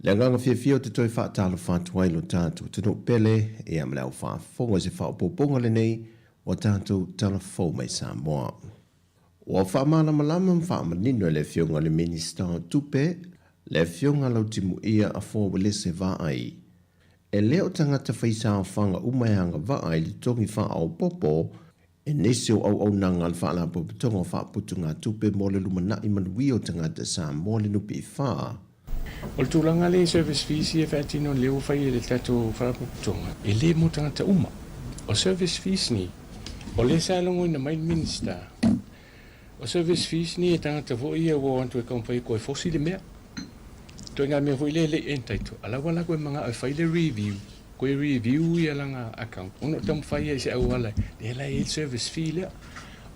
Le agaga fiafia ou te toe faatalofa atu ai lo tatou atunuu pele, ia ma le au faafofoga i se faaopoopoga lenei ua tatou tala fou mai Samoa. Ua faamalamalama ma faamanino e le Afioga i le Minisita o Tupe, le Afioga Lautimuia Afoa Uelese Vaai, e le o tagata faisaofaga uma e agavaa i le totogi faaopoopo e nisi o auaunaga a le Faalapotopotoga o Faaputugatupe mo le Lumanai Manuia o Tagata Samoa le NPF. O le tulaga lea i service fees ia e faatino lea ua fai e le tatou Faalapotopotoga, e le mo tagata uma. O service fees nei, o lea sa logoina mai le Minisita, o service fees nei e tagata foi ia ua o atu e taumafai e toe fosi le mea. Ituaiga mea foi lea e le i entitled, a la ua latou e manao e fai le review, toe review ia lana account ona o taumafai ai i se auala lea la e i ai le service fee lea.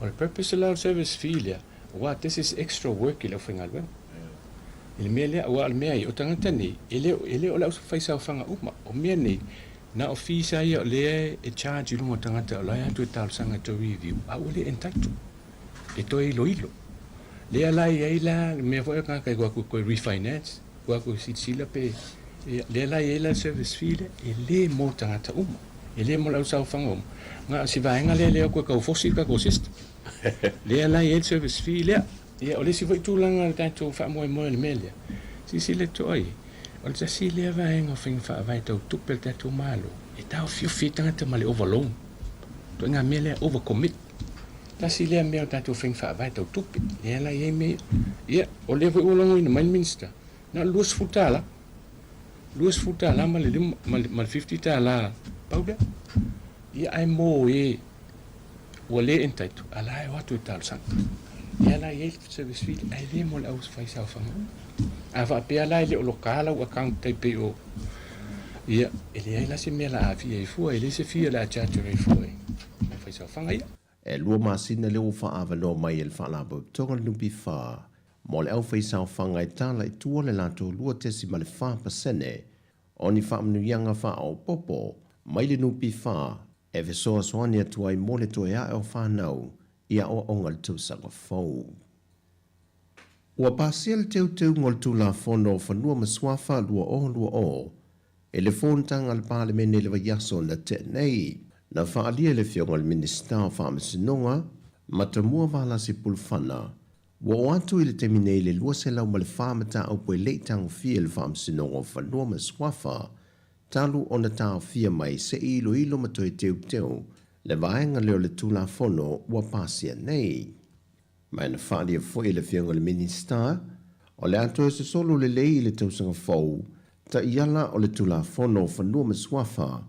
O le purpose la o le service fee lea, aua this is extra work i le aufaigaluega. I le mea lea, aua o le mea ia, o tagata nei, e le, e le o le aufaisaofaga uma. O mea nei, na o fees lava ia o lea e charge i luga o tagata o la e atu e talosaga e toe review, a ua le entitled e toe iloilo. Lea la e i ai la le mea foi o le tagata e alu atu e toe refinance, alu atu e silasila pe, ia, lea la e i ai la le service fee lea, e le mo tagata uma. E le mo le ausaofaga uma. Na o si vaega lea lea ua tau fosi le tatou system. Lea la e i ai le service fee lea. Ia, o le isi foi tulaga o le tatou faamoemoe i le mea lea, silasila totoa i ai, o le tasi lea vaega o faiga faavae tau tupe a le tatou Malo, e taofiofi ai tagata ma le overloan. Ituaiga mea lea, over commit. Tasi lea mea o tatou faiga faavae tau tupe, lea la e i ai mea ia. Ia, o lea foi ua logoina mai le Minisita, na o le $20, $20 ma le $50, pau lea. Ia, ae mo e ua le entitled, a la e o atu e talosaga. Lea la e i ai le service fee, ae le mo le aufaisaofaga uma. A faapea la e le o loka lau account tai pei o, ia, e leai la se mea o le a aafia ai fua, e leai se fee o le a charge ai fua i le aufaisaofaga ia. E 2 masina lea ua faaavanoa mai e le Faalapotopotoga o le NPF mo le aufaisaofaga e tala i tua le latou 2.4% o ni faamanuiaga faaopoopo mai le NPF e fesoasoani atu ai mo le toe ae o fanau i aoaoga i le tausaga fou. Ua pasia le teuteuga o le Tulafono o Fanua ma Suafa 2020 e le Fonotaga a le Palemene i le vaiaso na tea nei. Na faaalia e le Afioga i le Minisita o Faamasinoga, Matamua Valasi Pulufana, ua oo atu i le taimi nei le 204 mataupu e le i tagofia e le Faamasinoga o Fanua ma Suafa talu ona taofia mai se i iloilo ma toe teuteu le vaega lea o le Tulafono ua pasia nei. Ma na faaalia foi e le Afioga i le Minisita, o le a toe sosolo lelei i le tausaga fou taiala o le Tulafono o Fanua ma Suafa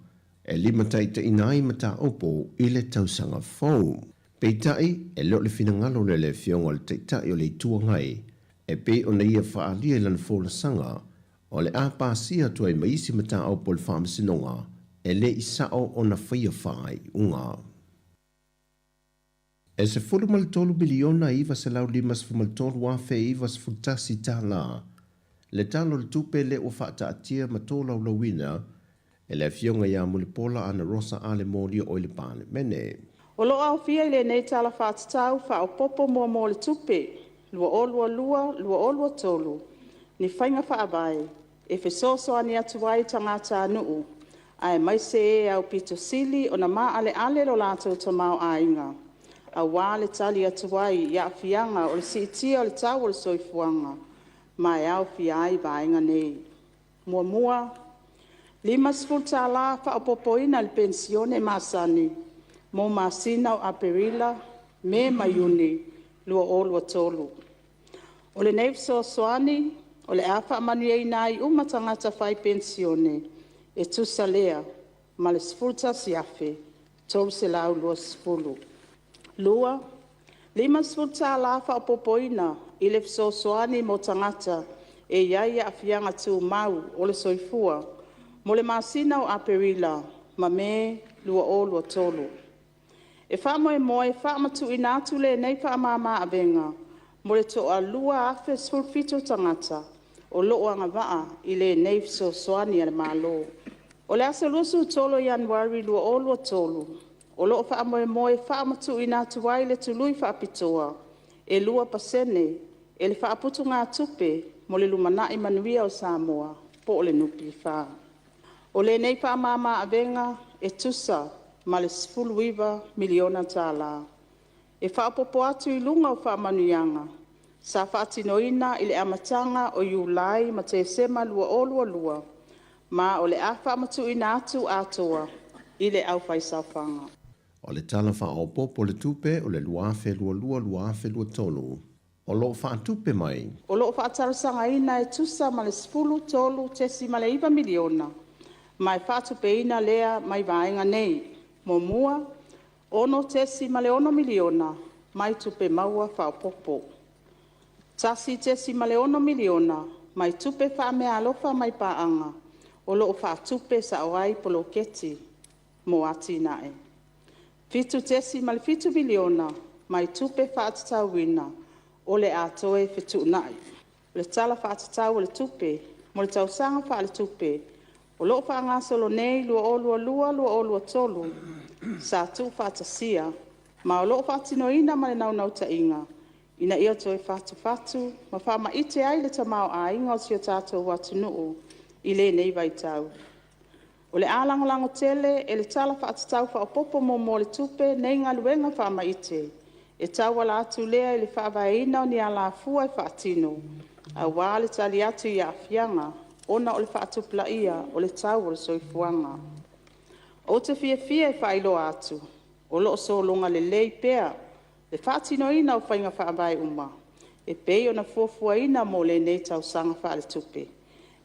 e limataitaiina ai mataupu i le tausaga fou. Peitai, e le o le finagalo lea o le Afioga o le Taitai o le Itu Agai e pei ona ia faaalia i lana folasaga, o le a pasia atu ai ma isi mataupu o le Faamasinoga e le i sao ona faia faaiuga. E $13,953,091 le Tala o le Tupe lea ua faataatia ma tolaulauina e le Afioga ia Mulipola Anarosa Ale Moli o i le Palemene. O lo'o aofia i lenei Tala Fa'atatau Fa'aopoopo Muamua o le Tupe 2022/2023 ni faiga fa'avae e fesoasoani atu ai i tagatanu'u, aemaise e aupito sili ona mā'ale'ale lo latou tamaoaiga, auā le tali atu ai i aafiaga o le si'itia o le tau o le soifuaga, ma e aofia ai vaega nei: 1. $50 fa'aopoopoina i le penisione masani mo masina o Aperila, Me ma Iuni 2023. O lenei fesoasoani o le a fa'amanuiaina ai uma tagata fai penisione, e tusa lea ma le 11,320. 2. $50 fa'aopoopoina i le Fesoasoani mo Tagata e iai Aafiaga Tumau o le Soifua mo le masina o Aperila ma Me 2023. E faamoemoe e faamatuuina atu lenei faamama-avega mo le toa 2,017 tagata o lo'o agavaa i lenei fesoasoani a le Malo. O le aso 23 o Ianuari 2023, o lo'o fa'amoemoe e fa'amatu'uina atu ai le tului fa'apitoa e 2% e le Fa'aputugātupe mo le Lumanai Manuia o Samoa. po o le NPF. O lenei faamama-avega e tusa ma le $19 miliona tala, e faaopoopo atu i luga o faamanuiaga sa faatinoina i le amataga o Iulai ma Tesema 2022, ma o le a faamatuuina atu atoa i le aufaisaofaga. O le Tala Faaopoopo o le Tupe o le 2022/2023 o lo o faatupe mai. O lo o faatalosagaina e tusa ma le $13.9 miliona, ma e faatupeina lea mai vaega nei: Muamua, $6.6 miliona mai tupe maua faaopoopo; $1.6 miliona mai tupe faameaalofa mai paaga o lo o faatupe sao ai poloketi mo atinae; $7.7miliona mai tupe faatatauina o le a toe fetuunai. O le Tala Faatatau o le Tupe mo le tausaga faaletupe o loo faagasolo nei 2022/2023 sa tuufaatasia ma o loo faatinoina ma le naunautaiga ina ia toe fatufatu ma faamaite ai le tamaoaiga o si o tatou atunuu i lenei vaitau. O le a lagolago tele e le Tala Faatatau Faaopoopo Muamua o le Tupe nei galuega faamaite, e tauala atu lea i le faavaeina o ni alafua e faatino, aua le tali atu i aafiaga ona o le faatupulaia o le tau o le soifuaga. Ou te fiafia e faailoa atu, o lo o sologa lelei pea le faatinoina o faiga faavae uma e pei ona fuafuaina mo lenei tausaga faaletupe,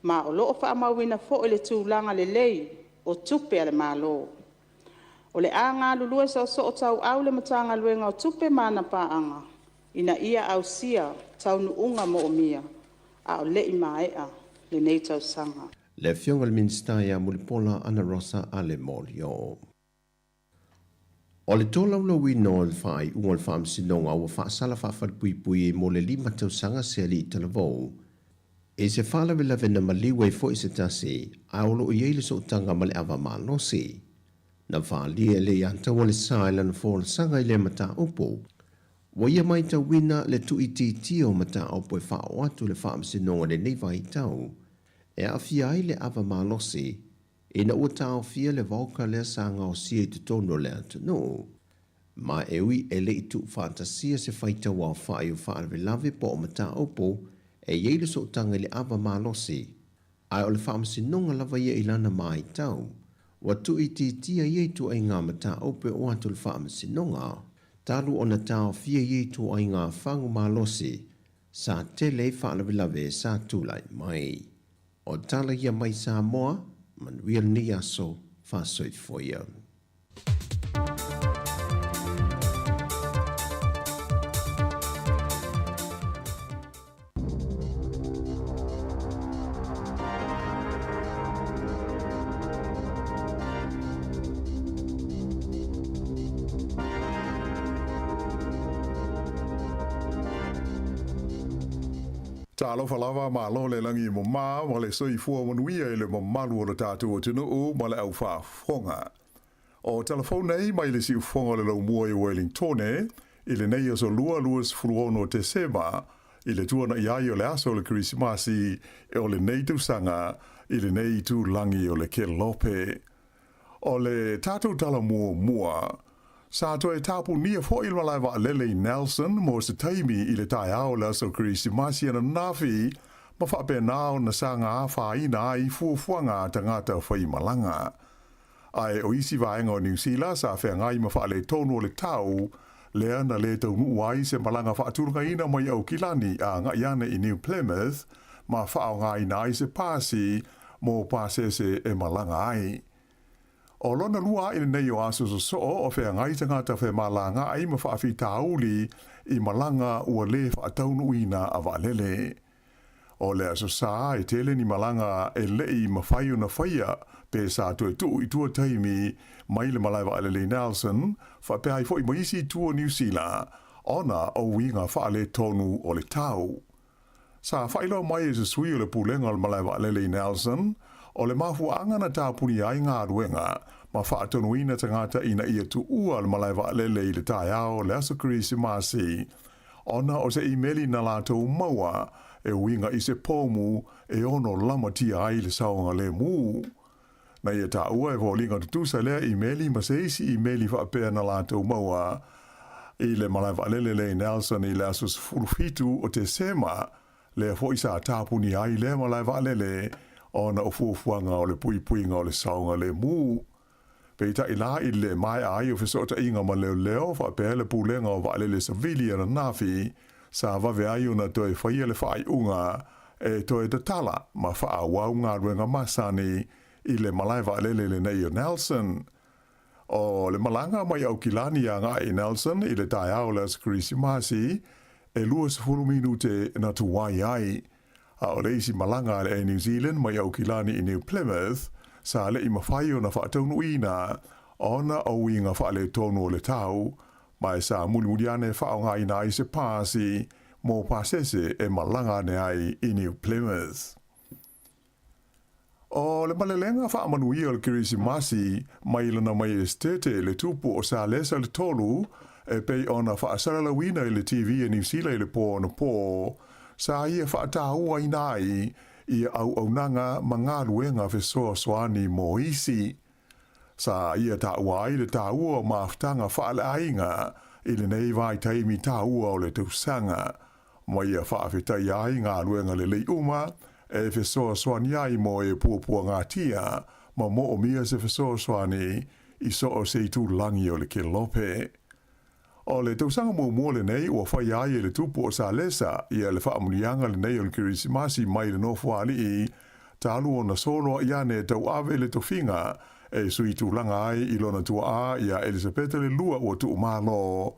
ma o lo o faamauina foi le tulaga lelei o tupe a le Malo. O le a galulue soosootauau le Matagaluega o Tupe ma ana paaga, ina ia ausia taunuuga moomia a o le i maea lenei tausaga. Le Afioga i le Minisita ia Mulipola Anarosa Ale Molioo. O le tolaulauina o le faaiuga o le Faamasinoga ua faasala faafalepuipui mo le 5 tausaga se alii talavou i se faalavelave na maliu ai foi se tasi, a o lo o i ai le sootaga ma le ava malosi. Na faaalia e Leiataua le sa i lana folasaga i lea mataupu. Ua ia matauina le tuuitiitia o mataupu e faaoo atu i le Faamasinoga i lenei vaitau, e aafia ai le ava malosi ina ua taofia le vodka lea sa gaosia i totonu o le atunuu. Ma e ui e le i tuufaatasia se faitauaofai o faalavelave po o mataupu e i ai le sootaga i le ava malosi, ae o le Faamasinoga lava ia i lana matau, ua tuuitiitia ia ituaiga mataupu e oo atu i le Faamasinoga, talu ona taofia ia ituaiga fagu malosi sa tele ai faalavelave sa tulai mai. O tala ia mai Samoa, manuia lenei aso, faasoifua ia. Talofa lava, malo le lagi mama ma le soifua manuia i le mamalu o le tatou atunuu ma le aufaafofoga. O telefone nei mai le siufofoga o le Laumua i Wellingtone i lenei aso Lua 26 Tesema i le tuana'i ai o le aso o le Kerisimasi o lenei tausaga i lenei itulagi o le Kelope. O le tatou tala muamua, sa toe tapunia foi le malae vaalele i Nelson mo se taimi i le taeao o le aso Kerisimasi ananafi ma faapena ona saga afaina ai fuafuaga a tagata faimalaga. Ae o isi vaega o Niu Sila sa feagai ma faaletonu o le tau, lea na lē taunuu ai se malaga faatulagaina mai Aukilani a agai ane i New Plymouth ma faaaogaina ai se pasi mo pasese e malaga ai. O lona lua aʻe lenei o aso sosoo o feagai tagata femalagaai ma faafitauli i malaga ua lē faataunuuina a vaalele. O le Aso Sa e tele ni malaga e leʻi mafai ona faia pe sa toe tuu i tua taimi mai le malae vaalele i Nelson faapea ai foi ma isi itu o Niu Sila ona o uiga faaletonu o le tau. Sa faailoa mai e se sui o le Pulega o le Malae Vaalele i Nelson, o le mafuaaga na tapunia ai galuega ma faatonuina tagata ina ia tuua le malae vaalele i le taeao o le aso Kerisimasi ona o se imeli na latou maua e uiga i se pomu e ono lamatia ai le saogalemu. Na ia taua e foliga tutusa lea imeli ma se isi imeli faapea na latou maua i le malae vaalele lea i Nelson i le aso 17 o Tesema, lea foi sa tapuni ai lea malae vaalele ona o fuafuaga o le puipuiga o le saogalemu. Peitai la i le maea ai o fesootaiga ma leoleo faapea le Pulega o Vaalele Savili ananafi, sa vave ai ona toe faia le faaiuga e toe tatala ma faaauau galuega masani i le malae vaalele lenei o Nelson. O le malaga mai Aukilani agai i Nelson i le taeao o le aso Kerisimasi, e 20 minute na tuai ai. A o le isi malaga a le Air New Zealand mai Aukilani i New Plymouth, sa le i mafai ona faataunuuina ona o uiga faaletonu o le tau, ma e sa mulimuli ane faaaogaina ai se pasi mo pasese e malaga ane ai i New Plymouth. O le malelega faamanuia o le Kerisimasi mai lana Maiestete le Tupu o Salesa le Tolu, e pei ona faasalalauina i le TV a Niu Sila i le po anapo, sa ia faatauaina ai ia auaunaga ma galuega fesoasoani mo isi. Sa ia taua ai le taua o mafutaga faaleaiga i lenei vaitaimi taua o le tausaga, ma ia faafetaia ai galuega lelei uma e fesoasoani ai mo e puapuagatia ma moomia se fesoasoani i so o se itulagi o le kelope. O le tausaga muamua lenei ua faia ai e le Tupu o Salesa ia le faamanuiaga lenei o le Kerisimasi mai le Nofoalii talu ona soloai ane e tauave le tofiga e sui tulaga ai i lona tuaa iā Elisapeta le Lua ua tuumalo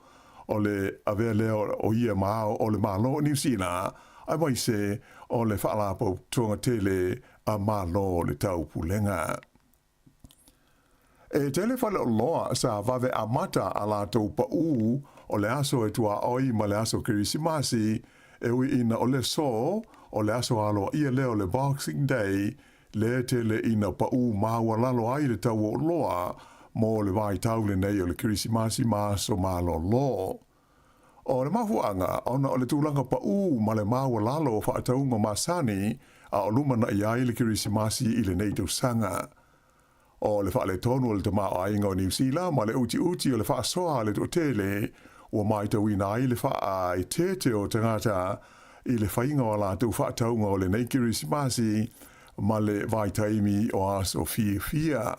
o le avea lea o ia ma ao o le Malo o Niu Sila aemaise o le Faalapotopotoga tele a Malo o le Taupulega. E tele faleoloa sa vave amata a latou paʻū o le aso e tuaoi ma le aso Kerisimasi, e ui ina o le aso o le aso aloaia lea o le Boxing Day, lea tele ina paʻū maualalo ai le tau o oloa mo le vaitau lenei o le Kerisimasi ma aso malolo. O le mafuaaga ona o le tulaga paʻū ma le maualalo o faatauga masani a o lumanai ai le Kerisimasi i lenei tausaga. O le faaletonu o le tamaoaiga o Niu Sila ma le utiuti o le faasoa a le toatele ua matauina ai le faaeteete o tagata i le faiga o a latou faatauga o lenei Kerisimasi ma le vaitaimi o aso fiafia.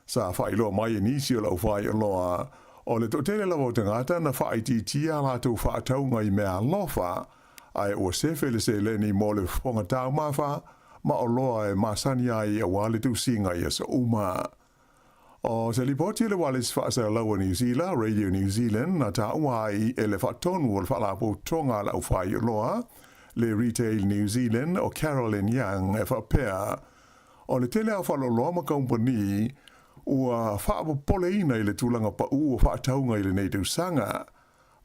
Sa faailoa mai e nisi o le aufaioloa, o le toatele lava o tagata na faaitiitia a latou faatauga i mea alofa, ae ua sefe le seleni mo le fofoga taumafa ma oloa e masani ai aua le tusiga i aso uma. O se lipoti a le Ualesi Faasalalau a Niu Sila, Radio New Zealand, na taua ai e le faatonu o le Faalapotopotoga a le Aufaioloa, le Retail New Zealand, o Carolyn Young, e faapea, O le tele o faleoloa ma kamupani ua faapopoleina i le tulaga paʻū o faatauga i lenei tausaga.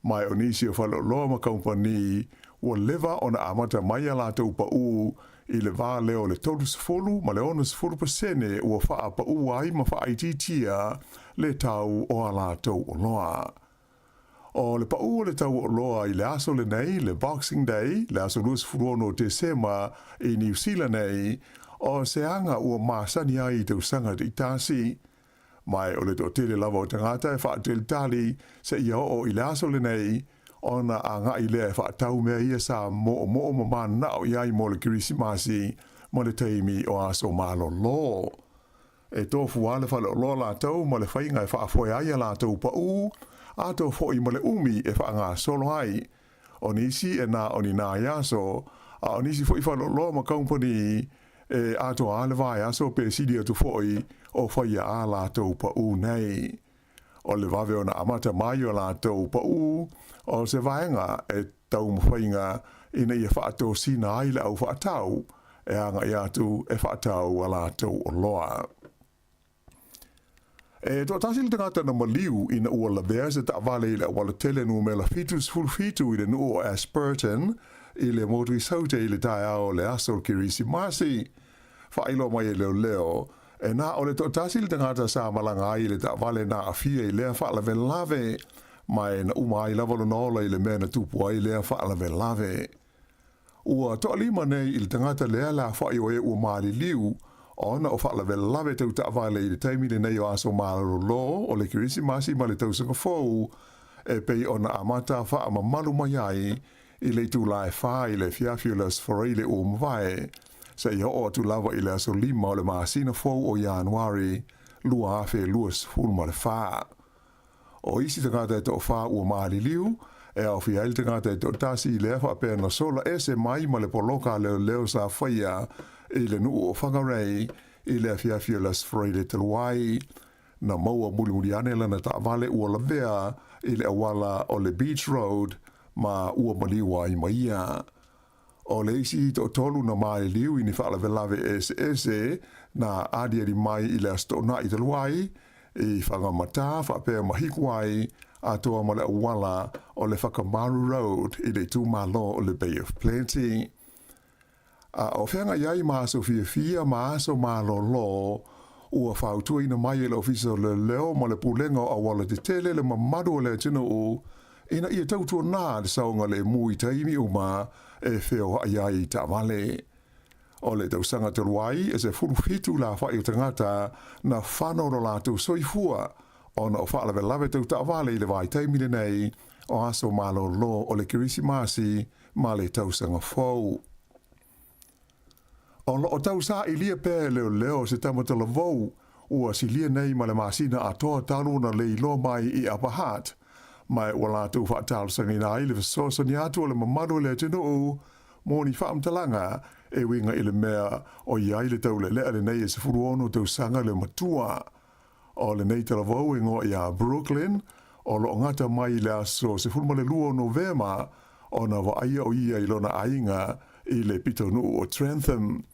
Ma o nisi o faleoloa ma kamupani ua leva ona amata mai a latou paʻū i le va lea o le 30 ma le 60% ua faapaʻū ai ma faaitiitia le tau o a latou oloa. O le paʻū o le tau oloa i le aso lenei, le Boxing Day, le aso 26 o Tesema i Niu Sila nei, o se aga ua masani ai i tausaga taitasi. Ma o le toatele lava o tagata e faatalitali seia oo i le aso lenei, ona agai lea e faatau mea ia sa moomoo ma mananao i ai mo le Kerisimasi ma le taimi o aso malolo. E tofu lava le faleoloa latou ma le faiga e faafoe ai a latou paʻū, atoa foi ma le umi e faagasolo ai. O nisi e na o ni nai aso, a o nisi foi faleoloa ma kamupani e atoa lava le vaiaso pe sili atu foi o faia a latou paʻū nei. O le vave ona amata mai o latou paʻū o se vaega e taumafaiga ina ia faatosina ai le au faatau e agai atu e faatau a latou oloa. E toatasi le tagata na maliu ina ua lavea se taavale i le auala tele numera 77 i le nuu o Ashburton i le motu i Saute i le taeao o le aso o le Kerisimasi. Faailoa mai e leoleo, e na o le toatasi le tagata sa malaga ai i le taavale na aafia i lea faalavelave, ma e na uma ai lava lona ola i le mea na tupu ai lea faalavelave. Ua toalima nei i le tagata lea le afa'i o e ua maliliu ona o faalavelave tau taavale i le taimi lenei o aso malolo o le Kerisimasi ma le Tausaga Fou e pei ona amata faamamalu mai ai i le itula e 4 i le afiafi o le Aso Faraile ua mavae seia oo atu lava i le aso 5 o le masina fou o Ianuari 2024. O isi tagata e toafa ua maliliu, e aofia ai le tagata e toatasi lea faapea na sola ese mai ma le poloka a leoleo sa faia i le nuu o Whangarei i le afiafi o le Aso Faraile talu ai. Na maua mulimuli ane lana taavale ua lavea i le auala o le Beach Road ma ua maliu ai ma ia. O le isi toatolu na maliliu i ni faalavelave eseese na aliali mai i le Aso Toonai talu ai, i Whangamata faapea ma Hikuai atoa ma le auala o le Whakamaru Road i le itumalo o le Bay of Plenty. A o feagai ai ma aso fiafia ma aso malolo, ua fautuaina mai e le Ofisa o Leoleo ma le Pulega o Auala Tetele le mamalu o le atunuu ina ia tautuanā le saogalemu i taimi uma e feoai ai i taavale. O le tausaga talu ai, e 17 lafa'i o tagata na fano lo latou soifua ona o faalavelave tau taavale i le vaitaimi lenei o aso malolo o le Kerisimasi ma le Tausaga Fou. O lo o tausailia pea e leoleo se tama talavou ua silia nei ma le masina atoa talu ona le iloa mai i Upper Hutt, ma ua latou faatalosagaina ai le fesoasoani atu o le mamalu o le atunuu mo ni faamatalaga e uiga i le mea o i ai le taulealea lenei e 16 tausaga le matua. O lenei talavou e igoa ia Brooklyn, o lo o gata mai i le aso 12 o Novema ona vaaia o ia i lona aiga i le pitonuu o Trentham,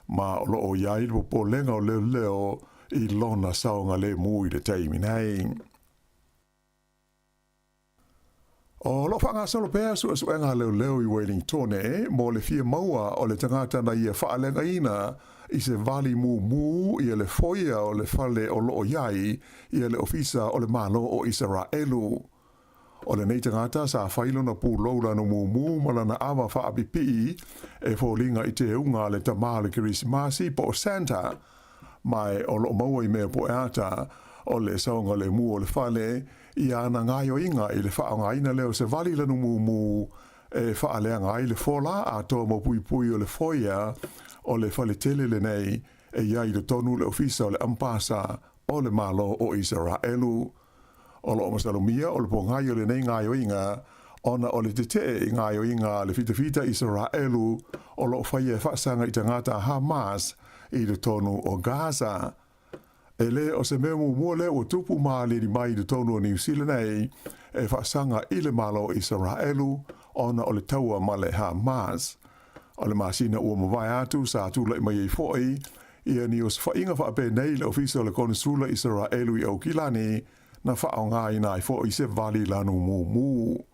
ma o lo o i ai le popolega o leoleo i lona saogalemu i le taimi nei. O lo o faagasolo pea suesuega a leoleo i Wellingtone mo le fia maua o le tagata na ia faaleagaina i se vali mumu ia le foia o le fale o lo o i ai ia le Ofisa o le Malo o Isaraelu. O lenei tagata sa fai lona pulou lanu mumu ma lana ava faapipii e foliga i teuga a le tama o le Kerisimasi po o Santa, ma o lo o maua i mea poeata o le saogalemu o le fale i ana gaoioiga i le faaaogaina lea o se vali lanu mumu e faaleaga ai le fola atoa mau puipui o le foia o le faletele lenei e i ai i totonu le Ofisa o le Ampasa o le Malo o Isaraelu. O lo o masalomia o le pogai o lenei gaoioiga ona o le tetee i gaoioiga a le fitafita Isaraelu o lo o faia e faasaga i tagata a Hamas i totonu o Gaza. E le o se mea muamua lea ua tupu ma aliali mai i totonu o Niu Sila nei e faasaga i le Malo o Isaraelu ona o le taua ma le Hamas. O le masina ua mavae atu sa tulai mai ai foi ia ni osofaiga faapenei i le Ofisa o le Konesula Isaraelu i Aukilani na faaaogaina ai foi se vali lanu mumu.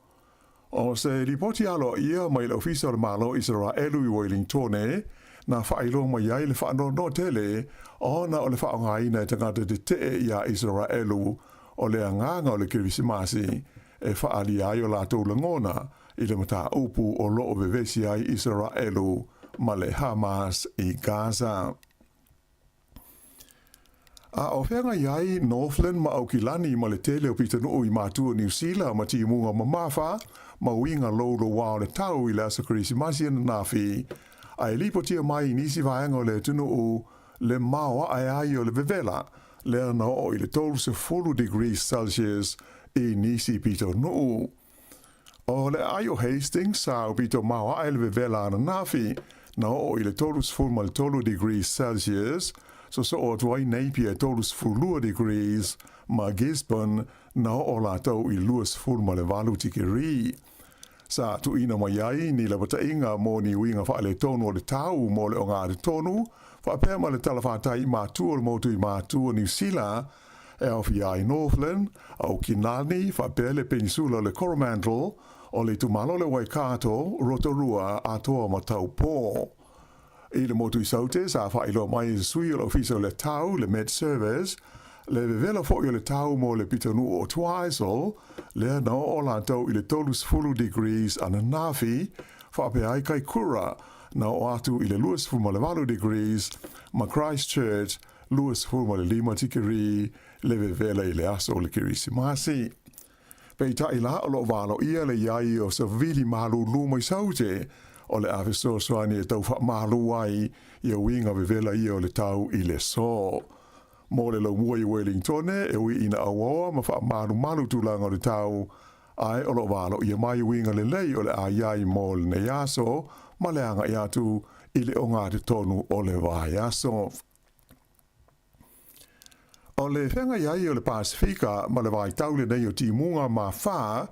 O se lipoti aloaia mai le Ofisa o le Malo Isaraelu i Wellingtone na faailoa mai ai le faanoanoa tele ona o le faaaogaina e tagata tetee iā Isaraelu o le agaga o le Kerisimasi e faaalia ai o latou lagona i le mataupu o lo o vevesi ai Isaraelu ma le Hamas i Gaza. A o feagai ai Northland ma Aukilani ma le tele o pitonuu i matua Niu Sila ma timuga mamafa ma uiga loulouā o le tau i le aso Kerisimasi ananafi, a e lipotia mai i nisi vaega o le atunuu le maoae ai o le vevela lea na oo i le 30 degrees Celsius i nisi pitonuu. O le aai o Hastings sa aupito maoae le vevela ananafi na oo i le 33 degrees Celsius, sosoo atu ai Napier 32 degrees, ma Gisborne na oo latou i 28 tikeri. Sa tuuina mai ai ni lapataiga mo ni uiga faaletonu o le tau mo le ogatotonu, faapea ma le talafatai i matua o le motu i matua o Niu Sila, e aofia ai Northland, Aukilani, faapea le Penisula o le Coromandel, o le itumalo o le Waikato, Rotorua, atoa ma Taupō. I le motu i Saute, sa faailoa mai e se sui o le Ofisa o le Tau, le Met Service, le vevela foi o le tau mo le pitonuu o Twizel, lea na oo latou i le 30 degrees ananafi, faapea ai Kaikura na oo atu i le 28 degrees ma Christchurch 25 tikeri le vevela i le aso o le Kerisimasi. Peitai la, o lo o valoia le i ai o savili malūlū mai Saute o le a fesoasoani e tau faamalu ai ia uiga vevela ia o le tau i le aso. Mo le laumua i Wellingtone, e ui ina auaoa ma faamalumalu tulaga o le tau, ae o lo o valoia mai uiga lelei o le a i ai mo lenei aso ma le agai atu i le ogatotonu o le vaiaso. O le feagai ai o le Pasefika ma le vaitau lenei o timuga ma fa,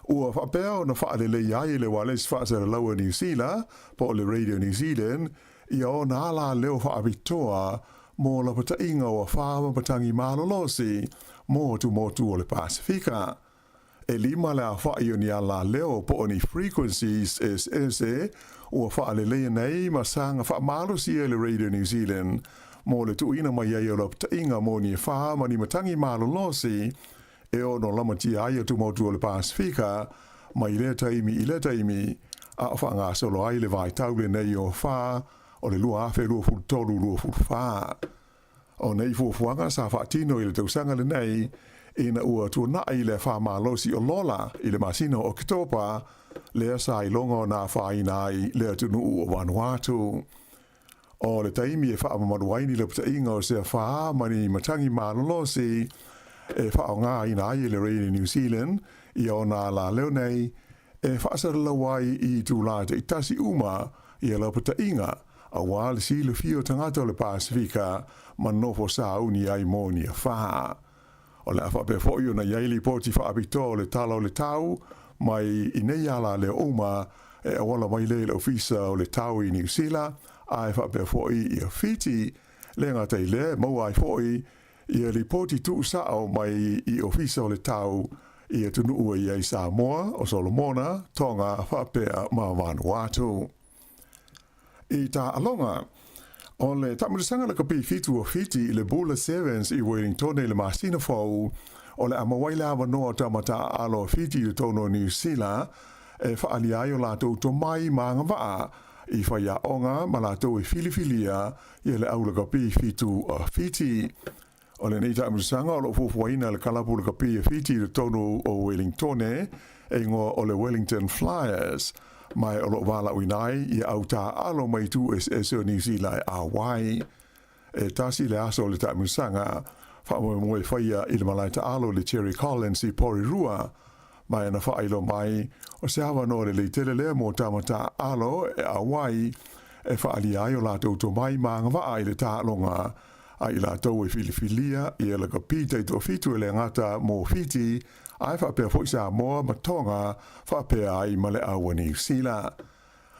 ua faapea ona faalelei ai le ualesi faasalalau a Niu Sila, po o le Radio New Zealand, ia ona ala leo faapitoa mo lapataiga o afa ma matagi malolosi mo atumotu o le Pasefika. E lima le aofaʻi o ni alaleo po o ni frequencies eseese ua faaleleia nei ma saga faamalosi e le Radio New Zealand mo le tuuina mai ai o lapataiga mo ni afa ma ni matagi malolosi e ono lamatia ai atumotu o le Pasefika mai lea taimi i lea taimi a o faagasolo ai le vaitau lenei o afa o le 2023/24. O nei fuafuaga sa faatino i le tausaga lenei ina ua tuanai le afa malosi o Lola i le masina o Oketopa, lea sa iloga ona afaina ai le atunuu o Vanuatu. O le taimi e faamamalu ai ni lapataiga o se afa ma ni matagi malolosi e faaaogaina ai e le Radio New Zealand ia ona alaleo nei e faasalalau ai i itulā taitasi uma ia lapataiga aua le silafia o tagata o le Pasefika ma nofo sauni ai mo ni afa. O le a faapea foi ona i ai lipoti faapitoa o le Tala o le Tau mai i nei alaleo uma e auala mai lea i le Ofisa o le Tau i Niu Sila, a e faapea foi ia Fiti, le gata i lea e maua ai foi ia lipoti tuusao mai i Ofisa o le Tau i atunuu e i ai Samoa, o Solomona, Tonga faapea ma Vanuatu. I taaloga, o le taamilosaga lakapi fitu o Fiti i le Bula Sevens i Wellingtone i le masina fou, o le a maua ai le avanoa o tama taaalo a Fiti i totonu o Niu Sila e faaalia ai o latou tomai ma agavaa i faiaoga ma latou e filifilia ia le au lakapi fitu a Fiti. O lenei taamilosaga o lo o fuafuaina e le kalapu lakapi a Fiti i totonu o Wellingtone e igoa o le Wellington Flyers, ma o lo o valaauina ai ia au taaalo mai itu eseese o Niu Sila e ʻauai. E tasi le aso o le taamilosaga, faamoemoe faia i le malae taalo le Jerry Collins i Porirua, ma e na faailoa mai, o se avanoa lelei tele lea mo tama taaalo e ʻauai e faaalia ai o latou tomai ma agavaa i le taaloga a i latou e filifilia ia lakapi taitoafitu e le gata mo Fiti, ae faapea foi Samoa ma Tonga faapea ai ma le au a Niu Sila.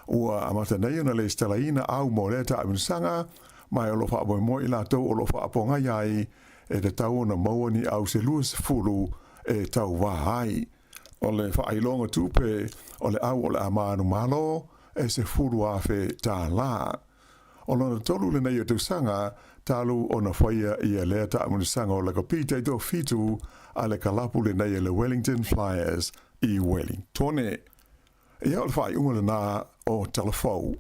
Ua amata nei ona lesitalaina au mo lea taamilosaga, ma e o lo o faamoemoe i latou o lo o faapogai ai e tatau ona maua ni au se 20 e tauvā ai. O le faailoga tupe o le au o le a manumalo e $10,000. O lona tolu lenei o tausaga talu ona faia ia lea taamilosaga o lakapi taitoafitu a le kalapu lenei a le Wellington Flyers i Wellingtone. Ia o le faaiuga lenā o Talafou.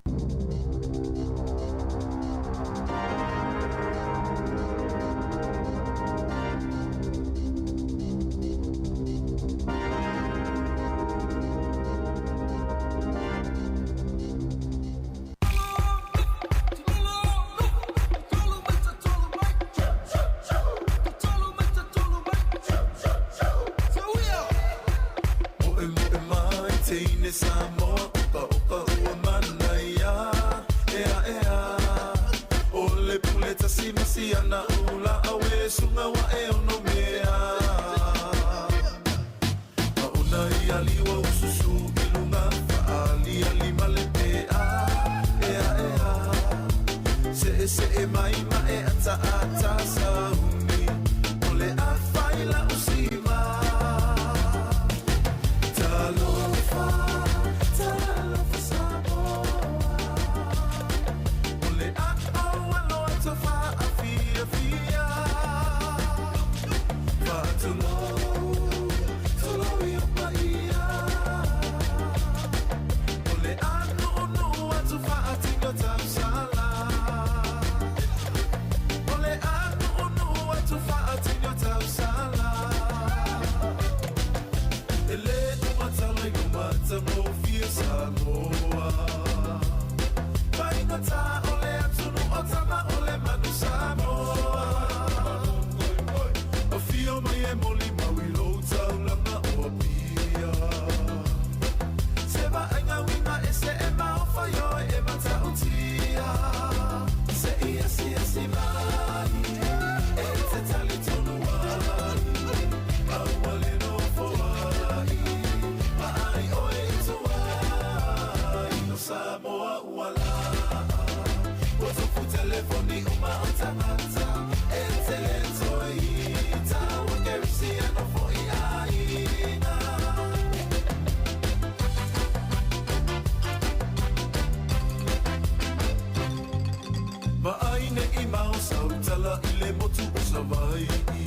ala i le motu o Savai'i.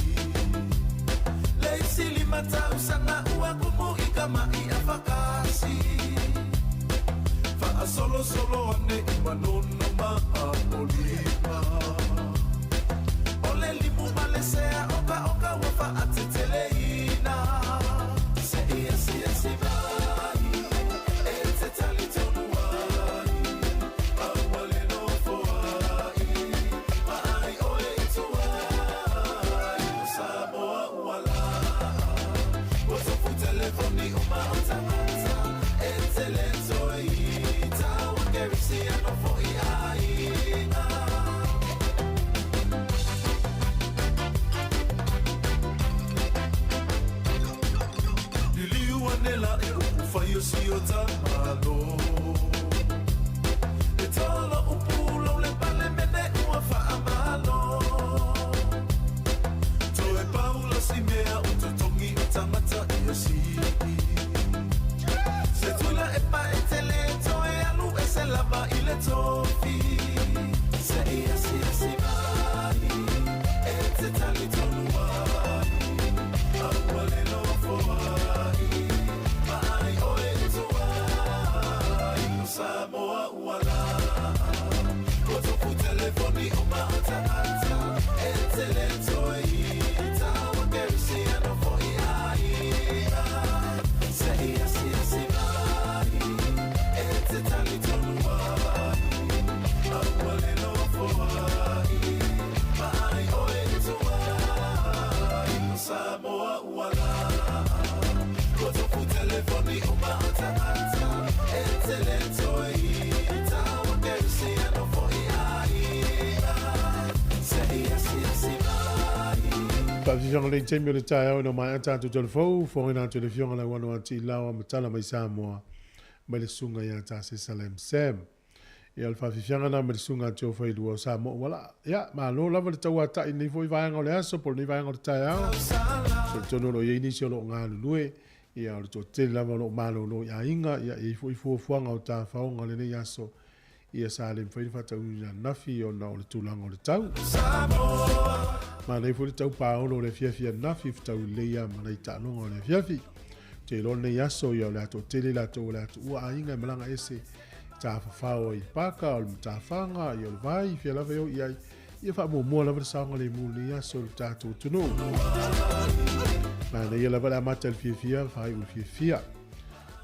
Le isi 5 tausaga ua kumu i ka ma'i a fakasi. Fa'asolosolo ane i Manono ma Apolima. O le limu ma le sea okaoka ua fa'ateteleina. Se'i asiasi mai e te talitonu ai. Aua le nofoa'i ma ai oe i tua. O Samoa ua la'a. Ua tofu telefoni uma o tagata e te le toe ita. Ua kerisiano fo'i aiga. Liliu ane la i upu fai o si o ta Malo. E tolo upu lou le Palemene ua faamalo. Toe pau la si mea o totogi o tagata ia si'i. Se tuila e paetele toe alu ese lava i le tofi. Se'i asiasi mai e te talitonu ai. Aua le nofoa'i ma ai oe i tua. O Samoa ua la'a. Ua tofu telefoni uma o tagata e te le toe ita. Ua kerisiano fo'i aiga. Se'i asiasi mai e te talitonu ai. Aua le nofoa'i ma ai oe i tua. O Samoa ua la'a. Ua tofu telefoni uma o tagata e te le toe ita. Ua kerisiano fo'i aiga. Se'i asiasi mai. Faafifiaga le taimi o le taeao ina maea tatou talafou, fofogaina atu e le Afioga Lauano a Tiilao a matala mai Samoa mai le susuga ia Tasesa Lam Sam. Ia, o le faafifiaga na mai le susuga a Teo Failua o Samoa ua laa. Ia, malo lava le tauata'i i lenei foi vaega o le aso po o lenei vaega o le taeao. Talitonu o lo o i ai nisi o lo o galulue, ia, o le toatele lava o lo o malolo i aiga, ia, e i ai foi fuafuaga o tafaoga o lenei aso, ia sa le mafai ona faataunuuina ananafi ona o le tulaga o le tau. Manaia foi le tau paolo o le afiafi ananafi, fetau lelei lava ma nai taaloga o le afiafi. Ou te iloa lenei aso, ia o le a toatele i latou o le a tuua aiga e malaga ese i tafafao ai i le paka, o le matafaga, ia o le vai, fea lava e o i ai. Ia faamuamua lava le saogalemu i lenei aso i le tatou atunuu. Manaia lava le amata i le fiafia, faaiu i le fiafia.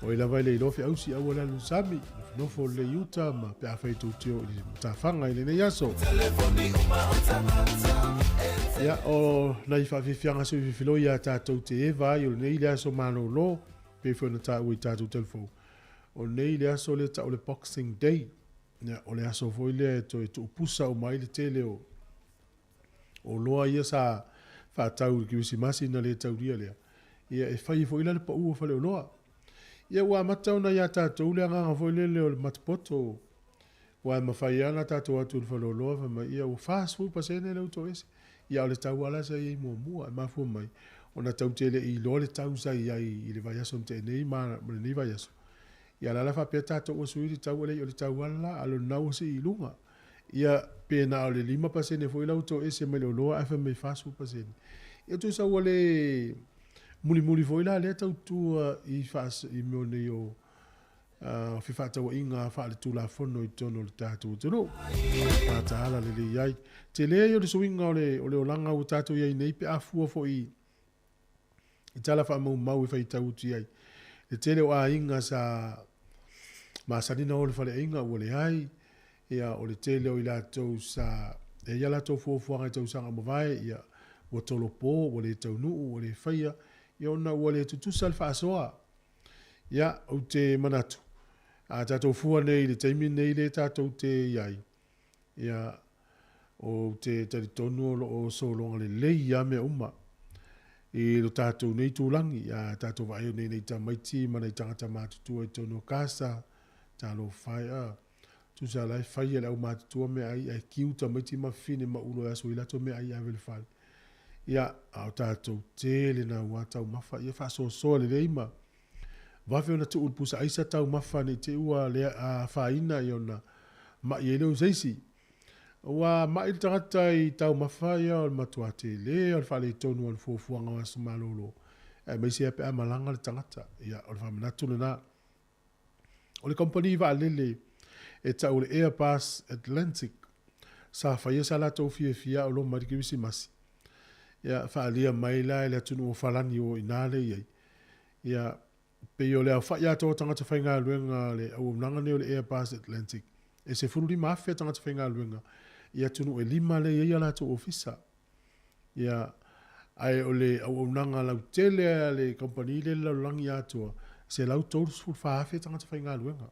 O ai lava e le iloa feausi aua le alu i le sami, nofonofo lelei i uta ma pe afai tou te o i le matafaga i lenei aso. Ia, o nai faafiafiaga soifefelo ia tatou te eva ai o lenei le aso malolo, pei foi ona taua i tatou talafou. O lenei le aso lea tau o le Boxing Day. Ia, o le aso foi lea e toe tuupusa uma ai le tele o oloa ia sa faatau i le Kerisimasi na le taulia lea. Ia, e fai ai foi la le pau o faleoloa. Ia, ua amata ona ia tatou le agaga foi lele o le matapoto, aua e mafai lava ona tatou atu i le faleoloa fai mai, ia ua 40% lea ua toese. Ia, a o le tau lava la sa i ai muamua, e mafua mai ona tatou te le i iloa le tau sa i ai i le vaiaso na tea nei ma lenei vaiaso. Ia, o la la faapea tatou ua sui le tau, e leai o le tau lava le la, a o lena ua sii i luga. Ia, pe na o le 5% foi la ua toese mai le oloa ae fai mai 40%. Ia tusa ua le mulimuli foi la lea tautua i faas, i mea nei o fefaatauaiga faaletulafono i totonu o le tatou atunuu. Mataala lelei ai. Tele ai o le suiga o le, o le olaga ua tatou i ai nei pe a fua foi i tala faamaumau e faitau atu i ai. Le tele o aiga sa masani ona o i le faleaiga ua leai, ia o le tele o i latou sa e i ai a latou fuafuaga i tausaga ua mavae, ia ua tolopo, ua le taunuu, ua le faia, ia ona ua le tutusa le faasoa. Ia, ou te manatu, a tatou fua nei i le taimi lenei lea tatou te i ai, Ia, ou te talitonu o lo o sologa lelei ia mea uma i lo tatou nei tūlagi, a tatou vaai o nei nei tamaiti ma nei tagata matutua i totonu o kasa, talofa e, a, tusa la e fai e le au matutua meaai ae kiu tamaiti ma fafine ma ulo e aso i latou meaai e ave i le fale. Ia, a o tatou tele na ua taumafa, ia faasoasoa lelei ma vave ona tuu i le pusa aisa taumafa ne i te i ua afaina ona ma'i ai lea o se isi. Ua ma'i le tagata i taumafa ia o le matuā tele o le faaletonu o le fuafuaga o aso malolo, aemaise lava pe a malaga le tagata. Ia, o le faamanatu lena. O le kamupani vaalele e tau o le Airbus Atlantic, sa faia sa latou fiafia a o loma ai le Kerisimasi. Ia, faaalia mai la e le atunuu o Falani o i ina lea e i ai. Ia, pei o le aofa'i atoa o tagata faigaluega a le auaunaga nei o le Airbus Atlantic, e 15,000 tagata faigaluega i atunuu e lima lea e i ai a latou ofisa. Ia, ae o le auaunaga lautele a le kamupani lea i le lalolagi atoa, 134,000 tagata faigaluega.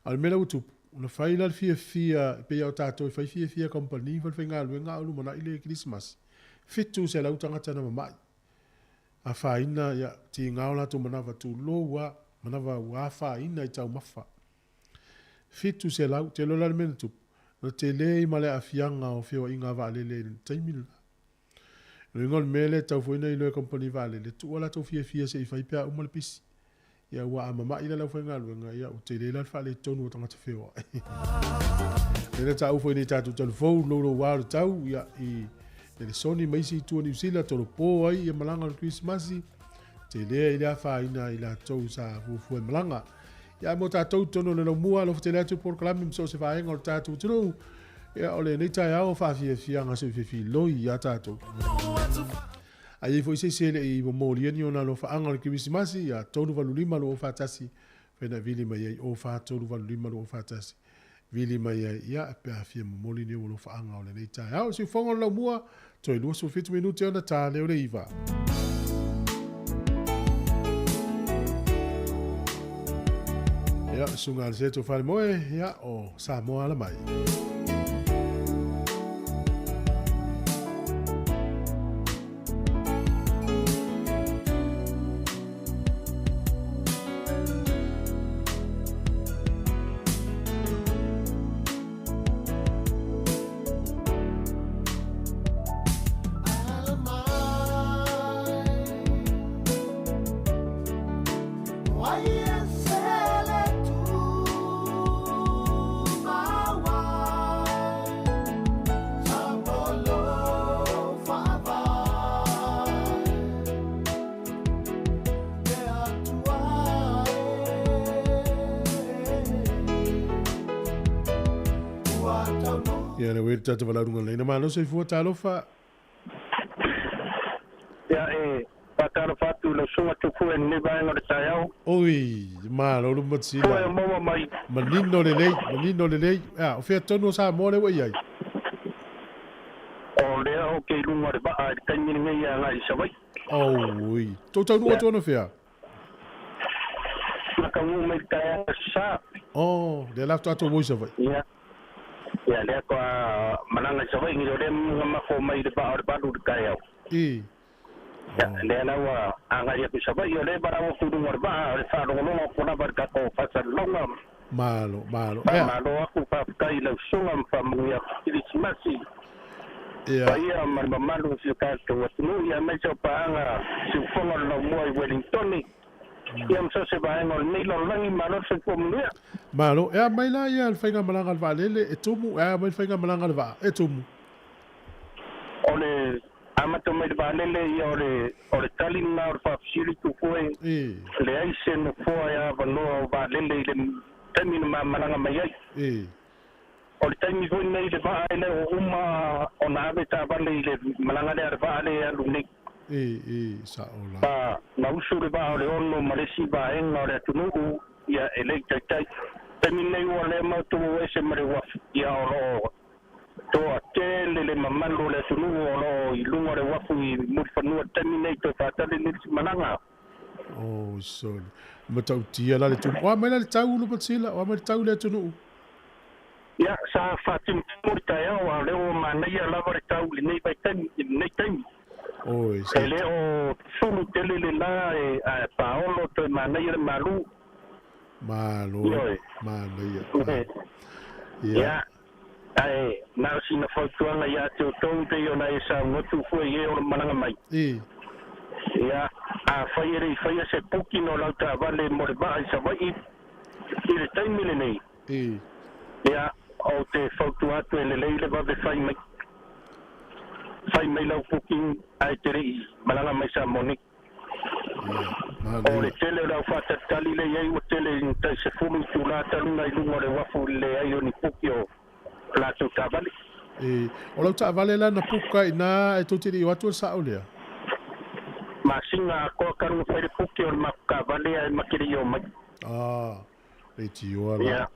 A o le mea la ua tupu, na fai la le fiafia, e pei lava o tatou e fai fiafia kamupani ma falefaigaluega a o lumanai le Kerisimasi, 700 tagata na mama'i. Afaina, ia, tiga o latou manava tulou a, manava ua afaina i taumafa. 700, te iloa la le mea na tupu, na tele ai ma le aafiaga o feoaiga a vaalele i le taimi lena. O le uiga o le mea lea e tatau foi ona iloa e kamupani vaalele, tuu a latou fiafia se i fai pe a uma le pisi. Ia aua a mama'i la le aufaigaluega, ia ua tele la le faaletonu o tagata feoai. Lea na taua foi nei tatou talufou louloua o le tau, ia, i Nelesoni ma isi itu o Niu Sila, tolopo ai ia malaga o le Kerisimasi, tele ai le afaina i latou sa fuafua e malaga. Ia mo tatou i totonu o le laumua, alofa tele atu le polokalame ma so o se vaega o le tatou atunuu. Ia, o lenei taeao o faafiafiaga soifefiloi iā tatou. A i ai foi se isi e le i momolia ni ona alofaaga o le Kerisimasi, ia 385 241 faina vili mai ai o 4385 241 vili mai ai, ia, pe a fia momoli ni ou alofaaga o lenei taeao. Siufogo o le laumua, toe 27 minute ona ta lea o le 9. Ia, susuga a le Seto Falemoe, ia, o Samoa ala mai. Ia le wei tata valaurunga leina malo soifua talofa. Ia e faatalofa atu i lau susuga Tupua i lenei vaega o le taeao. Oi, malo le matsila. Toe maua mai. Manino lelei, manino lelei. Ea, o fea tonu o Samoa lea ua i ai? O lea ou te i luga o le vaa i le taimi lenei e agai i Savaii. Oi, tou taunuu atu anafea? Na taunuu mai i le taeao Aso Sa. Oh, lea la faatoa tou o i Savaii. Ia. Ia, lea faatoa malaga i Savaii, o lea na mafo mai i le vaa o le 8 i le taeao. I. Ia, lea la ua agai atu i Savaii, o lea e valaau atu i luga o le vaa, o le faalogologo atu lava i le tatou faasalalauga. Malo, malo. Faamalo atu, faafetai i lau susuga ma faamanuia atu Kerisimasi. Ia. Paia ma le mamalu o si o tatou atunuu, ia aemaise o paaga siufono o le laumua i Wellingtoni. Ia ma so o se vaega o lenei lalolagi, malo le soifua manuia. Malo. E a mai la ia le faigamalaga a le vaalele e tumu, e a mai le faigamalaga a le vaa e tumu. O le amata mai le vaalele ia o le o le tali lena o le faafesili Tupue, E. leai se nofoa e avanoa o vaalele i le taimi na ma malaga mai ai. E. O le taimi foi lenei i le vaa e le o uma ona ave taavale i le malaga lea a le vaa lea e alu nei. E, e, sa'o la. Ba, na usu le vaa o le 6 ma le isi vaega o le atunuu, ia, e le i taitai. Taimi lenei ua le matou o ese ma le uafu, ia, o lo o toatele le mamalu o le atunuu o lo o i luga o le uafu i Mulifanua i le taimi lenei toe faatali le isi malaga. Oi sole. Matautia la le tumu. O a mai la le tau Lumatsila? O a mai le tau i le atunuu? Ia, sa faatimutimu le taeao, a o lea ua manaia lava le tau i lenei vaitaimi, i lenei taimi. Oi, sa. E le o sulu tele le la e, ae paolo toe manaia le malu. Malo, Ioe. manaia. Ia. Ia, ae na o sina fautuaga ia te outou pei ona e saunoa Tupua i e o lo malaga mai. E. Ia, afai e le i faia se booking o lau taavale mo le vaa i Savaii i le taimi lenei, E. ia, Ou te fautua atu e lelei le vave fai mai. Fai mai lau booking ae te le'i malaga mai Samoa nei. O le tele o le au faatalitali lea i ai ua tele i ni tai 10 itula talu ona i luga o le uafu i le leai o ni puki o latou taavale. E, o lau taavale la na puka i ina ae tou te le i o atu o le sao lea? Masina atoa talu ona fai le puki o le matou taavale ae ma te le i o mai. Ah, leitioa la. Ia.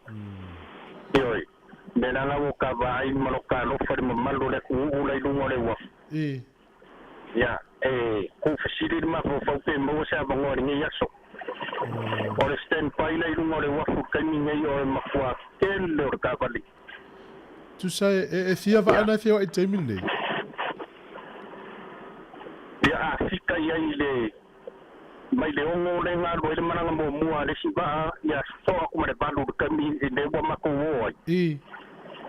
Ioe. Mea la la ua ta vaai ma lo ta alofa i le mamalu o le atunuu la i luga o le uafu. E. Ia, e tuufesili le mafaufau pe maua se avanoa i lenei aso. O le stand-by la i luga o le uafu i le taimi nei o le matua tele o le taavale. Tusa e fia vaa na e feoai i le taimi lenei? Ia, a fika i ai i le mai le 6 lea na alu ai le malaga muamua a le isi vaa, ia sosoo atu ma le 8 i le taimi i lea ua matou o ai.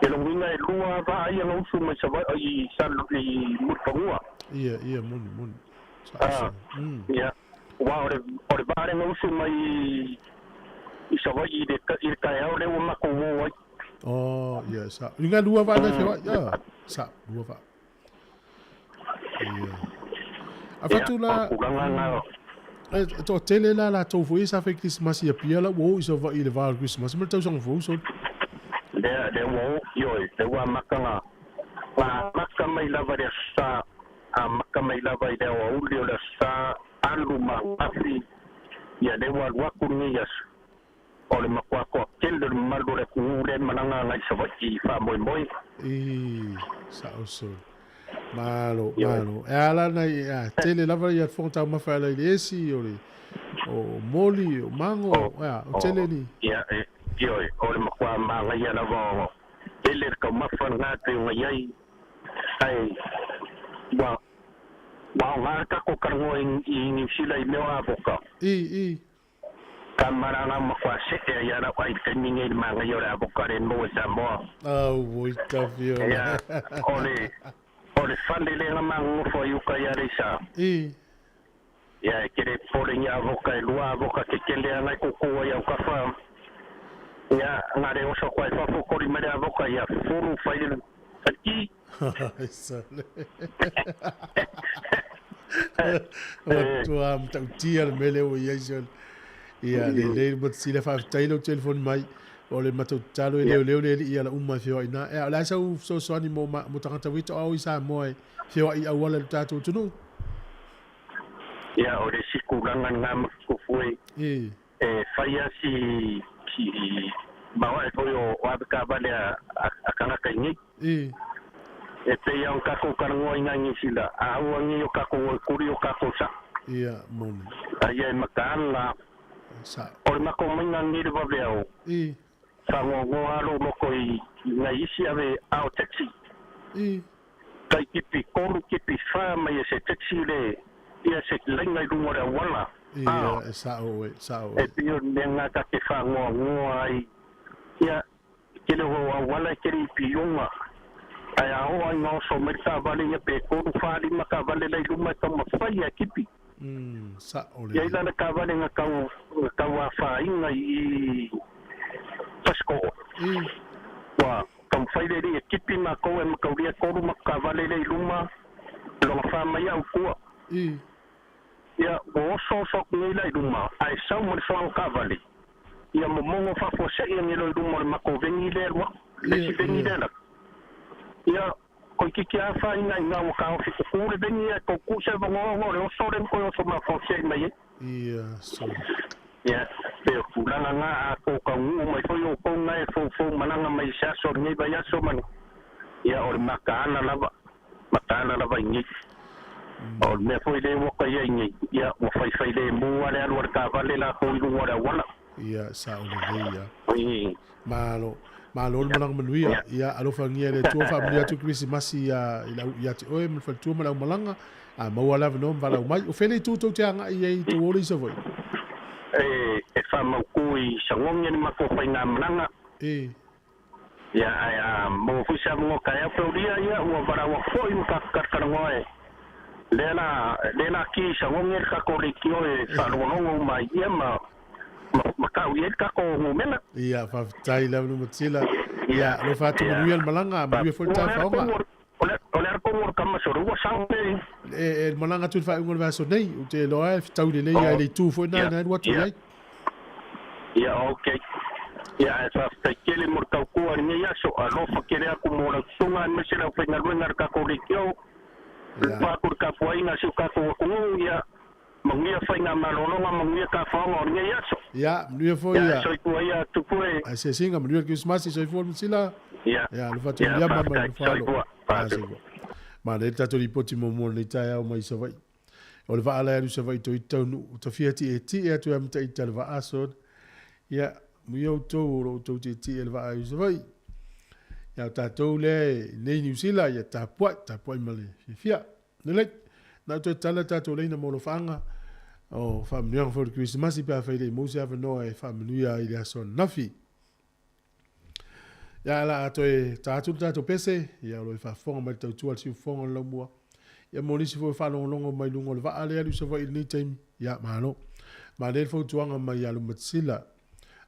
E lona uiga e lua vaa ia na usu mai Savaii i Sal i Mulifanua. Ia, ia, moni, moni. Sao, sao. Ia, aua o le, o le vaa lea na usu mai i Savaii i le, i le taeao lea ua matou o ai. Oh, ia, sao. I ngā lua vaa na e feoai, ia, sao, lua vaa. Ia. A fatu la, Ia, o le tulaga na. E toatele la latou foi sa fai Kerisimasi i Apia la ua o i Savaii i le va o le Kerisimasi ma le tausaga fou soli. Lea, lea ua o, ioe, lea ua amata na, na amata mai lava i le Aso Sa, amata mai lava i le aoauli o le Aso Sa, alu ma afi, ia lea ua alu atu lenei aso. O le matua toatele o le mamalu o le atunuu lea e malaga agai i Savaii i faamoemoe. Ii, sao soli. Malo, malo. E a la nai, a tele lava ia le fofoga taumafa e ala i le esi, o le, o moli, o mago, a, o tele ni. Ia, e, ioe, o le matua manaia lava o tele le taumafa lena e pei ona i ai, ae ua, ua aoga le tatou talanoa i Niu Sila i mea o avoka. Ii, ii. Ka maranga ma kua se'e ai a lau ai i le taimi nei i le manaia o le avoka le maua i Samoa. Auoi Tafiona. Ia, o le, o le fale lea na manonofo ai uka i Aleisa. I. Ia, e te le popole i ni avoka e lua avoka tetele a na e koukou ai autafa. Ia, na le oso atu ai fafo koli mai le avoka, ia fulu fai le ti. Ai sale. Matua matautia le mea lea ua i ai sole. Ia, lelei le matasila, faafetai lou telefoni mai. O le matou tatalo e leoleo le alii ala uma e feoai ina. Ea, o le a sau fesoasoani mo, mo tagata uito ao i Samoa e feoai i auala i lo tatou atunuu? Ia, o le isi tulaga lena Matutofu e, e fai lava si, si maoae foi o, o avetaavale a, a, a tagata i nei. E pei lava ona tatou talanoa i nai Niu Sila, a aua nei o tatou oe kuli o tatou saʻa. Ia, moni. A ia e mataala. Saʻa. O le matou maiga lenei le vaveao. Faanoanoa lava lou loto i nai isi ave ao taxi. Tai tipi tolu tipi fa mai e se taxi le ia se laina i luga o le auala. Ia, e sao oe, sao oe. E pei o le mea lena ta te faanoanoa ai. Ia, tele o auala e tele i pioga. Ae a oo lava ina oso mai le taavale ia pe tolu, fa, lima taavale la i luma e taumafai lava e tipi. Sao Ia i lelei. la le taavale na tau, na tau afaina i Fasito'o. Ua taumafai le alii e tipi matou e mataulia tolu ma taavale lea i luma, lona fa mai au tua. Ia, ua oso oso atu nei la i luma, ae sau ma le soaga taavale. Ia momono faafuasei ane loa i luma o le matou veni lea e alu atu, le isi veni lea e alu atu. Ia, toeitiiti lava afaina i ina ua taofi kuku le veni ae tou tuu se avanoa ona o le oso lea na toe oso mafuasei mai ai. Ia, sole. Ia, pei o tulaga na, a tou taunuu mai foi outou na e foufou malaga mai i se aso o lenei vaiaso ma le, ia, o le mataala lava, mataala lava i nei. O le mea foi lea ua ta i ai nei, ia, ua faifailemu lava le alu a le taavale latou i luga o le auala. Ia, sao lelei ia. Malo, malo le malaga manuia. Ia, alofagia e le Atua faamanuia atu Kerisimasi ia, i lau, ia te oe ma le faletua ma le aumalaga. A maua le avanoa ma valaau mai. O fea le itu tou te agai ai i tou ola i Savaii? E faamautu i Sagogi le matou faigamalaga. Ia, ae a maua foi se avanoa taeao peulia, ia, ua valaau atu foi ma tatou talatalanoa e lea la, lea la ki i Sagogi le tatou leitio e faalogologo uma ai ia ma, ma, ma tau i ai le tatou numera. Ia, faafetai lava le Matila. Ia, alofa atu manuia le malaga, manuia foi le tafaoga. O le o le ara o kama so ua sau pe. E malaga atu i le faaiuga o le vaiaso nei, ou te iloa e fetau lelei lava i le itu foi lena na alu atu i ai. Ia, okay. Ia, ae faafetai tele mo le tautua i lenei aso. Alofa tele atu mo lau susuga aemaise le aufaigaluega a le tatou leitio. Alofa atu i le tapuaiga a si o tatou atunuu. Ia, manuia faigamalologa, manuia tafaoga o lenei aso. Ia, manuia foi Ia, ia. Soifua ia Tupu e. Asiasiga, manuia le Kerisimasi, soifua le Masila. Ia. Ia, alofa atu Ia, Miliama ma faafetai. Lofalo. Soifua. Ia, soifua. Manaia le tatou lipoti muamua o lenei taeao mai Savaii. O le vaa la e alu i Savaii toeitiiti taunuu, ua tafia tietie atu e amataita le vaa sona. Ia, muia outou o lo o outou tietie i le vaa i Savaii. Ia, o tatou lea e i nei Niu Sila, ia tapuai, tapuai ma le fiafia. Lelei, na ou toe tala le tatou laina mo alofaaga o faamanuiaga foi o le Kerisimasi pe afai le i maua se avanoa e faamanuia ai i le aso ananafi. Ia, o le a toe ta atu le tatou pese, ia o lo o faafofoga mai le tautua a le siufofoga o le laumua. Ia mo nisi foi o faalogologo mai luga o le vaa lea alu i Savaii i lenei taimi, ia malo. Manaia le fautuaga mai ia Lumatisila,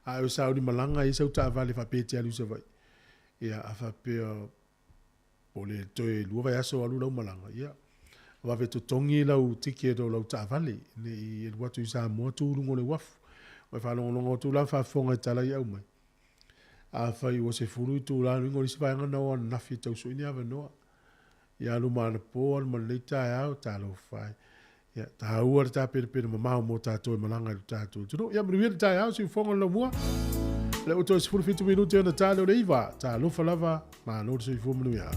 a e sauni malaga i sau taavale faapea e te alu i Savaii. Ia, a faapea Po o le toe lua vaiaso alu lau malaga, ia, vave totogi lau ticket o lau taavale, ne i alu atu i Samoa tu i luga o le uafu. Ua e faalogologo atu la ma faafofoga i tala ia aumai. Afai ua 10 itula luga o le isi vaega na o ananafi e tau sui ni avanoa. Ia alu ma anapo, alu ma lenei taeao, talofa e. Ia, taua le tapenapena mamao mo tatou e malaga i lo tatou atunuu. Ia, manuia le taeao, siufofoga o le laumua. O lea ua toe 17 minute ona ta lea o le 9. Talofa lava, malo le soifua manuia.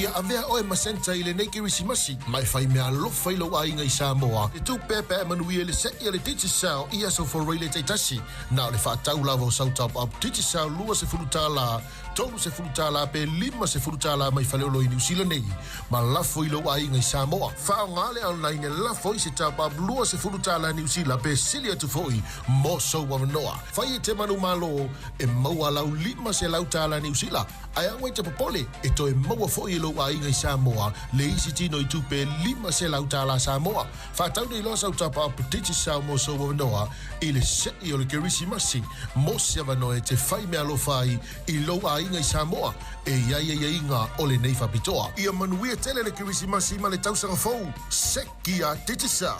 Ia avea oe ma Santa i lenei Kerisimasi, ma e fai meaalofa i lou aiga i Samoa, e tupe pe a e manuia i le se'i a le Digicel i aso Faraile taitasi. Na o le faatau lava o sau top up Digicel $20, $30 pe $50 mai Faleolo i Niu Sila nei, ma lafo i lou aiga i Samoa. Faaaoga le online e lafo ai se top up $20 Niu Sila pe sili atu foi mo sou avanoa. Fai e te manumalo e maua lau $500 Niu Sila, ae aua e te popole, e toe maua foi e lou aiga i Samoa le isi tino i tupe $500 Samoa. Faatau nei loa sau top up Digicel mo sou avanoa i le se'i o le Kerisimasi mo se avanoa e te fai meaalofa ai i lou aiga i Samoa e i ai aiaiga o lenei faapitoa. Ia manuia tele le Kerisimasi ma le tausaga fou. Sekia Digicel!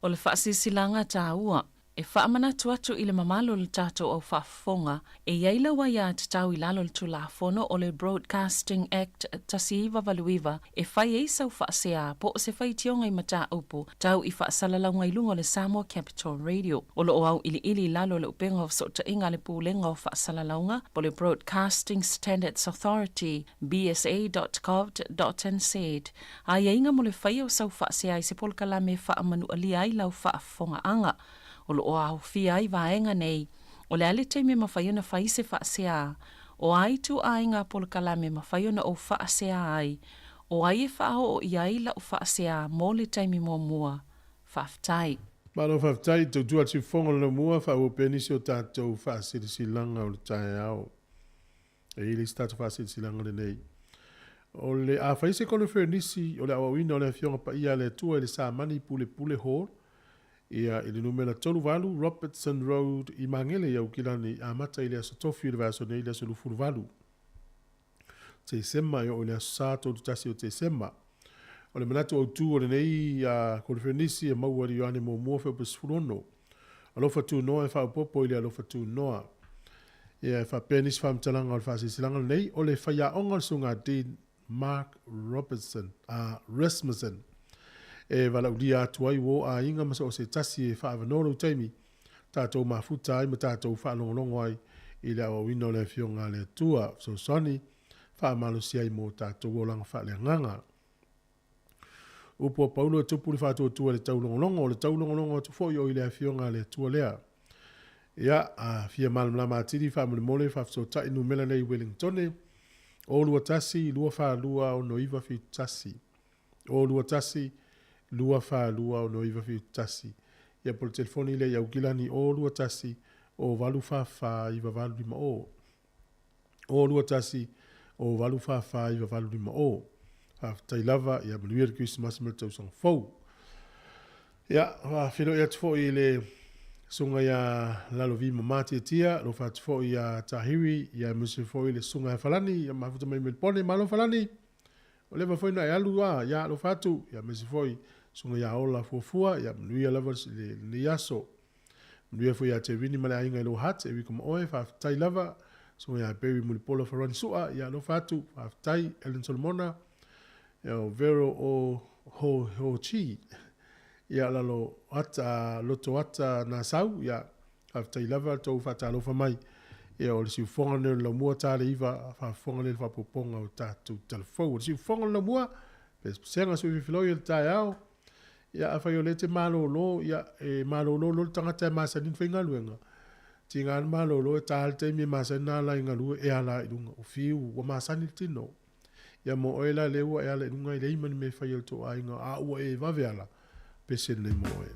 O le faasilasilaga taua e faamanatu atu i le mamalu o le tatou au faafofoga, e i ai lau aiatatau i lalo o le Tulafono o le Broadcasting Act 1989 e fai ai sau faasea po o se faitioga i mataupu tau i faasalalauga i luga o le Samoa Capital Radio. O lo o auiliili i lalo o le upega o fesootaiga a le Pulega o Faasalalauga po o le Broadcasting Standards Authority, bsa.govt.nz, Aiaiga mo le faia o sau faasea i se polokalame e faamanualia ai lau faafofogaaga. O lo o aofia ai vaega nei, o le a le taimi e mafai ona fai se faasea, o a ituaiga polokalame e mafai ona ou faasea ai, o ai e faaoo i ai lau faasea mo le taimi muamua. Faafetai. Malo faafetai, tautua atu i fofoga o le laumua, faaauau pea nisi o tatou faasilasilaga o le taeao. E i ai le isi tatou faasilasilaga lenei. O le a fai se koneferenisi o le aoaoina o le Afioga Paia a le Atua i le Samani Pulepule Hall, ia, i le numera 38 Robertson Road i Magele i Aukilani, amata i le aso Tofi o le vaiaso nei i le aso 28 Tesema e oo i le aso Sa 31 o Tesema. O le manatu autū o lenei koneferenisi e maua i le Ioane Muamua Feope 16. Alofa tunoa e faaopoopo i le alofa tunoa. Ia, e faapea nisi faamatalaga o le faasilasilaga lenei, o le faiaoga o le Susuga Dean Mark Robertson, a Rasmussen, e valaaulia atu ai uo aiga ma so o se tasi e faaavanoa lou taimi, tatou mafuta ai ma tatou faalogologo ai i le aoaoina o le Afioga a le Atua, fesoasoani faamalosi ai mo tatou olaga faaleagaga. Upu a Paulo e tupu le faatuatua i le taulogologo, o le taulogologo atu foi o i le Afioga a le Atua lea. Ia, a fia malamalama atili faamolemole faafesootai numera nei i Wellingtone, 021 242 6971. 021 242 6971. Ia, po o le telefoni lea i Aukilani, 021 084 9850. 021 084 9850. Faafetai lava, ia manuia le Kerisimasi ma le tausaga fou. Ia, faafeiloai atu foi i le susuga ia Lalovi Mama Tiatia, alofa atu foi ia Tahiri, ia aemaise foi le susuga ia Falani, ia mafuta mai Melbourne, malo Falani! Ua leva foi ona e alu a, ia alofa atu, ia aemaise foi susuga ia Ola Fuafua, ia manuia lava lenei aso. Manuia foi ia te Rini ma le aiga i lou heart e wiko ma oe, faafetai lava. Susuga ia Barry Mulipola Farani Sua, ia alofa atu, faafetai. Ellen Solomona, ia o Vero o Ho Ho Chi, ia lalo ata, loto ata Nasau, ia faafetai lava tou faatalofa mai. Ia o le siufofoga lenei o le laumua ta le iva, faafofoga lea i le faaopoopoga o tatou talafou. O le siufofoga o le laumua, pesepesega sui filifiloi o le taeao. Ia afai o lea e te malolo, ia e malolo loa le tagata e masani ona faigaluega, tiga le malolo e ta le taimi e masani ona ala i galue e ala i luga, ua fiu, ua masani le tino. Ia mo oe la lea ua e ala i luga e leai ma ni mea e fai a le tou aiga a ua e vave ala, pese lenei mo oe.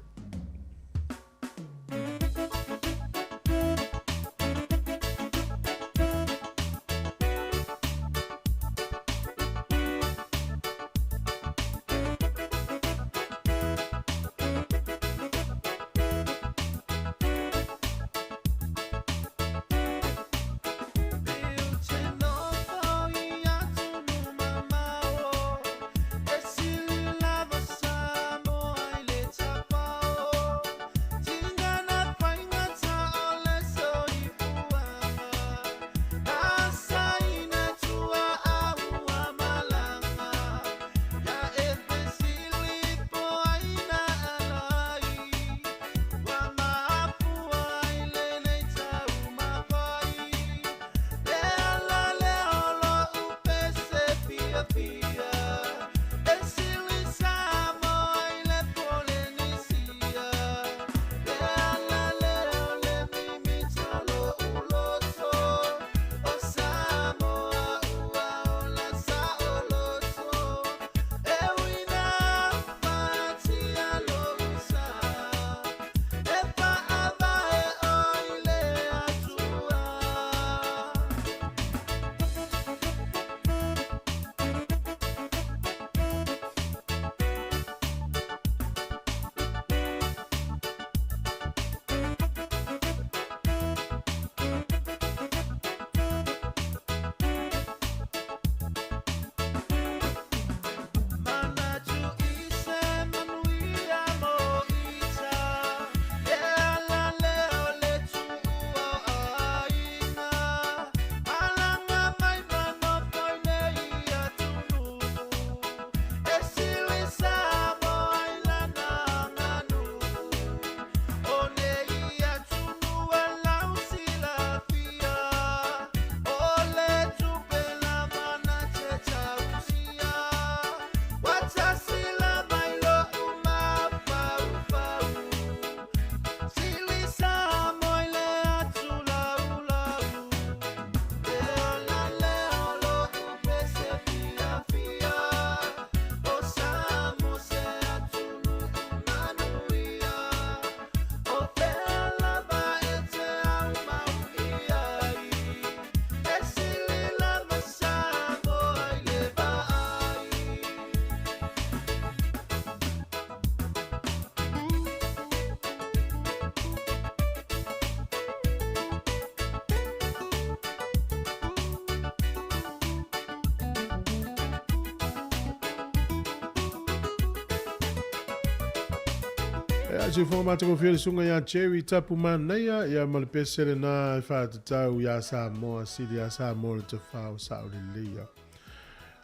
Ia, soifua matagofie le susuga ia Jerry Tapu Manaia, ia ma le pese lena e faatatau iā Samoa, sili iā Samoa le tafao sao lelei ia.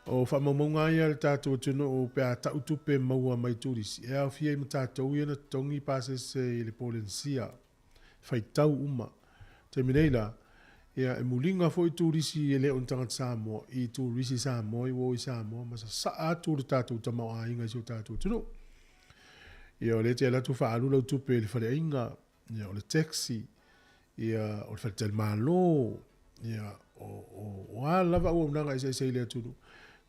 O faamaumauga ia a le tatou atunuu pe a tau tupe maua mai turisi, e aofia ai ma tatou ia na totogi pasese i le Polenisia, faitau uma. Taimi nei la, ia e muliga foi turisi e le o ni tagata Samoa i turisi Samoa i o i Samoa ma sasaa atu le tatou tamaoaiga i si o tatou atunuu. Ia o lea e te alu atu faaalu lau tupe i le faleaiga, ia o le taxi, ia o le faletalimalo, ia o, o, o a lava auaunaga eseese i le atunuu.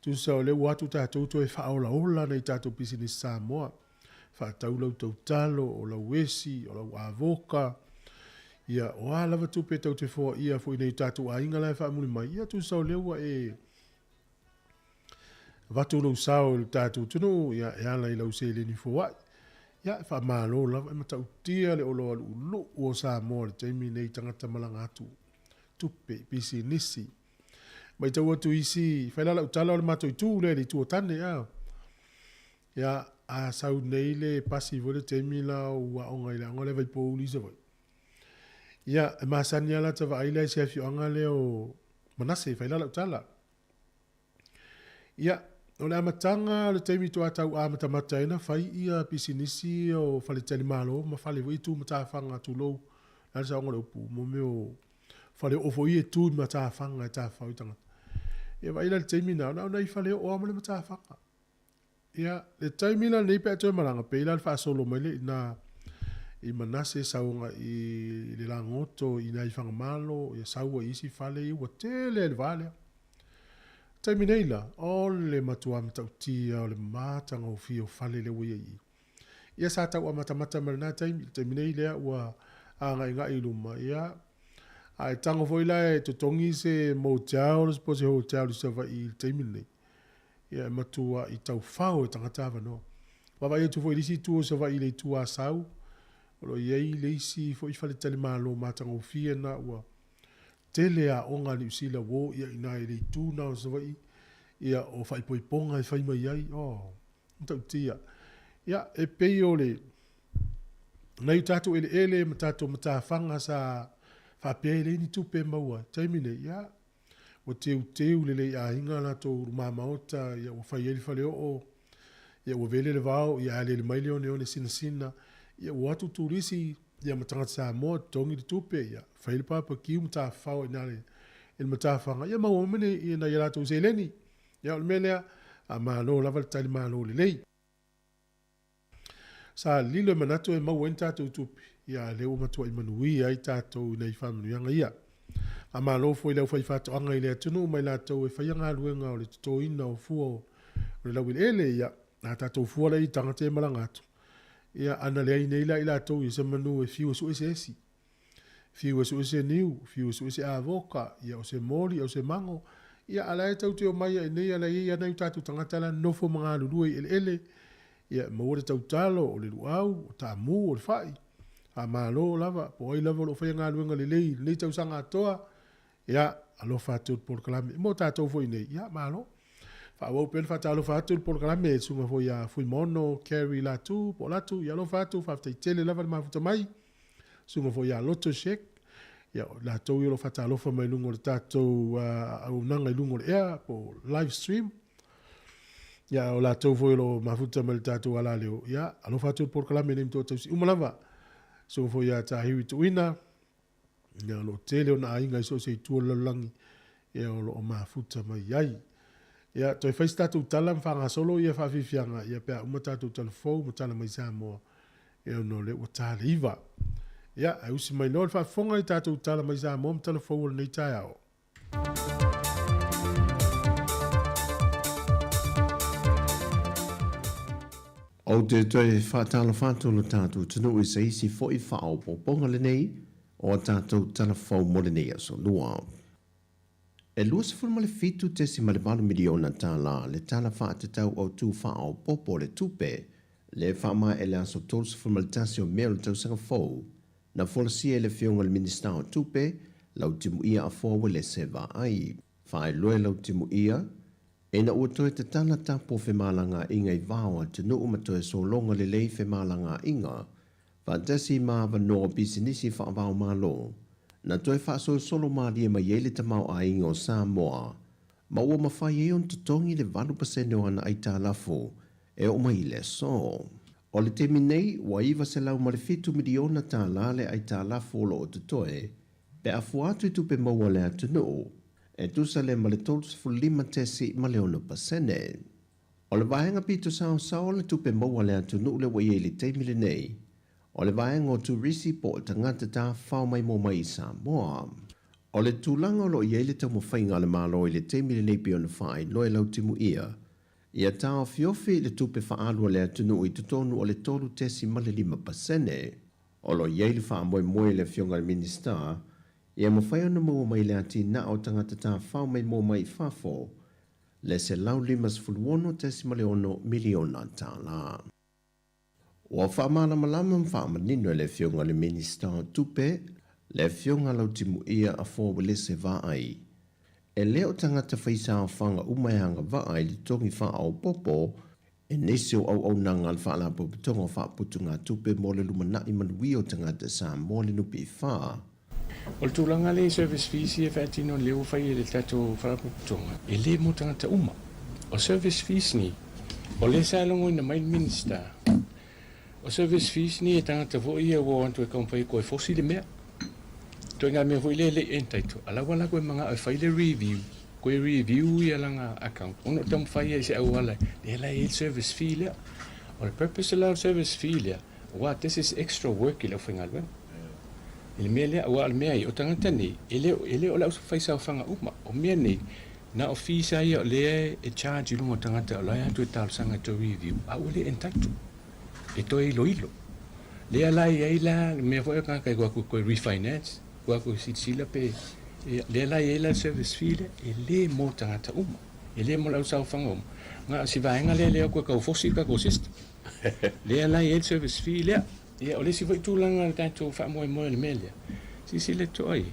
Tusa o lea ua atu tatou toe faaolaola nai tatou pisinisi Samoa. Faatau lau tautalo, o lau esi, o lau avoka, ia o a lava tupe tou te foaia foi nei tatou aiga la e faamuli mai, ia tusa o lea ua e avatu lou sao i le tatou atunuu, ia, e ala i lau seleni foai. Ia, e faamalo lava, e matautia le oloa luuluu o Samoa i le taimi nei i tagata malaga atu, tupe, pisinisi. Matau atu isi, fai la lau tala o le matou itu lea, le itu o Tane, a. Ia, a sau nei le pasi foi le taimi la o aoga i le aoga lea Vaipouli i Savaii. Ia, e masani lava la ta vaai lea i se afioaga lea o Manase, fai la lau tala. Ia, o le amataga o le taimi toa tau amatamata ai na fai ia pisinisi o faletalimalo ma fale foi tu matafaga tulou le a le saoga o le upu mo mea o fale oo foi e tu i matafaga e tafafao ai tagata. Ia vaai la i le taimi na, na o nai fale oo lava ma le matafaga. Ia, le taimi la lenei pe a toe malaga, pei la le faasolo mai lea i ina i Manase sau agai i le Lagoto i ina i Fagamalo, ia sau ai i isi fale ia ua tele ai le va lea. Taimi nei la, o le matua matautia o le matagofie o fale lea ua i ai i i. Ia sa tau amatamata mai lena taimi, le taimi nei lea ua agaigai i luma, ia a e tago foi la e totogi se motel po o se hotel i Savaii i le taimi lenei, Ia e matuai taufao e tagata avanoa. Vaavaai atu foi i le isi itu o Savaii i le itu Asau, o lo o i ai le isi foi faletalimalo matagofie na ua tele aoga a Niu Sila ua o i ina i le itu na o Savaii, ia o faaipoipoga e fai mai ai, oh, matautia. Ia, e pei o le nai o tatou eleele ma tatou matafaga sa faapea e leai ni tupe e maua ai. Taimi nei, ia, Ua teuteu lelei aiga latou ruma maota, ia ua fai ai le faleoo, ia ua vele le vao, ia aliali mai le oneone sinasina, ia ua o atu turisi, ia ma tagata Samoa, totogi le tupe, ia fai le papakiu ma tafafao i ina i le matafaga, ia maua mai ia nai a latou seleni. Ia o le mea lea, a malo lava le talimalo lelei. Sa lilo e manatu e maua ai ni tatou tupe, ia a lea ua matuai manuia ai tatou i nai faamanuiaga ia. Faamalo foi i le aufaifaatoaga i le atunuu ma i latou e faia galuega o le totoina o fua o le laueleele, ia, a tatou fua la i tagata ia e malaga atu, ia ana leai nei la i latou ia se manu e fiu e sue se esi. Fiu e sue se niu, fiu e sue se avoka, ia o se moli, o se mago, ia a la e tau te omai ai nei a la e i ai nai o tatou tagata la nofo ma galulue i eleele, ia e maua le tautalo, o le luau, o taamu, o le fai. Faamalo lava, po o ai lava o lo o faia galuega lelei i lenei tausaga atoa, ia, alofa atu i le polokalame. Mo tatou foi nei, ia, malo. Faaauau pea le faatalofa atu i le polokalame i le susuga foi ia Fuimaono Kerry Latu, po o Latu, ia alofa atu, faafetai tele lava le mafuta mai. Susuga foi ia Loto Sheck, ia o latou ia o lo o faatalofa mai luga o le tatou auaunaga i luga o le ea po o live stream. Ia o latou foi o lo o mafuta mai le tatou alaleo, ia alofa atu le polokalame nei ma toatausi uma lava. Susuga foi ia Tahiwi Tuuina, ia o lo o tele ona aiga i so o se itu o le lalolagi, ia o lo o mafuta mai ai. Ia toe fai se tatou tala ma faagasolo ia faafiafiaga, ia pe a uma tatou tala fou ma tala mai Samoa. Ia ona o lea ua ta le 9. Ia, ae usi mai loa le faafofoga i tatou tala mai Samoa ma tala fou o lenei taeao. Ou te toe faatalofa atu lo tatou atunuu i se isi foi faaopoopoga lenei o a tatou tala fou mo lenei aso lua. E $27.8 miliona tala le Tala Faatatau Autu Faaopoopo o le Tupe le faamaea i le aso 31 o Me o le tausaga fou, na folasia e le Afioga i le Minisita o Tupe, Lautimuia Afoa Uelese Vaai. Faailoa e Lautimuia, ina ua toe tatala tapu o femalagaaiga i vao atunuu ma toe sologa lelei femalagaaiga. faatasi ma avanoa o pisinisi faava-o-Malo, na toe faasolosolo malie mai ai le tamaoaiga o Samoa, ma ua mafai ai ona totogi le 8% o ana aitalafu e oo mai i le aso. O le taimi nei, ua $907 miliona tala le aitalafu o lo o totoe, pe a fua atu i tupe maua a le atunuu, e tusa lea ma le 35.6%. O le vaega pito saosaoa o le tupe maua a le atunuu lea ua i ai i le taimi lenei, o le vaega o turisi po o tagata tafafao maimoa mai i Samoa. O le tulaga o lo o i ai le taumafaiga a le Malo i le taimi lenei pei ona faailoa e Lautimuia, ia taofiofi le tupe faaalu a le atunuu i totonu o le 3.5%. O lo o i ai le faamoemoe i le Afioga i le Minisita ia mafai ona maua mai le atinae o tagata tafafao maimoa mai i fafo le $156.6 miliona tala. Ua faamalamalama ma faamanino e le Afioga i le Minisita o Tupe, le Afioga Lautimuia Afoa Uelese Vaai, e le o tagata faisaofaga uma e agavaa i le totogi faaopoopo e nisi o auaunaga a le Faalapotopotoga o Faaputugatupe mo le Lumanai Manuia o Tagata Samoa le NPF. O le tulaga lea i service fees ia e faatino lea ua fai e le tatou Faalapotopotoga, e le mo tagata uma. O service fees nei, o lea sa logoina mai le Minisita, o service fees nei e tagata foi ia ua o atu e taumafai e toe fosi le mea. Ituaiga mea foi lea e le i entitle, a la ua la koe manao e fai le review, koe review ia lana account ona o taumafai ia i se auala lea la e i ai le service fee lea. O le purpose la o le service fee lea, aua this is extra work i le aufaigaluega. I le mea lea, aua o le mea ia, o tagata nei, e le, e le o le aufaisaofaga uma. O mea nei, na o fees lava ia o lea e charge i luga o tagata o la e atu e talosaga e toe review, a ua le entitle e toe iloilo. Lea la e i ai la le mea foi o tagata e o atu e toe refinance, o atu e silasila pe, ia, lea la e i ai la le service fee lea, e le mo tagata uma. E le mo le ausaofaga uma. Na o si vaega lea lea o toe tau fosi le tatou system. Lea la e i ai le service fee lea. Ia, o le isi foi tulaga o le tatou faamoemoe i le mea lea, silasila totoa i ai,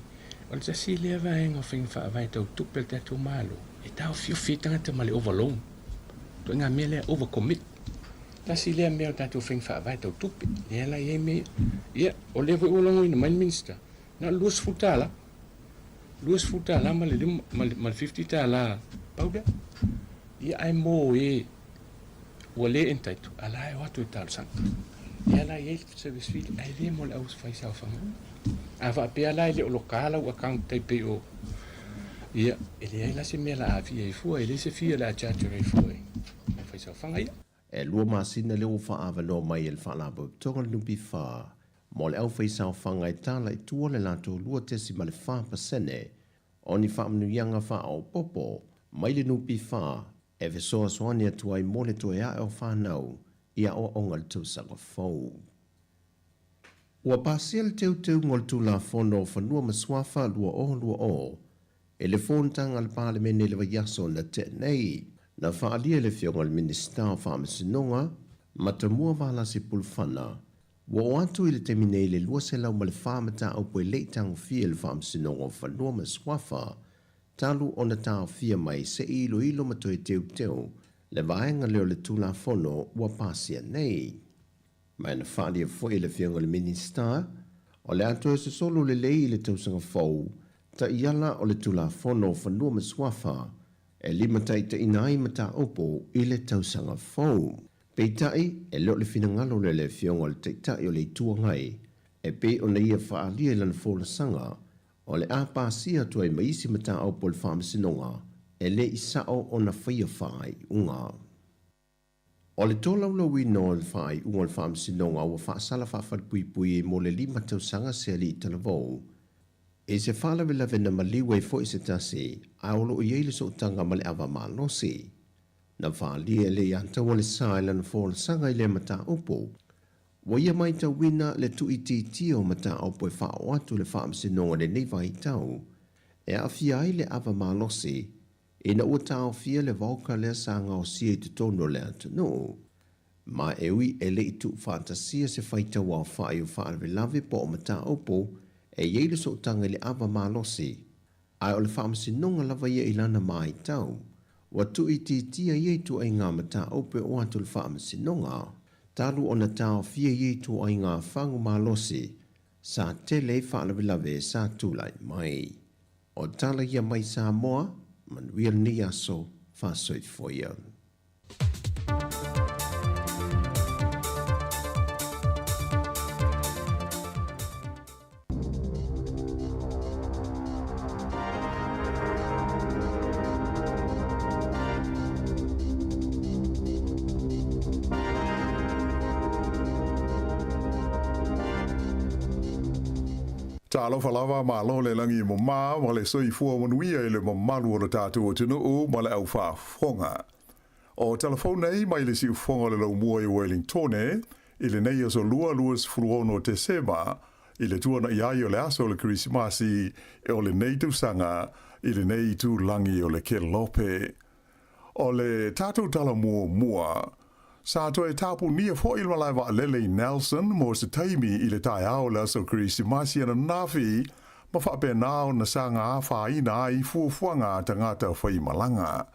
o le tasi lea vaega o faiga faavae tau tupe a le tatou Malo, e taofiofi ai tagata ma le overloan. Ituaiga mea lea, overcommit. Tasi lea mea o tatou faiga faavae tau tupe, lea la e i ai mea ia. Ia, o lea foi ua logoina mai le Minisita, na o le $20, $20 ma le ma le $50, pau lea. Ia, ae mo e ua le entitled, a la e o atu e talosaga. Lea la e i ai le service fee, ae le mo le au faisaofaga uma. A faapea la e le o loka lau account tai pei o, ia, e leai la se mea la aafia ai fua, e leai se fee o le a charge ai fua i au faisaofaga ia. E lua masina lea ua faaavanoa mai e le Faalapotopotoga o le NPF mo le aufaisaofaga e tala i tua le latou 2.4% o ni faamanuiaga faaopoopo mai le NPF e fesoasoani atu ai mo le toe ae o fanau i aoaoga i le tausaga fou. Ua pasia le teuteuga o le Tulafono o Fanua ma Suafa 2020 e le Fonotaga a le Palemene i le vaiaso na tea nei. Na faaalia e le Afioga i le Minisita o Faamasinoga, Matamua Valasi Pulufana, ua oo atu i le taimi nei le 204 mataupu e le i tagofia e le Faamasinoga o Fanua ma Suafa talu ona taofia mai se i iloilo ma toe teuteu le vaega lea o le Tulafono ua pasia nei. Ma na faaalia foi e le Afioga i le Minisita, o le a toe sosolo lelei i le tausaga fou taiala o le Tulafono o Fanua ma Suafa e limataitaiina ai mataupu i le tausaga fou. Peitai, e le o le finagalo lea o le Afioga i le Taitai o le Itu Agai e pei ona ia faaalia i lana folasaga O le a pasia atu ai ma isi mataupu o le Faamasinoga e le i sao ona faia faaiuga. O le tolaulauina o le faaiuga o le Faamasinoga ua faasala faafalepuipui ai mo le 5 tausaga se alii talavou i se faalavelave na maliu ai foi se tasi ae o lo o i ai le sootaga ma le ava malosi. Na faaalia e le ia taua le sa i lana folasaga i lea mataupu Ua ia maitauina le tuuitiitia o mataupu e faaoo atu le Faamasinoga i lenei vaitau e aafia ai le ava malosi ina ua taofia le vodka lea sa gaosia i totonu o le atunuu. Ma e ui e le i tuufaatasia se faitau aofai o faalavelave po o mataupu e i ai le sootaga i le ava malosi, ae o le Faamasinoga lava ia i lana maitau, ua tuuitiitia ia ituaiga mataupu e oo atu le Faamasinoga. Talu ona taofia ia ituaiga fagu malosi, sa tele ai faalavelave sa tulai mai. O tala ia mai Samoa, manuia lenei aso, faasoifua ia. Talofa lava, malo le lagi mama ma le soifua manuia i le mamalu o le tatou atunuu ma le aufaafofoga. O telefone nei mai le siufoga o le laumua i Wellingtone i lenei aso Lua 26 Tesema i le tuana'i ai o le aso o le Kerisimasi o lenei tausaga i lenei itulagi o le Kelope. O le tatou tala muamua, sa toe tapunia foi le malae vaalele i Nelson mo se taimi i le taeao o le aso Kerisimasi ananafi ma faapena ona saga afaina ai fuafuaga a tagata faimalaga.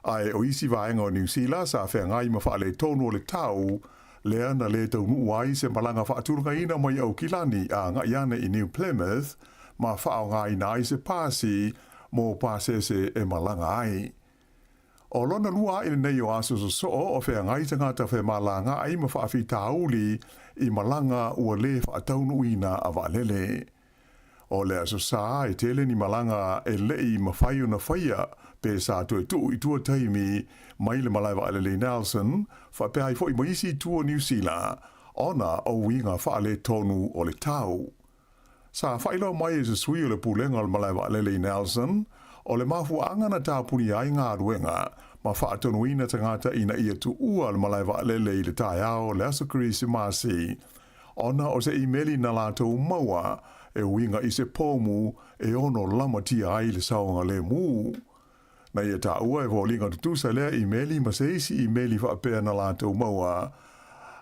Ae o isi vaega o Niu Sila sa feagai ma faaletonu o le tau, lea na lē taunuu ai se malaga faatulagaina mai Aukilani a agai ane i New Plymouth ma faaaogaina ai se pasi mo pasese e malaga ai. O lona lua aʻe lenei o aso sosoo o feagai tagata femalagaai ma faafitauli i malaga ua lē faataunuuina a vaalele. O le Aso Sa e tele ni malaga e leʻi mafai ona faia pe sa toe tuu i tua taimi mai le malae vaalele i Nelson, faapea ai foi ma isi itu o Niu Sila, ona o uiga faaletonu o le tau. Sa faailoa mai e se sui o le pulega o le malae vaalele i Nelson, o le mafuaaga na tapunia ai galuega ma faatonuina tagata ina ia tuua le malae vaalele i le taeao o le aso Kerisimasi, ona o se imeli na latou maua e uiga i se pomu e ono lamatia ai le saogalemu. Na ia taua e foliga tutusa lea imeli ma se isi imeli faapea na latou maua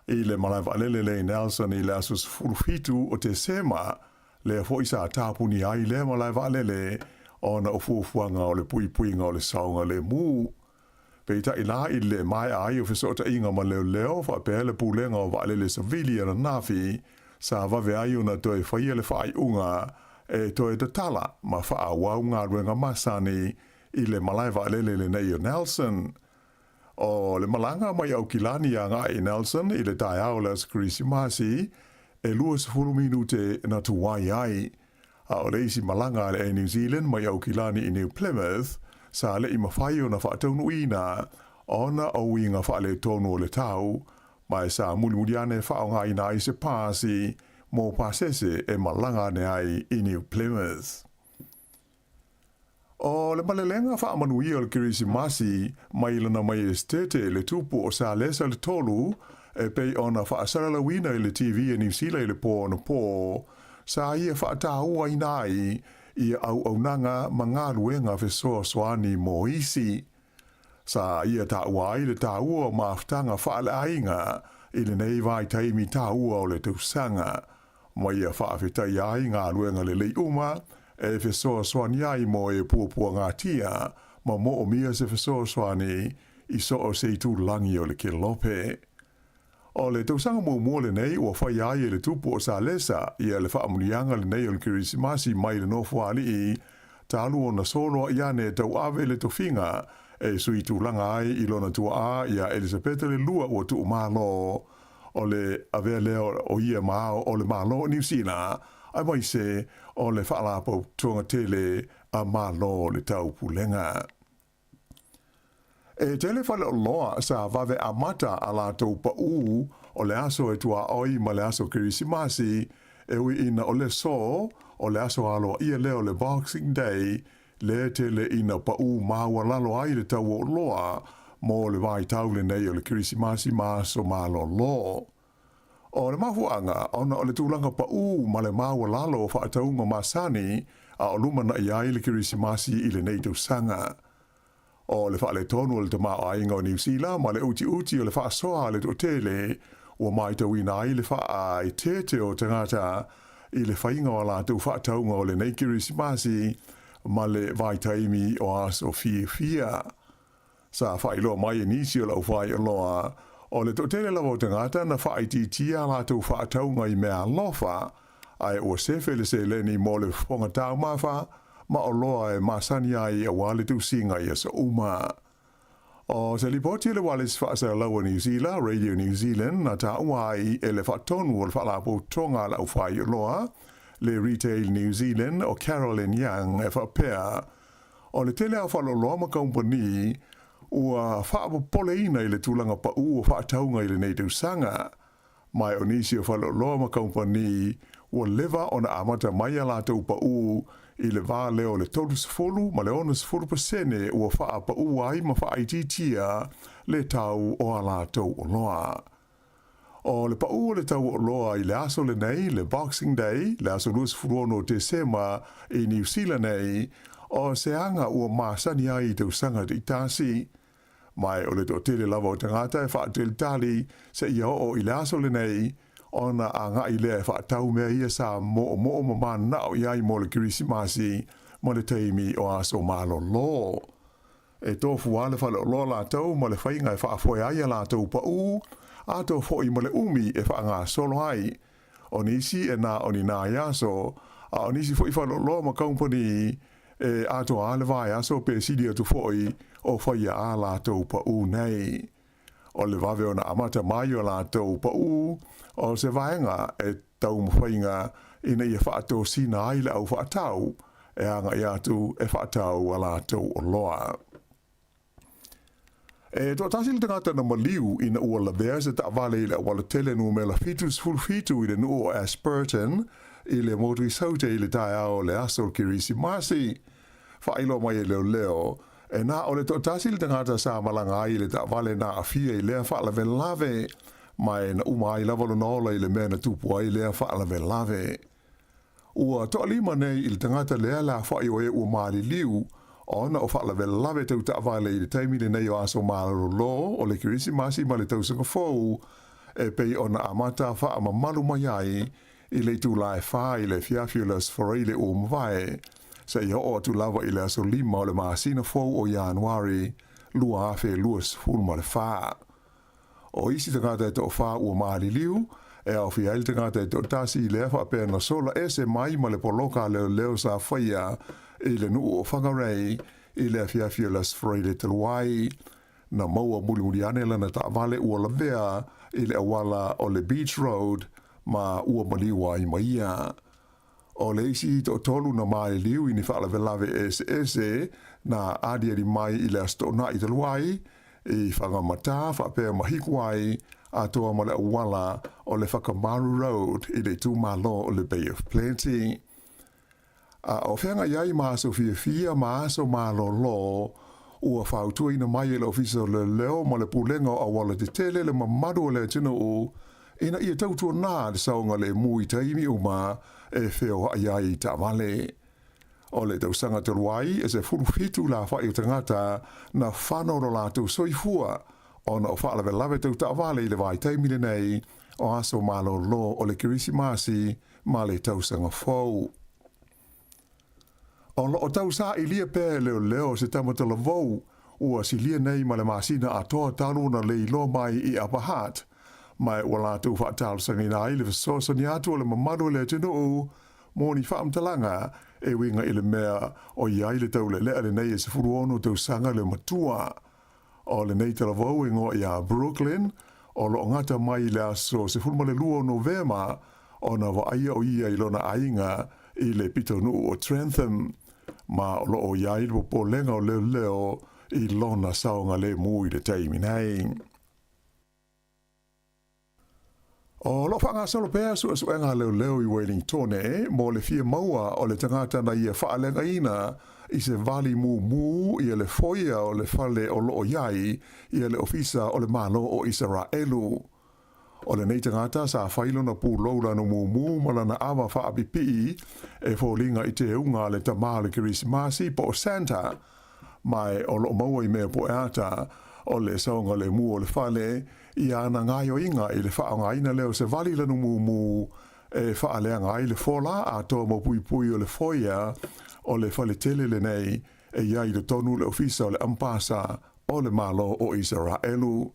i le malae vaalele lea i Nelson i le aso 17 o Tesema, lea foi sa tapunia ai lea malae vaalele ona o fuafuaga o le puipuiga o le saogalemu. Peitai la i le maea ai o fesootaiga ma leoleo faapea le Pulega o Vaalele Savili ananafi, sa vave ai ona toe faia le faaiuga e toe tatala ma faaauau galuega masani i le malae vaalele lenei o Nelson. O le malaga mai Aukilani agai i Nelson i le taeao o le Aso Kerisimasi, e 20 minute na tuai ai. A o le isi malaga a le Air New Zealand mai Aukilani i New Plymouth, sa leʻi mafai ona faataunuuina ona o uiga faaletonu o le tau, ma e sa mulimuli ane faaaogaina ai se pasi mo pasese e malaga ane ai i New Plymouth. O le malelega faamanuia o le Kerisimasi mai lana Maiestete le Tupu o Salesa le Tolu, e pei ona faasalalauina i le TV a Niu Sila i le pō anapō, sa ia faatauaina ai ia auaunaga ma galuega fesoasoani mo isi. Sa ia taua ai le taua o mafutaga faaleaiga i lenei vaitaimi taua o le tausaga, ma ia faafetaia ai galuega lelei uma e fesoasoani ai mo e puapuagatia ma moomia se fesoasoani i so o se itulagi o le Kelope. O le tausaga muamua lenei ua faia ai e le Tupu o Salesa ia le faamanuiaga lenei o le Kerisimasi mai le Nofoalii talu ona soloaʻi ane e tauave le tofiga e sui tulaga ai i lona tuaa iā Elisapeta le Lua ua tuumalo o le avea lea o ia ma ao o le Malo o Niu Sila aemaise o le Faalapotopotoga tele a Malo o le Taupulega. E tele faleoloa sa vave amata a latou paʻū o le aso e tuaoi ma le aso Kerisimasi, e ui ina o le aso o le aso aloaia lea o le Boxing Day, lea tele ina paʻū maualalo ai le tau o oloa mo le vaitau lenei o le Kerisimasi ma aso malolo. O le mafuaaga, ona o le tulaga paʻū ma le maualalo o faatauga masani a o lumanaʻi ai le Kerisimasi i lenei tausaga. O le faaletonu o le tamaoaiga o Niu Sila ma le utiuti o le faasoa a le toatele ua matauina ai le faaeteete o tagata i le faiga o a latou faatauga o lenei Kerisimasi ma le vaitaimi o aso fiafia. Sa faailoa mai e nisi o le aufaioloa O le toatele lava o tagata na faaitiitia a latou faatauga i meaalofa, ae ua sefe le seleni mo le fofoga taumafa ma oloa e masani ai aua le tusiga i aso uma. O se lipoti a le Ualesi Faasalalau a Niu Sila, Radio New Zealand, na taua ai e le faatonu o le Faalapotopotoga a le Aufaioloa, le Retail New Zealand, o Carolyn Young e faapea, O le tele o faleoloa ma kamupani ua faapopoleina i le tulaga paʻu o faatauga i lenei tausaga. Ma o nisi o faleoloa ma kamupani ua leva ona amata mai a latou paʻu i le va lea o le 30 ma le 60% ua faapaʻu ai ma faaitiitia le tau o a latou oloa. O le paʻu o le tau oloa i le aso lenei, le Boxing Day, le aso 26 o Tesema i Niu Sila nei, o se aga ua masani ai i tausaga taitasi. Ma o le toatele lava o tagata e faatalitali seia oo i le aso lenei, ona agai lea e faatau mea ia sa moomoo ma mananao i ai mo le Kerisimasi ma le taimi o aso malolo. E tofu lava le faleoloa latou ma le faiga e faafoe ai a latou paʻu, atoa foi ma le umi e faagasolo ai. O nisi e na o ni nai aso, a o nisi foi faleoloa ma kamupani e atoa lava le vaiaso pe sili atu foi o faia a latou paʻu nei. O le vave ona amata mai o latou paʻu o se vaega e taumafaiga ina ia faatosina ai le au faatau e agai atu e faatau a latou oloa. E toatasi le tagata na maliu ina ua lavea se taavale i le auala tele numera 77 i le nuu o Ashburton i le motu i Saute i le taeao o le aso o le Kerisimasi. Faailoa mai e leoleo, e na o le toatasi le tagata sa malaga ai i le taavale na aafia i lea faalavelave, ma e na uma ai lava lona ola i le mea na tupu ai lea faalavelave. Ua toalima nei i le tagata lea le afaʻi o e ua maliliu ona o faalavelave tau taavale i le taimi lenei o aso malolo o le Kerisimasi ma le Tausaga Fou e pei ona amata faamamalu mai ai i le itula e 4 i le afiafi o le Aso Faraile ua mavae, seia oo atu lava i le aso 5 o le masina fou o Ianuari 2024. O isi tagata e toafa ua maliliu, e aofia ai le tagata e toatasi lea faapea na sola ese mai ma le poloka a leoleo sa faia i le nuu o Whangarei i le afiafi o le Aso Faraile talu ai. Na maua mulimuli ane lana taavale ua lavea i le auala o le Beach Road ma ua maliu ai ma ia. O le isi toatolu na maliliu i ni faalavelave eseese na aliali mai i le Aso Toonai talu ai, i Whangamata faapea ma Hikuai atoa ma le auala o le Whakamaru Road i le itumalo o le Bay of Plenty. A o feagai ai ma aso fiafia ma aso malolo, ua fautuaina mai e le Ofisa o Leoleo ma le Pulega o Auala Tetele le mamalu o le atunuu ina ia tautuana le saogalemu i taimi uma e feoai ai i taavale. O le tausaga talu ai, e 17 lafaʻi o tagata na fano lo latou soifua ona o faalavelave tau taavale i le vaitaimi lenei o aso malolo o le Kerisimasi ma le tausaga fou. O loo tausailia pea e leoleo se tama talavou ua silia nei ma le masina atoa talu ona le iloa mai i Upper Hutt, ma ua latou faatalosagaina ai le fesoasoani atu o le mamalu o le atunuu mo ni faamatalaga e uiga i le mea o i ai le taulealea lenei e 16 tausaga le matua. O lenei talavou e igoa ia Brooklyn, o loo gata mai i le aso 12 o Novema ona vaaia o ia i lona aiga i le pitonuu o Trentham, ma o loo i ai le popolega o leoleo i lona saogalemu i le taimi nei. O loo faagasolo pea suesuega a leoleo i Wellingtone mo le fia maua o le tagata na ia faaleagaina i se vali mumu ia le foia o le fale o loo i ai ia le Ofisa o le Malo o Isaraelu. O lenei tagata sa fai lona pulou lanu mumu ma lana ava faapipii e foliga i teuga a le tama o le Kerisimasi po o Santa, ma o loo maua i mea poeata o le saogalemu o le fale i ana gaoioiga i le faaaogaina lea o se vali lanu mumu e faaleaga ai le fola atoa mau puipui o le foia o le faletele lenei e i ai i totonu le Ofisa o le Ampasa o le Malo o Isaraelu.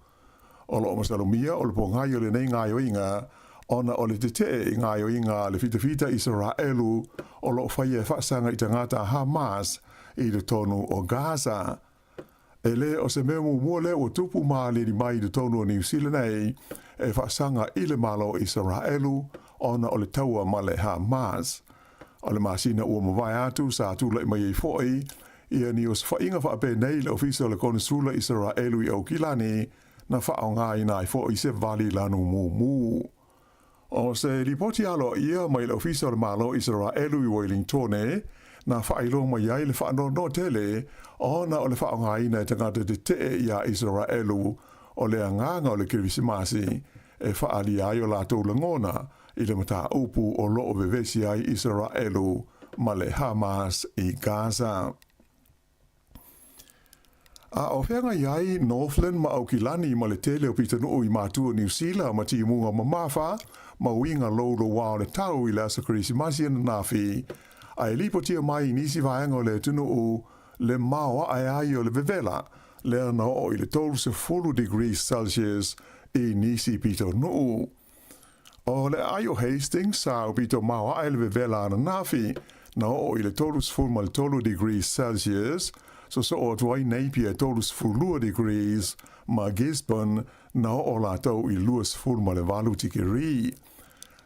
O loo masalomia o le pogai o lenei gaoioiga ona o le tetee i gaoioiga a le fitafita Isaraelu o loo faia e faasaga i tagata a Hamas i totonu o Gaza. E le o se mea muamua lea ua tupu ma aliali mai i totonu o Niu Sila nei e faasaga i le Malo o Isaraelu ona o le taua ma le Hamas. O le masina ua mavae atu sa tulai mai ai foi ia ni osofaiga faapenei i le Ofisa o le Konesula Isaraelu i Aukilani na faaaogaina ai foi se vali lanu mumu. O se lipoti aloaia mai le Ofisa o le Malo Isaraelu i Welingtone na faailoa mai ai le faanoanoa tele ona o le faaaogaina e tagata tetee iā Isaraelu o le agaga o le Kerisimasi e faaalia ai o latou lagona i le mataupu o loo vevesi ai Isaraelu ma le Hamas i Gaza. A o feagai ai Northland ma Aukilani ma le tele o pitonuu i matua Niu Sila ma timuga mamafa ma uiga loulouā o le tau i le aso Kerisimasi ananafi, a e lipotia mai i nisi vaega o le atunuu le maoae ai o le vevela lea na oo i le 30 degrees Celsius i nisi pitonuu. O le aai o Hastings sa aupito maoae le vevela ananafi, na oo i le 33 degrees Celsius, sosoo atu ai Napier 32 degrees, ma Gisborne na oo latou i 28 tikeri.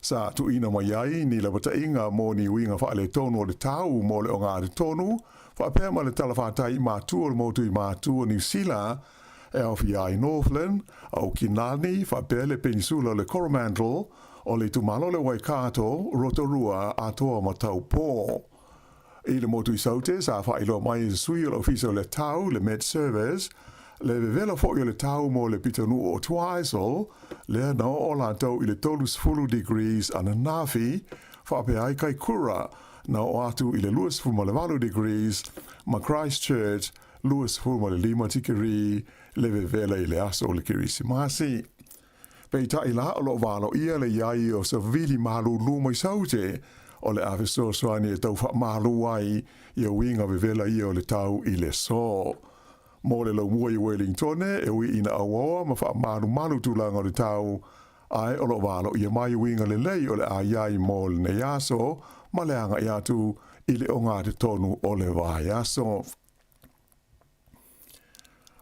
Sa tuuina mai ai ni lapataiga mo ni uiga faaletonu o le tau mo le ogatotonu, faapea ma le talafatai i matua o le motu i matua Niu Sila, e aofia ai Northland, Aukilani, faapea le Penisula o le Coromandel, o le itumalo o le Waikato, Rotorua, atoa ma Taupō. I le motu i Saute, sa faailoa mai e se sui o le Ofisa o le Tau, le Met Service, le vevela foi o le tau mo le pitonuu o Twizel, lea na oo latou i le 30 degrees ananafi, faapea ai Kaikoura, na oo atu i le 28 degrees, ma Christchurch, 25 tikeri le vevela i le aso o le Kerisimasi. Peitai la o loo valoia le iai o savili malūlū mai Saute o le a fesoasoani e tau faamālū ai ia uiga vevela ia o le tau i le aso. Mo le laumua i Welingtone e ui ina auaoa ma faamalumalu tulaga o le tau, ae o loo valoia mai uiga lelei o le a iai mo lenei aso ma le agai atu i le ogatotonu o le vaiaso.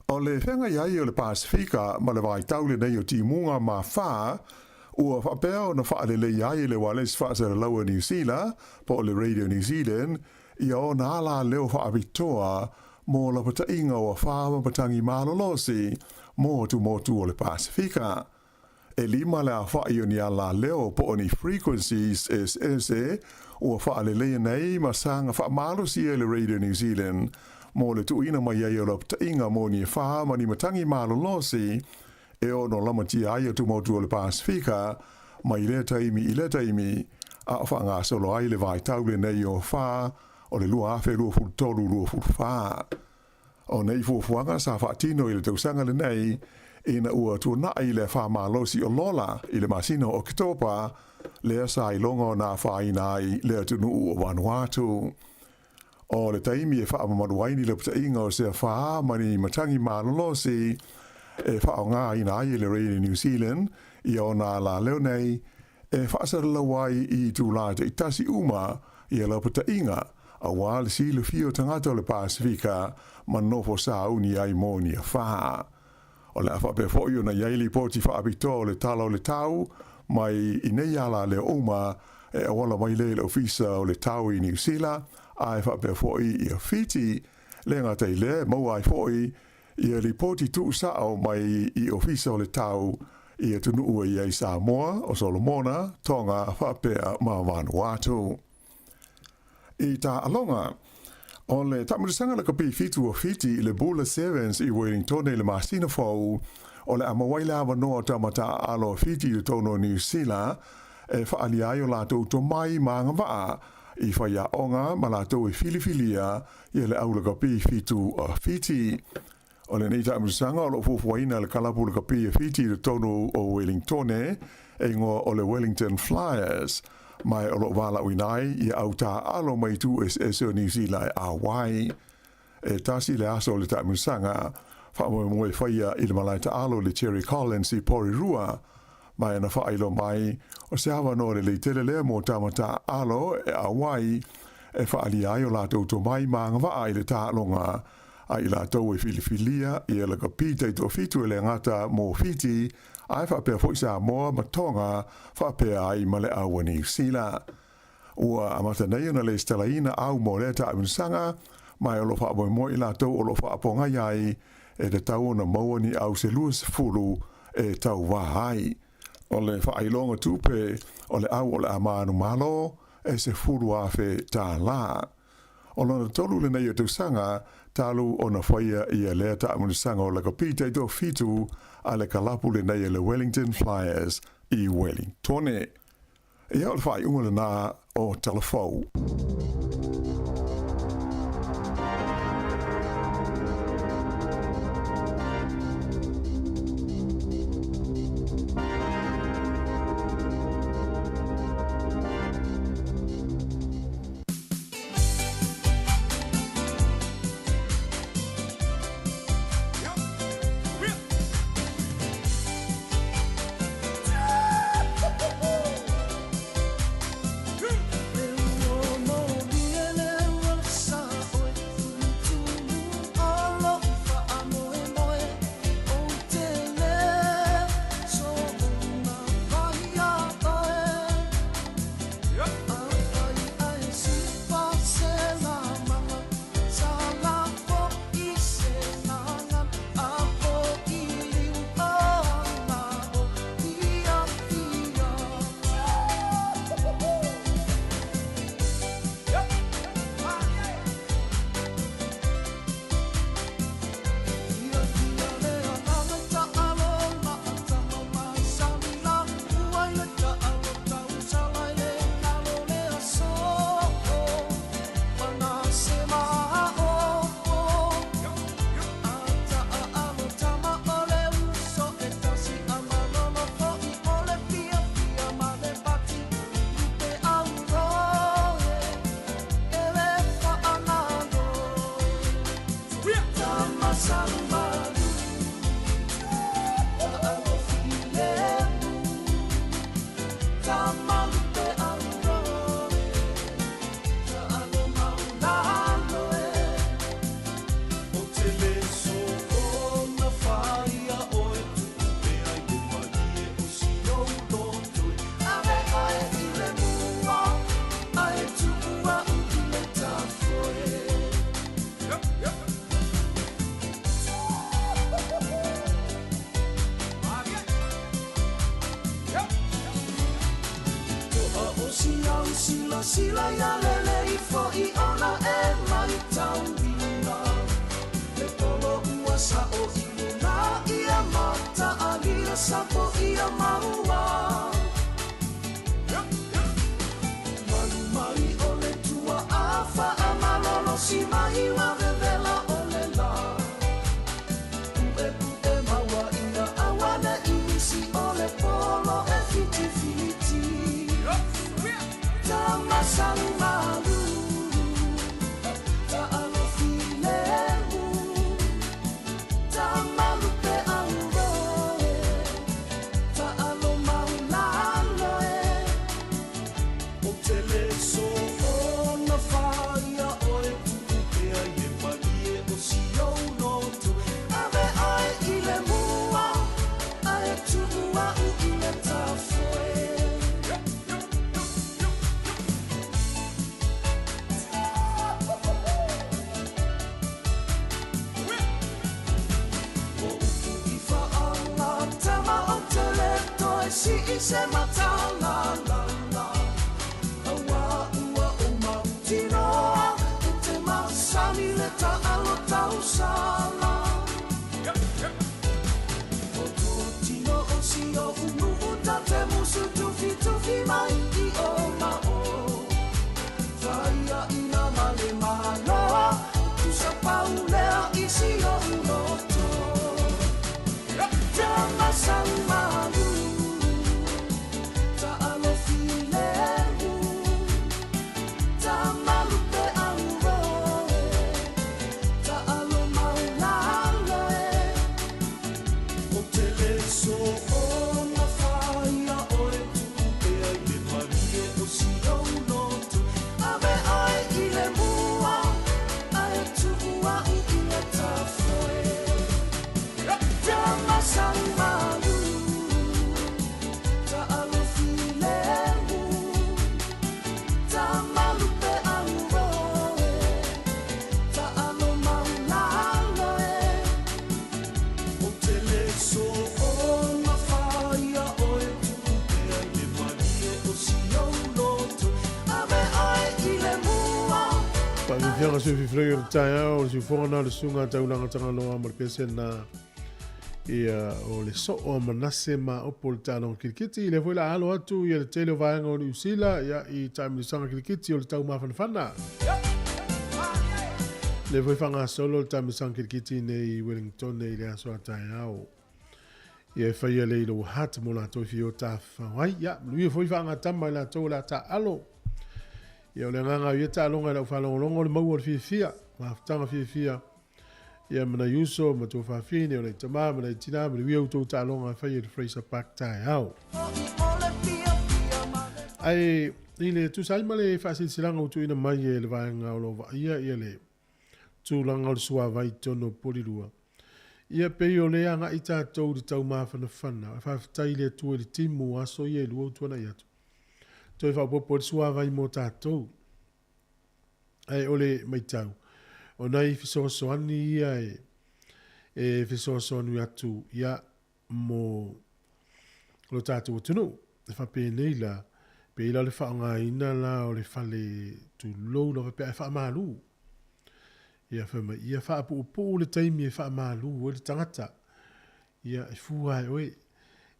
O le feagai ai o le Pasefika ma le vaitau lenei o timuga ma whā, ua faapea ona faalelei ai e le ualesi faasalalau a Niu Sila, po o le Radio New Zealand, ia ona ala leo faapitoa mo lapataiga o afā ma matagi malolosi mo atumotu o le Pasefika. E lima le aofaʻi o ni alaleo po o ni frequencies eseese ua faaleleia nei ma saga faamalosi e le Radio New Zealand mo le tuuina mai ai o lapataiga mo ni afa ma ni matagi malolosi e ono lamatia ai atumotu o le Pasefika mai lea taimi i lea taimi a o faagasolo ai le vaitau lenei o afa o le 2023/24. O nei fuafuaga sa faatino i le tausaga lenei ina ua tuanai le afa malosi o Lola i le masina o Oketopa, lea sa iloga ona afaina ai le atunuu o Vanuatu. O le taimi e faamamalu ai ni lapataiga o se afa ma ni matagi malolosi e faaaogaina ai e le Radio New Zealand ia ona alaleo nei e faasalalau ai i itulā taitasi uma ia lapataiga aua le silafia o tagata o le Pasefika ma nofo sauni ai mo ni afa. O le a faapea foi ona i ai lipoti faapitoa o le Tala o le Tau mai i nei alaleo uma e auala mai lea i le Ofisa o le Tau i Niu Sila, ae faapea foi ia Fiti, le gata i lea e maua ai foi ia lipoti tuusao mai i Ofisa o le Tau i atunuu e i ai Samoa, o Solomona, Tonga faapea ma Vanuatu. I taaloga, o le taamilosaga lakapi fitu o Fiti i le Bula Sevens i Wellingtone i le masina fou, o le a maua ai le avanoa o tama taaalo a Fiti i totonu o Niu Sila e faaalia ai o latou tomai ma agavaa i faiaoga ma latou e filifilia ia le au lakapi fitu a Fiti. O lenei taamilosaga o loo fuafuaina e le kalapu lakapi a Fiti i totonu o Wellingtone e igoa o le Wellington Flyers, ma o loo valaauina ai ia au taaalo mai itu eseese o Niu Sila e auai. E tasi le aso o le taamilosaga, faamoemoe faia i le malae taalo i le Jerry Collins i Porirua, ma e na faailoa mai, o se avanoa lelei tele lea mo tama taaalo e auai e faaalia ai o latou tomai ma agavaa i le taaloga a i latou e filifilia ia lakapi taitoafitu e le gata mo Fiti ae faapea foi Samoa ma Tonga faapea ai ma le au a Niu Sila. Ua amata nei ona lesitalaina au mo lea taamilosaga, ma e o lo o faamoemoe i latou o lo o faapogai ai e tatau ona maua ni au se 20 e tauvā ai. O le faailoga tupe o le au o le a manumalo e $10,000. O lona tolu lenei o tausaga talu ona faia ia lea taamilosaga o lakapi taitoafitu a le kalapu lenei a le Wellington Flyers i Wellingtone. Ia o le faaiuga lenā o Talafou. Afioga sui fifilagi o le taeao, o le siufoga na o le susuga a Taulaga Tagaloa ma le pese na ia o le soo a Manase ma opo le taaloga kirikiti. Lea foi la alo atu ia le tele o vaega o Niu Sila ia i taamilosaga kirikiti o le tau mafanafana. Lea foi faagasolo le taamilosaga kirikiti nei i Wellington i le aso a taeao. Ia e faia lea i Lower Hutt mo latou e fia o tafafao ai. Ia, manuia foi faagatama i latou o le a taaalo. Ia o le agaga o ia taaloga i lau faalogologo o le maua o le fiafia, mafutaga fiafia. Ia ma nai uso, ma tua fafine, o nai tama, ma nai tina, manuia outou taaloga e faia i le Fraser Park taeao. Ae i le tusa ai ma le faasilasilaga ua tuuina mai e le vaega o lo o vaaia ia le tulaga o le suavai i totonu o Porirua. Ia pei o lea agai tatou i le taumafanafana, faafetai i le Atua i le timu o aso ia e lua ua tuanai atu. Toe faaopoopo ai le suavai mo tatou. Ae o le matau, o nai fesoasoani ia e fesoasoani atu ia mo lo tatou atunuu. E faapenei la, pei la o le faaaogaina la o le fale tulou lava pe a e faamalu. Ia fai mai, ia faapuupuu le taimi e faamalu ai le tagata. Ia e fua e oe.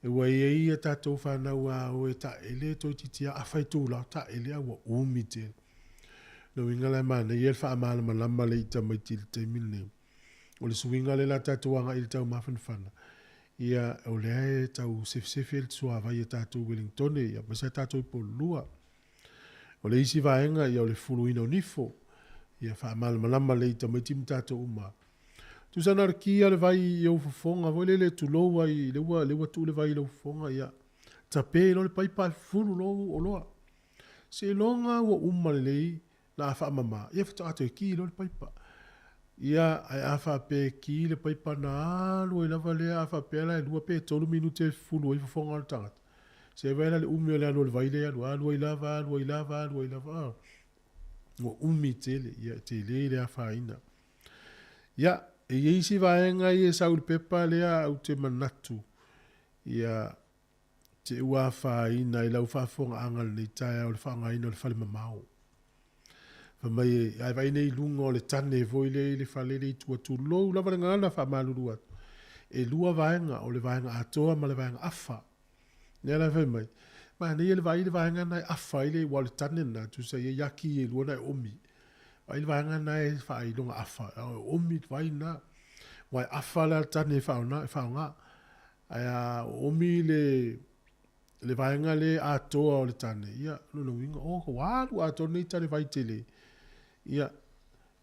E ua i ai ia tatou fanau a o e taele toeitiiti a afa itula o taele a ua umi tele. Lona uiga la e manaia le faamalamalama lea i tamaiti i le taimi lenei. O le suiga lea la tatou agai i le taumafanafana, ia o lea e tau sefesefe le suavai a tatou i Wellingtone, ia aemaise a tatou i Pololua. O le isi vaega, ia o le fuluina o nifo, ia faamalamalama lelei i tamaiti ma tatou uma. Tusa na o le ki lava o le vai i ou fofoga foi lele, tulou ai, lea ua, lea ua tuu le vai i lou fofoga, ia tape loa le paipa ae fufulu loa ou oloa. Seiloga ua uma lelei la a faamama, ia faatoa toe ki loa le paipa. Ia, ae a faapea e ki le paipa ona alu ai lava lea, a faapea la e lua pe tolu minute e fufulu ai fofoga o le tagata, se vaai la i le umi o le alu o le vai lea e alu, alu ai lava, alu ai lava, alu ai lava, a, ua umi tele, ia, e tele le afaina. Ia, e i ai isi vaega ia e sau i le pepa lea ou te manatu, ia, te ua afaina i lau faafofogaaga i lenei taeao i le faaaogaina o le fale mamao. Fai mai e, a e vaai nei i luga o le tane foi lea i le fale lea i tua, tulou lava le gagana faamalulu atu, e lua vaega, o le vaega atoa ma le vaega afa. Lea la fai mai, manaia le vaai i le vaega lena e afa ai le, aua o le tane lena, tusa e i ai aki e lua na e omi. Vaai le vaega lena e faailoga afa, e omi le vai lena. Aua e afa la le tane e faaaoga. Ae a oomi le le vaega le atoa o le tane, ia, lona uiga, oh, ua alu atoa lenei tane vai tele. Ia,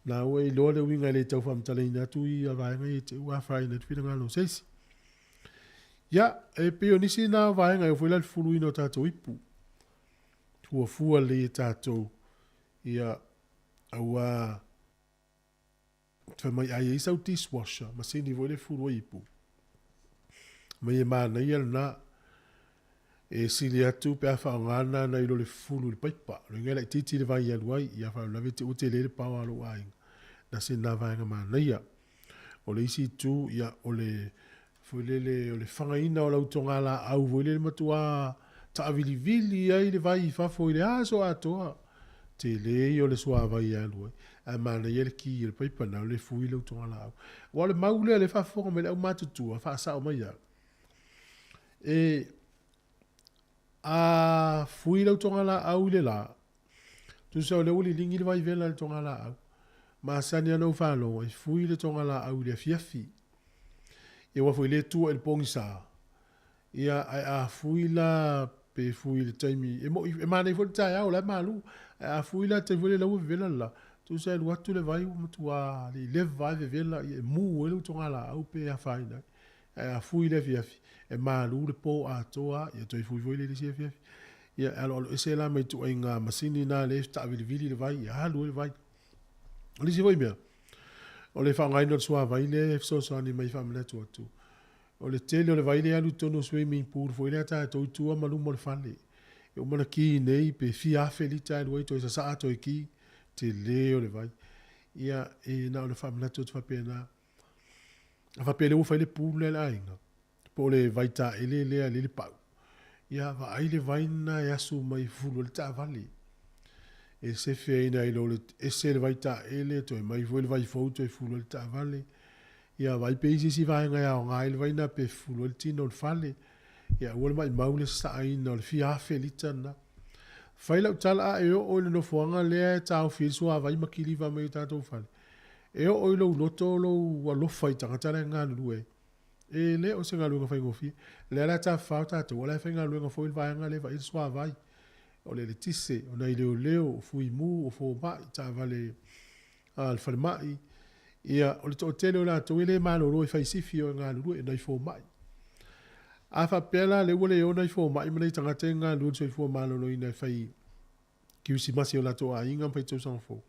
na ua iloa le uiga e le tau faamatalaina atu ia vaega ia te ua afaina ai le finagalo o se isi. Ia, e pei o nisi na o vaega e oo foi la i le fuluina o tatou ipu. Fuafua lelei e tatou, ia, aua Fai mai a i ai sau dishwasher, masini foi lea e fulu ai ipu. Mai e manaia lena. E sili atu pe a faaaoga lena nai lo le fulu i le paipa. O le uiga e laitiiti le vai e alu ai, ia faalavelave te ua tele le paoa a lou aiga. Na se na vaega manaia. O le isi itu, ia, o le, foi lele, o le fagaina o lau togalaau foi lele matuā taavilivili ai le vai i fafo i le aso atoa. Tele ia o le suavai e alu ai, ae manaia le ki o le paipa na o le fui lau togalaau. Aua o le mau lea o lea e faafofoga mai le aumatutua, faasao mai au, e, a fui lau togalaau i le la, Tusa o lea ua liligi le vaivela i le togalaau. Masani lava ona ou faalogo e fui le togalaau i le afiafi. Ia aua foi lea e tua i le pogisa. Ia ae a fui la pe fui i le taimi e moi e manaia foi le taeao o la e malu. Ae a fui la i le taimi foi lea la ua vevela le la, tusa e alu atu le vai ua matua le i leva lava e vevela ia e mu ai lou togalaau pe afaina ai. Ae a fui i le afiafi, e malu le po atoa, ia toe fui foi lea i le isi afiafi. Ia, e aloalo ese la mai ituaiga masini na lea e taavilivili le vai, ia alu ai le vai. O le isi foi mea, o le faaaogaina o le suavai lea e fesoasoani mai e faamanatu atu, o le tele o le vai lea e alu i totonu o swimming pool foi lea a tatou i tua ma luma o le fale. E uma ona ki nei pe fia afe lita e alu ai toe sasaa toe ki, tele o le vai. Ia, e na ona faamanatu atu faapena. A faapea lea ua fai le pool lea a le aiga, po o le vai taele lea le pau, ia vaai le vai lena e asu mai e fufulu ai le taavale. e sefeaina i lo le ese le vaitaele, toe mai foi le vai fou toe fulu ai le taavale. Ia vaai pe i ai se isi vaega e aoga ai le vai lena pe fulu ai le tino o le fale. Ia aua le maimau le sasaaina o le fia afe lita lena. Fai lau tala a e oo i le nofoaga lea e taofi ai le suavai ma kiliva mai o tatou fale, e oo i lou loto lou alofa i tagata la e galulue ai. E le o se galuega faigofie. O lea la e tafafao tatou, o la e faigaluega foi le vaega lea e vaai le suavai, o le eletise, o nai leoleo, o fuimu, o fomai, taavale a le falemai. Ia, o le toatele o latou e le malolo e fai sifi o e galulue, nai fomai. A faapea la lea ua le o nai fomai ma nai tagata ia e galulue i le soifua maloloina e fai Kerisimasi o latou aiga ma fai tausaga fou.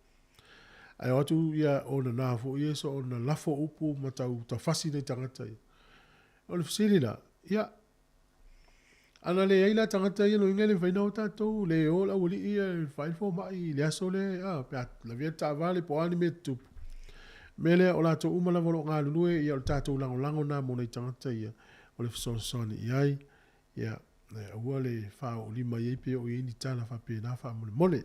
Ae o atu ia ona na foi ia soona lafo upu ma tau tafasi nai tagata ia. O le fesili la, ia, ana leai la tagata ia loiga e le mafai ona o tatou, le o le aualii ia e fai le fomai i le aso lea, a, pe a lavea le taavale po o a ni mea e tutupu. O le mea lea, o latou uma lava o lo o galulue, ia o le tatou lagolago lena mo nai tagata ia, o le fesoasoani i ai. Ia, aua le faaoolima i ai pe oo i ai ni tala faapena faamolemole.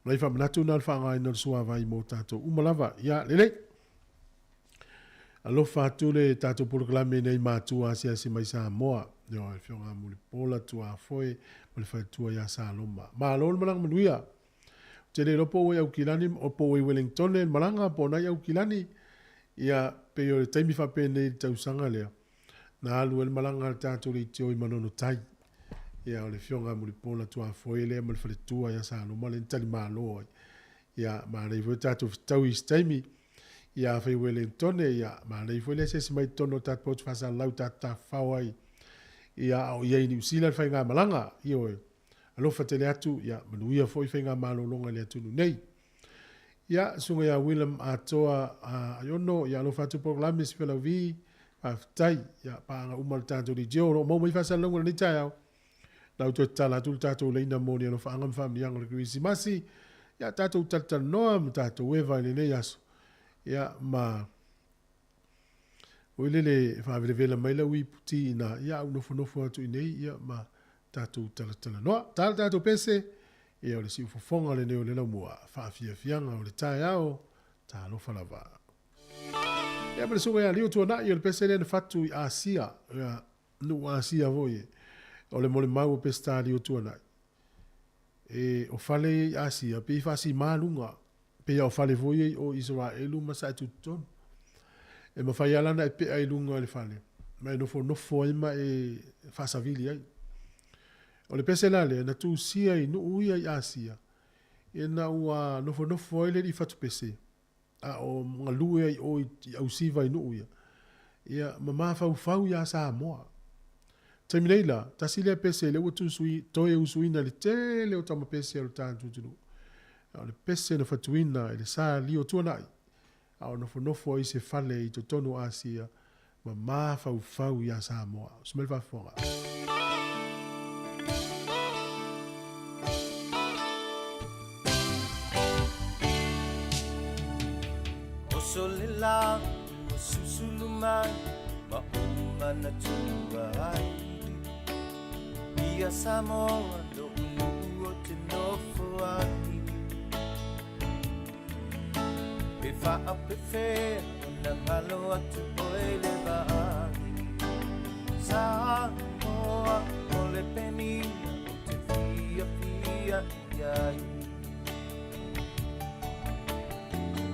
O nai faamanatu na o le faaaogaina o le suavai mo tatou uma lava. Ia, lelei. Alofa atu le tatou polokalame i nai matua asiasi mai Samoa. Ioe, le Afioga ia Mulipola Tuafoe ma le faletua ia Saloma. Malo le malaga manuia. Ou te le iloa po ua i Aukilani po ua i Wellingtone le malaga po o na i Aukilani. Ia, pei o le taimi faapenei i le tausaga lea. Na alu ai le malaga a le tatou leitio i Manono Tai. Ia, o le Afioga ia Mulipola Tuafoe lea ma le faletua ia Saloma lea na talimalo ai. Ia, manaia foi le tatou fetaui i se taimi. Ia, afai ua Wellingtone, ia, manaia foi le asiasi mai i totonu o le tatou potu faasalalau tatou tafafao ai. Ia, a o i ai i Niu Sila le faigamalaga. Ioe. Alofa tele atu, ia, manuia foi faigamalologa i le atunuu nei. Ia, Susuga ia Willam Atoa Aiono, ia alofa atu polokalame Sifelau V, faafetai. Ia, paaga uma le tatou leitio o lo o maua mai faasalalauga i lenei taeao. Na ou toe tatala atu le tatou laina mo ni alofaaga ma faamanuiaga o le Kerisimasi. Ia, tatou talatalanoa ma tatou eva i lenei aso. Ia, ma oi lele e faavelavela mai lau iputi ina, ia, au nofonofo atu i nei, ia, ma tatou talatalanoa. Ta le tatou pese, ia o le siufofoga lenei o le laumua, faafiafiaga o le taeao, talofa lava. Ia ma le susuga ia Lio Tuanai, o le pese lea na fatu i Asia, ia, nuu Asia foi e, o le molimau o Peseta Lio Tuanai. E, o fale ia i Asia, pei e faasima luga, pei lava o fale foi ia i o i Isaraelu ma Saetututonu. E mafai lava la ona e pea i luga o le fale, ma e nofonofo ai ma e faasavili ai. O le pese la lea, na tusia i nuu ia i Asia, ina ua nofonofo ai le alii fatupese, a o galue ai i o i Ausiva i nuu ia, ia ma mafaufau iā Samoa. Taimi nei la, tasi lea pese lea ua tusui, toe usuina i le tele o tama pese o le tatou atunuu. A o le pese na fatuina e le sa lio tuanai, a o nofonofo ai i se fale i totonu o Asia ma mafaufau iā Samoa. Usu mai le faafofoga. Oso le la ua susulu mai ma ou manatua ai Ia Samoa lo'u nuu o te nofo ai Pe faapefea ona galo atu oe le vaai Samoa o le penina o te fiafia i ai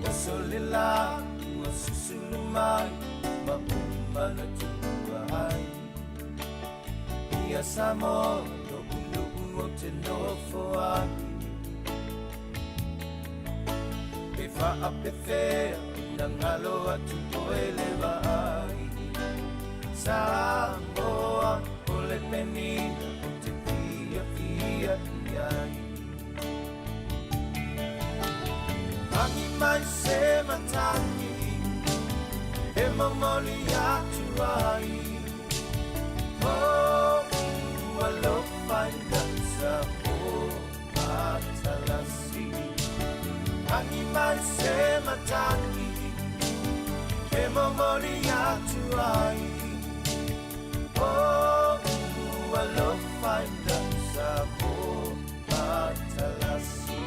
Oso le la ua susulu mai ma ou manatua ai Ia Samoa lo'u nuu o te nofo ai Pe faapefea ona galo atu oe le vaai Samoa o le penina o te fiafia i ai Tangi mai se matagi e momoli atu ai Oh, alofa i ka Samoa matalasi Tangi mai se matagi e momoli atu ai Oh, alofa i ka Samoa matalasi.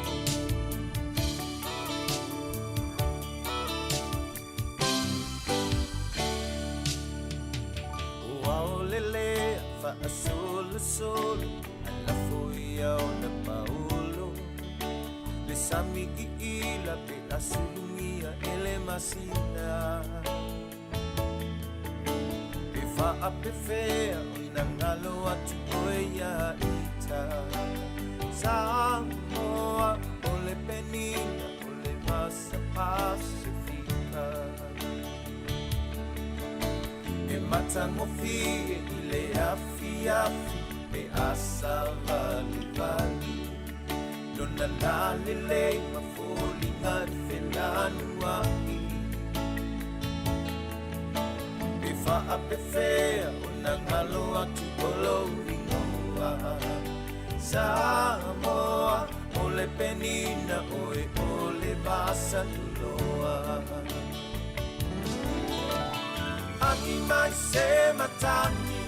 Faasolosolo alafo ia ona paolo le sami iila pe asulugia e le masina pe faapefea ona galo atu oe iā ita Samoa o le penina o le vasa Pasifika E matagofie i le afiafi pe a savalivali lona lalelei ma foliga i felanua'i pe faapefea ona galo atu o lou igoa Samoa o le penina oe o le vasa tuloa Aki mai se matagi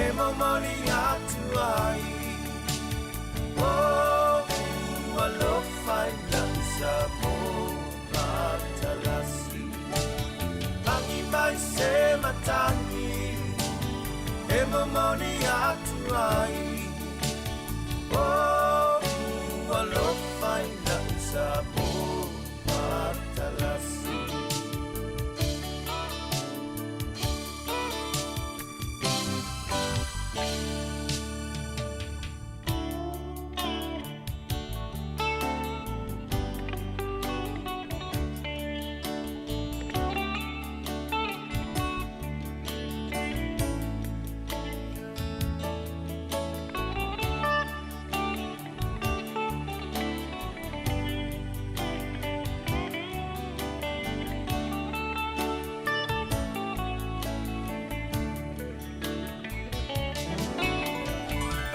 e momoli atu ai O alofa i lau Samoa matalasi Aki mai se matagi e momoli atu ai O alofa i lau Samoa matalasi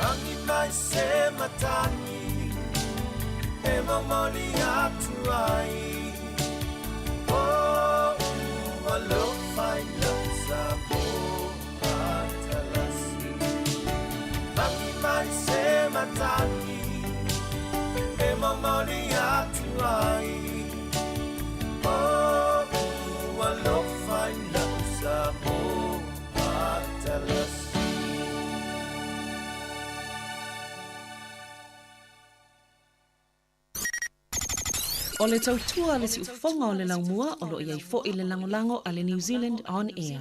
Agi mai se matagi e momoli atu ai O alofa i lau Samoa matalasi Agi mai se matagi e momoli atu ai O alofa i lau Samoa matalasi O le tautua a le siufofoga o le laumua o lo o i ai foi le lagolago a le New Zealand On Air.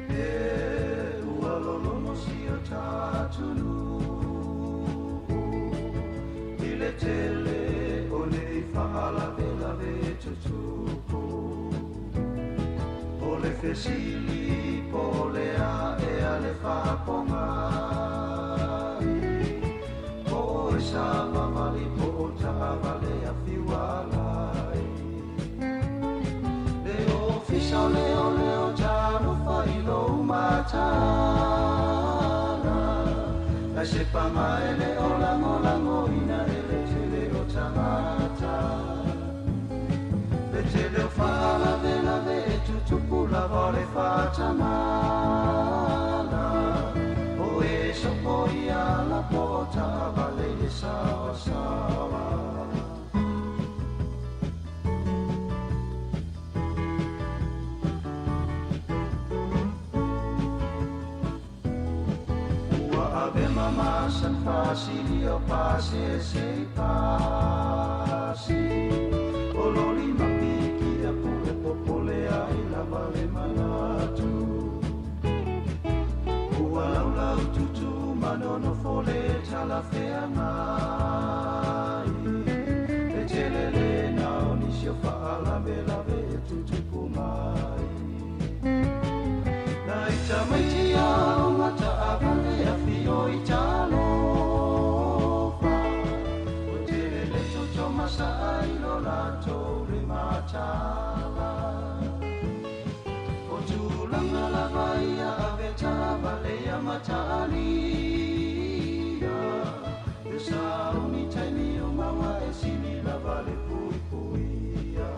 E ua lolono si o tatunuu i le tele o nei faalavelave tutupu. O le fesili po o le a ea le faapogai, po o e savavali po o taavale afiualai. Le ofisa o leoleo talofa i lou mataala, ae se paga e le o lagolagoina e le tele o tagata. Le tele o faalavelave e tutupu lava o le faatamala, o e sopoia la po o taavale i le saoasaoa. Ua ave mama san faasili o pasese i pasi, o loli mapiki a po e popole ai lava le manatu. Ua laulau tutu manonofo le talafeagai, e tele le na o nisi o faalavelave e tutupu mai. Na ita maiti aoga taavale afio i talofa, o tele le toto masaa i lo latou le matala. O tulaga lava ia ave taavale ia mataalia, e sauni taimi o maua e sili lava le puipuia.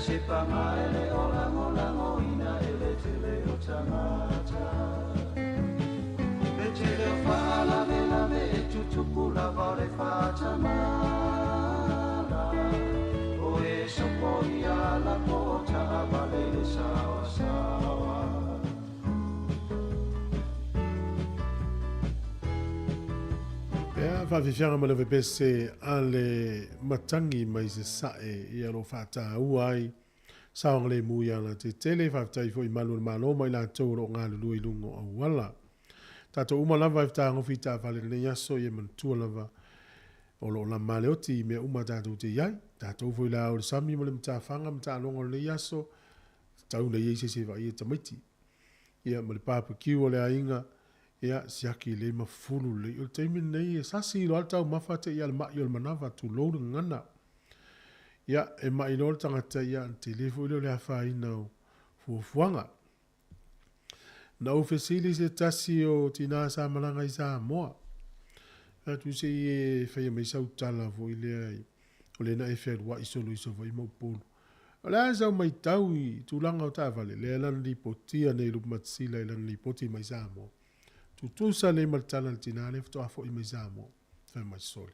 Sepa mai le o lagolagoina e le tele o tagata. Le tele o faalavelave e tutupu lava o le faatamala. O e sopoia lako o taavale i le saoasaoa. Ia, faafiafiaga ma le vevese a le matangi mai Sasae ia lo faataua ai saogalemu i Alatetele. Faafetai foi i malu o le Malo ma i latou o lo o galulue i luga o auala. Tatou uma lava e fetagofi i taavale i lenei aso, ia manatua lava o lo o lama le oti i mea uma tatou te i ai. Tatou foi la o le sami ma le matafaga ma taaloga o lenei aso, tatau ona i ai se isi e vaaia tamaiti. Ia ma le barbecue a le aiga, Ia, siaki lelei ma fufulu lelei. O le taimi lenei e sasi loa le taumafa te i a le mai o le manava, tulou le gagana. Ia, e mai loa le tagata, ia, ona tele foi lea o le afaina o fuafuaga. Na ou fesili se tasi o tina sa malaga i Samoa. Fai atu se i e faia mai sau tala foi lea o lea na e fealuai solo i Savaii ma Upolu. O le a sau maitau i tulaga o taavale, lea lana lipotia nei Lupematasila i lana lipoti mai Samoa. Tutusa nei ma le tala a le tina lea faatoa foi mai Samoa, fai mai sole.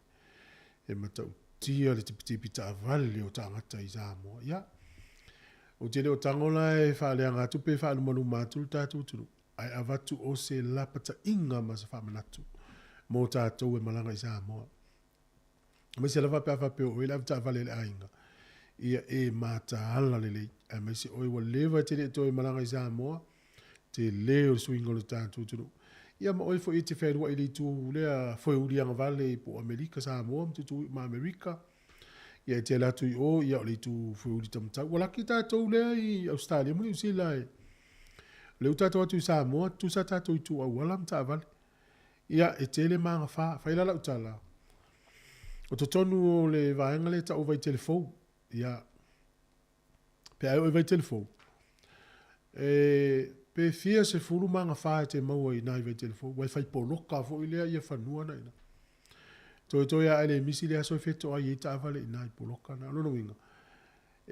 E matautia le tipitipi taavale o tagata i Samoa. Ia, ou te le o tago la e faaleaga atu pe faalumaluma atu le tatou atunuu, ae avatu o se lapataiga ma se faamanatu mo tatou e malaga i Samoa. Aemaise lava pe a faapea o oe le avetaavale a le aiga, ia e mataala lelei, aemaise oe ua leva e te le toe malaga i Samoa, tele o le suiga o le tatou atunuu. Ia ma oe foi e te fealuai i le itu lea foeuli agavale po o Amerika Samoa ma tutu ma Amerika, ia e te ala atu i o, ia o le itu foeuli taumatau. Ua laki tatou lea i Ausetalia ma Niu Sila e o lea ua tatou atu i Samoa, tutusa tatou itu auala ma taavale. Ia, e tele magafa. Fai la lau tala, o totonu o le vaega lea e tau o Vaitele Fou. Ia, pe a e oo i Vaitele Fou, e, pe fia sefulu magafa e te maua i ina i Vaitele Fou, ua e fai poloka foi lea ia fanua na ina. Toetoe a e le misi le aso e fetoai ai taavale i ina i poloka na. O lona uiga,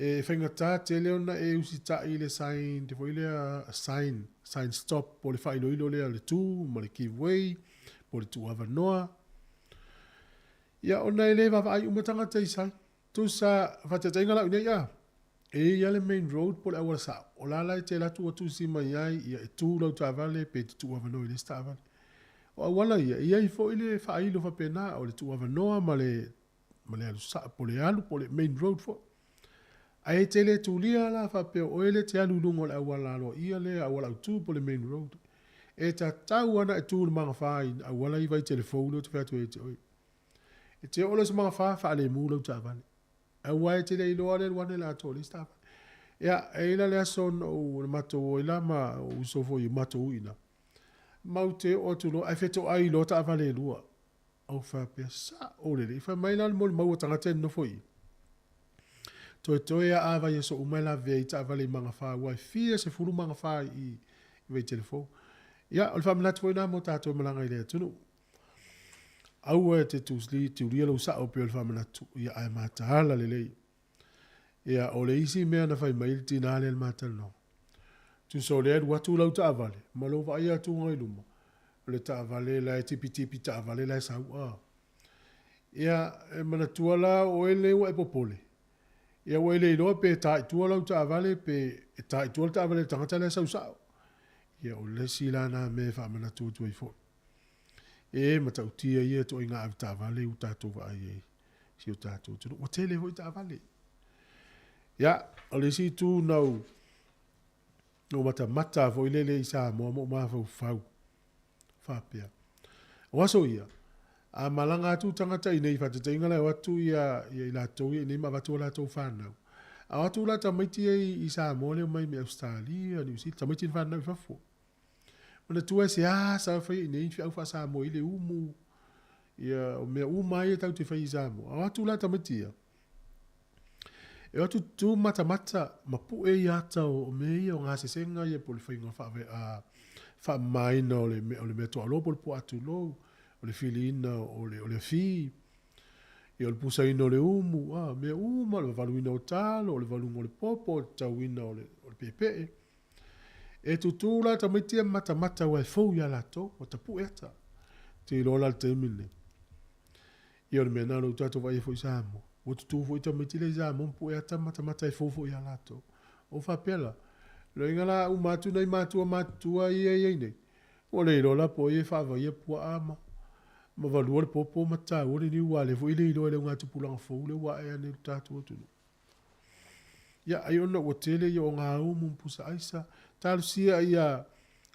E faigata tele ona e usitai i le sign te foi lea sign, sign stop po o le faailoilo lea o le tu ma le give way po o le tuuavanoa. Ia ona e le vaavaai uma tagata i sign. Tusa faataitaiga lau nei a, e i ai le main road po o le auala sao, o la la e te alu atu ua tusi mai ai, ia e tu lau taavale pe te tuuavanoa i le isi taavale. O auala ia, e i ai foi le faailo faapena o le tuuavanoa ma le ma le alu sao, po o le alu po o le main road foi. Ae e te le tulia la faapea o oe lea e te alu i luga o le auala aloaia lea, auala autu po o le main road. E tatau lava ona e tu i le magafa i auala i Vaitele fou lea ou te fai atu ai ia te oe. E te oo loa i se magafa, faalemu lau taavale. Aua e te le iloa le alu ane le atoa o le isi taavale. Ia, e i ai la le aso na ou, na matou o ai la ma ou uso foi i matou ui i ina. Matou te oo atu loa, ae fetoai loa taavale e lua. Ou faapea, Sao lelei. Fai mai la le molimau a tagata e nonofo i i. Toetoe a vaiaso uma e lavea ai taavale i Magafa aua e fia sefulu Magafa i i i Vaitele Fou. Ia, o le faamanatu foi lena mo tatou e malaga i le atunuu. Aua e te tulia lou sao pei o le faamanatu, ia ae mataala lelei. Ia, o le isi mea na fai mai le tina lea i le ma talanoaga, tusa o lea e alu atu lau taavale ma lou vaai atu i luma, o le taavale la e tipitipi taavale la e sau, a. Ia, e manatua la o oe lea ua e popole, ia ua e le iloa pe ta i tua lau taavale pe e ta i tua le taavale a le tagata la e sau sao. Ia, o le isi la na mea e faamanatu atu ai foi. E matautia ia ituaiga avetaavale ua tatou vaai ai i si o tatou atunuu. Ua tele foi taavale. Ia, o le isi itu na ou na ou matamata foi lele i Samoa ma ou mafaufau faapea, o aso ia, a malaga atu tagata i nei, faataitaiga la e o atu ia, ia i latou ia i nei ma avatu a latou fanau. A o atu la tamaiti ia i Samoa lea omai mai Ausetalia, Niu Sila, tamaiti na fanau i fafo. Manatua e se a sa faia i nei feau faa-Samoa i le umu, ia, o mea uma ia tatou te fai i Samoa. A o atu la tamaiti ia, e o atu tu matamata ma pue i ata o mea ia o gasesega ia po o le faiga faamamaina o le, o le mea toaloa po o le puaa tulou, o le filiina o le, o le afi. Ia, o le pusaina o le umu, a, mea uma, o le vavaluina o talo, o le valuga o le popo, o le tatauina o le, o le peepee. E tutū la tamaiti ia ma matamata aua e fou iā latou, ua tapue ata. Te iloa la le taimi lenei. Ia o le mea lena o lea ua tatou vaaia foi i Samoa. Ua tutū foi tamaiti la i Samoa ma pue ata ma matamata e fou foi iā latou. Ua faapea la, loiga la a uma atu nai matua matutua ia e i ai nei, ua le iloa la po o ai e faavaia puaa ma ma valua le popo ma taua le niu aua o lea foi e le iloa e le augatupulaga fou lea ua ae ane i le tatou atunuu. Ia, ai ona ua tele ia o gaumu ma pusa aisa, talosia ia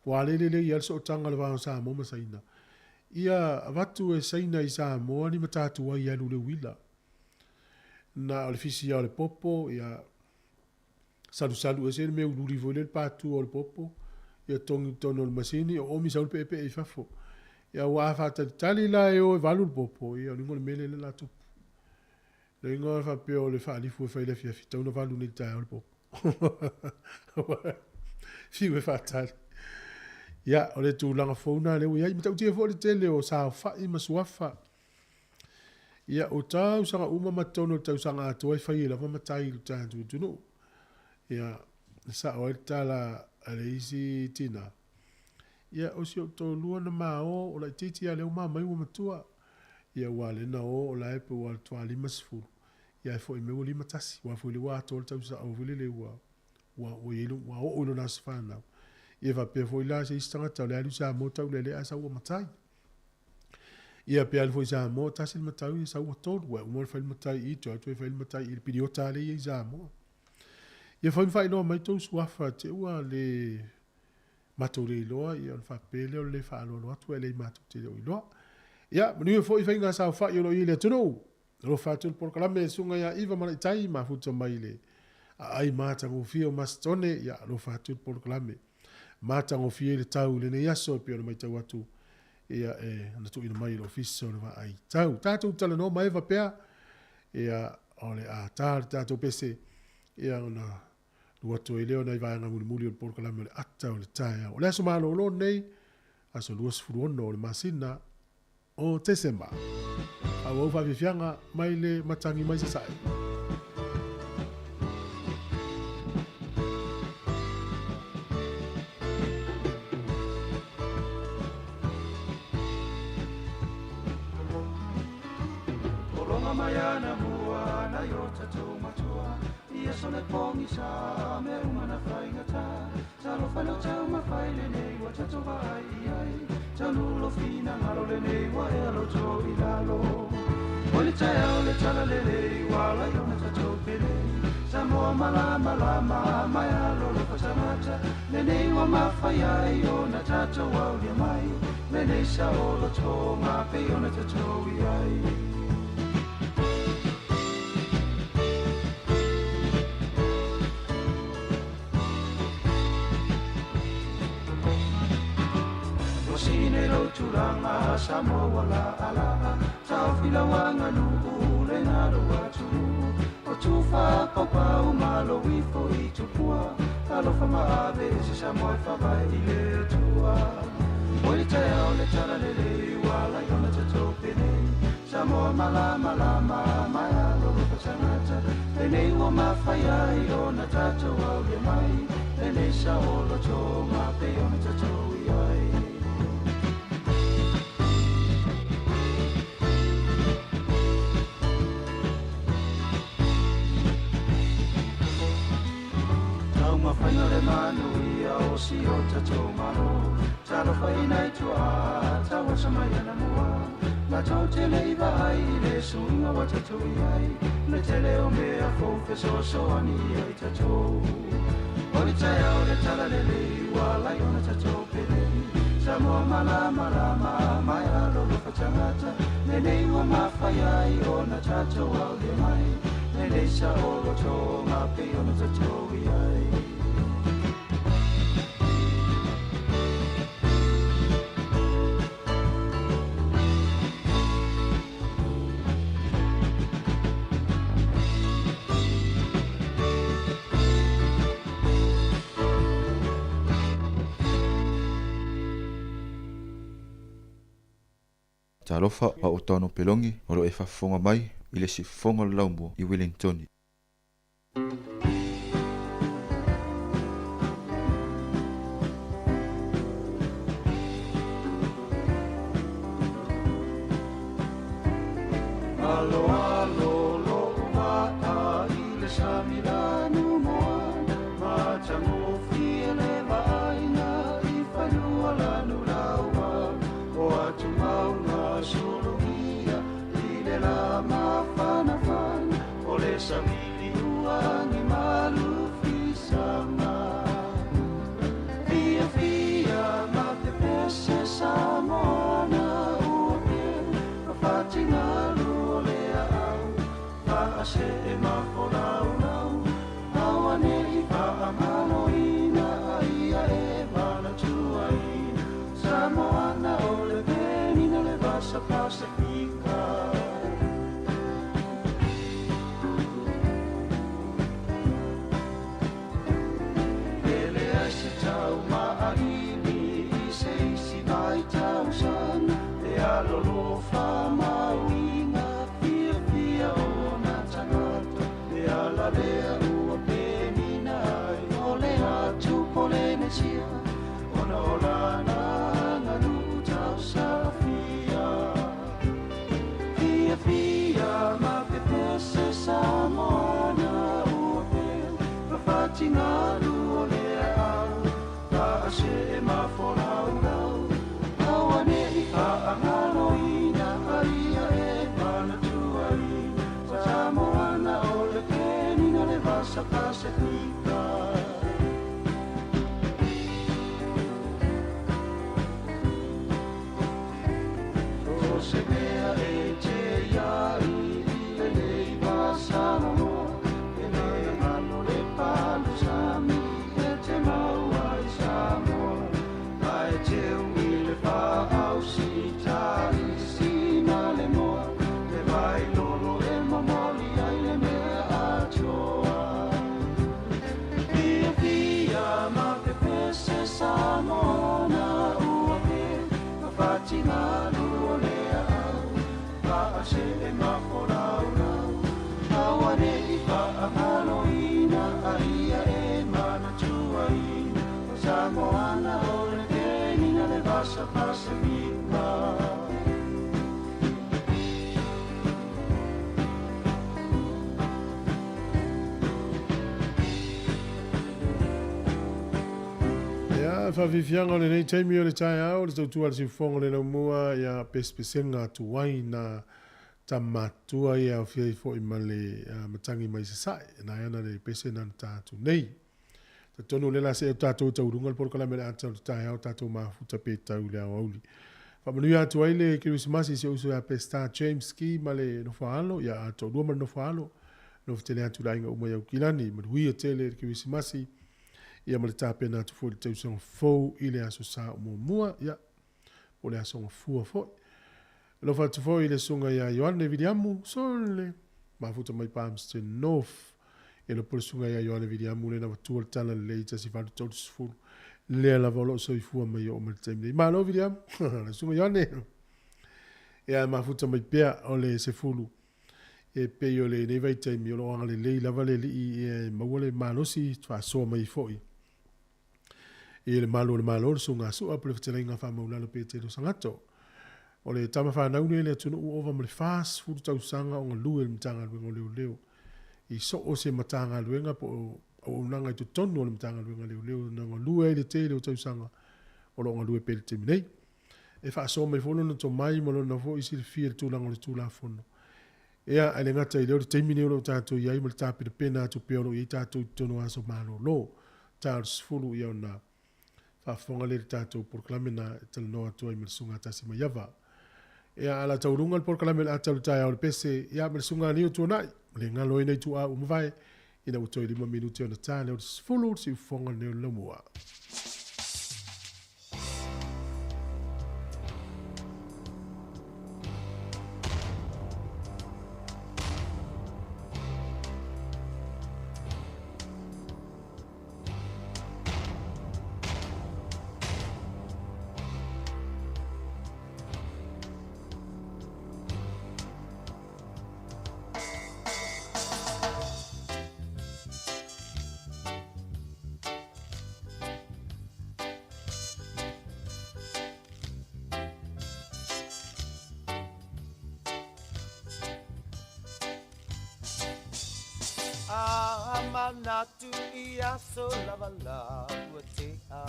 ua lele lelei lava le sootaga o le va o Samoa ma Saina. Ia avatu e Saina i Samoa ni matatu ai e alu i le uila. Na o le fisi lava o le popo, ia salusalu ese le mea uliuli foi lea le patua o le popo, ia togi i totonu o le masini, oomi sau le peepee i fafo. Ia aua a faatalitali la e o e valu le popo, ia o le uiga o le mea lea la tupu. Le igoa e faapea o le faalifu e fai i le afiafi, tau na valu nei taeao le popo. Fiu e faatali. Ia, o le tulaga fou na lea ua i ai. Matautia foi le tele o saofai ma suafa. Ia, o tausaga uma ma totonu o le tausaga atoa e fai ai lava matai i le tatou atunuu. Ia, e sao ai le tala a le isi tina. Ia, o si ou toalua na ma o, o laitiiti lava lea ua mamai ua matua. Ia aua lea na o, o la e pei ua toa 50, ia ae foi mai ua 51, aua foi lea ua atoa le tausaga foi lele ua, ua, ua i ai, ua oo i lona aso fanau. Ia faapea foi la se isi tagata o le alu i Samoa tau lele ae sau ua matai. Ia pe alu foi i Samoa, tasi le matau ia sau ua tolu, ae uma ona fai le matai i i, toe atu e fai le matai i le piliota lea e i ai i Samoa. Ia foi ma faailoa mai tou suafa te ua le matou le iloa, ia ona faapea lea o le le faaaloalo atu ae leai matou te le o iloa. Ia, manuia foi faiga saofai o lo o i ai i le atunuu. Alofa atu le polokalame Susuga ia Iva Malaitai mafuta mai le aai matagofie o Masitone, ia alofa atu le polokalame matagofie i le tau i lenei aso e pei ona matau atu ia e na tuuina mai e le Ofisa o le Vaai Tau. Tatou talanoa maeva pea, ia o le a ta le tatou pese, ia ona Alu atu ai lea o nai vaega mulimuli o le polokalame o le ata o le taeao. O le aso malolo lenei, aso 26 o le masina o Tesema. Faaauau faafiafiaga mai le matagi mai Sasae. Talofa a o Tano Pelongi o lo o e faafofoga mai i le siufofoga o le Laumua i Ueligitone. Aloalo lo'u vaa i le sami lanumoana, matagofie le vaaiga i fanua lanulaua, o atumauga sulugia i le la mafanafana, o le savili uagi malufisaga. Fiafia ma pepese Samoana ua pea, fafatingalu o le aau, faasee mafolaulau, auane'i faamaloina aia e valatuaina, Samoana o le penina le vasa Pasifika. E leai se taumaaili i se isi vaitausaga, e alolofa mauiga fiafia ona tagata, e ala lea ua penina ai o le atu Polenesia, ona o lana aganuu tausaafia. Fiafia ma pepese Samoana ua pea, fafatingalu o le aau, faasee mafolaulau, auane'i faagaloina aia e palatuaina, Samoana o le penina le vasa Pasifika. So se mea e te iai i lenei vasaloloa, e le galo le palusami e te mau ai Samoa, ae teu i le faausitaisi ma le moa, le vailolo e momoli ai le mea atoa. Fiafia ma pepese Samoana ua pea, fafatingalu o le aau, faasee mafolaulau, auane'i faagaloina aia e manatuaina, o Samoana o le penina le vasa Pasifika. Ia, faafiafiaga o lenei taimi o le taeao, le tautua a le siufofoga o le laumua, ia pesepesega atu ai na tama matua ia aofia ai foi ma le matagi mai Sasae, na ana le pese na ta atu nei. Talitonu o lea o le a see atu tatou i taualuga le polokalame o le ata o le taeao tatou mafuta pe tau i le aoauli. Faamanuia atu ai le Kerisimasi i si ou uso ia Pestar James Ki ma le nofoaalo, ia toalua ma le nofoaalo, nofo tele atu i le aiga uma i Aukilani, manuia tele le Kerisimasi, ia ma le tapena atu foi i le tausaga fou i le Aso Sa o muamua, ia, po o le Aso Gafua foi. Alofa atu foi i le susuga ia Ioane Viliamu Sole, mafuta mai Palmerston North. E iloa po o le susuga ia Ioane Viliamu lea na avatua le tala lelei i 1830, lea lava o lo o soifua mai oo mai le taimi nei. Malo Viliamu, le susuga Ioane. Ia mafuta mai pea o le sefulu e pei o lenei vaitaimi o lo o agalelei lava le Alii e maua le malosi faasoa mai foi i le malu o le Malo, le Susuga a Sua po o le Fetalaiga Faamaulalo Petelo Sagato. O le tama fanau lenei i le atunuu ua ova ma le 40 tausaga o galue i le Matagaluega o Leoleo. I so o se Matagaluega po o auaunaga i totonu o le Matagaluega o Leoleo na galue ai le tele o tausaga o lo o galue pea i le taimi nei. E faasoa mai foi lona tomai ma lona foi silafia i le tulaga o le Tulafono. Ea, ae le gata i lea o le taimi nei o lo o tatou i ai ma le tapenapena atu pea o lo o i ai tatou i totonu o aso malolo, ta o le 10 ia ona faafofoga lea i le tatou polokalame na e talanoa atu ai ma le Susuga Tasi Maiava. Ea, a la taualuga le polokalame o le ata o le taeao o le pese, ia ma le Susuga Aniu Tuanai, ma le galo ai nai tuaa ua mavae, ina ua toe 5 minute ona ta lea o le 10 le siufofoga lenei o le laumua. A manatu i aso lava la ua tea.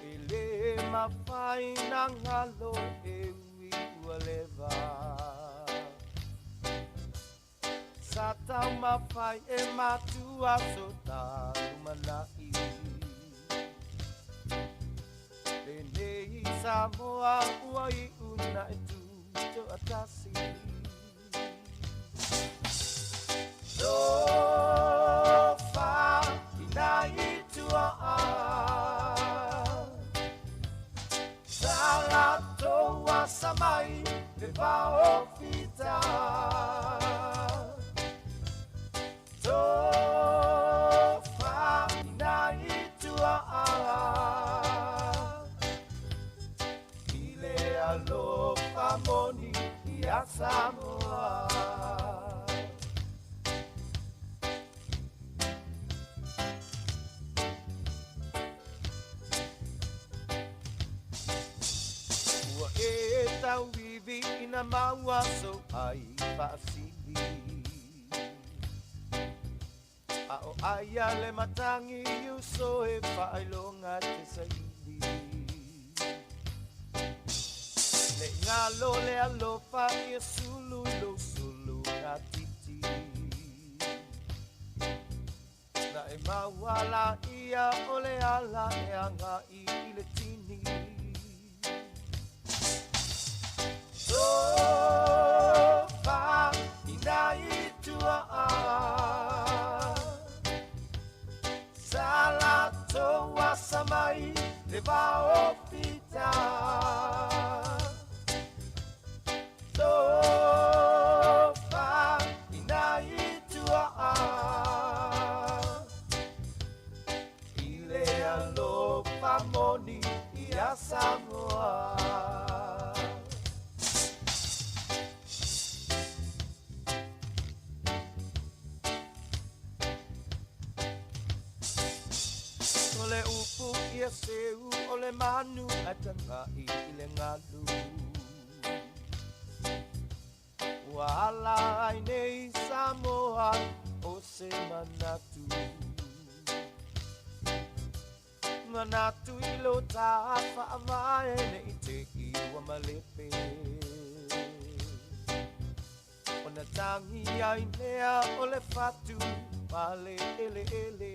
E le mafai na galo e ui ua leva. Sa taumafai e matua so talumanai. Lenei Samoa ua iuna e tutoatasi. Tofa ina i tua sa latou asa mai le vaofita. Tofa ina i tua i le alofa moni ia Samoa. Ua e tauivi ina maua so ai faasili. A o aia le matangi uso e faailoga te saili. Le ngalo le alofa ia sulu i lou sulu na titi. Na e mauala ia o le ala e agai i le tini. Tofa ina i tua sa latou asa mai le vaofita. Tofa ina i tua i le alofa moni ia Samoa. O le upu ia seu o le manu a tangai i le galu. Ua ala ai nei Samoa o se manatu. Manatu i lo tafa avae nei te i ua malepe. Ona tangi ai lea o le fatu pale ele ele.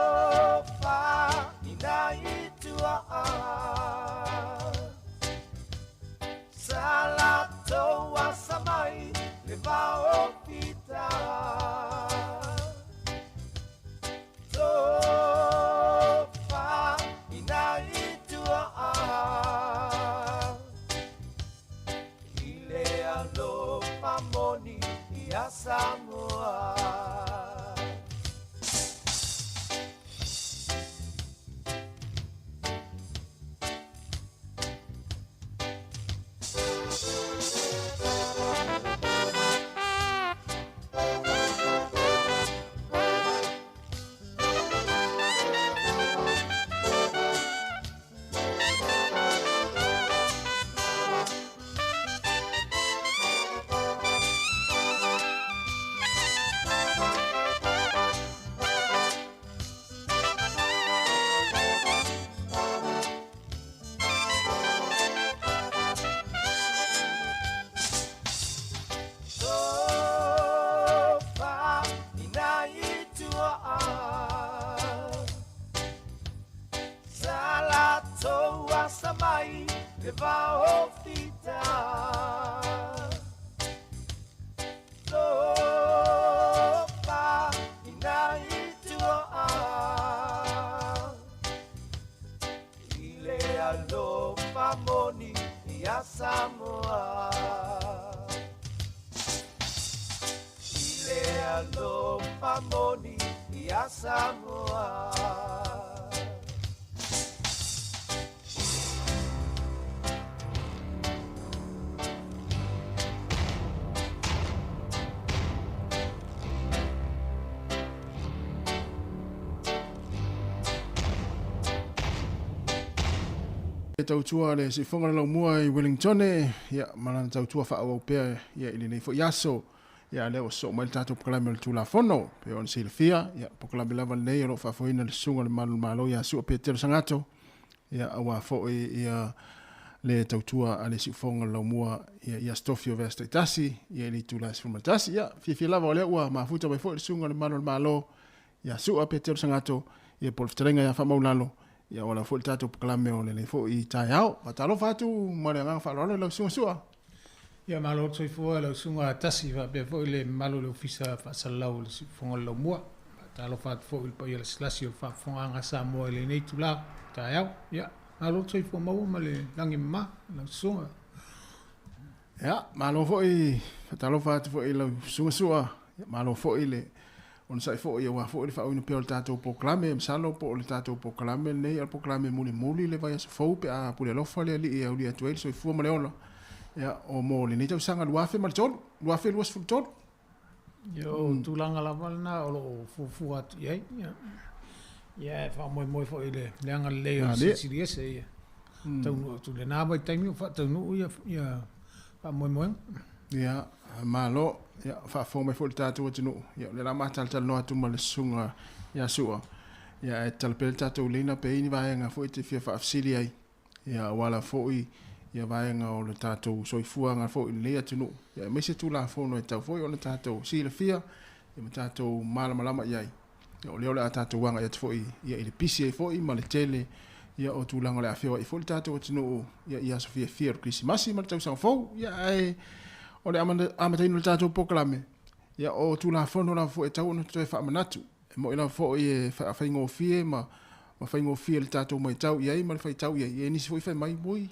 Tofa ina i tua sa latou asa mai le vaofita. Tofa ina i tua i le alofa moni ia Samoa. Tofa ina i tua sa latou asa mai le vaofita. Tofa ina i tua i le alofa moni ia Samoa. I le alofa moni ia Samoa. Tautua le siufofoga o le Laumua i Wellingtone, ia, ma lana tautua faaauau pea ia i lenei foi aso. Ia, a lea ua sosoo mai le tatou polokalame o le Tulafono. Pei ona silafia, ia, polokalame lava lenei o lo o faafoeina e le Susuga i le Malu o le Malo ia Su'a Petelo Sagato, ia, aua foi ia le tautua a le siufofoga o le Laumua ia i aso tofi o vaiaso taitasi, ia i le itula e 11. Ia, fiafia lava o lea ua mafuta mai foi le Susuga i le Malu o le Malo ia Su'a Petelo Sagato, ia po o le fetalaiga ia Faamaulalo, ia aua lava foi le tatou polokalame o lenei foi taeao. Faatalofa atu ma le agaga faaaloalo i lau Susuga Su'a. Ia malo le soifua i lau Susuga Tasi faapea foi le mamalu o le Ofisa Faasalalau o le Siufofoga o le Laumua. Faatalofa atu foi i le paia lasilasi o le faafofogaaga a Samoa i lenei itula taeao. Ia malo le soifua maua ma le lagi e mama lau Susuga. Ia, malo foi, faatalofa atu foi i lau Susuga Su'a. Ia, malo foi le onosai foi aua foi le faaauauina pea o le tatou polokalame. Masalo po o le tatou polokalame lenei o le polokalame mulimuli le vaiaso fou pe a pule alofa le Alii e aulia atu ai le soifua ma le ola. Ia, o mo lenei tausaga 2003, 2023. Ia, o tulaga lava lena o lo o fuafua atu i ai. Ia, ia e faamoemoe foi i le agalelei o le Silisili Ese ia taunuu atu i lena vaitaimi o faataunuu ia, ia faamoemoega. Ia, malo. Ia, faafofoga mai foi le tatou atunuu. Ia, o lea o le a ma talatalanoa atu ma le susuga ia Su'a. Ia, ae tatala pea le tatou lina pe i ai ni vaega foi e te fia faafesili ai. Ia, aua lava foi ia vaega o le tatou soifuaga foi i lenei atunuu. Ia, aemaise Tulafono e tatau foi ona tatou silafia ia ma tatou malamalama i ai. Ia, o lea o le a tatou agai atu foi ia i le pisi ai foi ma le tele ia o tulaga o le a feoai foi le tatou atunuu ia i aso fiafia o le Kerisimasi ma le tausaga fou. Ia, ae o le amataina o le tatou polokalame, ia o Tulafono lava foi e tatau ona toe faamanatu. E moni lava foi e faigofie ma faigofie le tatou matau i ai ma le faitau i ai, ia nisi foi fai mai, oi, ia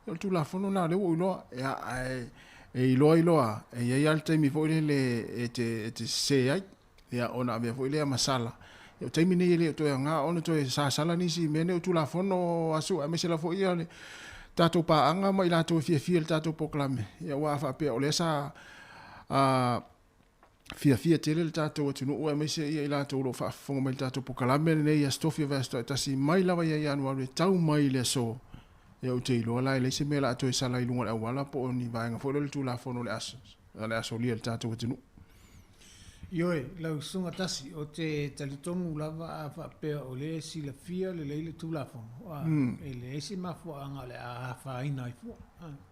o le Tulafono lena o lea ua ou iloa. Ia, ae e iloa iloa lava, e i ai lava le taimi foi lele e te sese ai, ia ona avea foi lea ma sala. Ia o taimi nei e le o toe aoga ona toe sasala nisi i mea nei o Tulafono a Su'a, aemaise lava foi ia le tatou paaga ma i latou e fiafia i le tatou polokalame, ia aua a faapea o lea sa fiafia tele le tatou atunuu aemaise ia i latou o lo o faafofoga mai i le tatou polokalame lenei i Aso Tofi o Vaiaso Taitasi mai lava ia Ianuari e tau mai i le aso. Ia ou te iloa la e leai se mea o le a toe sala i luga o le auala po o ni vaega foi lea o le Tulafono o le a solia e le tatou atunuu. Ioe, lau Susuga Tasi, ou te talitonu lava a faapea o lea e silafia lelei le Tulafono, e leai se mafuaaga o le a afaina ai fua.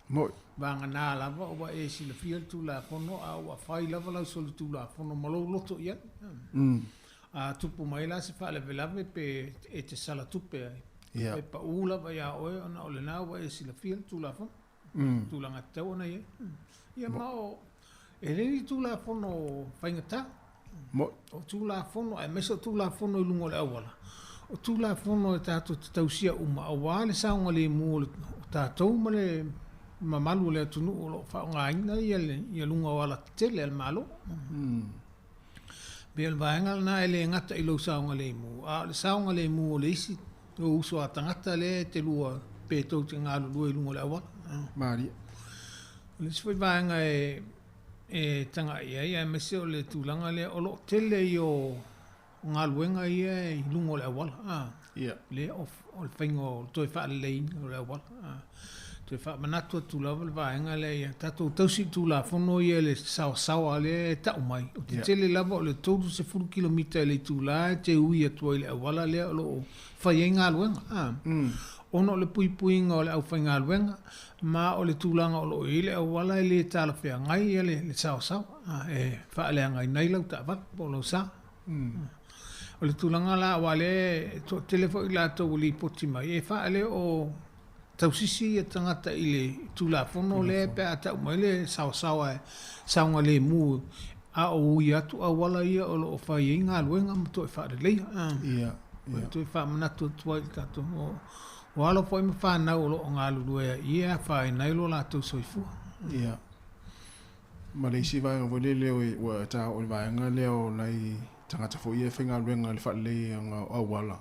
Moi. Vagana lava ua e silafia le Tulafono a ua fai lava lau solitulafono ma lou loto i ai. A tupu mai la se faalavelave pe e te sala tupe ai, e pau lava iā oe ona o lena ua e silafia le Tulafono, tulaga e tatau ona i ai. Ia ma o, e le ni Tulafono faigata. Moi. O Tulafono, aemaise o Tulafono i luga o le auala, o Tulafono e tatou te tausia uma aua le saogalemu o tatou ma le mamalu o le atunuu o lo o faaaogaina ia luga o alatetele a le Malo. Pei o le vaega lena e le gata i lou saogalemu, a o le saogalemu o le isi lou uso a tagata lea e te lua pe tou te galulue i luga o le auala. Malie. O le isi foi vaega e e tagai i ai, aemaise o le tulaga lea, o lo o tele ia o galuega ia i luga o le auala, a, lea o le faiga o le toe faaleleiina o le auala, a. Toe faamanatu atu lava le vaega lea ia tatou tausi i Tulafono ia i le saoasaoa lea e tau mai, o te tele lava o le 30 kilomita i le itula e te ui atu ai i le auala lea o lo o fai ai galuega, a. Ona o le puipuiga o le aufaigaluega ma o le tulaga o lo o i ai le auala e le talafeagai le saoasaoa e faaleagaina ai lau taavale po o lau sa. O le tulaga la aua o lea e toatele foi i latou ua lipoti mai e faale o tausisi ia tagata i le Tulafono lea pe a tau mai le saoasaoa e saogalemu a o ui atu auala ia o lo o fai ai galuega ma toe faaleleia. Toe faamanatu atu ai i le tatou O alo foi ma fanau o lo o galulue ai e afaina ai lo latou soifua. Ia. Ma le isi vaega foi lele ua ta oo i le vaega lea o nai tagata foi ia e faigaluega i le faaleleiga o auala.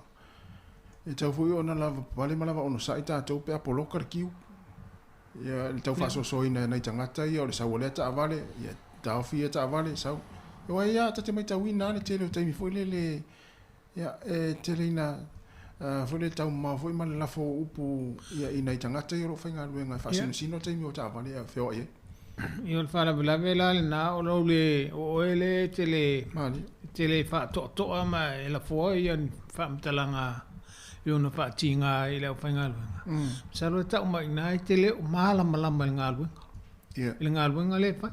E tatau foi ona lavapapale ma lava onosai tatou pe a poloka le kiu. Ia, le tau faasoasoaina e nai tagata ia o le sau o lea taavale, ia taofi ia taavale, sau. Aua ia ta te matauina lava le tele o taimi foi lele Ia, e tele ina Foi lele taumamao foi ma le lafo o upu ia i nai tagata ia o lo o faigaluega e faasinosino taimi o taavale e feoai ai. Ia o le faalavelave la lena o lou le o oe lea e te le e te le faatoatoa ma e lafoa ia ni faamatalaga e ono faatiga ai i le aufaigaluega. Masalo e tau mai i ina e te le o malamalama i le galuega. I le galuega lea e fai.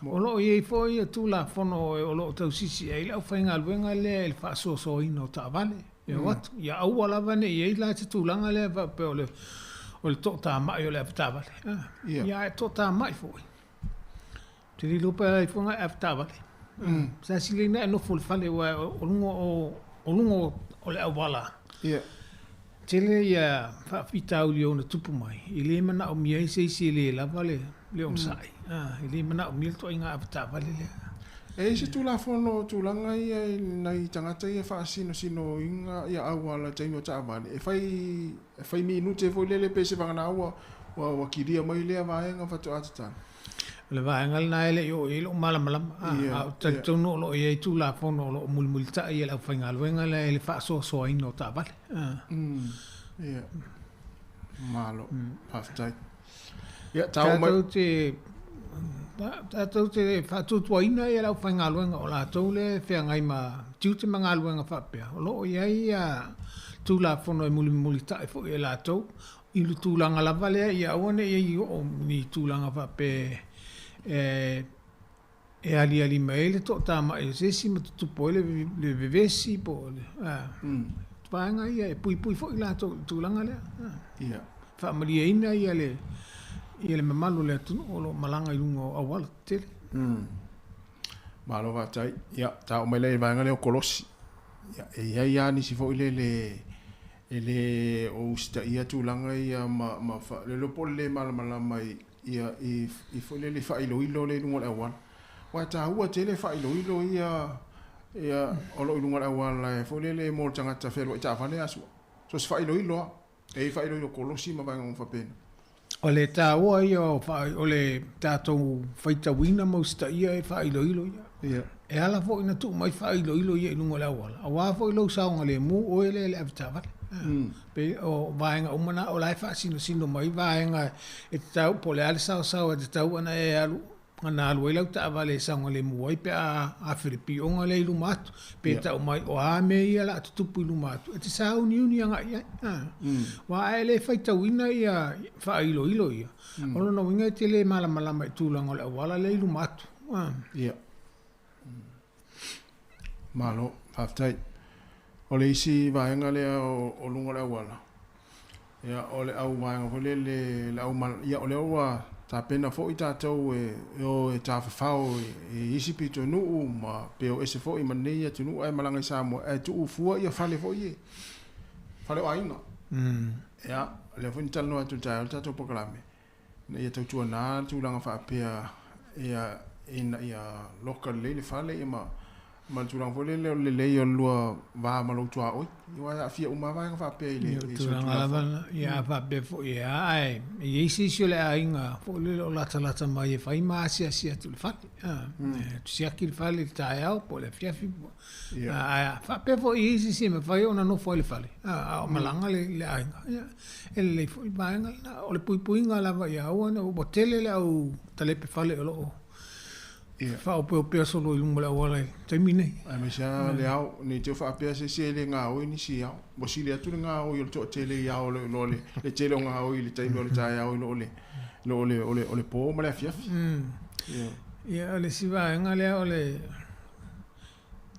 O lo o i ai foi ia Tulafono o lo o tausisi ai le aufaigaluega lea i le faasoasoaina o taavale e o atu. Ia aua lava ne i i ai la se tulaga lea faapea o le o le toatamai o le avetaavale. Ia ae toatamai foi, ou te le iloa pe a i ai foi na e avetaavale. Sa sili ai ona e nofo i le fale aua o luga o luga o le auala, tele ia faafitauli e ono tupu mai, e le manaomia ai se isi e le lava le onosai, e le manaomia le ituaiga avetaavale lea. E i ai se Tulafono o tulaga ia i nai tagata ia e faasinosinoina ia auala i taimi o taavale, e fai e fai minute foi lele pe se vagana ua ua kilia mai lea vaega faatoa tatala. O le vaega lena e le i oo i ai lou malamalama, a ou te talitonu o lo o i ai Tulafono o lo o mulimulitai e le aufaigaluega lea i le faasoasoaina o taavale. Ia. Malo. Faafetai. Ia, tau mai. Tatou te, tatou te faatuatuaina le aufaigaluega o latou lea e feagai ma tiute ma galuega faapea, o lo o i ai Tulafono e mulimulitai foi e latou i le tulaga lava lea ia aua ne i oo i ni tulaga faapea e e aliali mai ai le toatamai o se isi ma tutupu ai le vevesi po o le a vaega ia e puipui foi latou i le tulaga lea. Ia. Faamalieina ia le ia le mamalu o le atunuu o lo o malaga i luga o auala tetele. Malo faafetai. Ia, ta oo mai lea i le vaega lea o kolosi. Ia, e i ai lava nisi foi lele e le o usitaia tulaga ia ma ma le iloa po o le le malamalama i ia i i foi lele faailoilo lea i luga o le auala. Aua e taua tele faailoilo ia ia o lo o i luga o le auala e foi lele mo le tagata fealuai taavale a sua. So se faailoilo lava. E i ai faailoilo kolosi ma vaega uma faapena. O le taua ia o o le tatou faitauina ma usitaia e faailoilo ia. Ia. E ala foi ona tuu mai faailoilo ia i luga o le auala, aua foi lou saogalemu oe lea e le avetaavale. Pei o vaega uma na o la e faasinosino mai vaega e tatau po o le a le saosao e tatau ona e alu ona alu ai lau taavale e saogalemu ai pe a afe i le pioga lea i luma atu, pe tau mai o a mea ia o le a tutupu i luma atu, e te sauniuni agai i ai. Aua a e le faitauina ia faailoilo ia, o lona uiga e te le malamalama i tulaga o le auala lea i luma atu. Ia. Malo, faafetai. O le isi vaega lea o luga o le auala, ia, o le au vaega foi lele, le au ia, o lea ua tapena foi tatou e o e tafafao i isi pitonuu ma pe o ese foi ma lenei atunuu ae malaga i Samoa, ae tuu fua ia fale foi ia, fale o aiga. Ia, o lea foi na talanoa atu i le taeao i le tatou polokalame, ina ia tautuana le tulaga faapea ia ina ia loka lelei le fale ia ma ma le tulaga foi lele o le lelei o le lua va ma lou tuaoi aua e aafia uma lava vaega faapea i le Ia, o tulaga lava na, ia a faapea foi e a, ae e i ai se isi o le aiga foi lele o latalata mai e fai ma asiasi atu i le fale, a, e siaki le fale i le taeao po o le afiafi po Ae a faapea foi i ai se isi e mafai ona nofo ai i le fale, a o malaga le aiga, ia, e lelei foi le vaega lena. O le puipuiga lava ia aua ne i, ua tele le au talepe fale o lo o faaopeopea solo i luga o le auala i le taimi lenei. Aemaise lava le ao, ne i te i ua faapea se isi e le gaoi nisi ao. Ua sili atu le gaoi o le toatele i ao i lo le tele o gaoi i le taimi o le taeao i lo le po ma le afiafi. Ia, o le isi vaega lea o le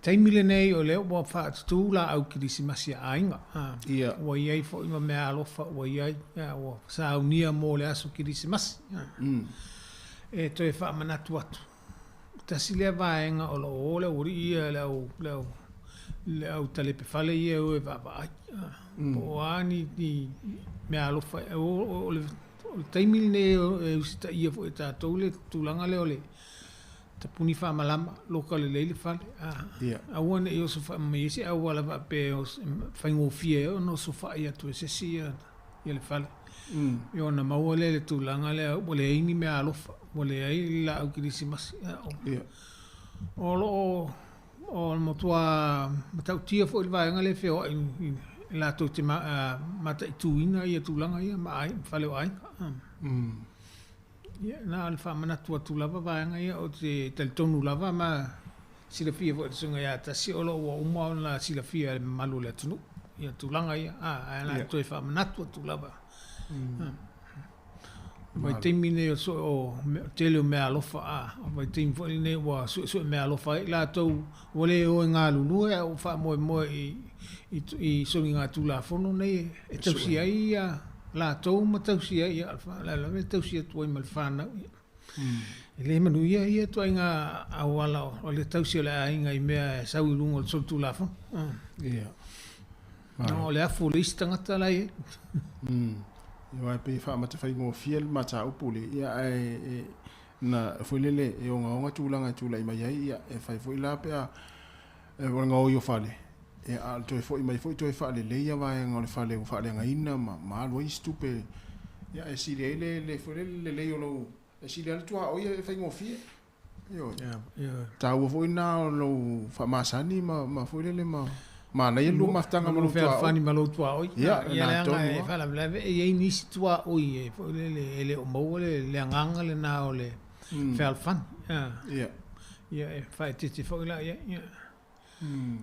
taimi lenei o lea ua faatutū laau kerisimasi a aiga. Ua i ai foi ma meaalofa ua i ai, ua saunia mo le aso kerisimasi. E toe faamanatu atu, tasi lea vaega o lo o o le aualii ia, le au, le au, le au talepe fale ia e o e vaavaai. Po o a ni, ni meaalofa, o le taimi lenei e usitaia foi e tatou le tulaga lea o le tapuni faamalama, loka lelei le fale, aua ne i osofai mai ai se auala faapea e faigofie ai ona osofai atu e se isi ia le fale. Ia ona maua lea i le tulaga lea ua leai ni meaalofa, ua leai le laau kerisimasi. O lo o matua matautia foi le vaega lea e feoai latou te mataituina ia tulaga ia ma aiga, fale o aiga. Ia, na o le faamanatu atu lava vaega ia, ou te talitonu lava ma silafia foi e le Susuga ia Tasi o lo o ua uma ona silafia e le mamalu o le atunuu ia tulaga ia, ae na toe faamanatu atu lava. O vaitaimi nei o sue o tele o meaalofa, a o vaitaimi foi lenei ua suesue meaalofa ai i latou ua le o e galulue ae ua faamoemoe i i soligatulafono nei e tausia ai ia latou ma tausia ai, ia o le a lava e tausia atu ai ma le fanau. E le manuia ia ituaiga auala o le tausi o le aiga i mea e sau i luga o le solitulafono. Ia. No, o le afu o le isi tagata la e i ai. Ia aua e pei e faamata faigofie le mataupu lea, ia ae e, na foi lele e ogaoga tulaga e tulai mai ai, ia e fai foi la pe a e o le gaoi o fale, ia a o le toe foi mai foi toe faalelei ia vaega o le fale ua faaleagaina ma, ma alu ai isi tupe, ia e sili ai le, le foi lele lelei o lou, e sili lava le tuaoi e faigofie. Ioe. Taua foi lena o lou faamasani ma, ma foi lele ma manaia le lua mafutaga ma lou tuaoi. ma lou tuaoi. Ia, ia leaga e faalavelave e i ai nisi tuaoi e foi lele e le o maua le, le agaga lena o le fealofani. Ia. Ia e faaeteete foi la i ai. Ia.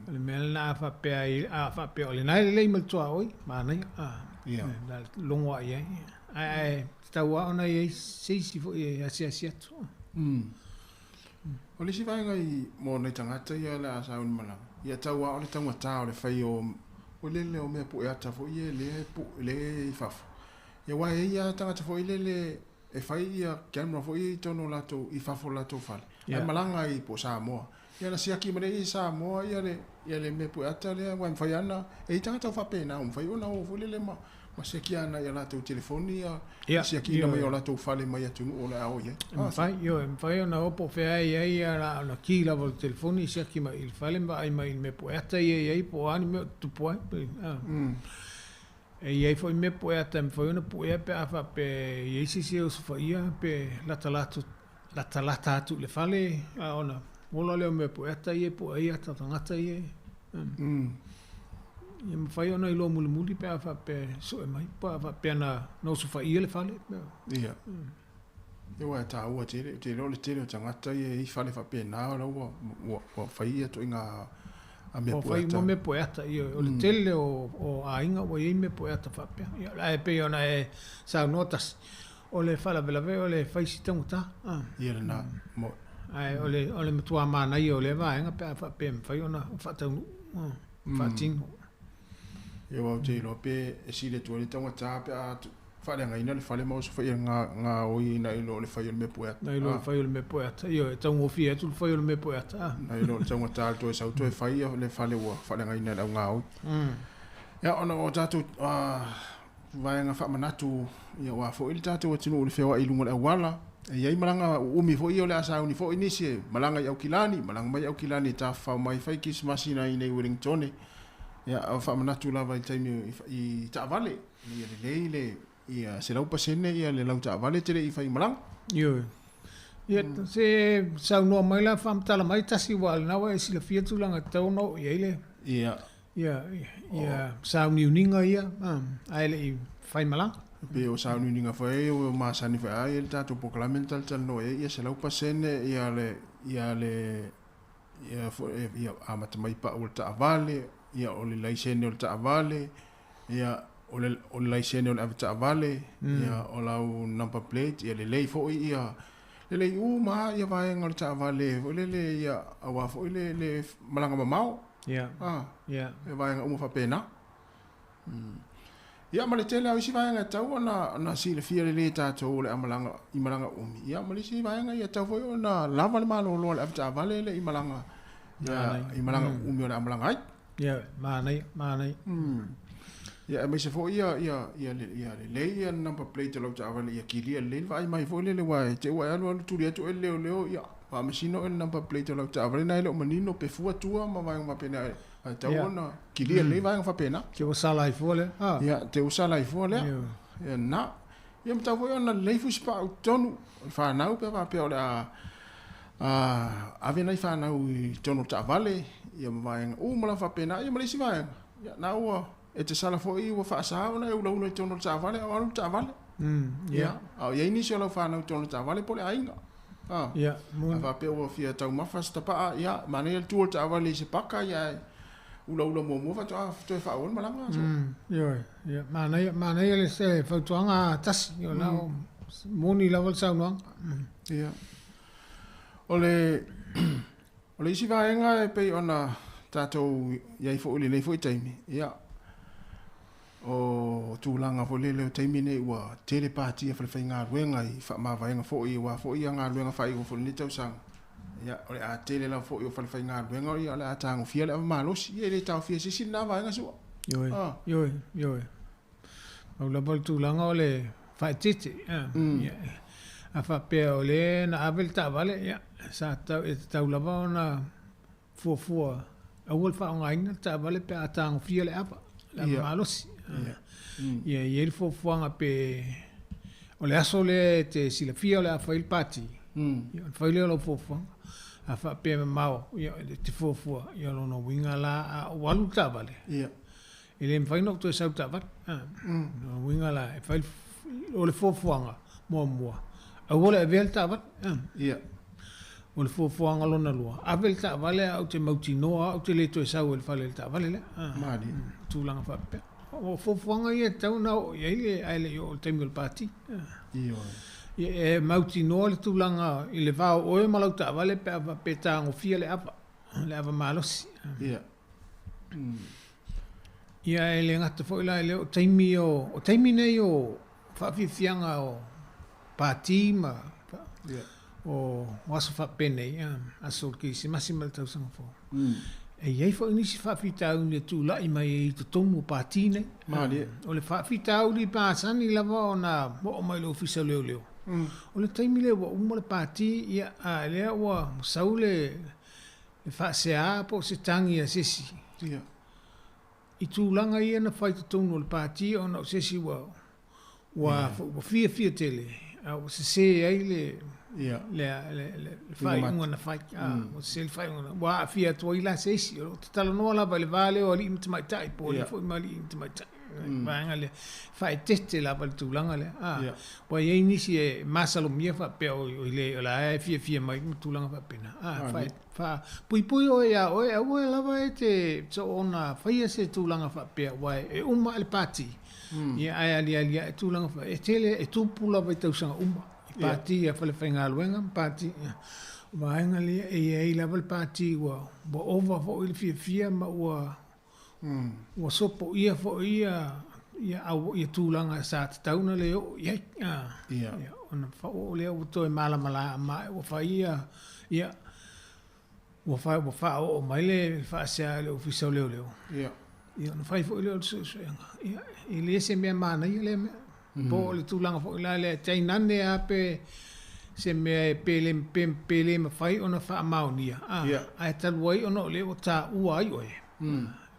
O le mea lena a faapea ai, a faapea o lena e lelei ma le tuaoi, manaia. Ia. Logo lava i ai. Ae, ae tatau lava ona i ai se isi foi e asiasi atu. O le isi vaega i mo nai tagata ia o le a sauni malaga, ia tau lava o le taugata o le fai o o lele o mea pue ata foi ia lea e pu lea e i fafo. Ia aua e i ai lava tagata foi lele e fai ia camera foi ia i totonu o latou i fafo o latou fale. Ae malaga ai po o Samoa. Ia na siaki mai lea i Samoa ia le ia le mea pueata lea aua e mafai lava ona e i ai tagata o faapena ua mafai ona o foi lele ma ma siaki ana i a latou telefoni ia Ia, siakiina mai ioe. o latou fale mai atunuu o le a o i ai. E mafai, ioe, e mafai ona o po o fea e i ai ia la ona ki lava o le telefoni siaki mai i le fale ma vaai mai i le mea pueata ia e i ai po o a ni mea o tutupu ai. E i ai foi mea pueata e mafai ona puea pe a faapea e i ai se isi e osofaia pe latalata latalata atu i le fale, a ona ola lea o mea pueata ia e pue ai ata o tagata ia. Ia mafai ona iloa mulimuli pe a faapea e sue mai, pe a faapea na osofaia le fale. Ia. Ia aua e taua tele, ou te iloa o le tele o tagata ia e i ai fale faapena o la ua, ua, ua fai ia ituaiga a mea Ua fai pueata. uma mea pueata, ioe. O le tele o aiga ua i ai mea pueata faapea. Ia, ae pei ona e saunoa tasi, O le faalavelave o le fai si taugata. Ia lena. Mo. Ae o le o le matua manaia o lea vaega pe a faapea e mafai ona faataunuu, faatino. Ia aua ou te iloa pe e sili atu ai le taugata pe a faaleagaina le fale ma osofaia gaoi nai lo le fai o le mea pueata. Nai lo le fai o le mea pueata. Ioe, e taugofie atu le fai o le mea pueata. Nai lo le taugata le toe sau toe fai le fale ua faaleagaina e le au gaoi. Ia ona o tatou vaega faamanatu ia aua foi le tatou atunuu i le feoai i luga o le auala. E i ai malaga uumi foi ia o le a sauni foi nisi e malaga i Aukilani, malaga mai Aukilani e tafafao mai fai Kerisimasi i inei i Wellingtone. Ia a faamanatu lava i le taimi i taavale ina ia lelei le ia 100% ia le lau taavale e te le i fai malaga. Ioe. Ia se saunoa mai la faamatala mai tasi aua o lena ua e silafia tulaga e tatau ona oo i ai le Ia. Ia, ia sauniuniga ia, ae le i fai malaga. E pei o sauniuniga foi ia ua masani foi a i ai le tatou polokalame na talatalanoa i ai, ia 100% ia le, ia le, ia foi, ia amata mai pau o le taavale, ia o le laisene o le taavale, ia o le, o le laisene o le avetaavale, ia o lau number plate, ia lelei foi ia, lelei uma lava ia vaega o le taavale foi lele, ia aua foi le, le malaga mamao. Ia. Ah, Ia. E vaega uma faapena. Ia ma le tele lava o isi vaega e tatau ona ona silafia lelei e tatou o le a malaga i malaga umi. Ia ma le isi vaega ia e tatau foi ona lava le malolo a le avetaavale e le i malaga ia i malaga umi o le a malaga ai. Ia, manaia, manaia. Ia aemaise foi ia ia ia ia lelei ia number plate o lau taavale ia kilia lelei le vaai mai foi lele aua e te i ua e alu alu tuli atu oe le leoleo ia faamasino oe i le number plate o lau taavale na e le o manino pe fua tua ma vaega faapena e tatau ona kilia lelei vaega faapena. Te ua sala ai fua lea. Ia te ua sala ai fua lea. Ia na. Ia ma tatau foi ona lelei fusipau i totonu o le fanau pe a faapea o le a ave nai fanau i totonu o le taavale ia ma vaega uma lava faapena ia ma le isi vaega ia na ua E te sala fo'i ua fa'asā ona e ulaula i totonu o le taavale a o alu le taavale. Ia, a o i ai nisi o lau fanau i totonu o le taavale po o le aiga. A, a faapea ua fia taumafa se tapa'a, ia, manaia le tu o le taavale i se paka, ia ae ulaula muamua faatoa toe faaauau le malaga. Ioe, ia, manaia, manaia le se fautuaga tasi, o la o moni lava le saunoaga. Ia. O le o le isi vaega e pei ona tatou i ai foi i lenei foi taimi, ia, o tulaga foi lele o taimi nei ua tele pati a falefaigaluega i faamavaega foi aua foi ia galuega faaiuga foi i lenei tausaga. Ia, o le a tele lava foi o falefaigaluega ia o le a tagofia le ava malosi. Ia e le taofia e se isi lena vaega Su'a. Ioe, ioe, ioe. Pau lava le tulaga o le faaeteete, ia, a faapea o lea na ave le taavale, ia, sa tatau, e tatau lava ona fuafua aua le faaaogaina le taavale pe a tagofia le ava, le ava malosi. Ia, e i ai le fuafuaga pe o le aso lea e te silafia o le a fai le pati, ia ona fai lea o lau fuafuaga. A faapea e mamao, ia e te fuafua, ia o lona uiga la a ou alu i le taavale, e le mafai ona ou toe sau i le taavale. O lona uiga la, e fai o le fuafuaga muamua, aua le avea le taavale. O le fuafuaga lona lua, ave le taavale ae ou te mautinoa ou te le toe sau ai i le fale i le taavale lea. Tulaga faapea. O fuafuaga ia e tatau ona oo i ai le, ae le i oo i le taimi o le pati. Ia e mautinoa le tulaga i le va o oe ma lau taavale pe a faapea e tagofia le ava, le ava malosi. Ia e le gata foi la i lea o taimi o, o taimi nei o faafiafiaga o pati ma o aso faapenei, aso o le Kerisimasi ma le tausaga fou. E i ai foi nisi faafitauli e tulai mai ai i totonu o pati nei. O le faafitauli masani lava ona oo mai i le Ofisa o Leoleo, o le taimi lea ua uma le pati, ia, a lea ua sau le faasea po o se tagi a se isi i tulaga ia na fai i totonu o le pati ona o se isi ua ua ua fiafia tele a ua sese ai le le le faaiuga na fai, ua sese le faaiuga na ua aafia atu ai la se isi. O lo o talanoa lava i le va lea o alii ma tamaitai po o alii foi ma alii ma tamaitai, vaega lea faaeteete lava le tulaga lea. Ua i ai nisi e masalomia faapea oi le o la e fiafia mai ma tulaga faapena. Faapuipui oe iā oe, aua lava e te soona faia se tulaga faapea, aua e uma le pati, ia ae aliali ae tulaga faapea. E tele, e tupu lava i tausaga uma, i pati a falefaigaluega ma pati vaega lea, e i ai lava le pati ua ova foi le fiafia ma ua ua sopoia foi ia tulaga sa tatau ona le oo i ai. Ia, ona faaoo lea ua toe malamalama ua fai ia, ua faaoo mai le faasea i le Ofisa o Leoleo. Ia, ona fai foi lea o le suesuega. Ia, e le se mea manaia lea mea. Po o le tulaga foi la lea, tainane lava pe se mea e pe le, pe le mafai ona faamaonia, ae talu ai ona o lea ua taua ai oe.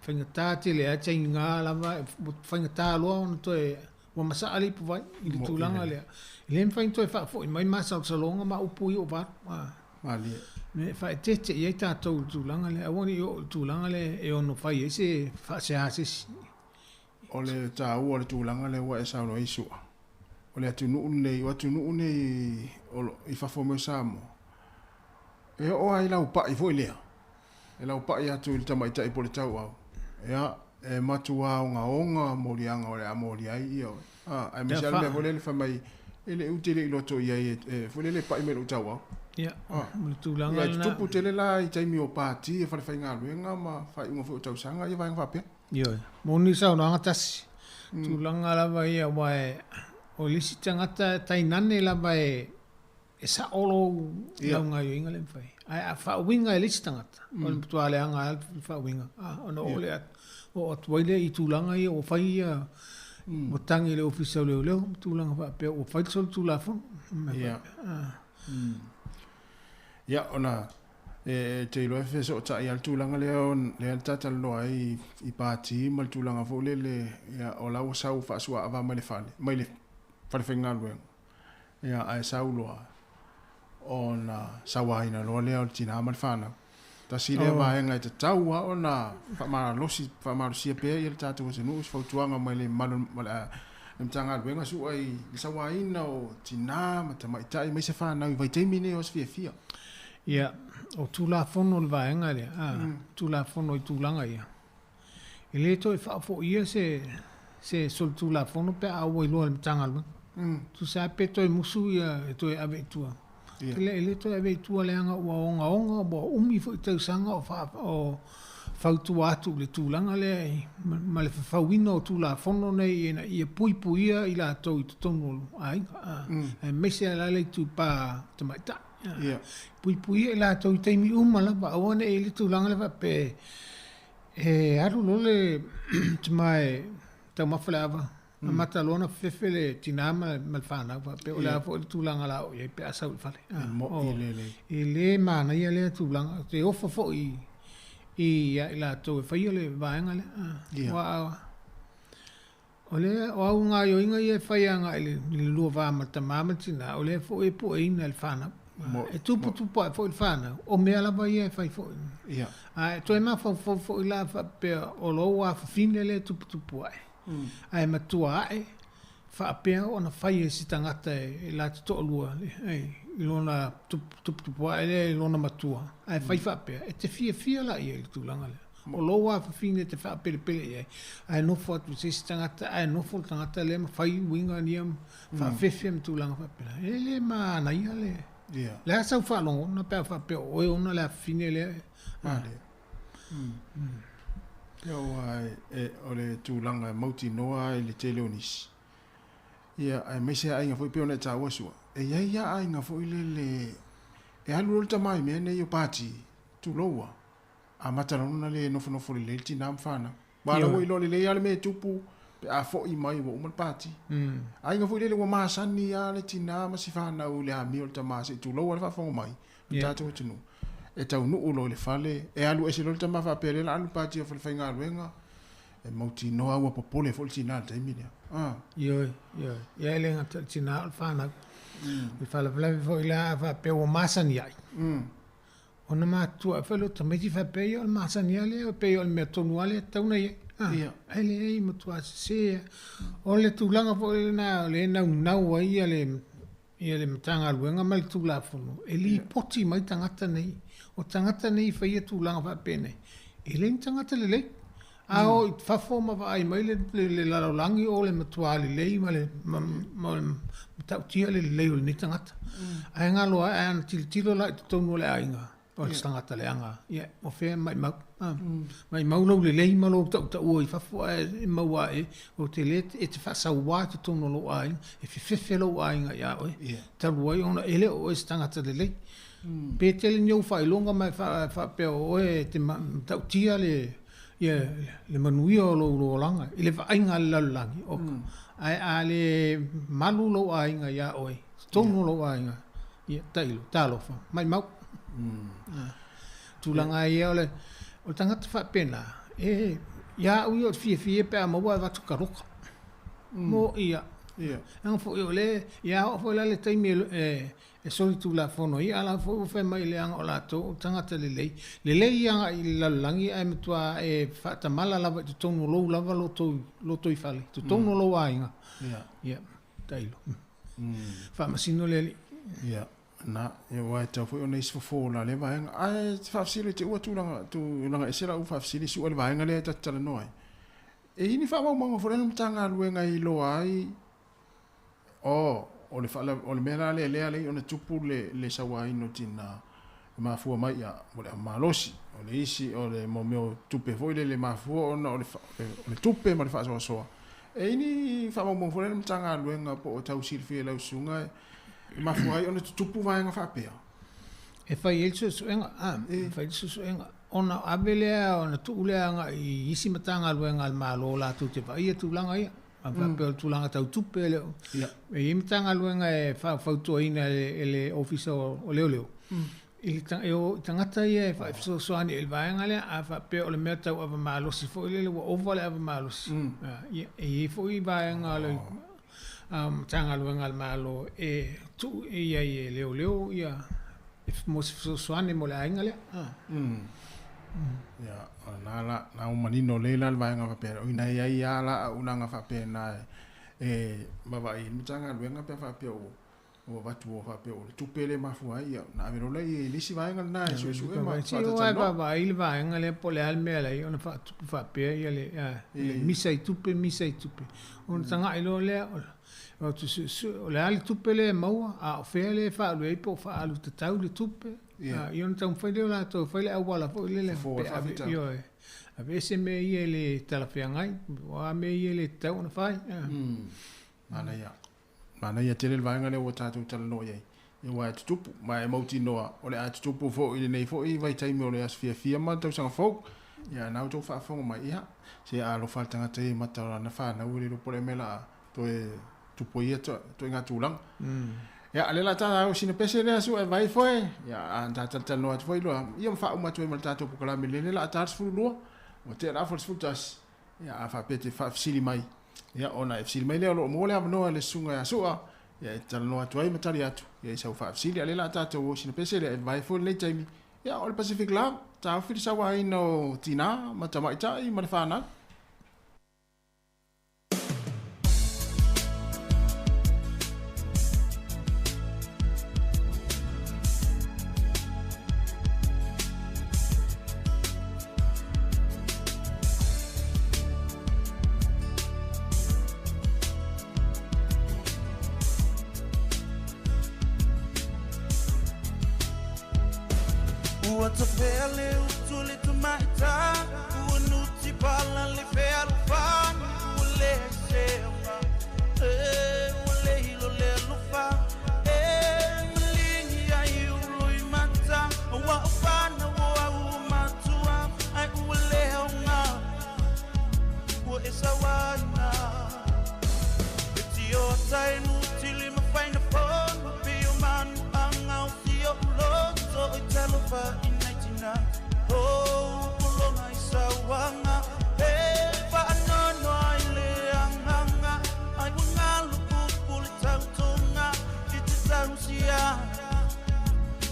Faigata tele lava, taiga lava, faigata loa ona toe, ua masaa le ipuvai i le tulaga lea. E le mafai ona toe faafoi mai masalosaloga ma upu ia ua valu. E faaeteete i ai tatou i le tulaga lea, aua ne i oo i le tulaga lea e ono fai ai se faasea a se isi. O le taua o le tulaga lea ua e saunoa ai Su'a, o le atunuu lenei, o atunuu nei i fafo mai o Samoa, e oo lava i laupai foi lea, e laupai atu i le tamaitai po o le tauau, ia, e matua ogaoga moliaga o le a molia ai ia oe. Aemaise lava le mea foi lele fai mai, e le ute le i loto i ai e foi lele e pai mai i lou tauau. Ia, o le tulaga lena. Ia, e tutupu tele la i taimi o pati e falefaigaluega ma faaiuga foi o tausaga, ia vaega faapea. Ioe, moni le saunoaga tasi. Tulaga lava ia aua o le isi tagata tainane lava e sao lou laugaioiga lea e mafai. Ae a faauiga e le isi tagata, o le matua leaga lava le faauiga, ona oo lea, oo atu ai lea i tulaga ia ua fai ia, ua tagi i le Ofisa o Leoleo ma tulaga faapea ua fai le solitulafono. Ia, ona e te iloa e fesootai lava le tulaga lea lea ta talanoa ai i pati ma le tulaga foi lele, ia, o la ua sau faasuaava mai le fale, mai le falefaigaluega, ia, ae sau loa ona sauaina loa lea o le tinā ma le fanau. Tasi lea vaega e tatau lava ona faamalosi, faamalosia pea ia le tatou atunuu i se fautuaga mai le mamalu o le Matagaluega Su'a i le sauaina o tinā ma tamaitai aemaise fanau i vaitaimi nei o aso fiafia. Ia, o Tulafono o le vaega lea, a, Tulafono i tulaga ia, e le toe faafoia se se solitulafono pe a ua iloa e le Matagaluega. Tusa lava pe toe musu ia e toe ave i tua. E le toe ave i tua leaga ua ogaoga, ua umi foi tausaga o faa o fautua atu i le tulaga lea i ma le fafauina o Tulafono nei ina ia puipuia i latou i totonu o aiga, aemaise lava la le itupa tamaitai. Puipuia i latou i taimi uma lava, aua ne i i ai le tulaga lea faapea e alu loa le tama e taumafa le ava, amata loa ona fefefe le tinā ma le fanau faapea o le a foi le tulaga o le a oo i ai pe a sau i le fale. E le manaia lea tulaga, ou te ofo foi ia i latou e faia le vaega lea. Aua o lea, o au gaoioiga ia e fai agai i le lua va ma le tama ma le tina, o lea foi e pueina e le fanau. E tuputupu ae foi le fanau, o mea lava ia e fai foi. Ae toe mafaufau foi la faapea o lou afafine lea e tuputupu ae, ae matua ae faapea ona fai e se tagata e la te toalua i lona tuputupu ae lea i lona matua, ae fai faapea, e te fiafia la i ai i le tulaga lea. O lou afafine e te faapelepele i ai, ae nofo atu i se isi tagata, ae nofo le tagata lea ma fai uiga ia faafefe ma tulaga faapena. E le manaia le... O le a sau faalogona pe a faapea o oe ona le afafine lea? Male. Ia aua o le tulaga e mautinoa i le tele o nisi. Ia, aemaise aiga foi pei ona e taua Su'a, e i ai lava aiga foi lele e alu loa le tama i mea nei o pati, tulou a, amata loa ona le nofonofo lelei le tinā ma fanau. Aua o la ua iloa lelei lava le mea e tupu pe a foi mai ua uma le pati. Aiga foi lele ua masani lava le tinā ma si fanau i le amio o le tama se i tulou lava le faafofoga mai o le tatou atunuu. E taunuu loa i le fale, e alu ese loa le tama faapea o lea o le a alu i le pati a le falefaigaluega, e mautinoa ua popole foi le tinā i le taimi lea. Ioe, ioe. Ia e le gata i le tinā o le fanau. O le faalavelave foi la a faapea ua masani ai, Ona matutua ae foi lea o tamaiti faapea, ia o le masani lava lea, pei o le mea tonu lava lea e tatau ona i ai. A, ae leai, e matua sese lava. O le tulaga foi lena o lea e naunau ai ia le, ia le Matagaluega ma le Tulafono e lipoti mai tagata nei. O tagata nei e faia tulaga faapenei, e le ni tagata lelei. A o i fafo ma vaai mai le, le, le lalolagi o le matua lelei ma le ma, ma le matautia le lelei o lenei tagata. Ae galo ae ana tilotilo la i totonu o le aiga, o le tagata leaga, ia, o fea e maimau. Maimau lou lelei ma lou tautaua i fafo ae e maua ae, ou te le, e te faasauā i totonu o lou aiga, e fefefe lou aiga iā oe, talu ai ona e le o oe se tagata lelei. Pe tele ni ou faailoga ma e faapea o oe e te matautia le, ia, le manuia o lou olaga i le vaaiga a le lalolagi, oka. Ae a le malu lou aiga iā oe, totonu o lou aiga, ia, tailo, talofa, maimau. Tulaga ia o le, o le tagata faapena, e, ia au ia o le fiafia pe a maua e avatu kaloka. Mo ia. Leaga foi o le, ia oo foi la le taimi e, e solitulafono ai, a la foi ua fai mai leaga o latou o tagata lelei, lelei agai i le lalolagi ae matua e faatamala lava i totonu o lou lava lotoifale, totonu o lou aiga. Ia, tailo. Faamasino le Alii. Ia, na, ia aua e tatau foi ona i ai se fofo o la lea vaega. Ae te faafesili i te ua tulaga, tulaga ese lau faafesili sua i le vaega lea e ta te talanoa ai. E i ai ni faamaumauga foi lea a le Matagaluega e iloa ai Oh, o le faala, o le mea la lea lea alai ona tupu le, le sauaina o tinā, e mafua mai ia, o le malosi, o le isi, o le mo mea o tupe foi lele e mafua ona o le, o le tupe ma le faasoasoa. E i ai ni faamaumauga foi lea a le Matagaluega po o tau silafia e lau susuga e mafua ai ona tutupu vaega faapea? E fai ai le suesuega, a, e fai le suesuega, ona ave lea, ona tuu lea agai i isi Matagaluega a le Malo latou te vaaia tulaga ia. A faapea o le tulaga tau tupe, e le o... E i ai Matagaluega e faufautuaina e le Ofisa o Leoleo, i e o i tagata ia e fesoasoani i le vaega lea. A faapea o le mea tau ava malosi foi lele ua ova le ava malosi, ia, e i ai foi vaega o le Matagaluega a le Malo e tuu i ai e leoleo ia e mo se fesoasoani mo le aiga lea. Ia, o lena la, na ua manino lelei la le vaega faapea, o i ina e i ai lava la auaunaga faapena e vaavaai i le Matagaluega pe a faapea ua ua avatu ua faapea o le tupe lea e mafua ai, ia ona ave loa lea i le isi vaega lena e suesue ma faatalatalanoa. Vaavaai le vaega lea po o le a le mea e ala ai ona faatupu faapea ia le misa i tupe, misa i tupe. Ona tagai loa lea o te suesue o le a le tupe lea e maua, a o fea lea e faaalu ai po o faaalu tatau le tupe. Ia ona taumafai lea o latou e fai le auala foi lele pe ave, ioe, aveese mea ia e le talafeagai, o a mea ia e le tatau ona fai. Manaia. Manaia tele le vaega lea ua tatou talanoa i ai, aua e tutupu, ma e mautinoa o le a tutupu foi i lenei foi vaitaimi o le aso fiafia ma le tausaga fou. Ia, na outou faafofoga mai, ia, se a alofa le tagata ia i mata o lana fanau e le iloa po o le mea la a toe tupu ai ia ituaiga tulaga. Ia, o lea la ta au sina pese lea sua e vai foe, ia, a na ta talatalanoa atu foi loa, ia ma faauma atu ai ma le tatou polokalame lele la a ta le 12, ua tea le afa o le 11, ia, a faapea e te faafesili mai, Ia, ona e fesili mai lea o lo o maua le avanoa i le susuga ia Su'a, ia e talanoa atu ai ma tali atu, ia i sau faafesili. A o lea o le a tatou o sina pese lea e vavae foi lenei taimi. Ia, o le Pacific Love, taofi le sauaina o tinā ma tamaitai ma le fanau. Ua tafea le utu le tamaita Ua nuti pala le fealofani Ua leai se aoga e Ua le hilo le alofa E maligi ai ulo i mata Ua o whana ua au matua Ai ua le aoga Ua e sauaina E tio tai nutili ma faina fono Pio manu anga o sio uloto I talofa i nai tina O pulonga i sauanga E whaanono ai le anganga Ai ua ngalu pupu le tautonga I te tausia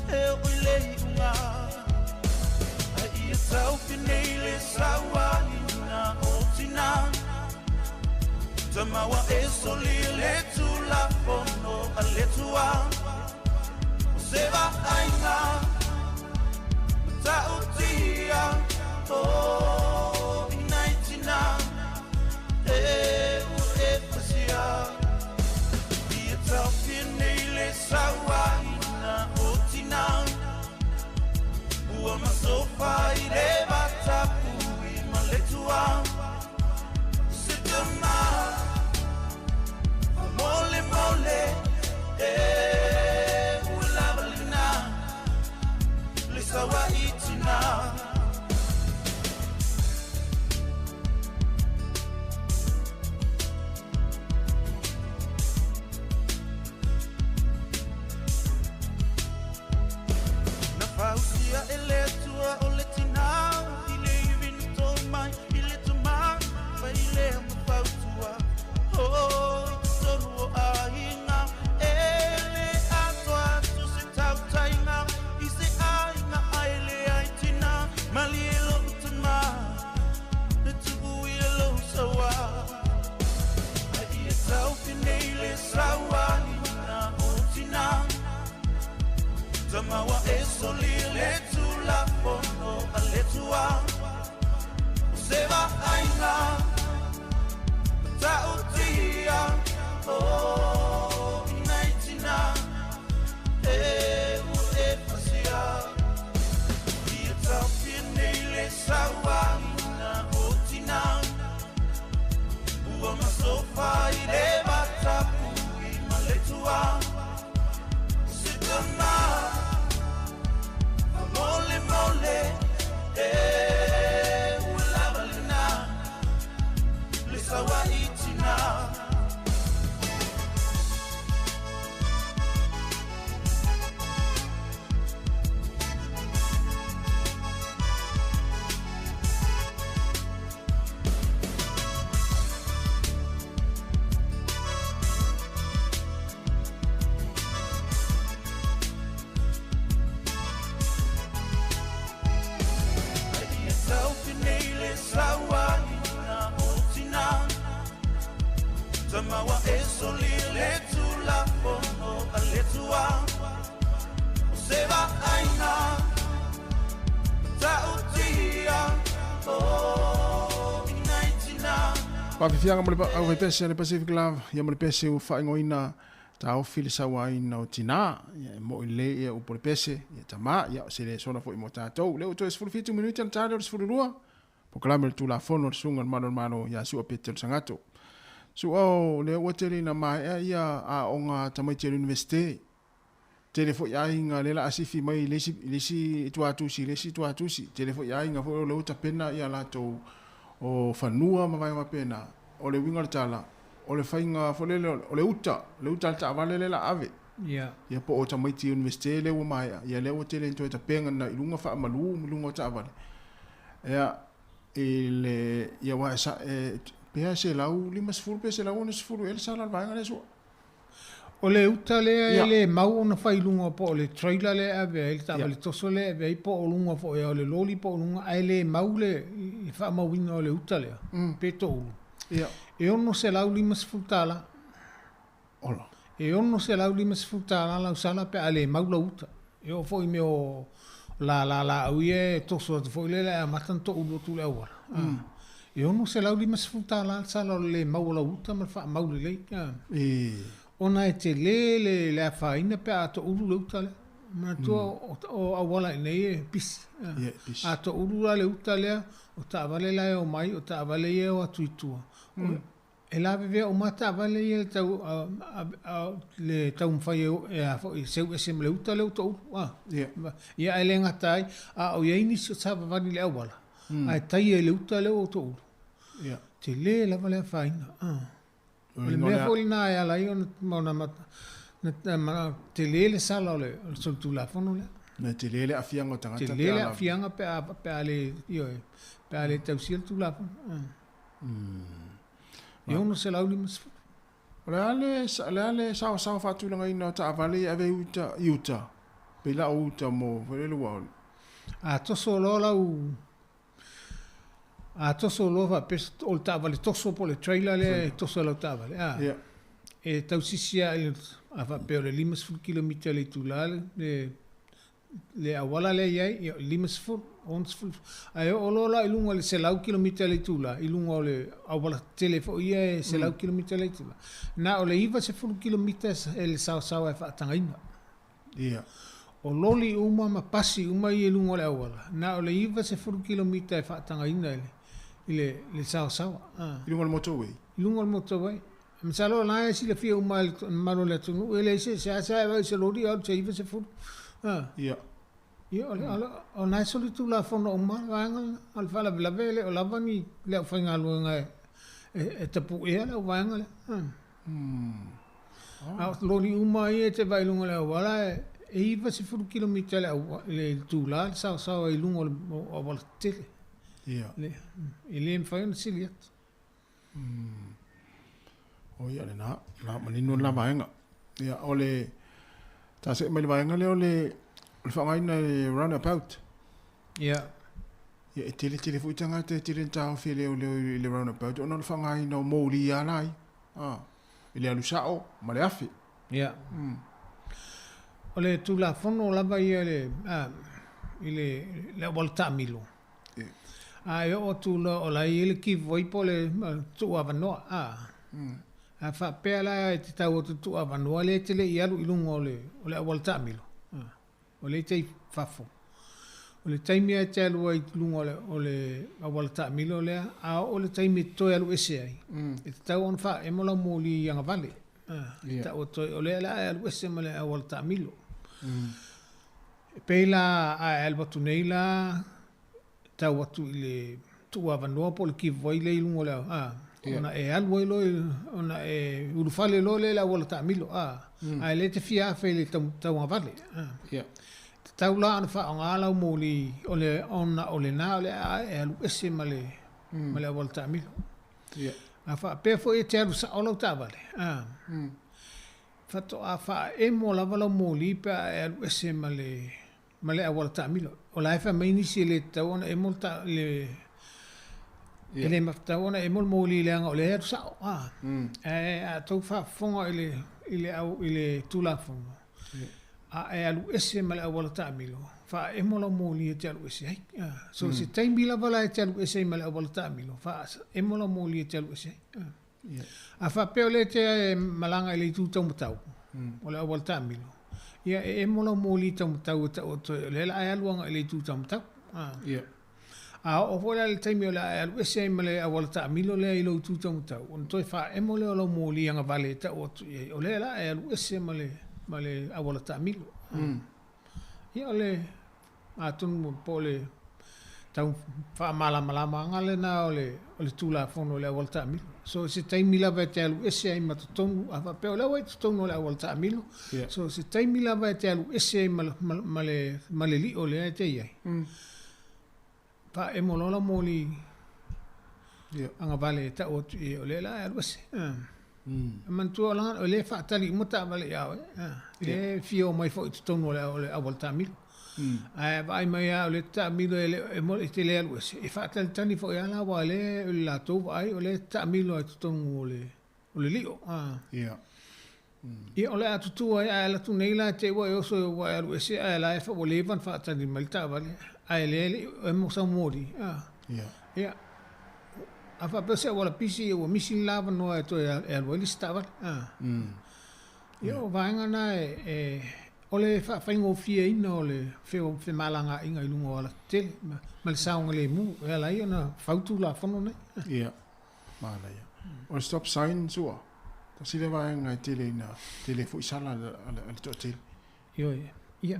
E o i le iunga Ai ia taufi nei le sauaina o tina Tamawa e soli le tulafono a le tua O se vaaiga matautia O i nai tina e ua e pasia Ia taofi nei le sauaina o tina Ua masofa i le vatapui ma le tua Se tama mole mole e ua lava lena le sauai tina. Na fausia e le Atua o le tina i le ivi na tō mai i le tama Fai lea ma fautua o i totonu o aiga E le atoa atu se tautaiga i se aiga ai le ai tina Malie lou tama e tuu ia lou saua Ai ia taufi nei le sauaina o tina Tamawa e soli le tulafono a le tua O se vaaiga matautia O i nai tina e ua e pasia Ia taofi nei le sauaina o tina Ua masofa i le vatapui ma le tua Se tama mole mole e ua lava lena le sauai tina. Faafiafiaga mo le aufaipese a le Pacific Love, ia ma le pese ua faaigoaina taofi le sauaina o tinā. Ia e moʻi lelei ia upu o le pese, ia tamā, ia o se le sola foi mo tatou. Lea ua toe 17 minute ona ta lea o le 12, polokalame o le Tulafono a le Susuga i le Malu o le Malo ia Su'a Petelo Sagato. Su'a o lea ua tele ina maea ia aoga a tamaiti a le Iunivesite. Tele foi aiga lea la a sifi mai i le isi i le isi tuatusi i le isi tuatusi. Tele foi aiga foi o lea ua tapena ia latou o fanua ma vaega faapena. O le uiga o le tala, o le faiga foi lele o le uta, le uta a le taavale lea la a ave. Ia. Ia po o tamaiti Iunivesite lea ua maea, ia lea ua tele ina toe tapena i luga faamalu ma luga o taavale. Ia i le ia aua e sa e pe 150 pe 160 ea le sala o le vaega lea sua. O le uta lea e le mau ona fai i luga po o le trailer lea e ave ai, le taavale toso lea e ave ai po o luga foi o le loli po o luga, ae le mau le faamauina o le uta lea, pe toulu. E $650. Ola. E $650 lau sala pe a le mau lau uta. E oo foi i mea o lala laau ia e toso atu foi lele ae amata ona toulu atu i le auala. E $650 le sala o le le mau o lau uta ma le faamau lelei. Ona e tele le afaina pe a toulu le uta lea. Manatua o auala i inei e pisi. A toulu la le uta lea, o taavale la e omai, o taavale ia e o atu i tua. E lavevea uma lava taavale ia i le tau le taumafai e a foi e seu ese ma le uta lea ua toulu. Ia ae le gata ai, a o i ai nisi o savavali i le auala, ae taia i le uta lea ua toulu. Tele lava le afaina. O le mea foi lena e ala ai ona tele le sala o le solitulafono lea. Na tele le aafiaga o tagata. Tele le aafiaga pe a pe a le ioe, pe a le tausia le tulafono. E 650. O le a le, le a le saosaoa faatulagaina o taavale ia ave i uta, i uta, pe la o uta mo foi lele ua A toso loa lau A toso loa faapea o le taavale toso po o le trailer lea e toso ai lau taavale, a, e tausisi lava i le, a faapea o le 50 kilomita i le itula le, le auala lea e i ai, ia o le 50, 60, ae oo loa la i luga i le 100 kilomita i le itula, i luga o le auala tetele foi ia e 100 kilomita i le itula, na o le 90 kilomita e le saosaoa e faatagaina. Ia. O loli uma ma pasi uma ia i luga o le auala, na o le 90 kilomita e faatagaina i le, i le saosaoa. I luga o le motorway? I luga o le motorway. Masalo o la e silafia uma e le mamalu o le atunuu, e leai se, seasea e vaai i se loli alu i se 90. Ia. Ia, o le, o lena e solitulafono uma le vaega lena. A o le faalavelave e le o lava ni le aufaigaluega e, e, e tapuʻea le auvaega lea. A o loli uma ia e te vaai i luga o le auala, e 90 kilomita i le, le itula le saosaoa i luga o le auala tetele. Ia. E le mafai ona sili atu. O ia lena, la manino lena vaega. Ia, o le, ta see mai le vaega lea o le, o le faaaogaina i le roundabout. Ia. Ia, e tele tele foi tagata e tele na taofi e leoleo i le roundabout ona o le faaaogaina o moli a la ia. Ah, i le alu sao ma le afe. Ia. O le Tulafono lava ia i le, a, i le, le auala taamilo. A e oo atu loa o la e i ai le give way po o le tuuavanoa, a. A faapea la e te tau atu i le tuuavanoa lea e te le i alu i luga o le, o le auala taamilo, a, o lea e te i fafo. O le taimi lava e te alu ai i luga o le, o le auala taamilo lea, a oo i le taimi e te toe alu ese ai, e tatau ona faaemo lau moli i agavale, a, e tau atu ai o lea o le a e alu ese ma le auala taamilo. E pei la a e alu atu nei la tau atu i le tuuavanoa po o le give way lea i luga o le a, ona e alu ai loa ona e ulufale loa lea i le auala taamilo a, ae le te fia afe i le tauagavale a. Tatau la ona faaaoga lau moli o le ona o lena o le a e alu ese ma le ma le auala taamilo. A faapea foi e te alu sao lau taavale a, Faatoa faaemo lava lau moli pe a e alu ese ma le ma le auala taamilo. O la e fai mai nisi e le tatau ona emo le ta le e le tatau ona emo le moli leaga o lea e alu sao a. Ae a outou faafofoga i le i le au i le Tulafono, A e alu ese ma le auala taamilo, faaemo lau moli e te alu ese ai. So se taimi lava la e te alu ese ai ma le auala taamilo, faaemo lau moli e te alu ese ai. A faapea o lea e te malaga i le itu taumatau o le auala taamilo, ia e emo lau moli taumatau e tau atu ai o lea o le a e alu agai i le itu taumatau. A oo foi la i le taimi o le a e alu ese ai ma le auala taamilo lea i lou itu taumatau, ona toe faaemo lea o lau moli agavale e tau atu i ai, o lea o le a e alu ese ma le ma le auala taamilo. Ia o le atonu po o le tau faamalamalamaga lena o le o le Tulafono i le auala taamilo. So se taimi lava e te alu ese ai ma totonu, a faapea o lea ua i totonu o le auala taamilo, so se taimi lava e te alu ese ai ma ma le ma le lio lea e te i ai, faaemo loa lau moli agavale e tau atu i ai o lea o le a e alu ese. E manatua o laga o lea e faatali uma taavale ia oe, lea e fia omai foi i totonu o le auala taamilo. Ae vaai mai lava o lea e te taamilo e le o e te le alu ese, e faatalitali foi lava la aua o lea o le latou vaai o lea e te taamilo lava i totonu o le o le lio. Ia o le a tutū ai ae alu atu nei la te i ua e oso ua e alu ese ae la e ua leva ona faatali mai le taavale ae lea e le i emo sau moli. Ia a faapea o se auala pisi ia ua misi le la avanoa e toe e alu ai le isi taavale. Ia o vaega na e o le faafaigofieina o le femalagaaiga i luga o alatetele ma le saogalemu e ala ai ona fau Tulafono nei. Ia, manaia. O le stop sign sua, tasi lea vaega e tele ina tele foi sala a le toatele. Ioe. Ia,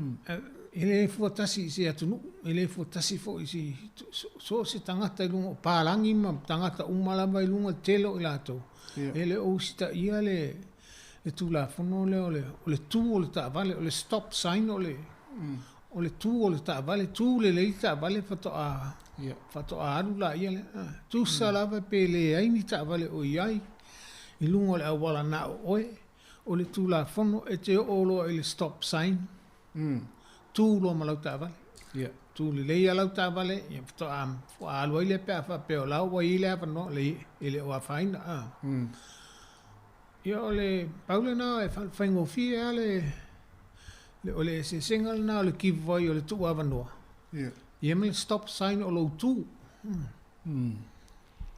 e le fua tasi i se atunuu, e le fua tasi foi i se, so o se tagata i luga o palagi ma tagata uma lava i luga, le tele o i latou, e le o usitaia le le Tulafono lea o le o le tu o le taavale, o le stop sign o le o le tu o le taavale, tu lelei le taavale faatoa faatoa alu laia lea. Tusa lava pe leai ni taavale o i ai i luga o le auala na o oe, o le Tulafono e te oo loa i le stop sign, tu loa ma lau taavale. Tu lelei lava lau taavale, ia faatoa alu ai lea pe a faapea o la ua i ai le avanoa, e le o afaina. Ia o le pau lena e faigofie lava le o le eseesega lena o le give way o le tuuavanoa ia ma le stop sign o lou tu.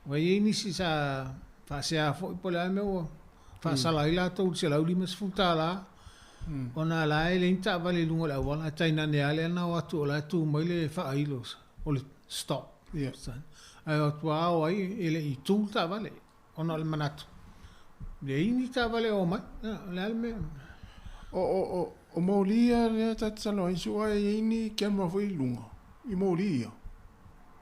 Ua i ai nisi sa faasea foi po o le a le mea ua faasala ai latou i le $150 ona o la e leai ni taavale i luga o le auala ae tainane lava lea na o atu o la e tu mai le faailo o le stop sign ae o atu lava o ai e le i tu le taavale. Ona o le manatu, leai ni taavale o omai. O le a le mea? O, o, o, o moli ia lea ta te talanoa ai, sua e i ai ni camera foi i luga, i moli ia.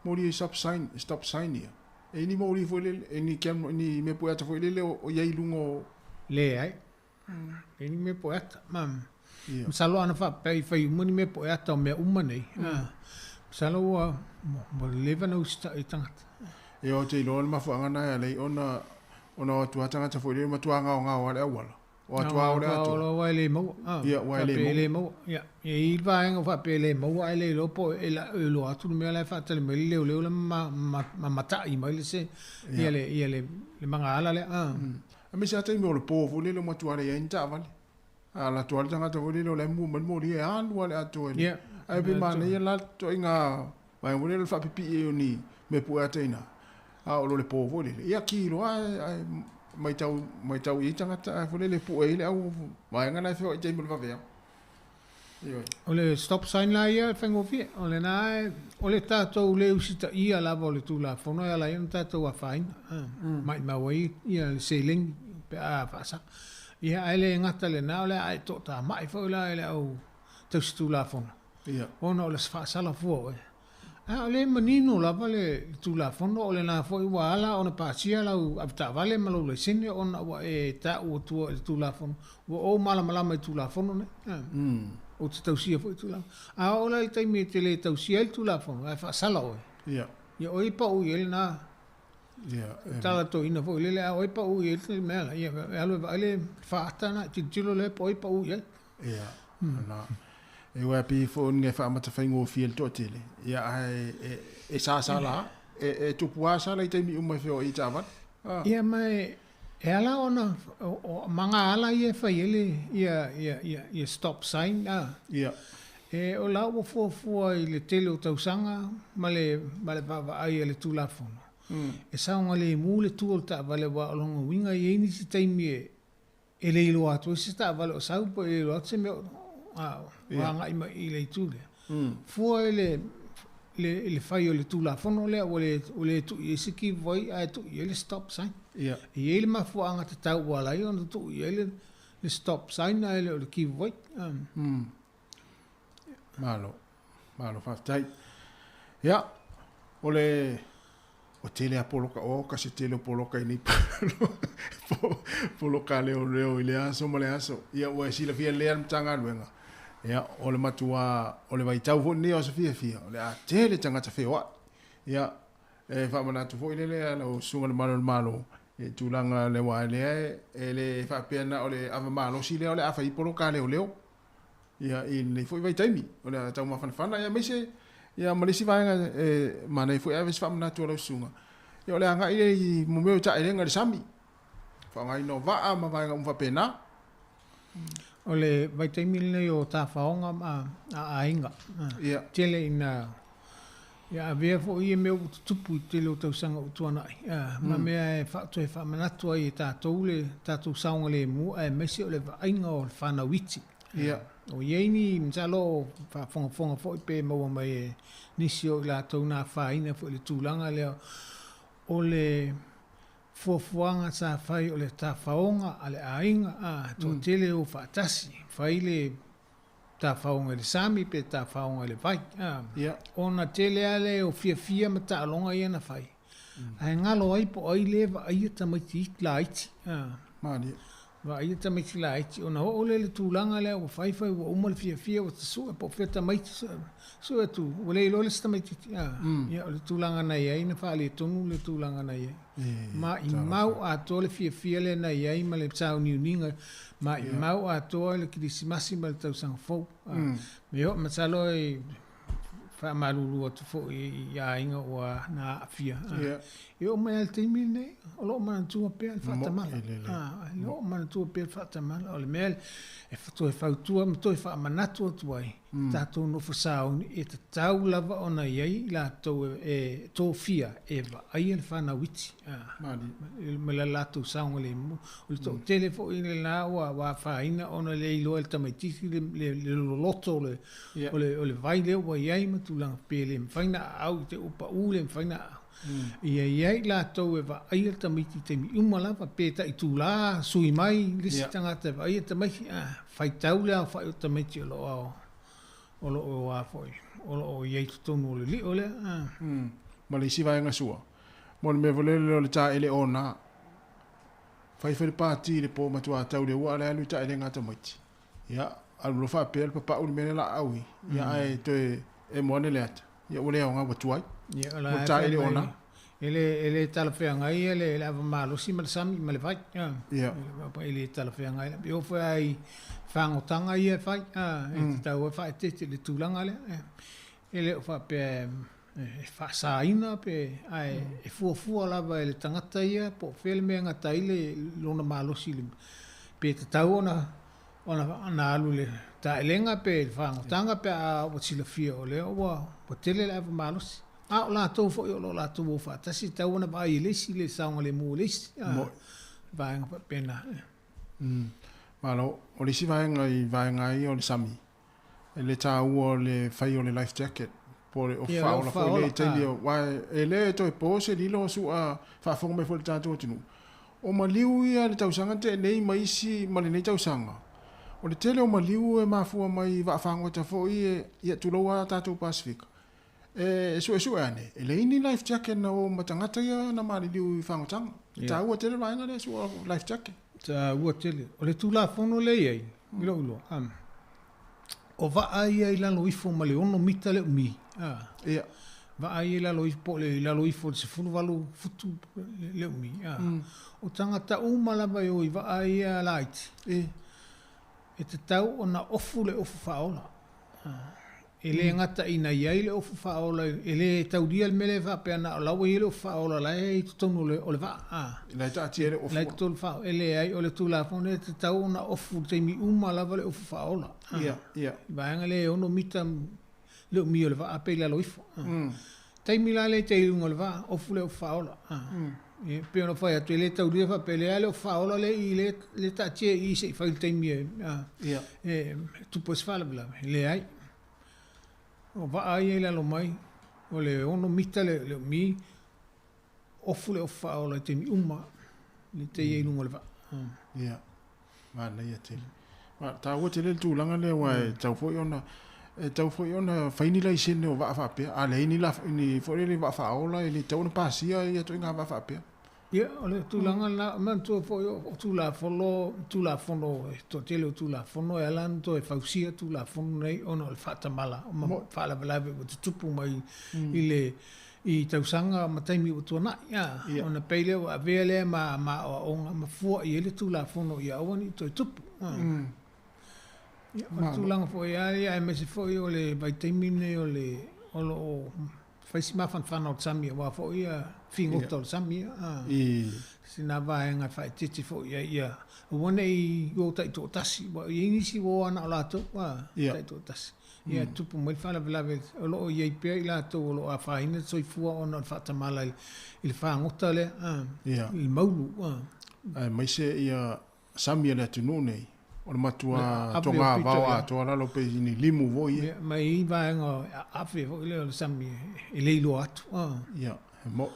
Moli ia stop sign, stop sign ia. E i ai ni moli foi lele, e ni camera, ni mea pueata foi lele o, o i ai i luga o... Leai. Leai ni mea pueata. Ma, masalo ana faapea i fai uma ni mea pueata o mea uma nei. Masalo ua, ua leva ona usitai i tagata. Ia ou te iloa le mafuaaga na e ala ai ona ona o atu lava tagata foi lele matua gaogao lava le auala. O atu lava o le atoa. Gaogao aua e le maua. Ia ua e le maua. E le maua. Ia e i ai le vaega ua faapea e le maua ae le iloa po e iloa atu le mea la e faatali mai le leoleo la ma matai mai le se ia le ia le magaala lea. Aemaise lava taimi o le po foi lele ua matua leai ai ni taavale. A alu atu lava le tagata foi lele o la e mua mai le moli e alu lava le atoa i le. Ae pei manaia la le ituaiga vaega foi lele o le faapipii ai o ni mea pue ata i ina, a oo loa i le po foi lele, ia ki loa ae matau matau i ai tagata ae foi lele e pue ai le au vaega la e feoai i taimi o le vaveao. Ioe. O le stop sign la ia e faigofie, o lena e, o le tatou le usitaia lava o le Tulafono e ala ai ona tatou afaina, maimau ai ia le seleni pe a faasala. Ia ae le gata i lena o le a e toatamai foi la i le au tausi Tulafono, ona o le faasala fua o oe. A o lea e manino lava le Tulafono, o lena foi ua ala ona pasia lau avetaavale ma lou laisene ona ua e taua tua i le Tulafono, ua ou malamalama i Tulafono nei. Ou te tausia foi Tulafono. A oo la i le taimi e te le tausia ai le Tulafono, ae faasala oe, ia o ai e pau i ai lena tala toeaina foi lele, a o ai e pau i ai le mea la, ia e alu e vaai le faata lena, e tilotilo lea po o ai e pau i ai. Ia, na. E ua pei foi ni faamata faigofie le toatele, ia ae e, e sasa la, e, e tupu lava sala i taimi uma e feoai i taavale. Ah. Ia ma e, E ala ona o magaala ia e fai ai le ia ia ia ia stop sign a. Ia. E o la ua fuafua i le tele o tausaga ma le ma le vaavaai a le Tulafono. E saogalemu le tu o le taavale aua o lona uiga e i ai nisi taimi e e le iloa atu ai se taavale o sau po e le iloa atu se mea o a o agai mai i le itu lea. Fua i le le le fai o le Tulafono lea ua le ua le tuu i ai se give way ae tuu i ai le stop sign. E i ai le mafuaaga tatau ua ala ai ona tuu i ai le le stop sign ae le o le give way. Malo. Malo faafetai. Ia, o le ua tele a poloka o kasi tele o poloka i nei poloka a leoleo i le aso ma le aso. Ia ua e silafia lelei a le Matagaluega. Ia o le matua o le vaitau foi lenei o aso fiafia, o le a tele tagata feoai. Ia e faamanatu foi lele a lau Susuga i le Malu o le Malo i le tulaga lea aua lea e le faapea na o le ava malosi lea o le a fai ai poloka a leoleo. Ia, i lenei foi vaitaimi, o le a taumafanafana, ia aemaise ia ma le isi vaega e manaia foi ae ave se faamanatu a lau susuga, ia o le agai lea i mo mea o taelega i le sami, faaaogaina o vaa ma vaega uma faapena. O le vaitaimi lenei o tafaoga ma aiga, tele ina Ia avea foi ia mea ua tutupu i le tele o tausaga ua tuanai, ma mea e toe faamanatu ai e tatou le tatou saogalemu aemaise o le vaaiga o le fanau iti. O i ai ni, masalo o faafogafoga foi pe maua mai e nisi o i latou na afaina foi i le tulaga lea o le fuafuaga sa fai o le tafaoga a le aiga, a, toatele e o faatasi, fai le tafaoga i le sami pe tafaoga i le vai. Ona tele lava lea o fiafia ma taaloga ia na fai, ae galo ai po o ai lea e vaaia tamaiti laiti. Vaaia tamaiti laiti, ona oo lea i le tulaga lea ua fai fai ua uma le fiafia ua tasue po o fea tamaiti, sue atu ua le iloa le isi tamaititi. Ia o le tulaga na i ai na faaletonu le tulaga na i ai. Maimau atoa le fiafia lea na i ai ma le sauniuniga, maimau atoa le Kerisimasi ma le Tausaga Fou. Masalo e faamalulu atu foi i aiga ua na aafia. E oo mai lava i le taimi lenei, o lo o manatua pea le faatamala. O lo o manatua pea le faatamala. O le mea e toe fautua ma toe faamanatu atu ai, tatou nofo sauni, e tatau lava ona i ai i latou e tofia e vaaia le fanau iti ma le latou saogalemu. O le toatele foi lena ua afaina ona le iloa e le tamaitiiti le loloto o le vai lea ua i ai ma tulaga pe le mafai ona aau i te i ua pau le mafai ona aau. Ia i ai i latou e vaaia le tamaiti i taimi uma lava, pe tai itula sui mai le isi tagata e vaaia le tamaiti, faitau le aofai o tamaiti o lo o o lo o a foi o lo o i ai i totonu o le lio lea. Ma le isi vaega sua, mo le mea foi lele o le taele ona. Fai fai le pati i le po matua tau le ua a le alu i taelega a tamaiti. Ia, alu loa faapea le papau i le mea lea laau i, ia ae toe emo ane le ata, ia ua le aoga ua tuai. Ia, o la e taele ona. E le, e le talafeagai le, le ava malosi ma le sami ma le vai. Ia. E le talafeagai. E oo foi lava i fagotaga ia e fai, e tatau ai faaeteete i le tulaga lea. E le o faapea e faasaina pe, ae e fuafua lava e le tagata ia po o fea le mea e gata ai le lona malosi pe tatau ona ona alu i le taelega pe i le fagotaga pe a ua silafia o lea ua tele le ava malosi. A o latou foi o lo o latou o faatasi, e tatau ona vaai e le isi le saogalemu o le isi vaega faapena. Malo. O le isi vaega i vaega ia o le sami, le taua o le fai o le life jacket po o le ofa faaola foi lea i taimi aua e le toe po se lilo o su'a faafofoga mai foi le tatou atunuu. O maliu ia le tausaga tea nei ma isi ma lenei tausaga, o le tele o maliu e mafua mai i vaafagota foi e, ia tulou lava tatou Pasefika, e suesue ane, e leai ni life jacket na o ma tagata ia na maliliu i fagotaga. E taua tele le vaega lea sua life jacket. Taua tele. O le Tulafono lea e i ai, i lou iloa, o vaa ia i lalo ifo ma le 6 mita le umi. Ia. Vaa ia i lalo ifo, po o le i lalo ifo o le 18 futu le umi. O tagata uma lava e o i vaa ia laiti, e tatau ona ofu le ofu faaola. E le gata ina i ai le ofu faaola, e le taulia le mea lea faapea na o la ua i ai le ofu faaola la e i totonu o le, o le vaa. A. La e taatia ai le ofu. La e totonu faa, e leai, o le Tulafono e tatau ona ofu i le taimi uma lava le ofu faaola. A. Ia, ia. Vaega lea e 6 mita le umi o le vaa pe i lalo ifo. A. Taimi la lea e te i luga o le vaa, ofu le ofu faaola. A. Ia, pei ona fai atu, e le taulia faapea, leai le ofu faaola lea i i, lea, lea taatia i i se i fai le taimi e, a, Ia. e tupu ai se faalavelave. Leai. O vaa ia i lalo mai, o le 6 mita le, le umi, ofu le ofu faaola i taimi uma, le te i ai i luga o le vaa. Ia, manaia tele. Ma taua tele le tulaga lea aua e tatau foi ona e tatau foi ona fai ni laisene o vaa faapea. A leai ni la ni foi lele vaa faaola e le tatau ona pasia ia ituaiga vaa faapea. Ia, o le tulaga lena, manatua foi o Tulafono, Tulafono, e toatele o Tulafono e ala ona toe fausia Tulafono nei ona o le faatamala ma faalavelave ua tutupu mai i le i tausaga ma taimi ua tuanai, a, ona pei lea ua avea lea ma ma aoaoga ma fua i ai le Tulafono ia aua ne i toe tupu. A. Ia, o le tulaga foi lava ia aemaise foi o le vaitaimi lenei o le o lo o fai si mafanafana o le sami aua foi ia figota o le sami, a. Sina vaega e faaeteete foi i ai ia aua ne i o taitoatasi, aua e i ai nisi ua o lava na o latou, a, taitoatasi. Ia tupu mai le faalavelave o lo o i ai pea i latou o lo o afaina le soifua ona o le faatamala i le fagota lea, i le maulu. Aemaise ia sami a le atunuu nei, o le matua togavao atoa lalo pei ni limu foi ia. Ia, ma e i ai vaega ave foi lea o le sami e le iloa atu. Ia, e mo'i.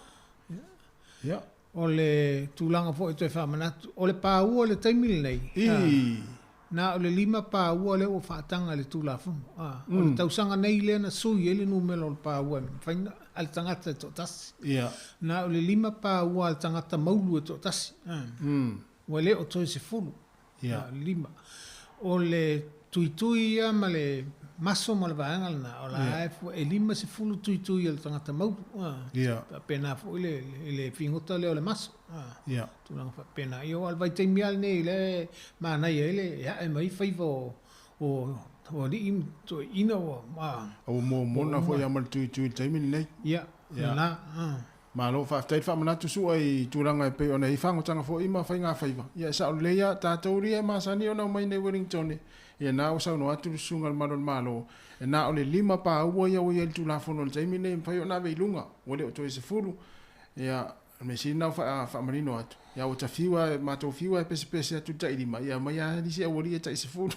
Ia. O le tulaga foi e toe faamanatu, o le paua i le taimi lenei, na o le 5 paua lea ua faataga e le Tulafono. O le tausaga nei lea na sui ai le numera o le paua e mafai ona, a le tagata e toatasi. Na o le 5 paua a le tagata maulu e toatasi. Ua le o toe 10. Ia. 5. O le tuitui ia ma le maso ma le vaega lena, o la e fua, e 50 tuitui a le tagata maulu. Ia. Faapena foi le, le figota lea o le maso. Ia. Tulaga faapena. Ia, aua o le vaitaimi lava lenei lea e manaia ai le e ae mai faiva o, o, o alii ma toeaiina ua, a. Ua momona foi lava ma le tuitui i le taimi lenei. Ia, lena. Malo faafetai le faamanatu sua i tulaga e pei ona i ai fagotaga foi ma faigafaiva. Ia e sao lelei a tatou lia e masani ona omai nei Wellington ia na ua saunoa atu le susuga i le Malu o le Malo e na o le 5 paua ia ua i ai le Tulafono i le taimi lenei e mafai ona ave i luga ua le o toe 10. Ia o le mea sili lena ua faamanino atu. Ia ua ta fiu a matou fiu a e pesepese atu i le tai 5 ia aumai a nisi aualii e tai 10.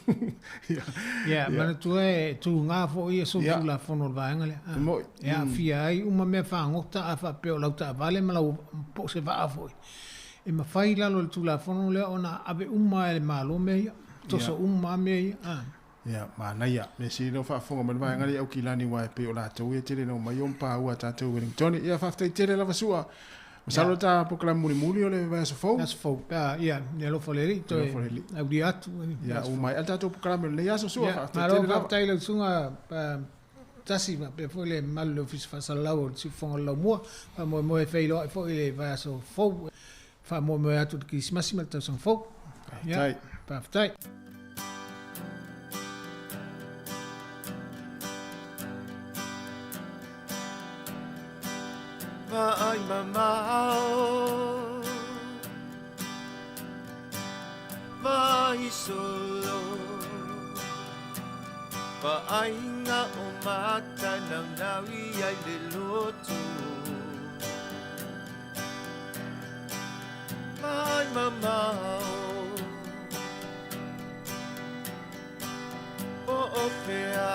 Ia. Ia manatua e tuga foi ia solitulafono o le vaega lea. E moi. E aafia ai uma mea fagota a faapea o lau taavale ma lau po o se vaa foi. E mafai i lalo o le Tulafono lea ona ave uma e le Malo mea ia. Toso uma lava mea ia. Ia, manaia. Mea sili lea ua faafofoga mai le vaega lea i Aukilani aua e pei o latou ia e tele ina omai o paua a tatou i Wellington. Ia, faafetai tele lava Sua. Masalo ta polokalame mulimuli o le vaiaso fou. Aso fou. Pe a, ia, ia alofa le Alii toe aulia atu. Ia, ua maea le tatou polokalame o lenei aso Sua. Ia, Faafetai malo tele lava. faafetai i lau susuga Tasi faapea foi le mamalu o le Ofisa Faasalalau o le Siufofoga o le Laumua. Faamoemoe e feiloai foi i le vaiaso fou. Faamoemoe atu i le Kerisimasi ma le tausaga fou. Faafetai. Ia, faafetai. Vaai mamao, vaai solo, vaaiga o mata naunau i ai le loto. Vaai mamao, po o fea,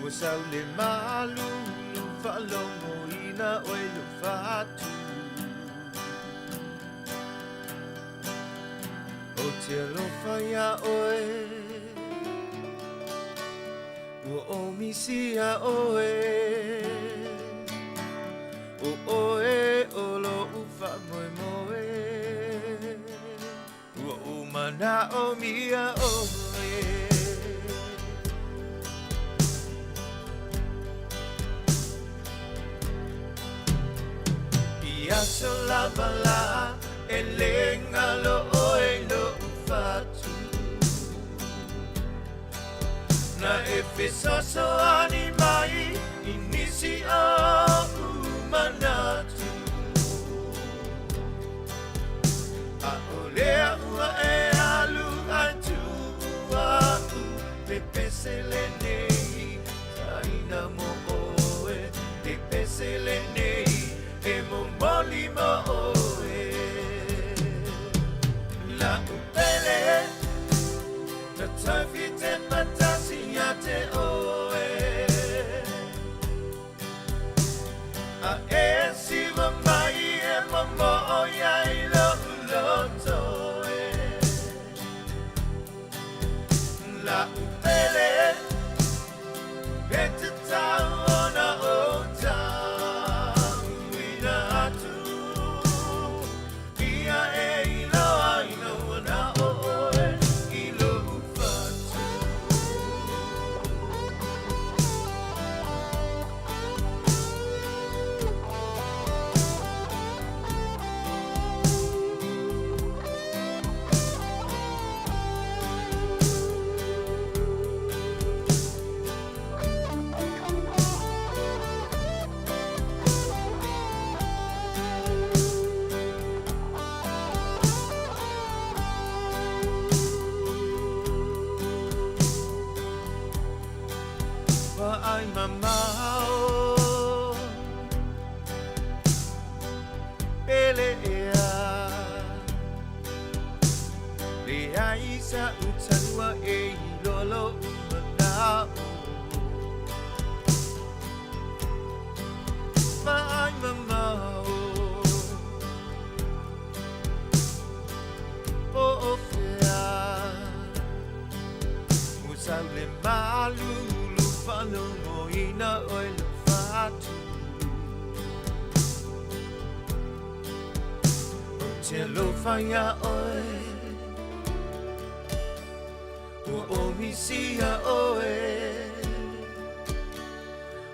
ua sau le malulu faalogoina oe lou fatu. Ou te alofa iā oe, ua ou misia oe, o oe o lo'u faamoemoe, ua ou manaomia oe. I aso lava lā e le galo oe i lo'u fatu. Ona e fesoasoani mai i nisi oʻu manatu. ʻAʻole aʻu e alu ae tuu aku le pese lenei taina mo ʻoe le pese lenei e momoli mo ʻoe. La'u pele na taufi te patasi ia te ʻoe. A e siva mai e momo'o iai lo'u loto e. La'u pele e tatau ona ou ta'uina atu. Ia e iloa ina ua na'o ʻoe i lo'u fatu. Va'ai mamao pele ea leai sa'u talua e iloa lo'u mana'o. Va'ai mamao po o fea ua sau le malulu faalogoina ʻoe lou fatu. Ou te alofa iā ʻoe ua ʻōmisia ʻoe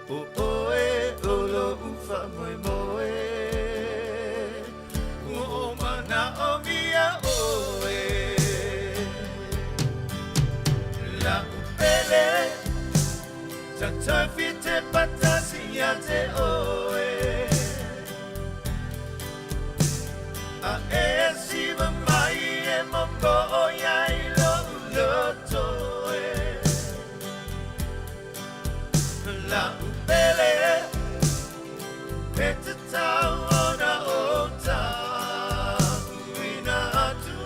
ʻO ʻoe o lo'u faamoemoe ua o manaʻomia ʻoe. La'u pele tataufi te patasi ia te ʻoe. A e siva mai e momo'o iai lo'u loto e. La'u pele e tatau ona ou ta'uina atu.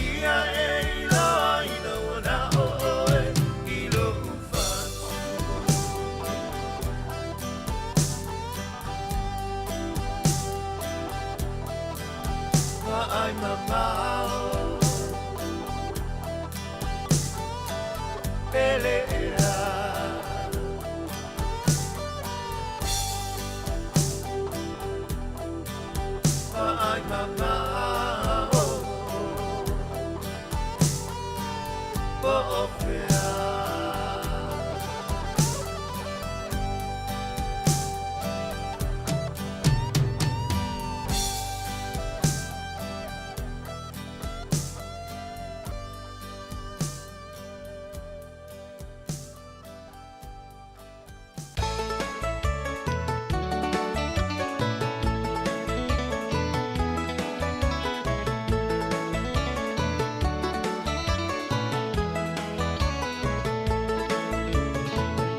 Ia e iloa ina ua na'o ʻoe i lo'u fatu. Va'ai mamao pele ea. Va'ai mamao po o fea.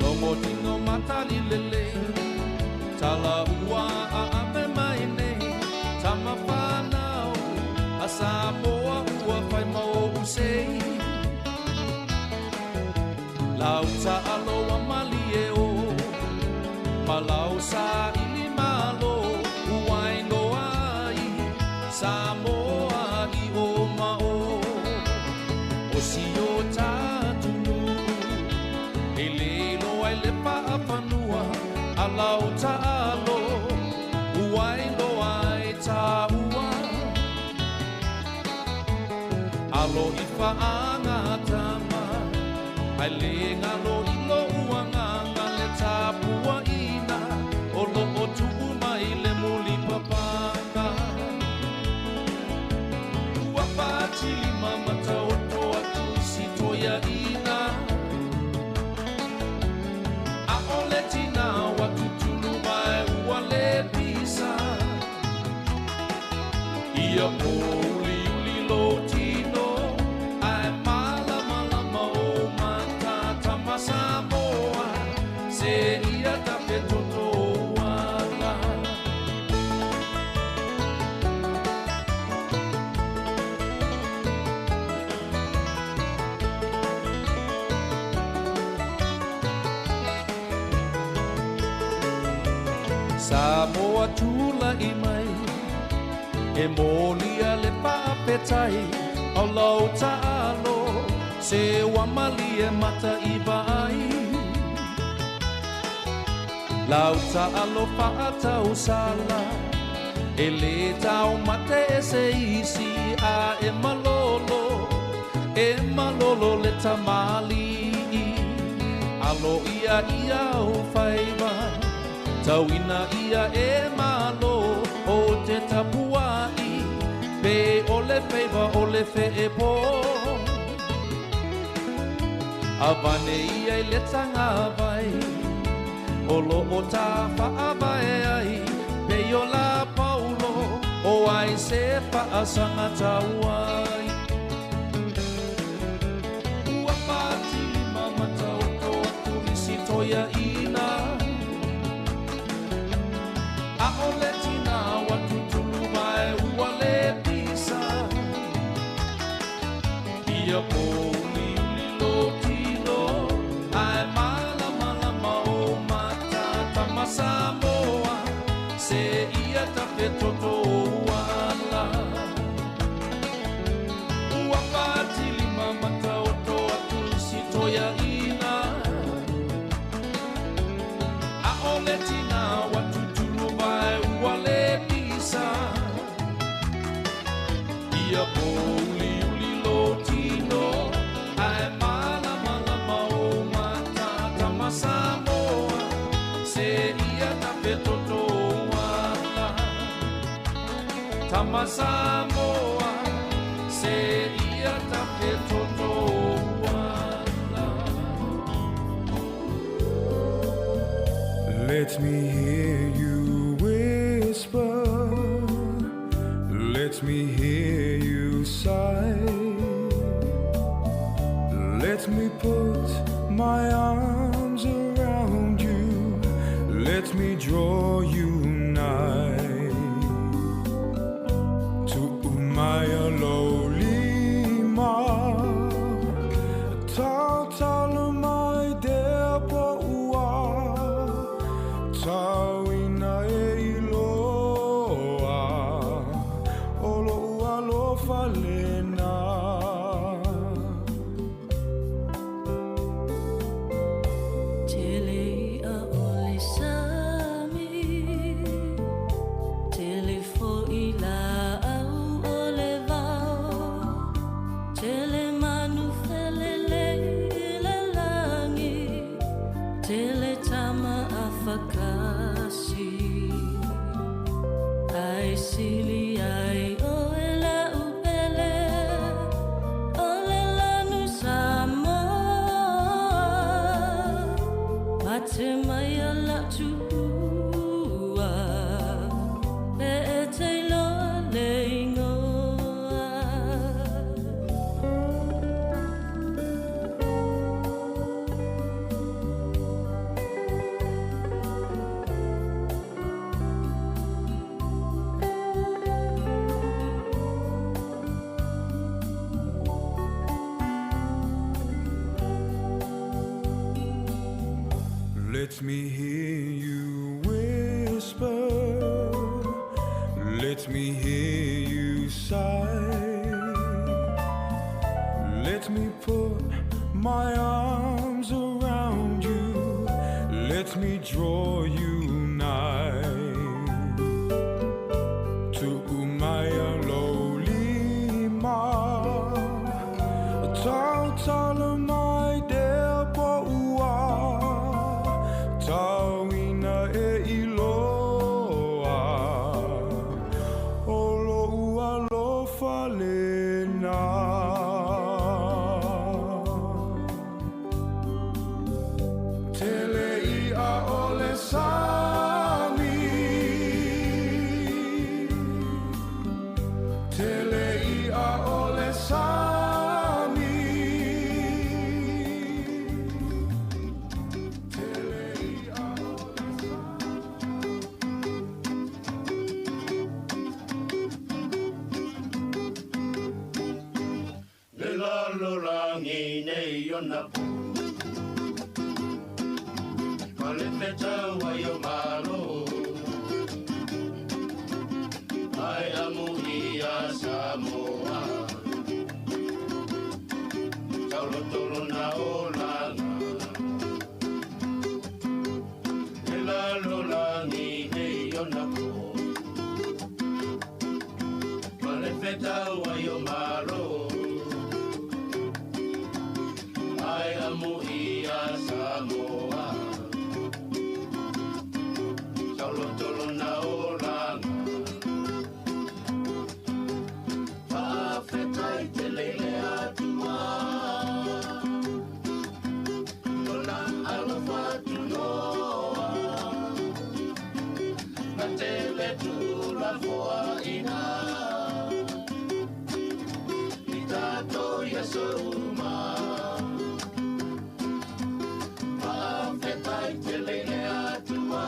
Logo tino matali lele, tala ua a ape mai nei, tama whanau, a Samoa ua whai mau usei. Lau ta'alo a malie o, malau sa ili malo, uai loa ai, Samoa i o mao. O si o tātunu, e lelo ai le paapanua, a lau ta'alo, uai loa ai tāua. Alo i whaanga tama, ai le ngalo i lo uanganga le tāpua ina, o lo o tuu mai le muli papanga. Ua pātili mamata o toa tu si toia ina, Samoa tula'i mai e molia le faafetai o lou taalo se ua malie mata i vaai lau taalo faatausala e lē taumate e se isi a e malolo e malolo le tamalii alo ia ia o faiva tauina ia e malo o te tapua'i pe o le feiva o le fe'epo avane ia i le tagavai o loo tafa'avae ai pe o la paulo o ai se fa'asaga tauai ua patilima mataoto atu isi toia'ina a'ole tina ua tutulu mae ua le pisa ia pouliuli lotino ae malamalama o mata Samoa se ia tafetoto ala ua patilima mataoto atu isi toia'ina a'ole tina ua tutulu vae ua le pisa ia pouliuli lotino ae malamalama o mata Samoa se ia tafetoto ala tama Samoa se ia tafetoto ala. Let me hear you whisper. Let me hear you sigh. Let me put my arms around you. Let me draw you nigh. To umaya lolima. Tautala mai dea poua. Tauina e iloa. O lo alofa lena. Tele a ole sami, tele fo i la au o le vao, tele manu felele i le langi, tele tama a whakasi. Ai sili ai o e la upele, o le lanu Samoa. Mate mai a la tuua, e e te loa le ingoa. Let me hear you whisper. Let me hear you sigh. Let me put my arms around you. Let me draw you nigh. To umaya lolima. Tautala mai dea poua. Tauina e iloa. O lo alofa lena. Tele i a ole sami. Tele i a ole sami. Tele i a ole Le lalolangi nei ona po Ma le whetau ai o malo. Amuia Samoa Saulotolo na olaga Faafetai tele i le Atua Lona alofa tunoa Na tele tulafoaina I tatou i aso uma Faafetai tele i le Atua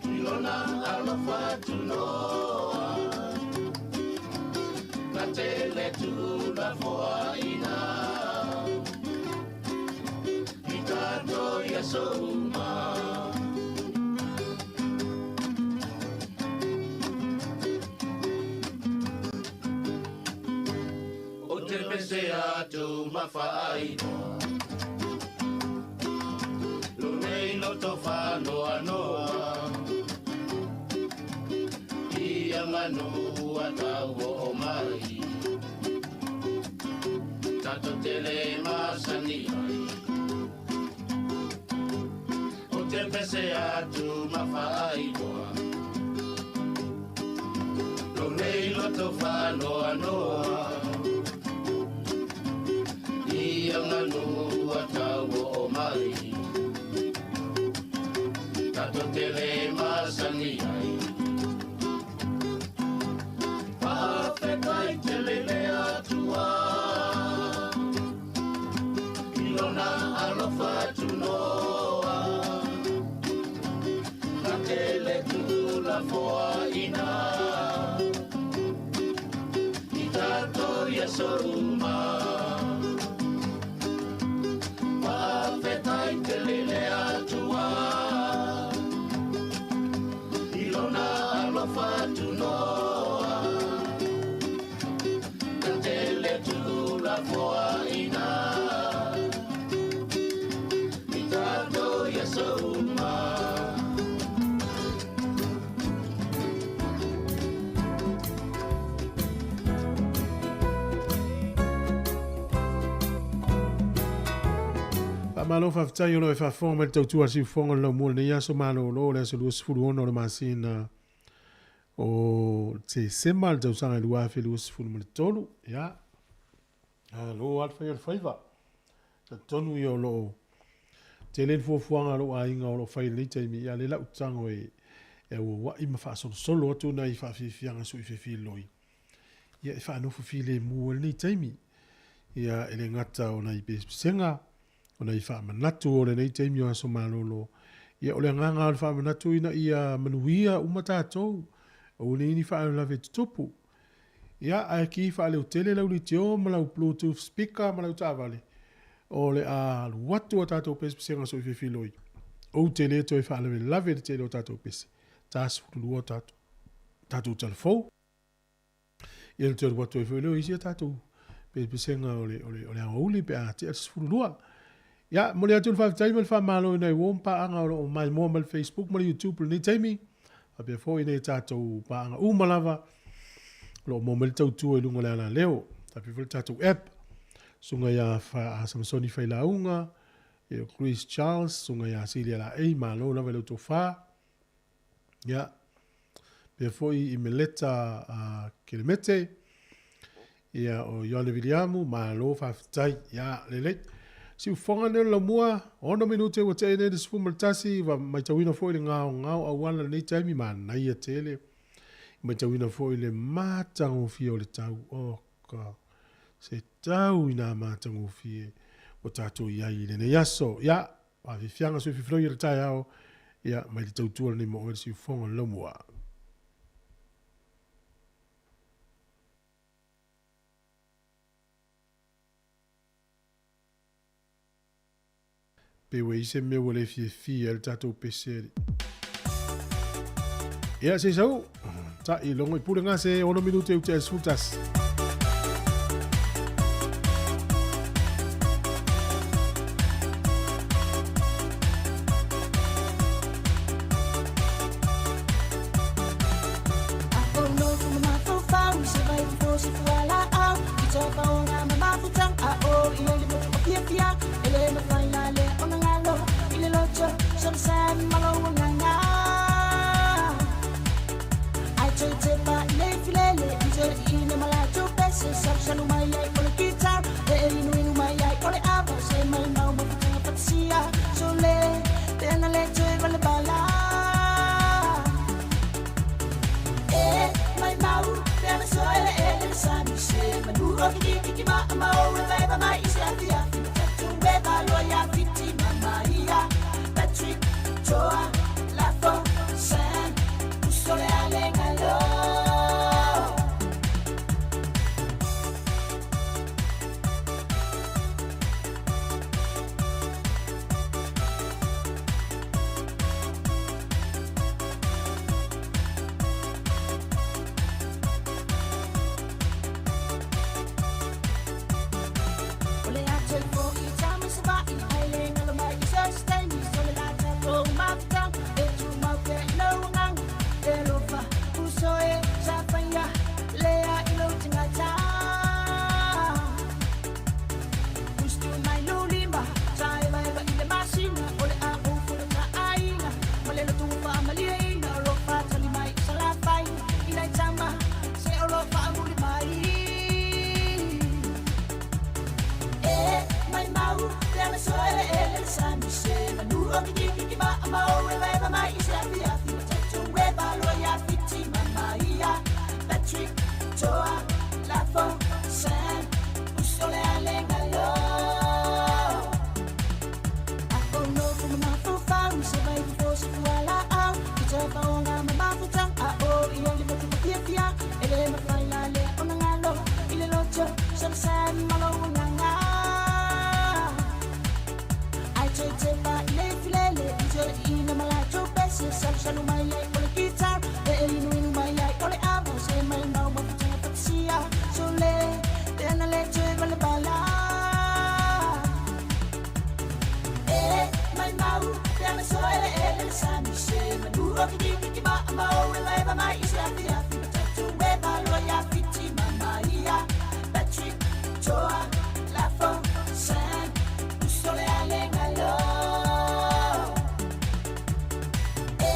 I lona alofa tunoa Na tele tulafoaina I tatou i aso uma. Ou te pese atu ma faailoa Lo nei loto whanoa Ia manu a tau o mai Tato tele masani ai O te pese atu ma faailoa Lo nei loto whanoa Ia manu a tau o mai Tato tele masani ai Faafetai tele le Atua I lona alofa tunoa Na tele tulafoaina I tatou i aso uma Faafetai tele le Atua I lona alofa tunoa Na tele tulafoaina I tatou i aso uma. Faamalo faafetai o lo o e faafofoga mai le tautua a le siufofoga o le laumua i lenei aso malolo o le aso 26 o le masina o Tesema le tausaga e 2023. Ia, malo lava le fai o le faiva. Talitonu ia o lo o tele le fuafuaga a lou aiga o lo o fai i lenei taimi, ia lea la ou tago e auauai ma faasolosolo atu nai faafiafiaga sui fefiloi, ia e faanofo filemu ai lenei taimi. Ia e le gata o nai pesepesega, o nai faamanatu o lenei taimi o aso malolo, ia o le agaga o le faamanatu ina ia manuia uma tatou, aua nei ni faalavelave e tutupu. Ia ae ki faaleotele lau litio ma lau bluetooth speaker ma lau taavale, o le a alu atu a tatou pesepesega sui fefiloi, ou te le toe faalavelave i le tele o tatou pese, 42 o tatou tatou talafou. Ia ona toe alu atu ai foi lea o isi a tatou pesepesega o le, o le, o le aoauli pe a tea le 12. Ia, momoli atu le faafetai ma le faamalo i nai uo ma paaga o lo o maimoa mai le Facebook ma le YouTube i lenei taimi, faapea foi i nai a tatou paaga uma lava o lo o maua mai le tautua i luga o le alaleo, faapea foi le tatou app, Susuga ia Samasoni Failauga, ia Chris Charles, Susuga ia Silia Laei, malo lava i lau tofa. Ia, pea foi i Meleta Kelemete, ia o Ioane Viliamu, malo faafetai. Ia, lelei. Siufofoga nei o le laumua, 6 minute ua tea nei le 11, ua matauina foi le gaogao auala i lenei taimi, manaia tele. Matauina foi le matagofie o le tau. Oh ka, se tau ina matagofie ua tatou i ai i lenei aso. Ia, Faafiafiaga sui fifiloi o le taeao, ia, mai le tautua lenei mo oe le siufofoga o le laumua. Pe ua i ai se mea ua le fiafia ai le tatou pese alii. Ia, se i sau. Ta'i logo i pule gase, 6 minute i uta e 11. salusalu mai ai o le guitar E inuinu mai ai o le ava Se mai mau mafutaga fatasia Sole pe ana le toe valebala E mai mau pe ana soeleele le sami Se manu o kikikiki maamau E vaeva mai i se afiafi Matatu e valoa ia Fiti mamaia Patrick Toa Lafo Sam Uso le alega lo. O le ato e fo'i tama i Sava'i Ai le galo mai i so se taimi So le la tatou mafutaga E tumau pea i lou agaga E alofa uso e sa faia Lea i lou tagata Ustu mai lulima Sa evaeva i le masina O le a ou folota aiga Ma le loto ua faamalieina O lo faatali mai i Salafai I nai tama Se o lo faamuli mai E mai mau pe ana soeleele le sami Se manu o kikikiki maamau E vaeva mai i se afiafi Matatu e valoa ia Fiti mamaia Patrick Toa Lafo Sam Uso le alega lo. A o nofo ma mafaufau Se vai fofo se fualaau I te faoga ma mafutaga A o ia le motu mafiafia E le mafai la lea ona galo I le loto samasama ma lou agaga Ai toe tepa i le filele I toeaiina ma latou pese Salusalu mai ai o le guitar E inuinu mai ai o le ava Se mai mau mafutaga fatasia Sole pe ana le toe valebala E mai mau pe ana soeleele le sami Se manu o kikikiki maamau E vaeva mai i se afiafi Matatu e valoa ia Fiti mamaia Patrick Toa Lafo Sam Uso le alega lo. E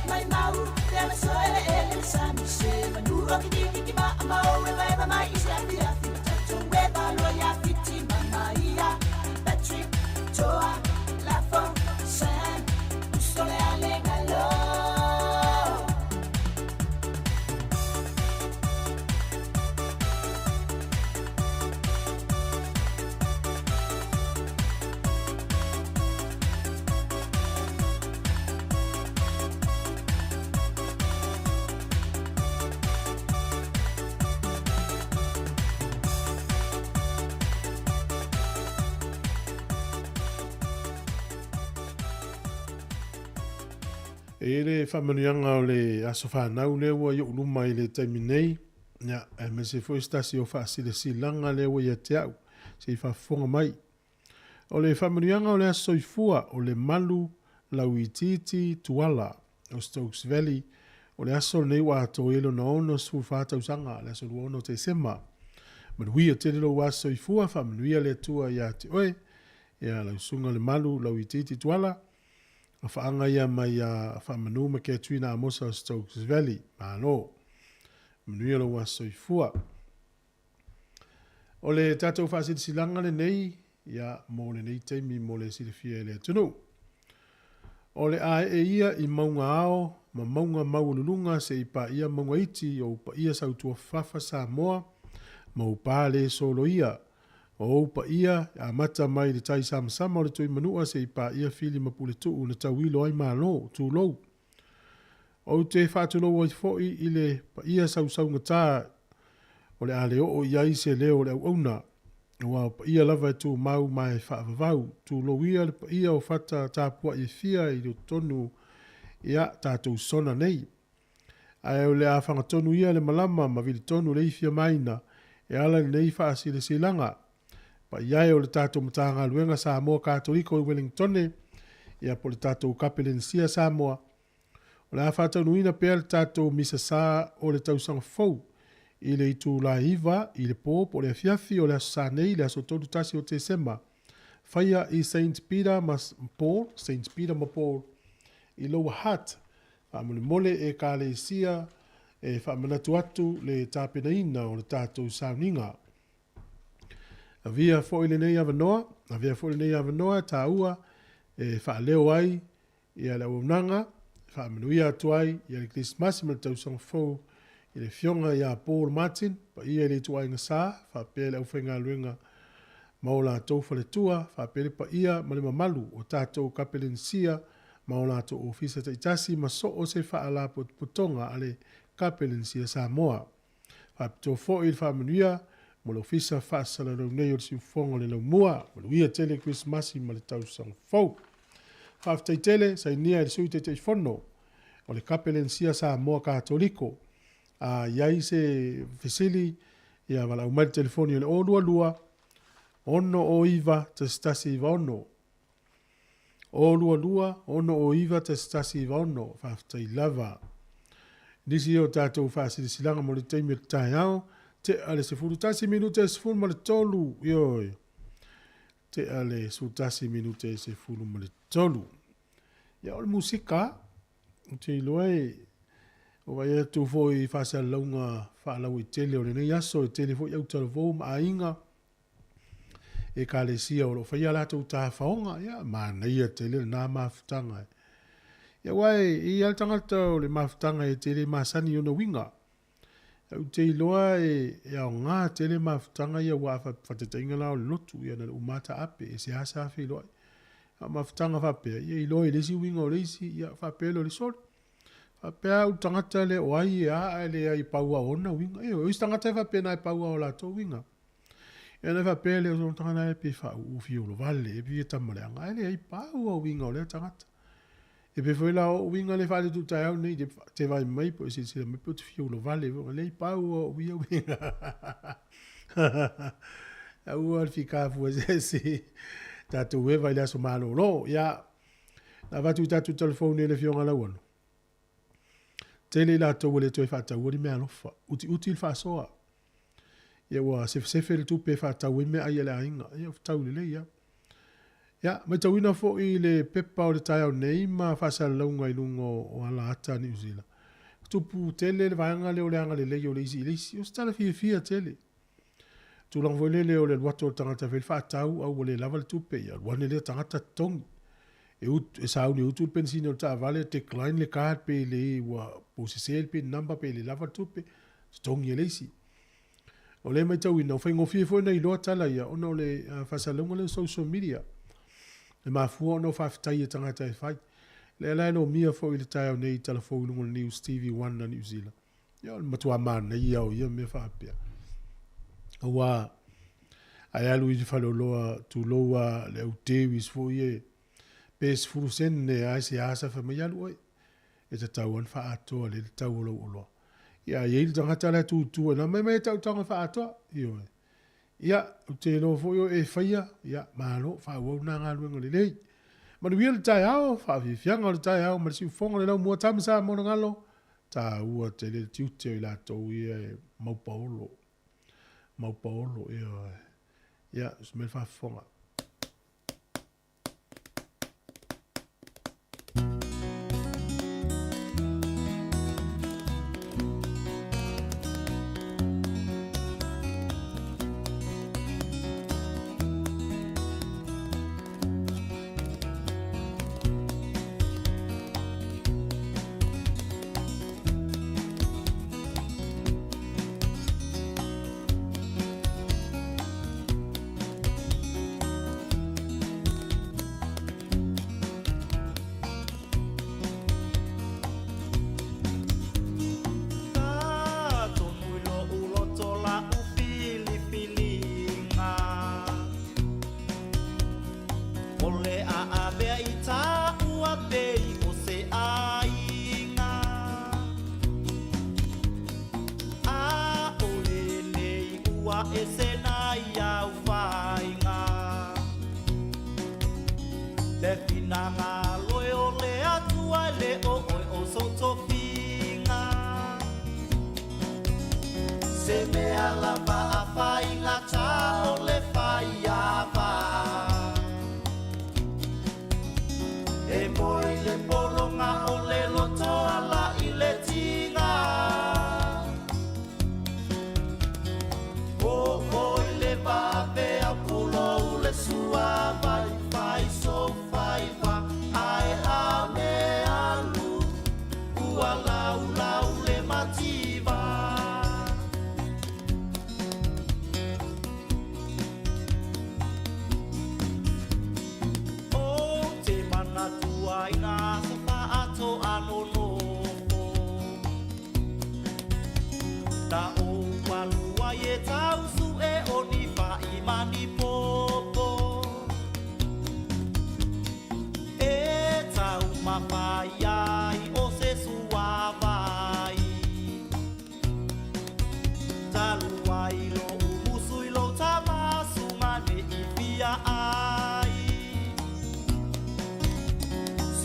mai mau pe ana soeleele le sami Se manu o kikikiki maamau E vaeva mai i se afiafi Matatu e valoa ia Fiti mamaia Patrick Toa Lafo Sam Uso le alega lo. E i ai le faamanuiaga o le aso fanau lea ua i ou luma i le taimi nei, ia, aemaise foi se tasi o faasilasilaga lea ua ia te au, se i faafofoga mai. O le faamanuiaga o le aso soifua o le malu lauitiiti Tuala o Stokes Valley, o le aso lenei ua atoa i ai lona 64 tausaga, le aso 26 o Tesema. Manuia tele lou aso soifua, faamanuia le Atua ia te oe, ia lau susuga le malu lauitiiti Tuala, A faaga ia mai ia Faamanu ma Keatuina Amosa o Stokes Valley. Malo. Manuia lou aso soifua. O le tatou faasilasilaga lenei, ia, mo lenei taimi mo le silafia e le atunuu. O le a ee ia i mauga ao ma mauga maualuluga se i paia mauga iti o upaia sautuafafa Samoa ma upa le soloia O ou paia, e amata mai i le tai samasama o le Tuimanua seia paia Fili ma Puletuu na tauilo ai Malo, tulou. Ou te faatulou ai foi i le paia sausaugata o le a le oo i ai se leo o le auauna, aua o paia lava e tumau ma e faavavau. Tulou ia le paia o fata tapuai e fia i totonu ia tatou sona nei. Ae o le a fagatonu ia le malama ma vilitonu le ifia maina e ala i lenei faasilasilaga. Paia e o le tatou Matagaluega Samoa Katoliko i Welingtone, ia po o le tatou Kapelenisia Samoa, o le a faataunuina pea le tatou Misa Sa o le tausaga fou i le itula e 9 i le po po o le afiafi o le Aso Sa nei, le aso 31 o Tesema. Faia i Saint Peter ma Paul, Saint Peter ma Paul i Lower Hutt, Faamolemole Ekalesia e faamanatu atu le tapenaina o le tatou sauniga. Avia foi lenei avanoa, avea foi lenei avanoa e tāua e faaleo ai ia le auaunaga e faamanuia atu ai ia le Kerisimasi ma le Tausaga Fou i le Afioga ia Paul Martin, paia i le ituaiga sa, faapea le aufaigaluega ma o latou faletua, faapea le paia ma le mamalu o tatou Kapelenisia ma o latou ofisa taitasi ma so o se faalapotopotoga a le Kapelenisia Samoa. Faapitoa foi le faamanuia mo le Ofisa Faasalalau nei o le Siufofoga o le Laumua. Manuia tele Kerisimasi ma le Tausaga Fou. Faafetai tele, sainia e le Sui Taitaifono o le Kapelenisia Samoa Katoliko. A i ai se fesili, ia valaau mai le telefoni o le 022 609 1196. 022 609 1196. Faafetai lava. Nisi o tatou faasilasilaga mo le taimi o le taeao, tea le 11 minute e 13, ioe. Tea le 11 minute e 13. Ia o le musika, ou te iloa e o vaai atu foi i faasalalauga faalauaitele o lenei aso, e tele foi autalavou ma aiga ekalesia o lo o faia latou tafaoga, ia manaia tele lena mafutaga. Ia aua e i ai lava le tagata o le mafutaga e te le masani i ona uiga. Ou te iloa e, e aoga tele mafutaga ia aua a faataitaiga la o le lotu, ia na o le uma lava taape, e seasea lava feiloai. A o mafutaga faapea, ia iloa i le isi uiga o le isi, ia faapea lea o le soli. Faapea au tagata lea o ai e a ae leai e pau lava o ona uiga. Ioe, o isi tagata e faapena e pau lava o latou uiga. Ia ona faapea lea o sona tagata e pei faauu fiolo vale, e pei e tama leaga, ae leai pau lava uiga o lea tagata. E pei foi la o ou uiga lea e faaali atu i le taeao lenei, te, te vaai mai po o e silasila mai pe ou te fiolo vale, leai pau lava o ou ia uiga. Aua le fika fua se isi. Tatou eva i le aso malolo. Ia, Na avatu i tatou telefoni e le Afioga Lauano. Tele i latou ua le toe faataua ni meaalofa. Utiuti le faasoa. Ia ua sefesefe le tupe e faatau ai meaai a le aiga. Ia ua fetau lelei lava. Ia, matauina foi le pepa o le taeao nei ma faasalalauga i luga o ala ata a Niu Sila. Tupu tele le vaega lea o le agalelei o le isi i le isi. O se tala fiafia tele. Tulaga foi lele o le alu atu o le tagata e fai le faatau a ua le lava le tupe, ia alu ane lea tagata totogi. E, ut, e sauni e utu le penisini o le taavale, decline le card pe le ua po sese le pin number pe le lava le tupe, totogi e le isi. O lea e matauina, ua faigofie foi ona iloa tala ia ona o le faasalalauga lea o social media. E mafua ona o faafetai e tagata e fai. Lea la e lomia foi i le taeao nei i talafou i luga o le News TV One a New Zealand. Ia o le matua manaia o ia mea faapea. Aua a e alu i le faleoloa tulou a le au Dairies foi e pe 10 sene a e seasa fai mai alu oe. E tatau ona faaatoa lelei le tau o lou oloa. Ia a i ai le tagata la e tutu ai, mai mai e tau taga faaatoa. Ioe. Ia, ou te iloa foi o e faia, ia, malo, faaauau lena galuega lelei. Manuia le taeao, faafiafiaga o le taeao ma le siufofoga o le laumua tama Samoa na galo, taua tele le tiute o i latou ia e maupaolo. Maupaolo, ioe. Ia, usu mai le faafofoga.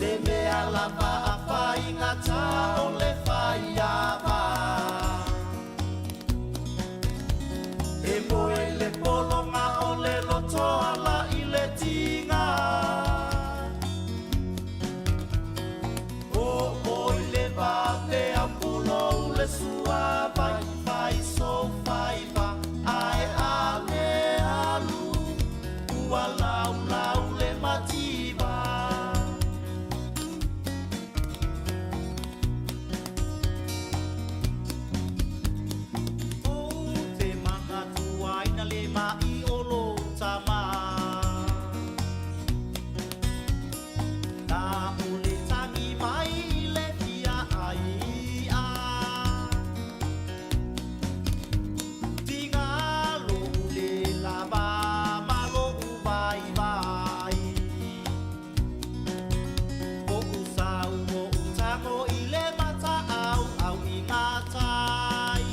Se mea lava a faigata o le faiava. E moe le pologa o le loto ala i le tiga. O oi le vave au pulou le suavai fai so faiva ae ale alu ua laulau le mativa. Ou te manatuaina le mai o lou tama. Na o le tagi mai i le fia ai a. Tiga lou le lava ma lou vaivai. Po'u sau o tago i le mata au au i ngā tai.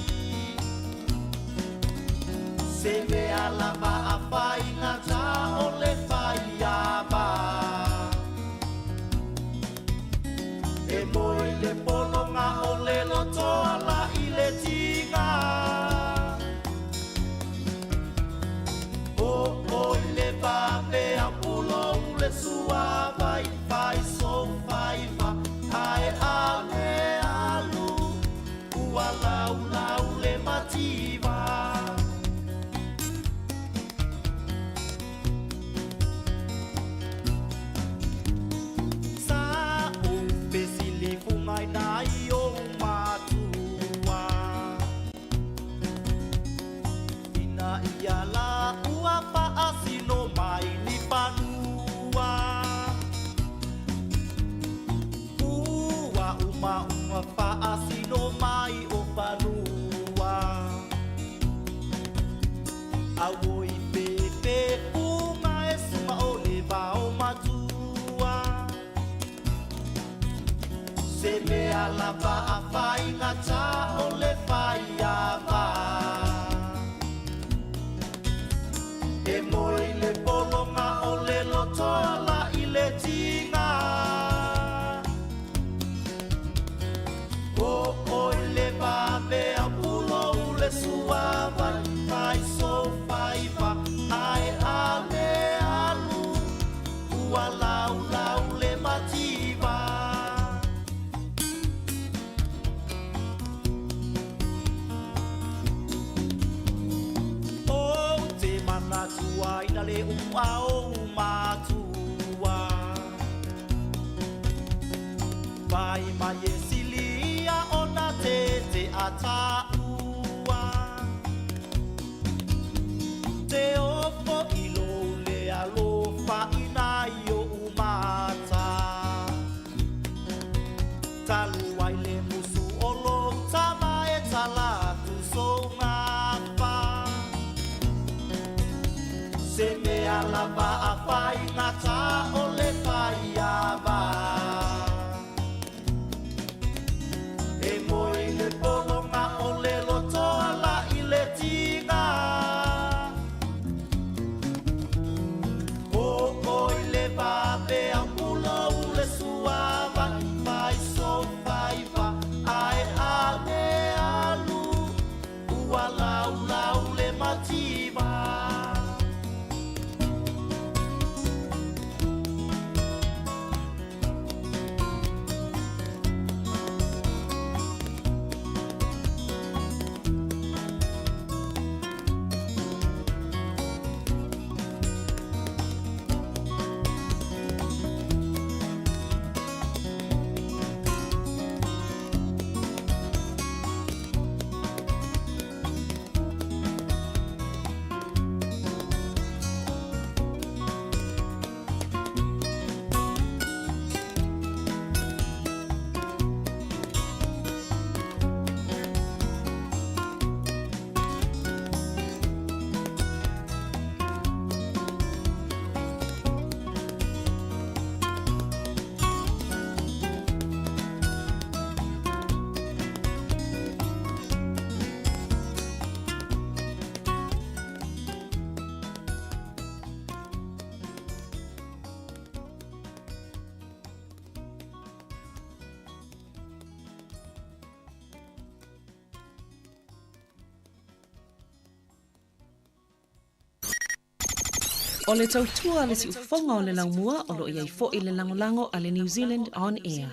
Se mea lava a faigata o le faiava. E moe le pologa o le loto ala i le tiga. O oi le vave au pulou le suavai fai so faiva ae ale alu ua laulau le mativa. Sa ou fesilifuga i ou matua. Ina ia la ua faasino mai ni fanua. Ua uma uma faasino mai o fanua. Auoi pepe unga e suma o le vao matua. Se mea lava a faigata o le faiava. E moe le pologa o le loto ala i le tiga. O oi le vave au pulou le suavai fai so faiva ae ale alu ua laulau le mativa. O te manatuaina le ua o matua. O le tautua a le siufofoga o le laumua o lo o i ai foi le lagolago a le New Zealand On Air.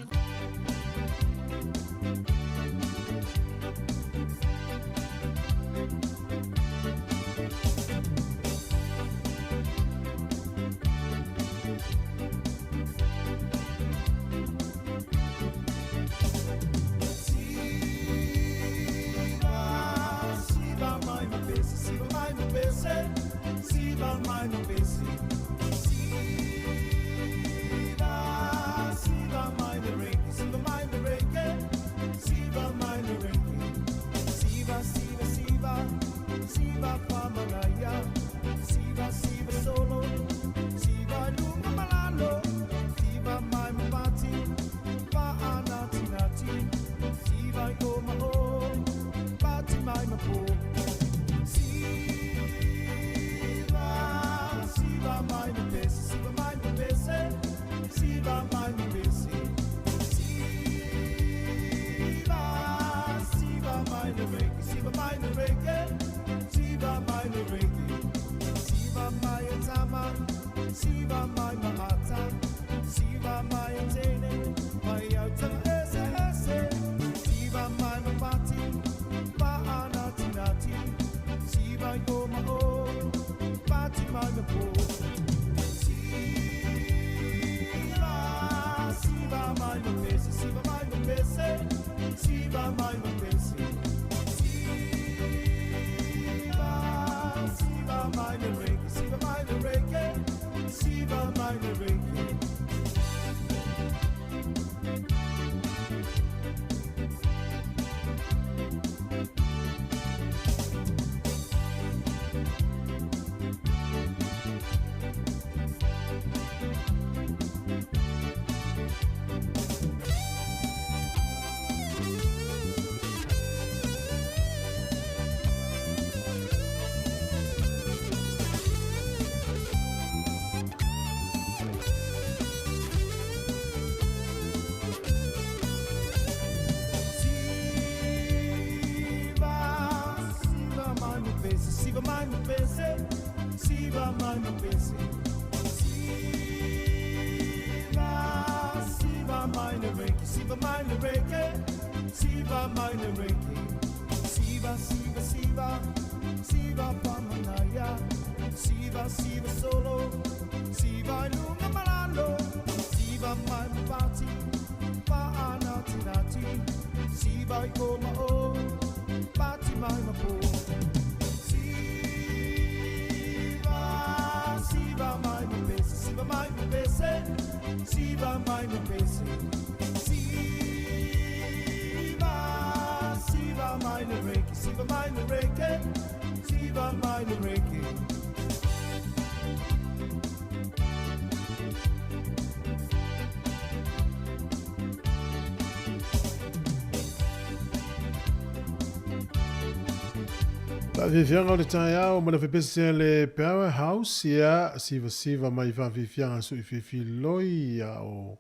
Faafiafiaga o le taeao ma le fepese a le Power House ia sivasiva mai faafiafiaga sui fifiloi ia o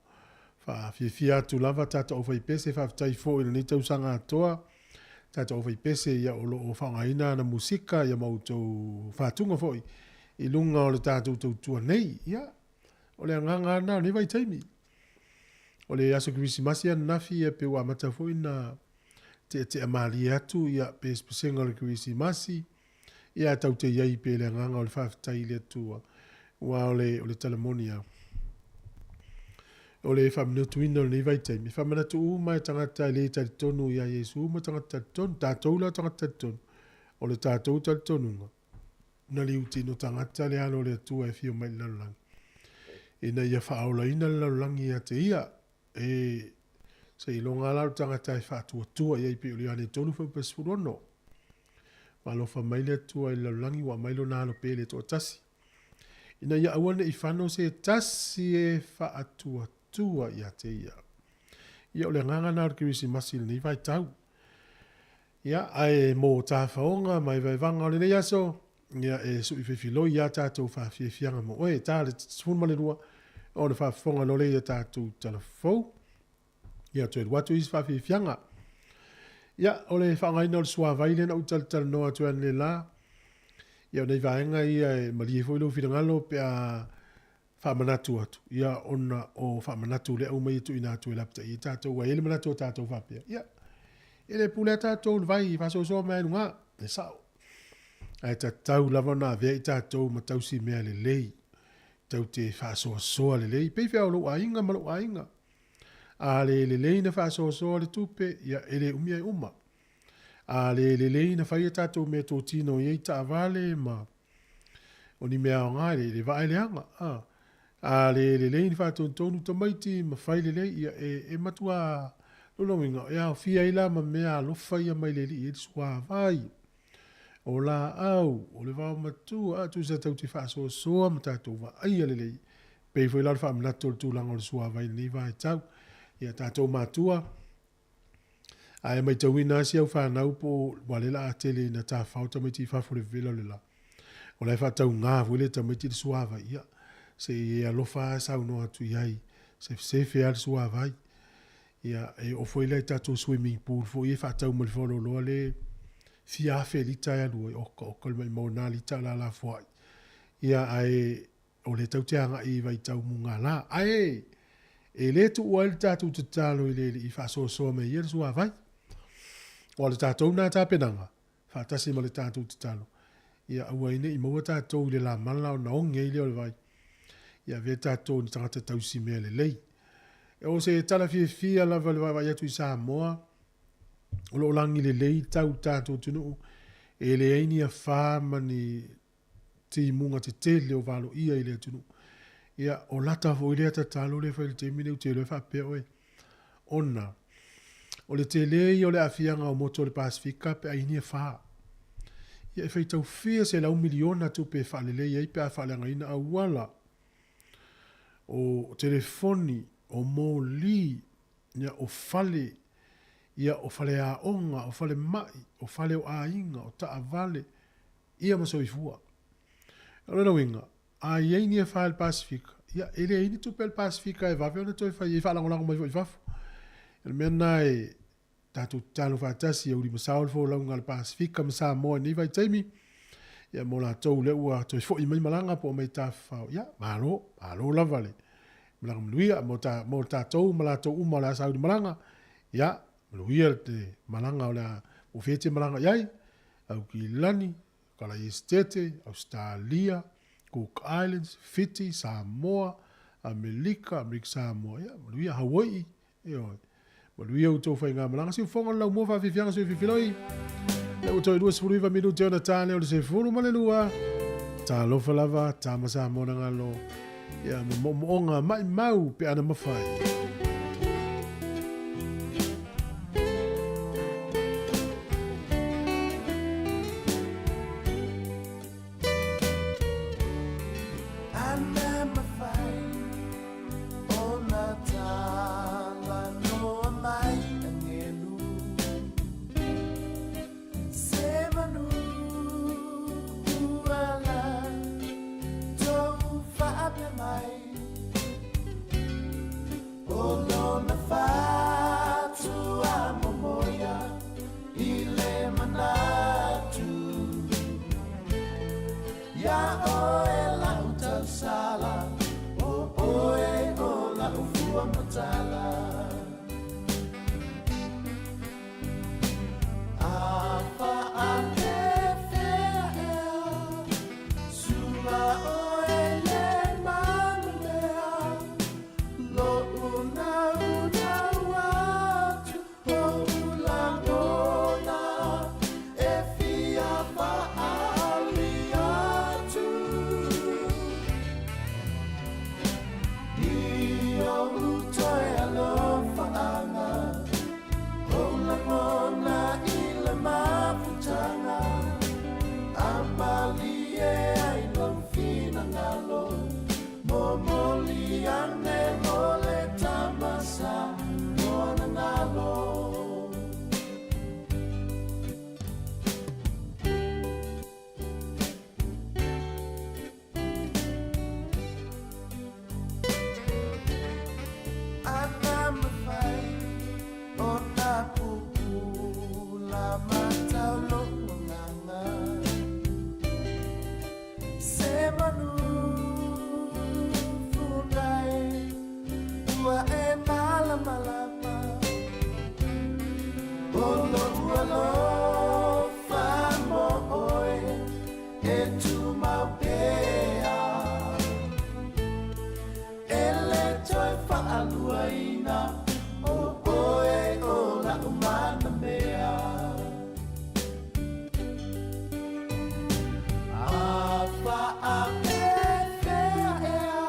faafiafia atu lava tatou aufaipese faafetai foi i lenei tausaga atoa tatou aufaipese ia o lo o faaaogaina ana musika ia ma outou faatuga foi i luga o le tatou tautua nei ia o le agaga lava lena o lenei vaitaimi o le aso kerisimasi ananafi ia pe ua amata foi na teatea malie atu ia pesepesega o le Kerisimasi, ia ae tatou te i ai pea i le agaga o le faafetai i le Atua, aua o le, o le tala moni lava. O le faamanatuina o lenei vaitaimi, e faamanatu uma e tagata e le talitonu ia Iesu ma tagata talitonu, tatou la o tagata talitonu, o le tatou talitonuga, na liutino tagata le alo o le Atua e afio mai i le lalolagi, ina ia faaolaina le lalolagi ia te ia. E seiloga lava la o le tagata e faatuatua i ai pei o le Ioane 3:16. Ua alofa mai le Atua i le lalolagi ua aumai lona alo pele toatasi, ina ia aua ne i fano se tasi e faatuatua ia te ia. Ia o le agaga lena o le Kerisimasi i lenei vaitau. Ia, ae mo tafaoga ma evaevaga o lenei aso, ia e sui fefiloi ia tatou faafiafiaga mo oe. Ta le 12 o le faafofoga lole ia tatou talafou. Ia toe lua atu isi faafiafiaga. Ia, o le faaaogaina o le suavai lea na ou talatalanoa atu ai analeila. Ia, o nai vaega ia e malie foi lou finagalo pe a faamanatu atu, ia, ona o faamanatu lea uma ia tuuina atu e lapatai ai tatou, ua i ai le manatu o tatou faapea, ia, e le pule lava tatou i le vai e faasoasoa mai lava i luga, e sao. Ae tatau lava ona avea i tatou ma tausi mea lelei, tou te faasoasoa lelei, pei fea o lou aiga ma lou aiga. A le lelei na faasoasoa le tupe, ia, e le umi ae uma. A le lelei na fai a tatou meatotino i ai taavale ma o ni mea aoga i le vaa e leaga. A, a le lelei na faatonutonu tamaiti ma fai lelei, ia e, e matua lona uiga, e aofia ai la ma mea alofa ia mai le Alii e i ai le suavai, o laau, o le vaomatua, a, tusa tou te faasoasoa ma tatou vaaia lelei. Pei foi la o le faamanatu o le tulaga o le suavai i lenei vaitau. Ia tatou matua, Ae maitauina lava si au fanau po o ua lea la a tele ina tafao tamaiti i fafo i le vevela o le la. O la e faatauga foi le tamaiti i le suavai. Ia, se i e alofa lava saunoa atu i ai, sefesefe lava le suavai. Ia, e oo foi la i tatou swimming pool foi ia e faatau mai le faleoloa le fia afe lita e alu ai, oka oka le maimau o na lita o le a lafoai. Ia, ae O lea tatou te agai i vaitau mugala. Ae e le tuua ai le tatou tatalo i le Alii e faasoasoa mai ia le suavai. Aua o le tatou lena tapenaga, faatasi ma le tatou tatalo, ia aua ai ne i maua tatou i le lamala ona oge ai lea o le vai. Ia avea tatou ni tagata tausi mea lelei. O se tala fiafia lava i le vaavaai atu i Samoa, o lo o lagi lelei tau i le tatou atunuu, e leai ni afa ma ni timuga tetele o valoia i le atunuu. Ia, o lata foi lea tatalo lea e fai i le taimi lenei, ou te iloa e faapea oe, ona o le tele ia o le aafiaga o motu o le Pasefika pe a i ai ni afa. Ia, e faitau fia selau miliona tupe e faalelei ai pe a faaleagaina auala, o telefoni, o moli, ia, o fale, ia, o faleaoga, o falemai, o fale o aiga, o taavale, ia ma soifua. O lona uiga, a i ai ni afa i le Pasefika, ia, e leai ni tupe a le Pasefika e vave ona toe fai ai, faalagolago mai foi i fafo. O le mea lena e tatou tatalo faatasi, ia ulimasao le folauga a le Pasefika ma Samoa i lenei vaitaimi, ia mo latou lea ua toe foi mai malaga po o mai tafafao, ia, malo, malo lava le malaga manuia mo, ta, mo tatou ma latou uma o le a sauni malaga, ia, manuia le malaga o le a, po o fea e te malaga i ai, Aukilani, Kalaiesetete, Ausetalia, Cook Islands, Fiti, Samoa, Amelika, Amerika Samoa, ia, manuia, Hawai'i, ioe. Manuia outou faigamalaga. Siufofoga o le laumua faafiafiaga sui fifiloi. Lea ua toe 29 minute ona ta lea o le 12. Talofa lava, tama Samoa na galo. Ia, ma moomooga maimau pe ana mafai. Ana mafai ona talanoa mai angelu Se manu uala tou faapea mai O malamalama O lo'u alofa mo ʻoe e tumau pea E lē toe fa'aluaina ʻO ʻoe o la'u manamea A fa'apefea ea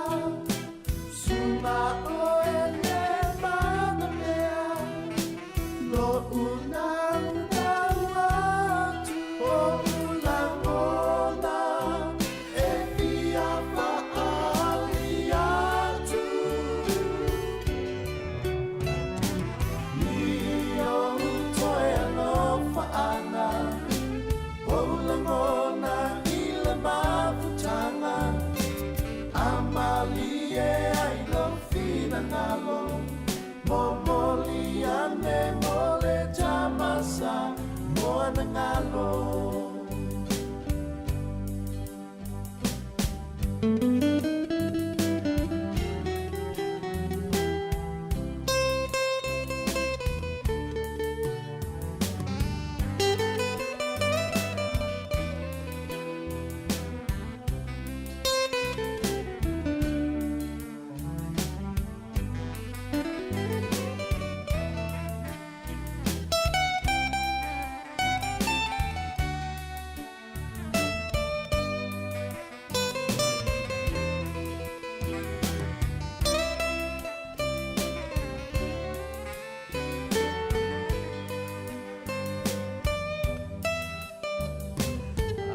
Suga ʻoe le manamea Lo'u naunau atu O'u lagona E fia fa'aali atu I ou toe alofa ʻana O'u lagona i le mafutaga A malie ai lou finagalo Momoli ane mo le tama Samoa na galo.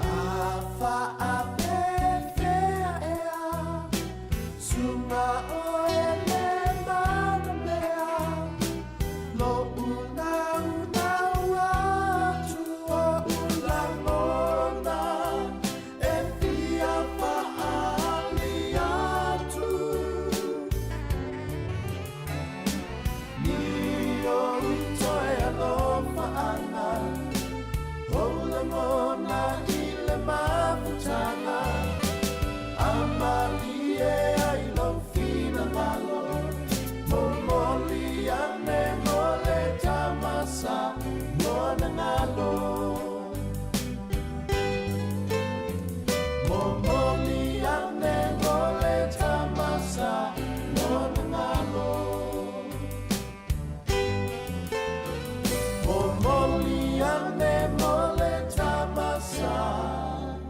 A fa'apefea ea Suga ʻoe le manamea Lo'u naunau atu O'u lagona E fia fa'aali atu I ou toe alofa ʻana O'u lagona i le mafutaga A malie ai lou finagalo Momoli ane mo le tama Samoa na galo Momoli ane mo le tama Samoa na galo Momoli ane mo le tama Samoa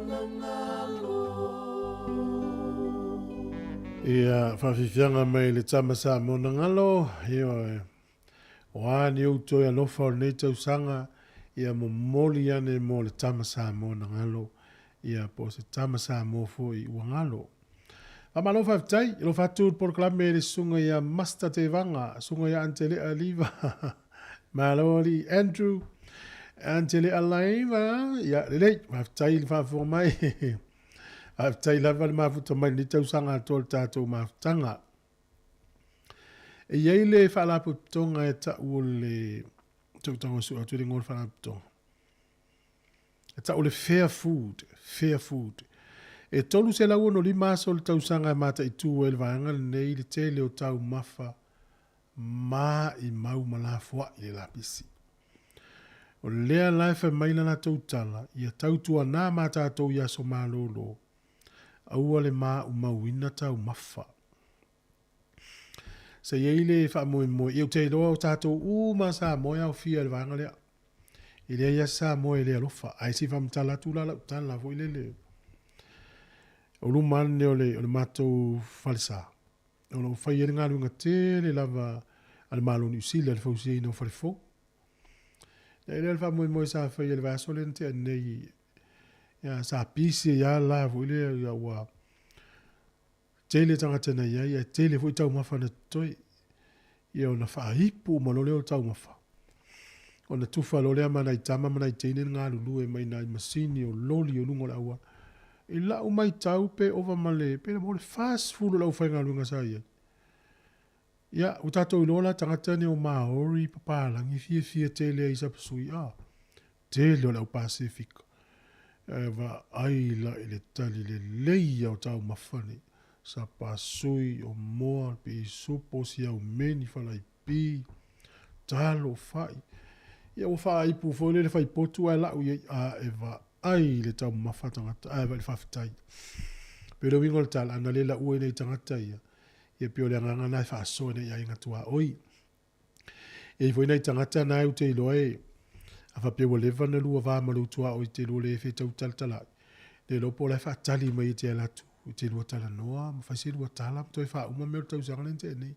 na galo. Ia, faafiafiaga mai le tama Samoa na galo, ioe. O a ni ou toe alofa o lenei tausaga, ia momoli ane mo le tama Samoa na galo, ia po o se tama Samoa foi ua galo. Faamalo faafetai, alofa atu le polokalame i le susuga ia Master Tevaga, susuga ia Antelea Liva, malo alii Andrew, Antelea Laiva, ia lelei, faafetai i le faafofoga mai. Faafetai lava le mafuta mai i lenei tausaga atoa o le tatou mafutaga. E i ai le faalapotopotoga e tau o le tautago e sue atu le igoa o le faalapotopotoga. E tau o le Fair Food, Fair Food. E 365 aso o le tausaga e mataitu ai le vaega lenei i le tele o taumafa maimau ma lafoai le lapisi. O lea la e fai mai la latou tala, ia tautuana ma tatou i aso malolo, aua le maumauina taumafa. Sa i ai le faamoemoe, ia ou te iloa o tatou uma Samoa e aofia i le vaega lea. E leai lava se Samoa e le alofa, ae se i faamatala atu la lau tala foi lele. O luma ane o le, o le matou falesa, o lo o fai ai le galuega tele lava a le Malo o Niu Sila i le fausiaina o fale fou. Ia lea le faamoemoe sa fai i le vaiaso lea na tea nei, ia, sa pisi ai lava la foi lea, ia ua tele tagata na i ai, ae tele foi taumafa na totoe. Ia ona faaipu uma loa lea o taumafa. Ona tufa loa lea ma nai tama ma nai teine na galulue mai nai masini o loli o luga o le auala. I lau maitau pe ova ma le, pe mo le 40 o le aufaigaluega sa i ai. Ia, ua tatou iloa la tagata nei o Maori, papalagi, fiafia tele ai i sapasui, a, tele o le au Pasefika. Ae vaai la i le tali lelei ia o taumafa nei. Sapasui, o moa, o le pisupo, o siaumeni, falaipi, talo, fa'i. Ia ua faaipu foi lele faipotu ae la'u i ai, a e vaai i le taumafa tagata, ae vaai i le faafetai. Pei o le uiga o le tala, ana le la'ua i nai tagata ia, ia pei o le agaga lena e faasoa i nai aiga tuaoi. E i ai foi nai tagata na ou te iloa e, a faapea ua leva ona lua va ma lou tuaoi i te lua le fetau talatalai, le iloa po o la e faatali mai e te ala atu i te lua talanoa ma fai se lua tala ma toe faauma mea o le tausaga lea na tea nei.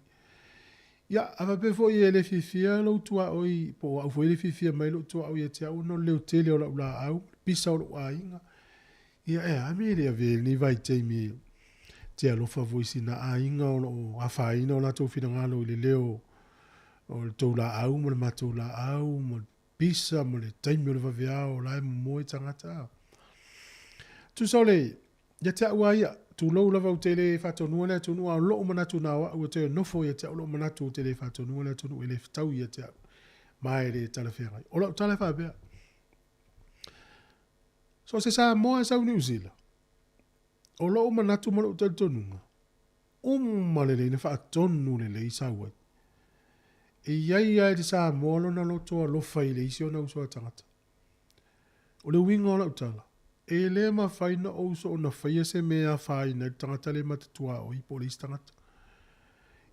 Ia, a faapea foi e le fiafia lou tuaoi, po o au foi e le fiafia mai lou tuaoi ia te au ona o le leotele o lau laau, le pisa o lou aiga, Ia e a mea e le avea i lenei vaitaimi e te alofa foi i sina aiga o lo o afaina o latou finagalo i le leo o le tou laau ma le matou laau ma le pisa ma le taimi o le vaveao o la e momoe tagata a. Tusa o le, ia te au lava ia, tulou lava ou te le faatonuina le atunuu a o lou manatu na o au e toe nofo ia te au lou manatu ou te le faatonuina le atunuu e le fetaui ia te au ma e le talafeagai. O lau tala e faapea, So o se Samoa e sau i Niu Sila, o lou manatu ma lou talitonuga, uma lelei na faatonu lelei sau ai. E i ai lava i le Samoa lona loto alofa i le isi ona uso a tagata. O le uiga o lau tala, e le mafai na ou soona faia se mea e afaina ai le tagata le matatuaoi po o le isi tagata.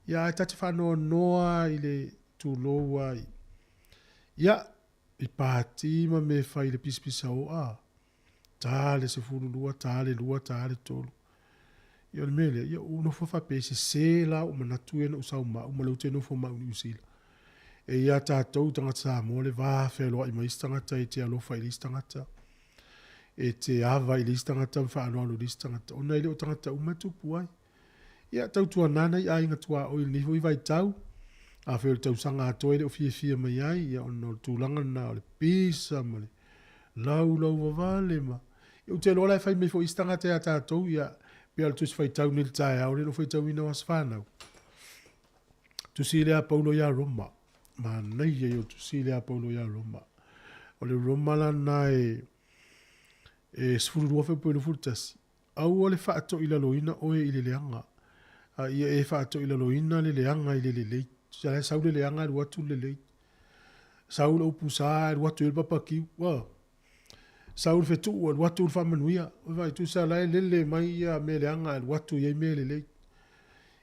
Ia ae ta te faanoanoa i le tulou lava i, ia, I pāti ma mea fai i le pisapisa oa, tā le 12, tā le 2, tā le 3. Ia o le mea lea, ia ou nofo faapea e sese la ou manatu ia na ou sau ma au ma lea ou te nofo ma au i Niu Sila. E ia tatou tagata Samoa le va fealoai mai isi tagata e te alofa i le isi tagata, e te ava i le isi tagata ma faaaloalo i le isi tagata, ona e le o tagata uma e tupu ai. Ia, tautuana nai aiga tuaoi i lenei foi vaitau, afai o le tausaga atoa e le o fiafia mai ai, ia ona o le tulaga lena o le pisa ma le laulau vavale ma... Ia ou te iloa la e fai mai foi isi tagata ia tatou, ia, pei lava o le Tusi Faitau nei i le taeao lea na ou faitauina o Aso Fanau. Tusi lea a Paulo ia Roma. Manaia ia o le tusi lea a Paulo ia Roma. O le Roma la lena e, e 12 Fepuari 21. Aua le faatoilaloina oe i le leaga, a ia e faatoilaloina le leaga i le lelei. Tusa la e sau le leaga alu atu le lelei. Sau le upu sa alu atu i ai le papakiu. Ua. Sau le fetuu alu atu le faamanuia. Ua vaai, tusa la e lele mai ia mea leaga alu atu i ai mea lelei.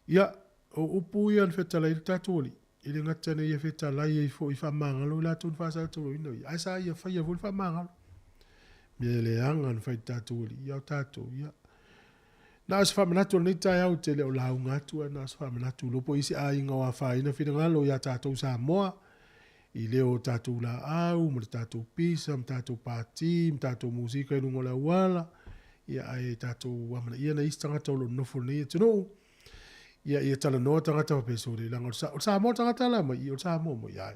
Ia, o upu ia na fetalai ai le tatou Alii, e le gata na ia fetalai ai foi faamagalo i latou na faasalataloina ia, ae sa ia faia foi le faamagalo. Mea leaga na fai i le tatou Alii, ia o tatou, ia. Na o se faamanatu o lenei taeao ou te le o lauga atu, ae na o se faamanatu iloa po o i ai se aiga o afaina finagalo ia tatou Samoa, i leo o tatou laau ma le tatou pisa ma tatou pati ma tatou musika i luga o le auala, ia ae tatou amanaia nai isi tagata o lo o nonofo i lenei atunuu, Ia, ia talanoa tagata faapea, sole, leaga o le, o le Samoa le tagata la mai, ia o le Samoa mai, ai.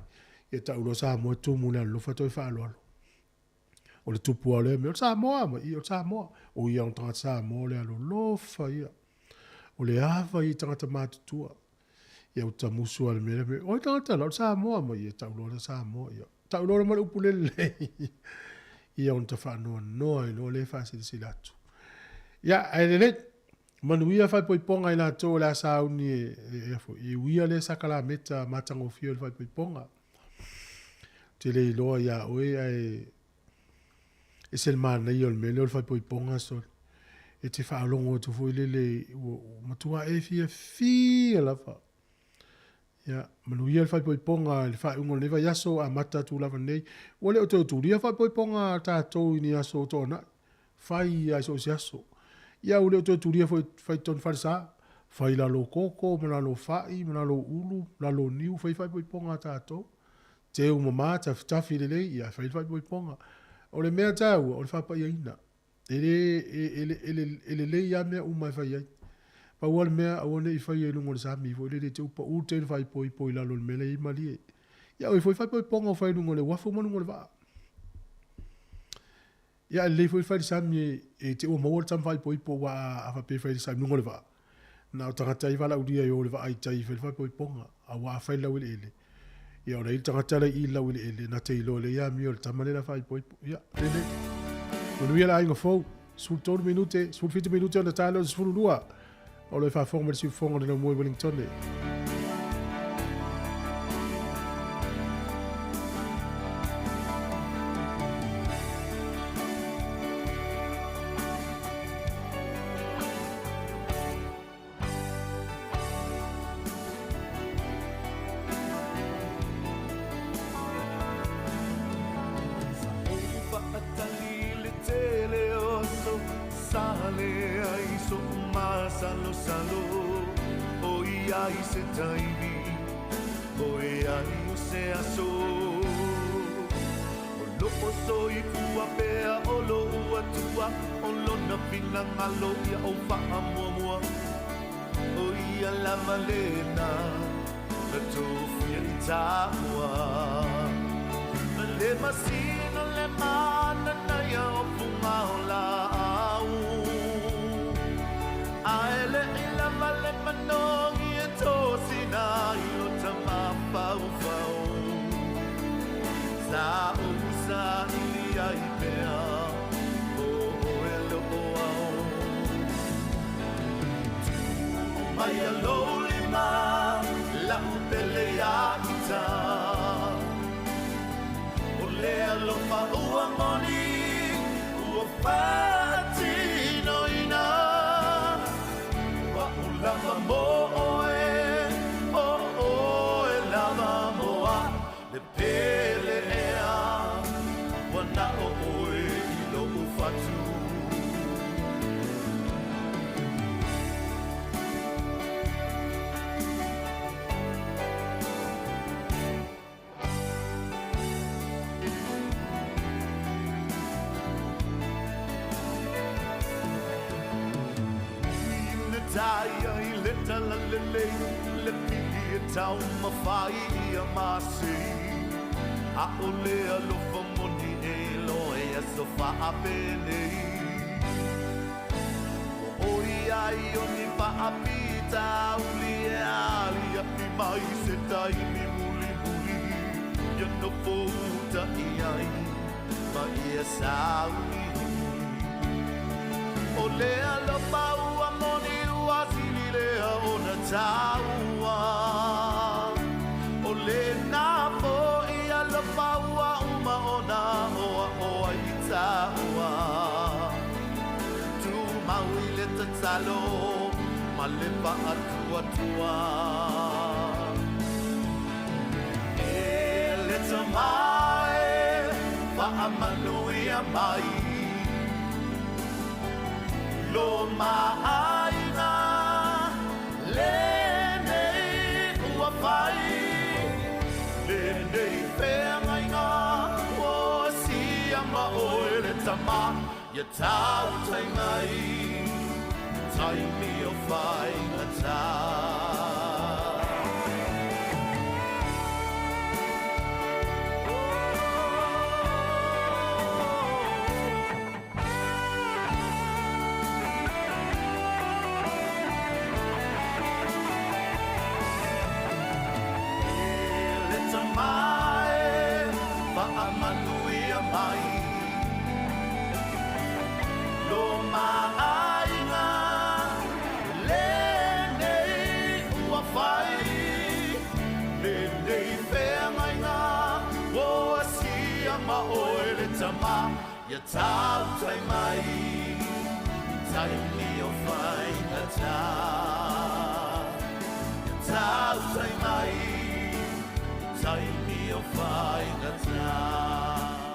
Ia tau loa Samoa tumu le alolofa toe faaaloalo. O le tupu lava o lea mea, o le Samoa mai, ia o le Samoa. O ia o le tagata Samoa o le alolofa ia. O le ava ia i tagata matutua. Ia ua tamusu lava i le mea lea, o ai tagata la, o le Samoa mai, ia tau loa le Samoa, ia. Tau loa ma le upu lelei. Ia ona ta faanoanoa ai loa lea e faasilasila atu. Ia, ae lelei. Manuia faaipoipoga i latou o le a sauni e, e, e, e uia lea sakalameta matagofie o le faaipoipoga. Ou te le iloa iā oe ae ese le manaia o le mea lea o le faaipoipoga sole. E te faalogo atu foi lele ua, ua matua e fiafia lava. Ia, manuia le faaipoipoga i le faaiuga o lenei vaiaso, amata atu lava nei. Ua le o toe tulia faaipoipoga a tatou i ni aso o toanai. Fai lava i so o se aso. Ia, ua le o toe tulia foi fai totonu falesa. Fai lalo koko ma lalo fai ma lalo ulu, lalo niu, fai faaipoipoga a tatou. Teu mama, tafitafi lelei, ia fai le faaipoipoga. O le mea taua, o le faapaiaina. E le, e, e, e, e lelei lava mea uma e fai ai. Pau lava le mea, aua ne i faia i luga o le sami foi lele, te upa u te faaipoipo i lalo o le mea la e i ai malie. Ia, o foi faaipoipoga o fai i luga o le uafu ma luga o le vaa. Ia, e lelei foi le fai i le sami e, e te ua maua le tama faaipoipo aua a, a faapea e fai i le sami luga o le vaa, na o tagata ai valaaulia e o i le vaa i tai e fai le faaipoipoga, aua a fai i le laueleele, Ia ona i le tagata la i i lau eleele, na te iloa lelei amio e le tama lea la faaipoipo. Ia, lelei. Manuia le aiga fou. 13 minute, 17 minute ona ta lea o le 12. O lo e faafofoga mai le siufofoga o le laumua i Wellingtone.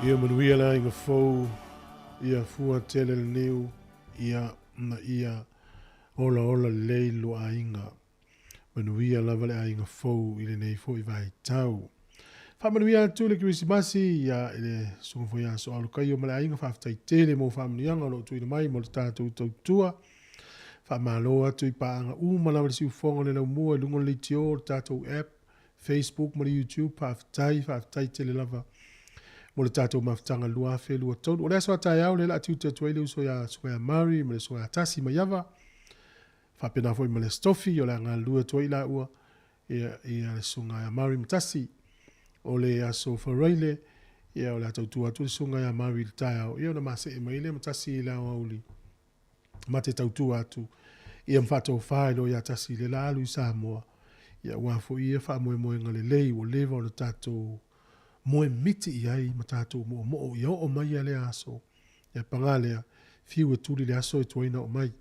Ia manuia le aiga fou, ia fua tele le niu, ia na ia olaola lelei lo aiga. Manuia lava le aiga fou i lenei foi vaitau. Faamanuia atu le Kerisimasi ia i le susuga foi ia Soalu Kaio ma le aiga faafetai tele mo faamanuiaga o lo o tuuina mai mo le tatou tautua. Faamalo atu i paaga uma lava le siufofoga o le laumua i luga o le leitio o le tatou app, Facebook ma le YouTube. Faafetai, faafetai tele lava mo le tatou mafutaga 2023. O le aso a taeao lea o le a tiute atu ai le uso ia Susuga ia Murray ma le Susuga ia Tasi Maiava, faapena foi ma le Stofi o le a galulue atu ai laua ia, ia le Susuga ia Murray ma Tasi. O le aso Faraile, ia o le a tautua atu le Susuga ia Murray i le taeao, ia ona masee mai lea ma Tasi i le aoauli ma te tautua atu Ia ma faatofa i lo ia tasi le la alu i Samoa, ia aua foi ia faamoemoega lelei ua leva ona tatou moe miti i ai ma tatou moomoo ia oo mai ia lea aso. Ia paga lea, fiu e tuli le aso e tuai ona oo mai.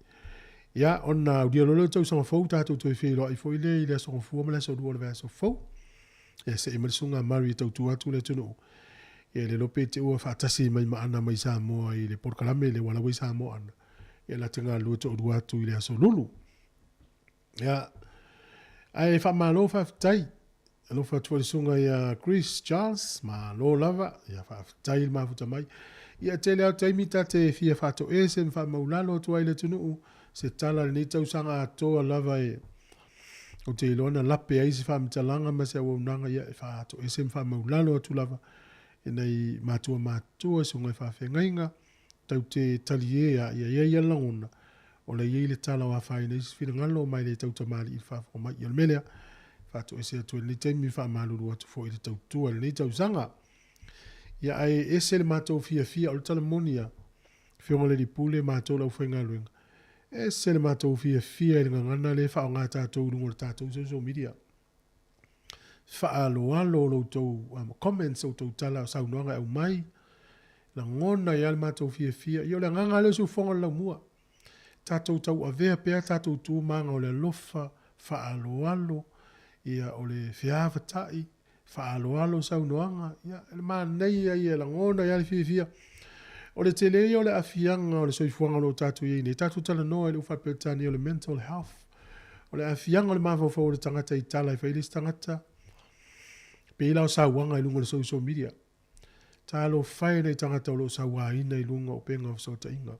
Ia, ona aulia loa lea o le tausaga fou, tatou toe feiloai foi lea i le aso Gafua ma le aso Lua o le vaiaso fou. Ia se'i mai le susuga a Murray e tautua atu le atunuu. Ia le iloa pe te ua faatasi mai ma Ana mai Samoa i le polokalame lea, aua la ua i Samoa Ana. Ia la te galulue toalua atu i le aso Lulu. Ia, ae faamalo faafetai. Alofa atu foi le susuga ia Chris Charles, malo lava, ia faafetai le mafuta mai. Ia tele lava o taimi ta te fia faatoese ma faamaulalo atu ai i le atunuu se tala i lenei tausaga atoa lava e ou te iloa na lape ai se faamatalaga ma se auaunaga, ia e faatoese ma faamaulalo atu lava i nai matua matutua, susuga i faafeagaiga, Tau te talie a ia i ai ia lagona, o la i ai le tala o afaina isi finagalo ma e le tau tamalii i le faafofoga mai. Ia o le mea lea, faatoese atu ai lenei taimi ma faamalulu atu foi i le tautua i lenei tausaga. Ia ae ese le matou fiafia, o le tala moni a Afioga i le Alii Pule matou le aufaigaluega, ese le matou fiafia i le gagana lea e faaaoga tatou i luga o le tatou social media. Faaaloalo lo outou comments, outou tala, saunoaga e aumai, lagona ai lava le matou fiafia. Ia o le agaga lava lea o siufofoga o le laumua. Tatou tauavea pea tatou tu ma aga o le alofa, faaaloalo, ia o le feavatai, faaaloalo saunoaga, ia le manaia ia e lagona ai lava le fiafia. O le tele ia o le aafiaga o le soifuaga o lo o tatou i ai nei, tatou talanoa i le faa-Peretania o le mental health. O le aafiaga o le mafaufau o le tagata i tala e fai le isi tagata, pei la o sauaga i luga o le social media. Talofa e nai tagata o lo o sauaina i luga o upega o fesootaiga.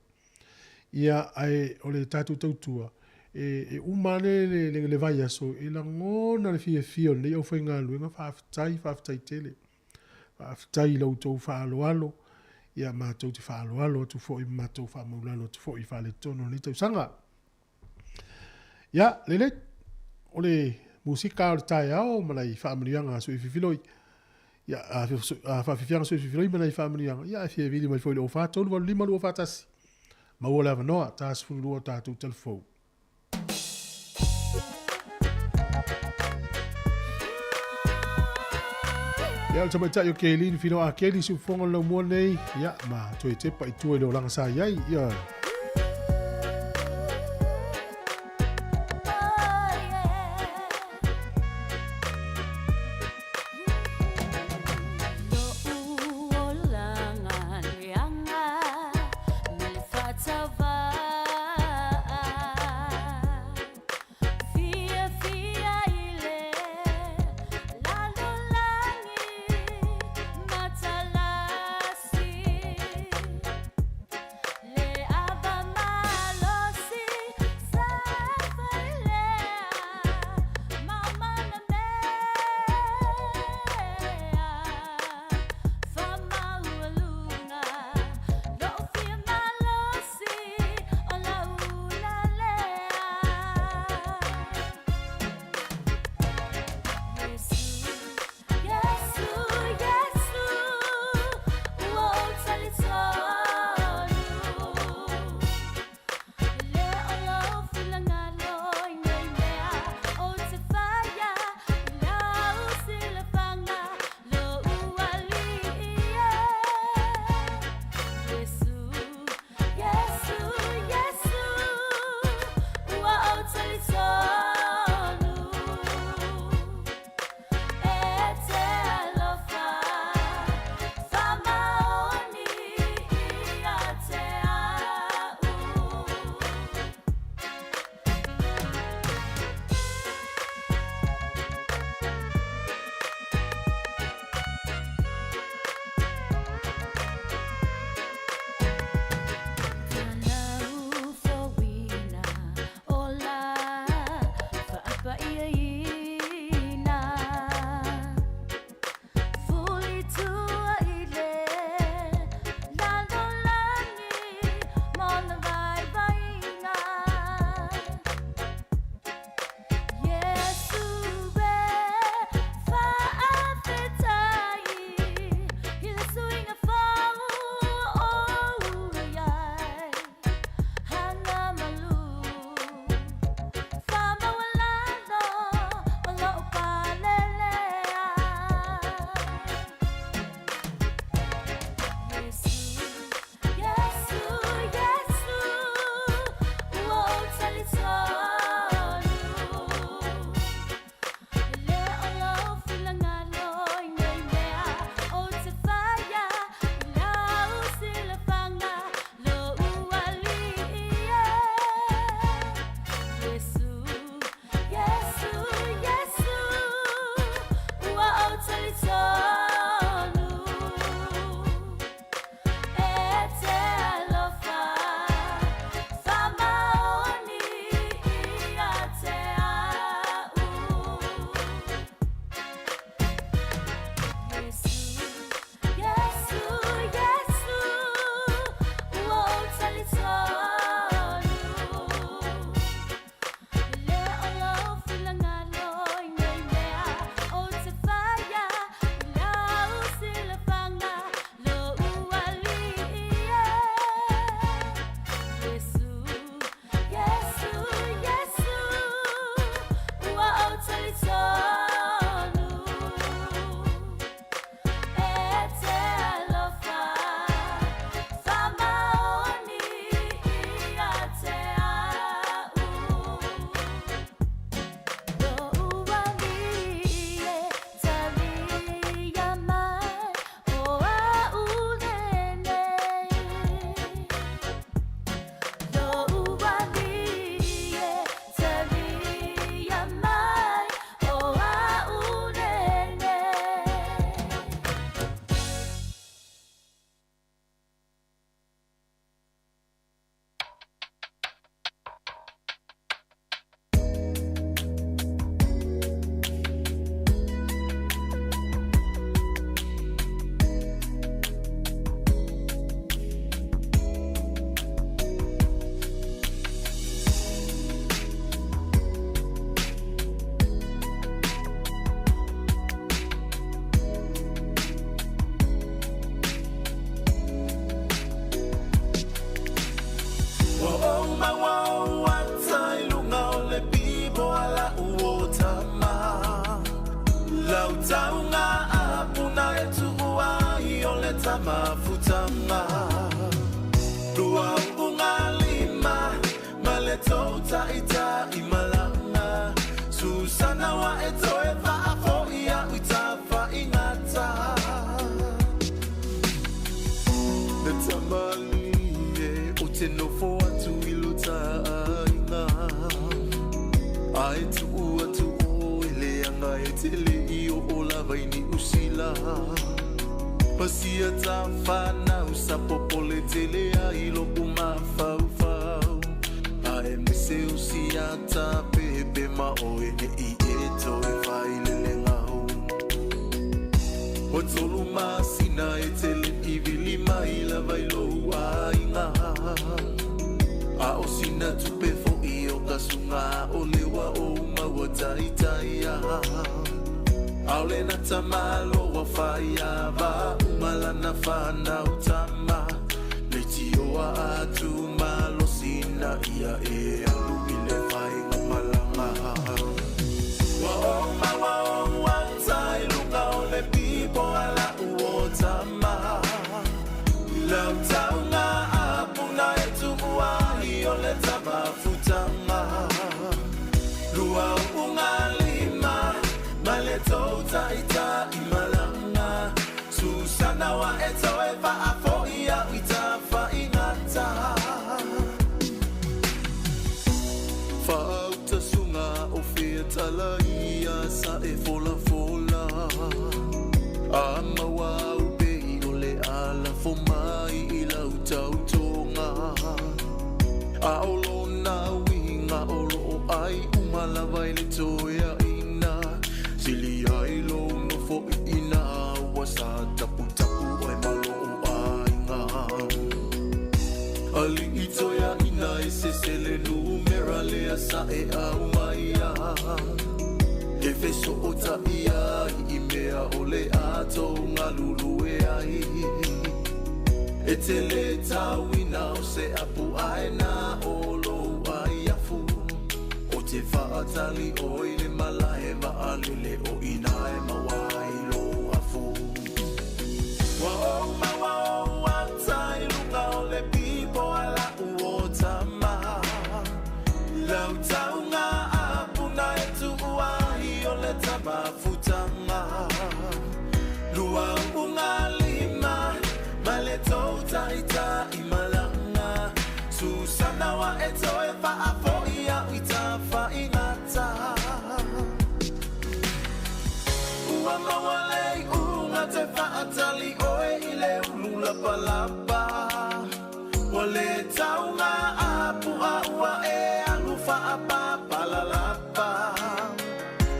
Ia, ae o le tatou tautua, e, e uma ane le, le, le vaiaso, e lagona le fiafia o lenei aufaigaluega, faafetai, faafetai tele. Faafetai i la outou faaaloalo, ia matou te faaaloalo atu foi ma matou faamaulalo atu foi i faaletonu o lenei tausaga. Ia, lelei, o le musika o le taeao ma nai faamanuiaga a Suififiloi. Ia, a faafiafiaga Suififiloi ma nai faamanuiaga, ia, e fia vili mai foi i le 04 385 241. Maua le avanoa, ta 12 o tatou telefou. Ia, o le tamaitai o Kelin Filo a Keli siufofoga o le laumua nei, ia, ma toe tepa i tua i le olaga sa i ai, ia, Susana wa e toe faafoi a'u i tafaigata. Na tamalie o te nofo atu i lo taaiga. Ae tuu atu oe leaga e te le i oo lava i Niu Sila. Pasia tafanau sa popole tele ai lo'u mafaufau. Aemaise o siata pepe ma oe ne'i e toe failelegahu. Ua tolu masina e te le i vili mai lava i lou aiga. A o sina tupe fo'i o ka suga o le ua ou maua taitaia. Aole na tamalo ua faiava uma lana fanau tama. Leitioa atu malosi ina ia e alu i le faiga malaga. Ua ou maua ou ata i luga o le pipo a la'u o tama. Lau tauga a puna e tu'u ai o le tamafutaga. Lua u'uga lima ma le tou ta'ita'imalaga. Susana ua e toe fa'afo'i a'u i tafaigata. Faautasuga o fea tala ia sa e folafola. A maua au pei o le a lafo mai i lau tautoga. A o lona uiga o loo ai uma lava i le toeaina. Sili ai lou nofoiina ua sa taputapu oe ma lou aiga. Alii toeaina e sese le numera lea sa e aumaia. E fesootai ai i mea o le a tou galulue ai. E te le tauina o se apu aena o lou aiafu. O te faatali oe i le malae vaalele o ina e maua ai lou afu. Ua ou maua ou ata i luga o le pipo a la'u o tama. Lau tauga a puna e tu'u ai o le tamafutaga. Lua u'uga lima ma le tou ta'ita'imalaga. Susana ua e toe fa'afo'i a'u i tafaigata. Ua maua le iuga te faatali oe i le ulu lapalapa. Ua le tauga a pu'a ua e alu faapapalalapa.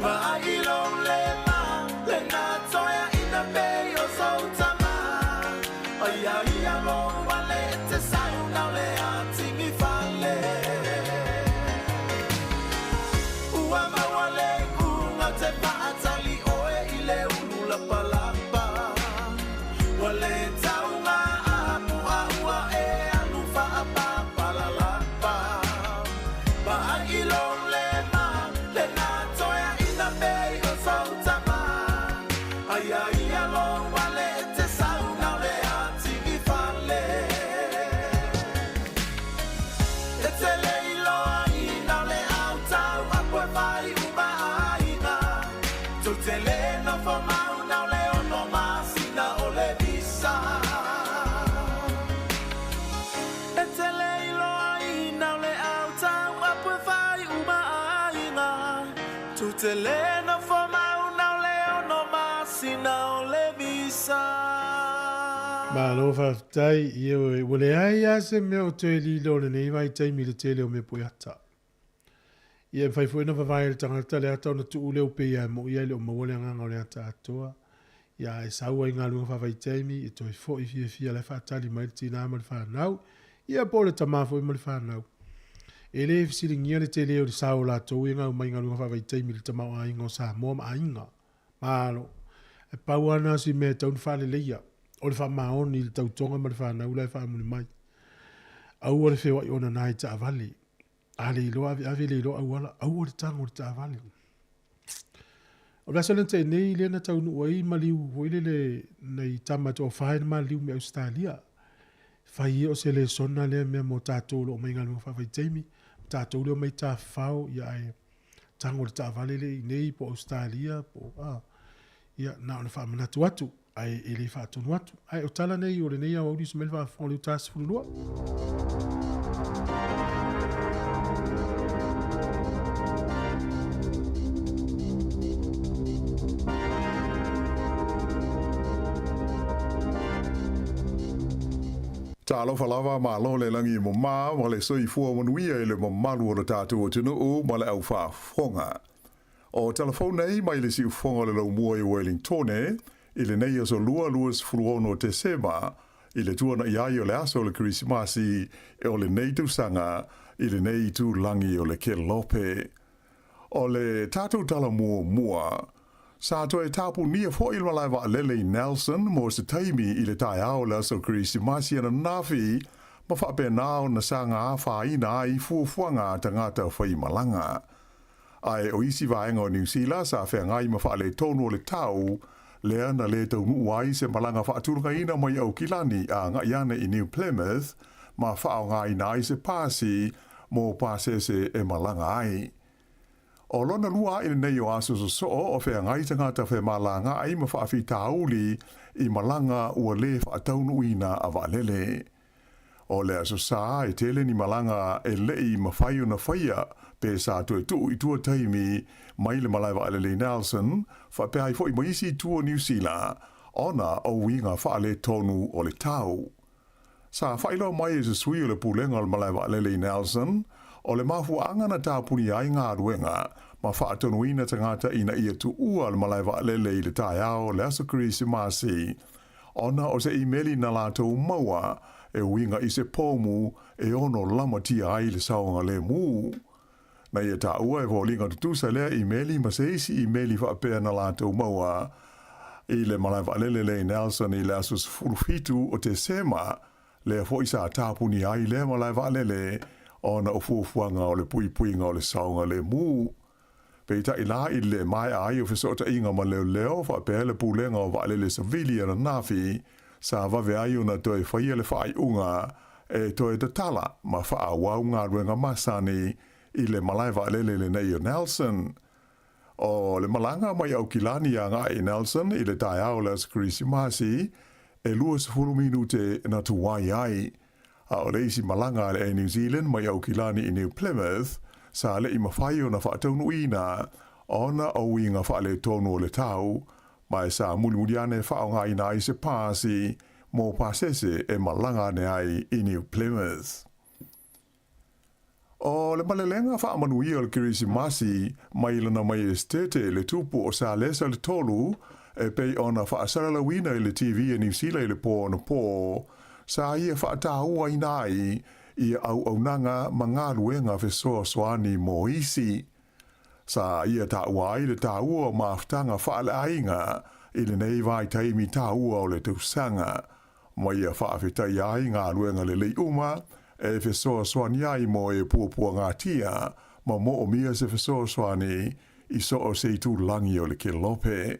Vaai i lou lema lena toeaina pei o sou tama. Aia ia lou ale e te sau nao le atigi fale. Ua maua le iuga te faatali oe i le ulu lapalapa. Ua le tauga a pu'a ua e alu faapapalalapa. Vaai i lou lema lena toeaina pei o sou tama. Aia ia lou ale e te sau nao le atigi fale. E te le iloaina o le autau apu e fai uma aiga. Tou te le nofo mau nao le 6 masina o le visa. E te le iloaina o le autau apu e fai uma aiga. Tou te le nofo mau nao le 6 masina o le visa. Malo faafetai, ioe, ua leai lava se mea o toe lilo o lenei vaitaimi i le tele o mea poeata. Ia e mafai foi ona vavae e le tagata le ata ona tuu lea upei ia e mo'i ae le o maua le agaga o le ata atoa. Ia ae sau ai i galuega faavaitaimi e toe fo'i fiafia la e faatali mai le tinā ma le fanau, ia po o le tamā foi ma le fanau. E le fesiligia le tele o le sao o latou e gau mai i galuega faavaitaimi i le tamaoaiga o Samoa ma aiga. Malo. E pau lava na o si mea e tatau ona faaleleia, o le faamaoni i le tautoga ma le fanau la e faamuli mai. Aua le feoai ona na i taavale. A le iloa aveave le iloa auala, aua le tago i le taavale. O le aso lea na tea nei lea na taunuu ai maliu foi lele nai tama e toafa na maliliu mai Ausetalia. Fai ia o se lesona lea mea mo tatou o lo o mai galuega faavaitaimi, ma tatou lea o mai tafafao, ia ae tago i le taavale lea i inei po o Ausetalia po o a. Ia, na ona faamanatu atu, ae e le faatonu atu. Ae o tala nei o lenei aoauli usu mai le faafofoga o le Uta 12. Talofa lava, malo le lagi mama ma le soifua manuia i le mamalu o le tatou atunuu ma le aufaafofoga. O telefone nei mai le siufoga o le laumua i Wellingtone i lenei aso Lua 26 Tesema i le tuana'i ai o le aso o le Kerisimasi o lenei tausaga i lenei itulagi o le Kelope. O le tatou tala muamua, sa toe tapunia foi le malae vaalele i Nelson mo se taimi i le taeao o le aso Kerisimasi ananafi ma faapena ona saga afaina ai fuafuaga a tagata faimalaga. Ae o isi vaega o Niu Sila sa feagai ma faaletonu o le tau, lea na lē taunuu ai se malaga faatulagaina mai Aukilani agai ane i New Plymouth ma faaaogaina ai se pasi mo pasese e malaga ai. O lona lua aʻe lenei o aso sosoo o feagai tagata femalagaai ma faafitauli i malaga ua lē faataunuuina a vaalele. O le Aso Sa e tele ni malaga e leʻi mafai ona faia pe sa toe tuu i tua taimi mai le malae vaalele i Nelson, faapea ai foi ma isi itu o Niu Sila, ona o uiga faaletonu o le tau. Sa faailoa mai e se sui o le pulega o le malae vaalele i Nelson, o le mafuaaga na tapunia ai galuega ma faatonuina tagata ina ia tuua le malae vaalele i le taeao o le aso Kerisimasi, ona o se imeli na latou maua e uiga i se pomu e ono lamatia ai le saogalemu. Na ia taua e foliga tutusa lea imeli ma se isi imeli faapea na latou maua i le malae vaalele lea i Nelson i le aso 17 o Tesema, lea foi sa tapunia ai lea malae vaalele ona o fuafuaga o le puipuiga o le saogalemu. Peitai la i le maea ai o fesootaiga ma leoleo faapea le Pulega o Vaalele Savili ananafi, sa vave ai ona toe faia le faaiuga e toe tatala ma faaauau galuega masani i le malae vaalele lenei o Nelson. O le malaga mai Aukilani agai i Nelson i le taeao o le Aso Kerisimasi, e 20 minute na tuai ai. A o le isi malaga a le Air New Zealand mai Aukilani i New Plymouth, sa leʻi mafai ona faataunuuina ona o uiga faaletonu o le tau, ma e sa mulimuli ane e faaaogaina ai se pasi mo pasese e malaga ane ai i New Plymouth. O le malelega faamanuia o le Kerisimasi mai lana Maiestete le Tupu o Salesa le Tolu e pei ona faasalalauina i le TV a Niu Sila i le pō anapo, sa ia faatauaina ai ia auaunaga ma galuega fesoasoani mo isi. Sa ia taua ai le taua o mafutaga faaleaiga i lenei vaitaimi taua o le tausaga, ma ia faafetaia ai galuega lelei uma e fesoasoani ai mo e puapuagatia ma moomia se fesoasoani i so o se itulagi o le Kelope.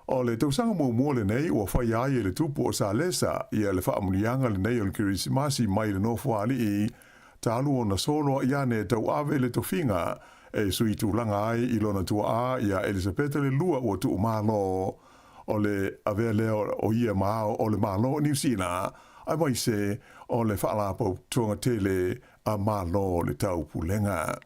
O le tausaga muamua lenei ua faia ai e le Tupu o Salesa ia le faamanuiaga lenei o le Kerisimasi mai le Nofoalii talu ona soloaʻi ane e tauave le tofiga e sui tulaga ai i lona tuaa iā Elisapeta le Lua ua tuumalo o le avea lea o ia ma ao o le Malo o Niu Sila aemaise o le Faalapotopotoga tele a Malo o le Taupulega.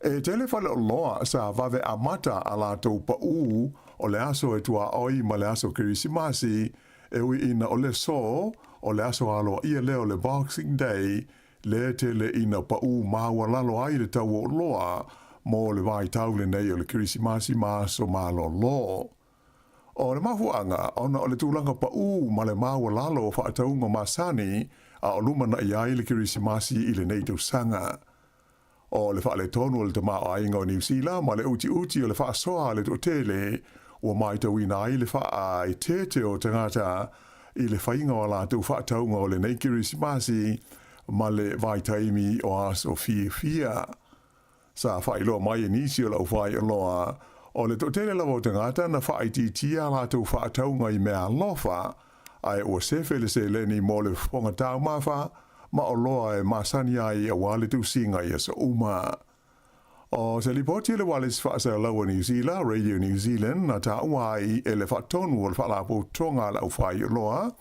E tele faleoloa sa vave amata a latou paʻū o le aso e tuaoi ma le aso Kerisimasi, e ui ina o le aso o le aso aloaia lea o le Boxing Day, lea tele ina paʻū maualalo ai le tau o oloa mo le vaitau lenei o le Kerisimasi ma aso malolo. O le mafuaaga, ona o le tulaga paʻū ma le maualalo o faatauga masani a o lumanaʻi ai le Kerisimasi i lenei tausaga. O le faaletonu o le tamaoaiga o Niu Sila ma le utiuti o le faasoa a le toatele ua matauina ai le faaeteete o tagata i le faiga o a latou faatauga o lenei Kerisimasi ma le vaitaimi o aso fiafia. Sa faailoa mai e nisi o le aufaioloa, o le toatele lava o tagata na faaitiitia a latou faatauga i meaalofa, ae ua sefe le seleni mo le fofoga taumafa ma oloa e masani ai aua le tusiga i aso uma. O se lipoti a le Ualesi Faasalalau a Niu Sila, Radio New Zealand, na taua ai e le Faatonu o le Faalapotopotoga a le Aufaioloa,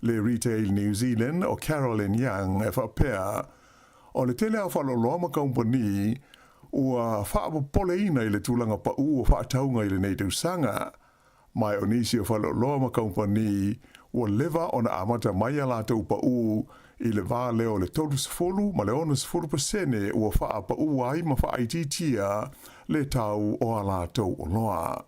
le Retail New Zealand, o Carolyn Young, e faapea, o le tele o faleoloa ma kamupani ua faapopoleina i le tulaga paū o faatauga i lenei tausaga. Ma o nisi o faleoloa ma kamupani ua leva ona amata mai a latou paū i le va lea o le 30 ma le 60% ua faapaū ai ma faaitiitia le tau o a latou oloa.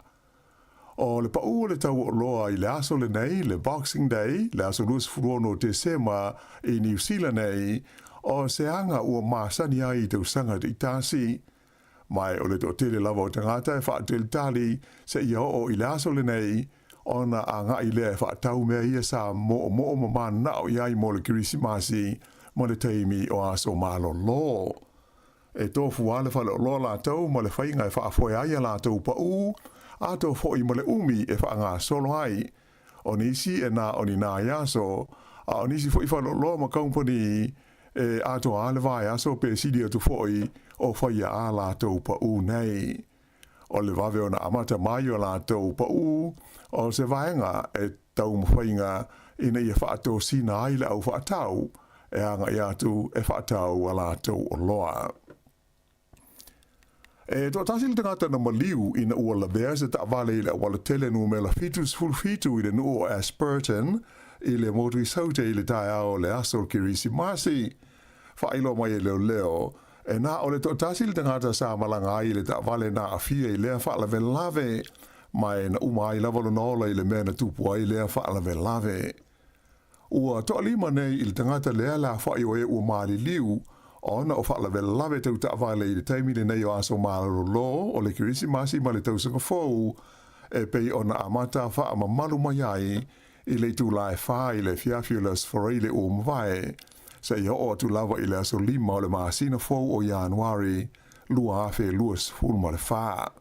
O le paū o le tau o oloa i le aso lenei, le Boxing Day, le aso 26 o Tesema i Niu Sila nei, o se aga ua masani ai i tausaga taitasi. Ma o le toatele lava o tagata e faatalitali seia oo i le aso lenei, ona agai lea e faatau mea ia sa moomoo ma mananao i ai mo le Kerisimasi ma le taimi o aso malolo. E tofu lava le faleoloa latou ma le faiga e faafoe ai a latou paū, atoa foi ma le umi e faagasolo ai. O nisi e na o ni nai aso, a o nisi foi faleoloa ma kamupani e atoa lava le vaiaso pe sili atu foi o faia a latou paū nei. O le vave ona amata mai o latou paū o se vaega e taumafaiga ina ia faatosina ai le au faatau e agai atu e faatau a latou oloa. E toatasi le tagata na maliu ina ua lavea se taavale i le auala tele numera 77 i le nuu o Ashburton i le motu i Saute i le taeao o le aso o le Kerisimasi. Faailoa mai e leoleo, e na o le toatasi le tagata sa malaga ai i le taavale na aafia i lea faalavelave, ma e na uma ai lava lona ola i le mea na tupu ai lea faalavelave. Ua toalima nei i le tagata lea le aofai o e ua maliliu ona o faalavelave tau taavale i le taimi lenei o aso malolo o le Kerisimasi ma le Tausaga Fou e pei ona amata faamamalu mai ai i le itula e 4 i le afiafi o le Aso Faraile ua mavae, seia oo atu lava i le aso 5 o le masina fou o Ianuari 2024.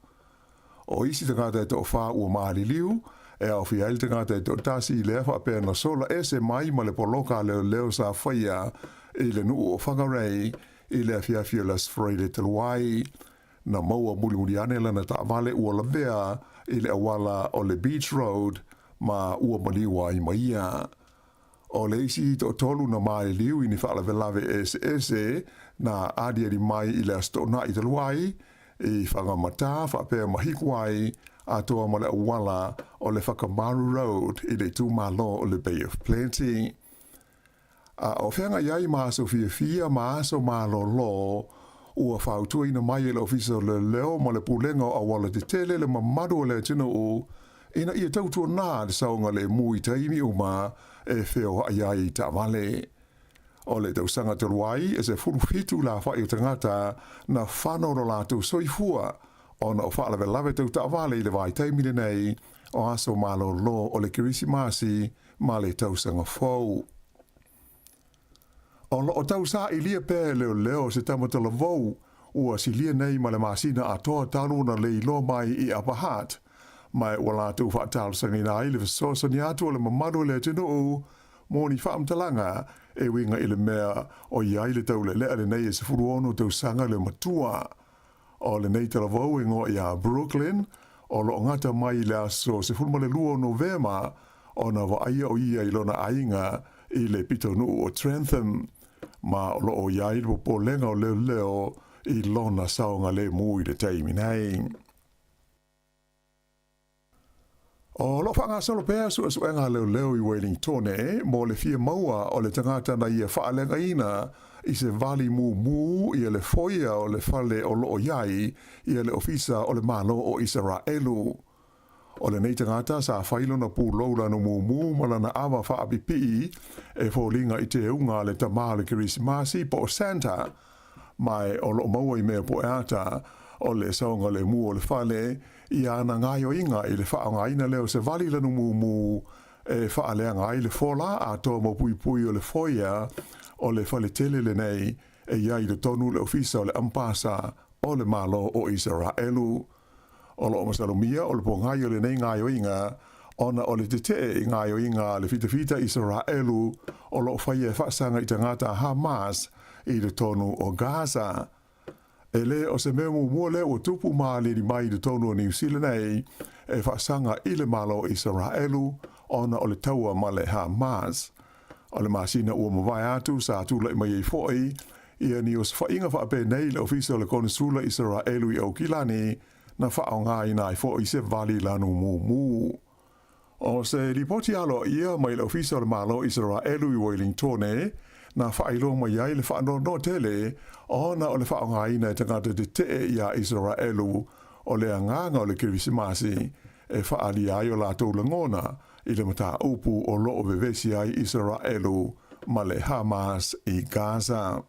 O isi tagata e toafa ua maliliu, e aofia ai le tagata e toatasi lea faapea na sola ese mai ma le poloka a leoleo sa faia i le nuu o Whangarei i le afiafi o le Aso Faraile talu ai. Na maua mulimuli ane lana taavale ua lavea i le auala o le Beach Road ma ua maliu ai ma ia. O le isi toatolu na maliliu i ni faalavelave eseese na aliali mai i le Aso Toonai talu ai, i Whangamata faapea ma Hikuai atoa ma le auala o le Whakamaru Road i le itumalo o le Bay of Plenty. A o feagai ai ma aso fiafia ma aso malolo, ua fautuaina mai e le Ofisa o Leoleo ma le Pulega o Auala Tetele le mamalu o le atunuu ina ia tautuana le saogalemu i taimi uma e feoai ai i taavale. O le tausaga talu ai, e 17 le aofai o tagata na fano lo latou soifua ona o faalavelave tau taavale i le vaitaimi lenei o aso malolo o le Kerisimasi ma le tausaga fou. O loo tausailia pea e leoleo se tama talavou ua silia nei ma le masina atoa talu ona le iloa mai i Upper Hutt, ma ua latou faatalosagaina ai le fesoasoani atu a le mamalu o le atunuu mo ni faamatalaga e uiga i le mea o i ai le taulealea lenei e 16 tausaga le matua. O lenei talavou e igoa ia Brooklyn, o loo gata mai i le aso 12 o Novema ona vaaia o ia i lona aiga i le pitonuu o Trentham, ma o loo i ai le popolega o leoleo i lona saogalemu i le taimi nei. O loo faagasolo pea suesuega a leoleo i Wellingtone mo le fia maua o le tagata na ia faaleagaina i se vali mumu ia le foia o le fale o loo i ai ia le Ofisa o le Malo o Isaraelu. O lenei tagata sa fai lona pulou lanu mumu ma lana ava faapipii e foliga i teuga a le tama o le Kerisimasi po o Santa, ma o loo maua i mea poeata o le saogalemu o le fale i ana gaoioiga i le faaaogaina lea o se vali lanu mumu e faaleaga ai le fola atoa mau puipui o le foia o le faletele lenei e i ai i totonu le Ofisa o le Ampasa o le Malo o Isaraelu. O loo masalomia o le pogai o lenei gaoioiga ona o le tetee i gaoioiga a le fitafita Isaraelu o loo faia e faasaga i tagata a Hamas i totonu o Gaza. E lē o se mea muamua lea ua tupu mālieli mai i totonu o Niu Sila nei e faasaga i le Malo o Isaraelu ona o le taua ma le Hamas. O le masina ua mavae atu sa tulai mai ai foi ia ni osofaiga faapenei i le Ofisa o le Konesula Isaraelu i Aukilani na faaaogaina ai foi se vali lanu mumu. O se lipoti aloaia mai le Ofisa o le Malo o Isaraelu i Uelingtone, na faailoa mai ai le faanoanoa tele ona o le faaaogaina e tagata tetee iā Isaraelu o le agaga o le Kerisimasi e faaalia ai o latou lagona i le mataupu o lo o vevesi ai Isaraelu ma le Hamas i Gaza.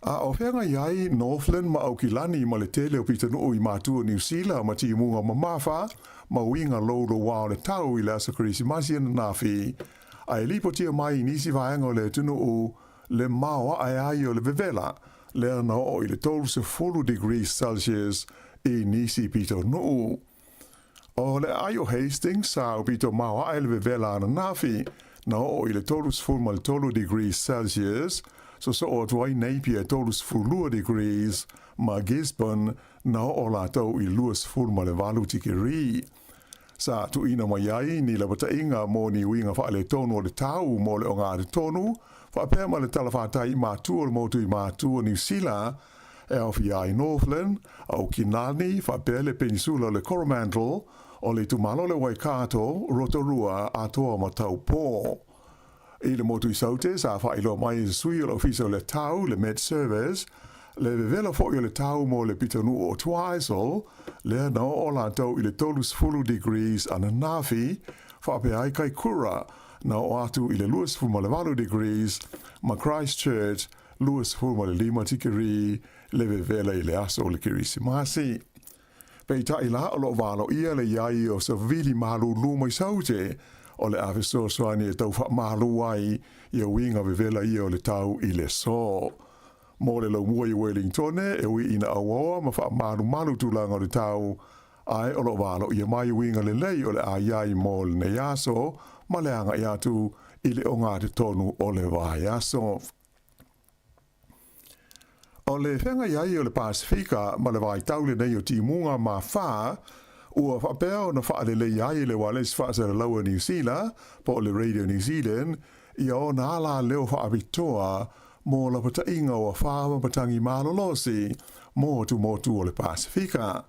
A o feagai ai Northland ma Aukilani ma le tele o pitonuu i matua Niu Sila ma timuga mamafa ma uiga louloua o le tau i le aso Kerisimasi ananafi, a e lipotia mai i nisi vaega o le atunuu le maoae ai o le vevela lea na oo i le 30 degrees Celsius i nisi pitonuu. O le aai o Hastings sa aupito maoae le vevela ananafi, na oo i le 33 degrees Celsius, sosoo atu ai Napier 32 degrees, ma Gisborne na oo latou i 28 tikeri. Sa tuuina mai ai ni lapataiga mo ni uiga faaletonu o le tau mo le ogatotonu, faapea ma le talafatai i matua o le motu i matua o Niu Sila, e aofia ai Northland, Aukilani faapea le Penisula o le Coromandel, o le itumalo o le Waikato, Rotorua, Atoa ma Taupō. I le motu i Saute, sa faailoa mai e se sui o le Ofisa o le Tau, le Met Service, le vevela foi o le tau mo le pitonuu o Twizel, lea na oo latou i le 30 degrees ananafi, faapea ai Kaikoura, na oo atu i le 28 degrees, ma Christchurch, 25 tikeri le vevela i le aso o le Kerisimasi. Peitai la o lo o valoia le i ai o savili malūlū mai Saute o le a fesoasoani e tau faamalu ai ia uiga vevela ia o le tau i le aso. Mo le laumua i Wellingtone e ui ina auaoa ma faamalumalu tulaga o le tau, ae o lo o valoia mai uiga lelei o le a i ai mo lenei aso ma le agai atu i le ogatotonu o le vaiaso. O le feagai ai o le Pasefika ma le vaitau lenei o timuga ma fa, ua faapea ona faalelei ai le ualesi faasalalau a Niu Sila, po o le Radio New Zealand, ia ona ala leo faapitoa mo lapataiga o afa ma matagi malolosi mo atumotu o le Pasefika.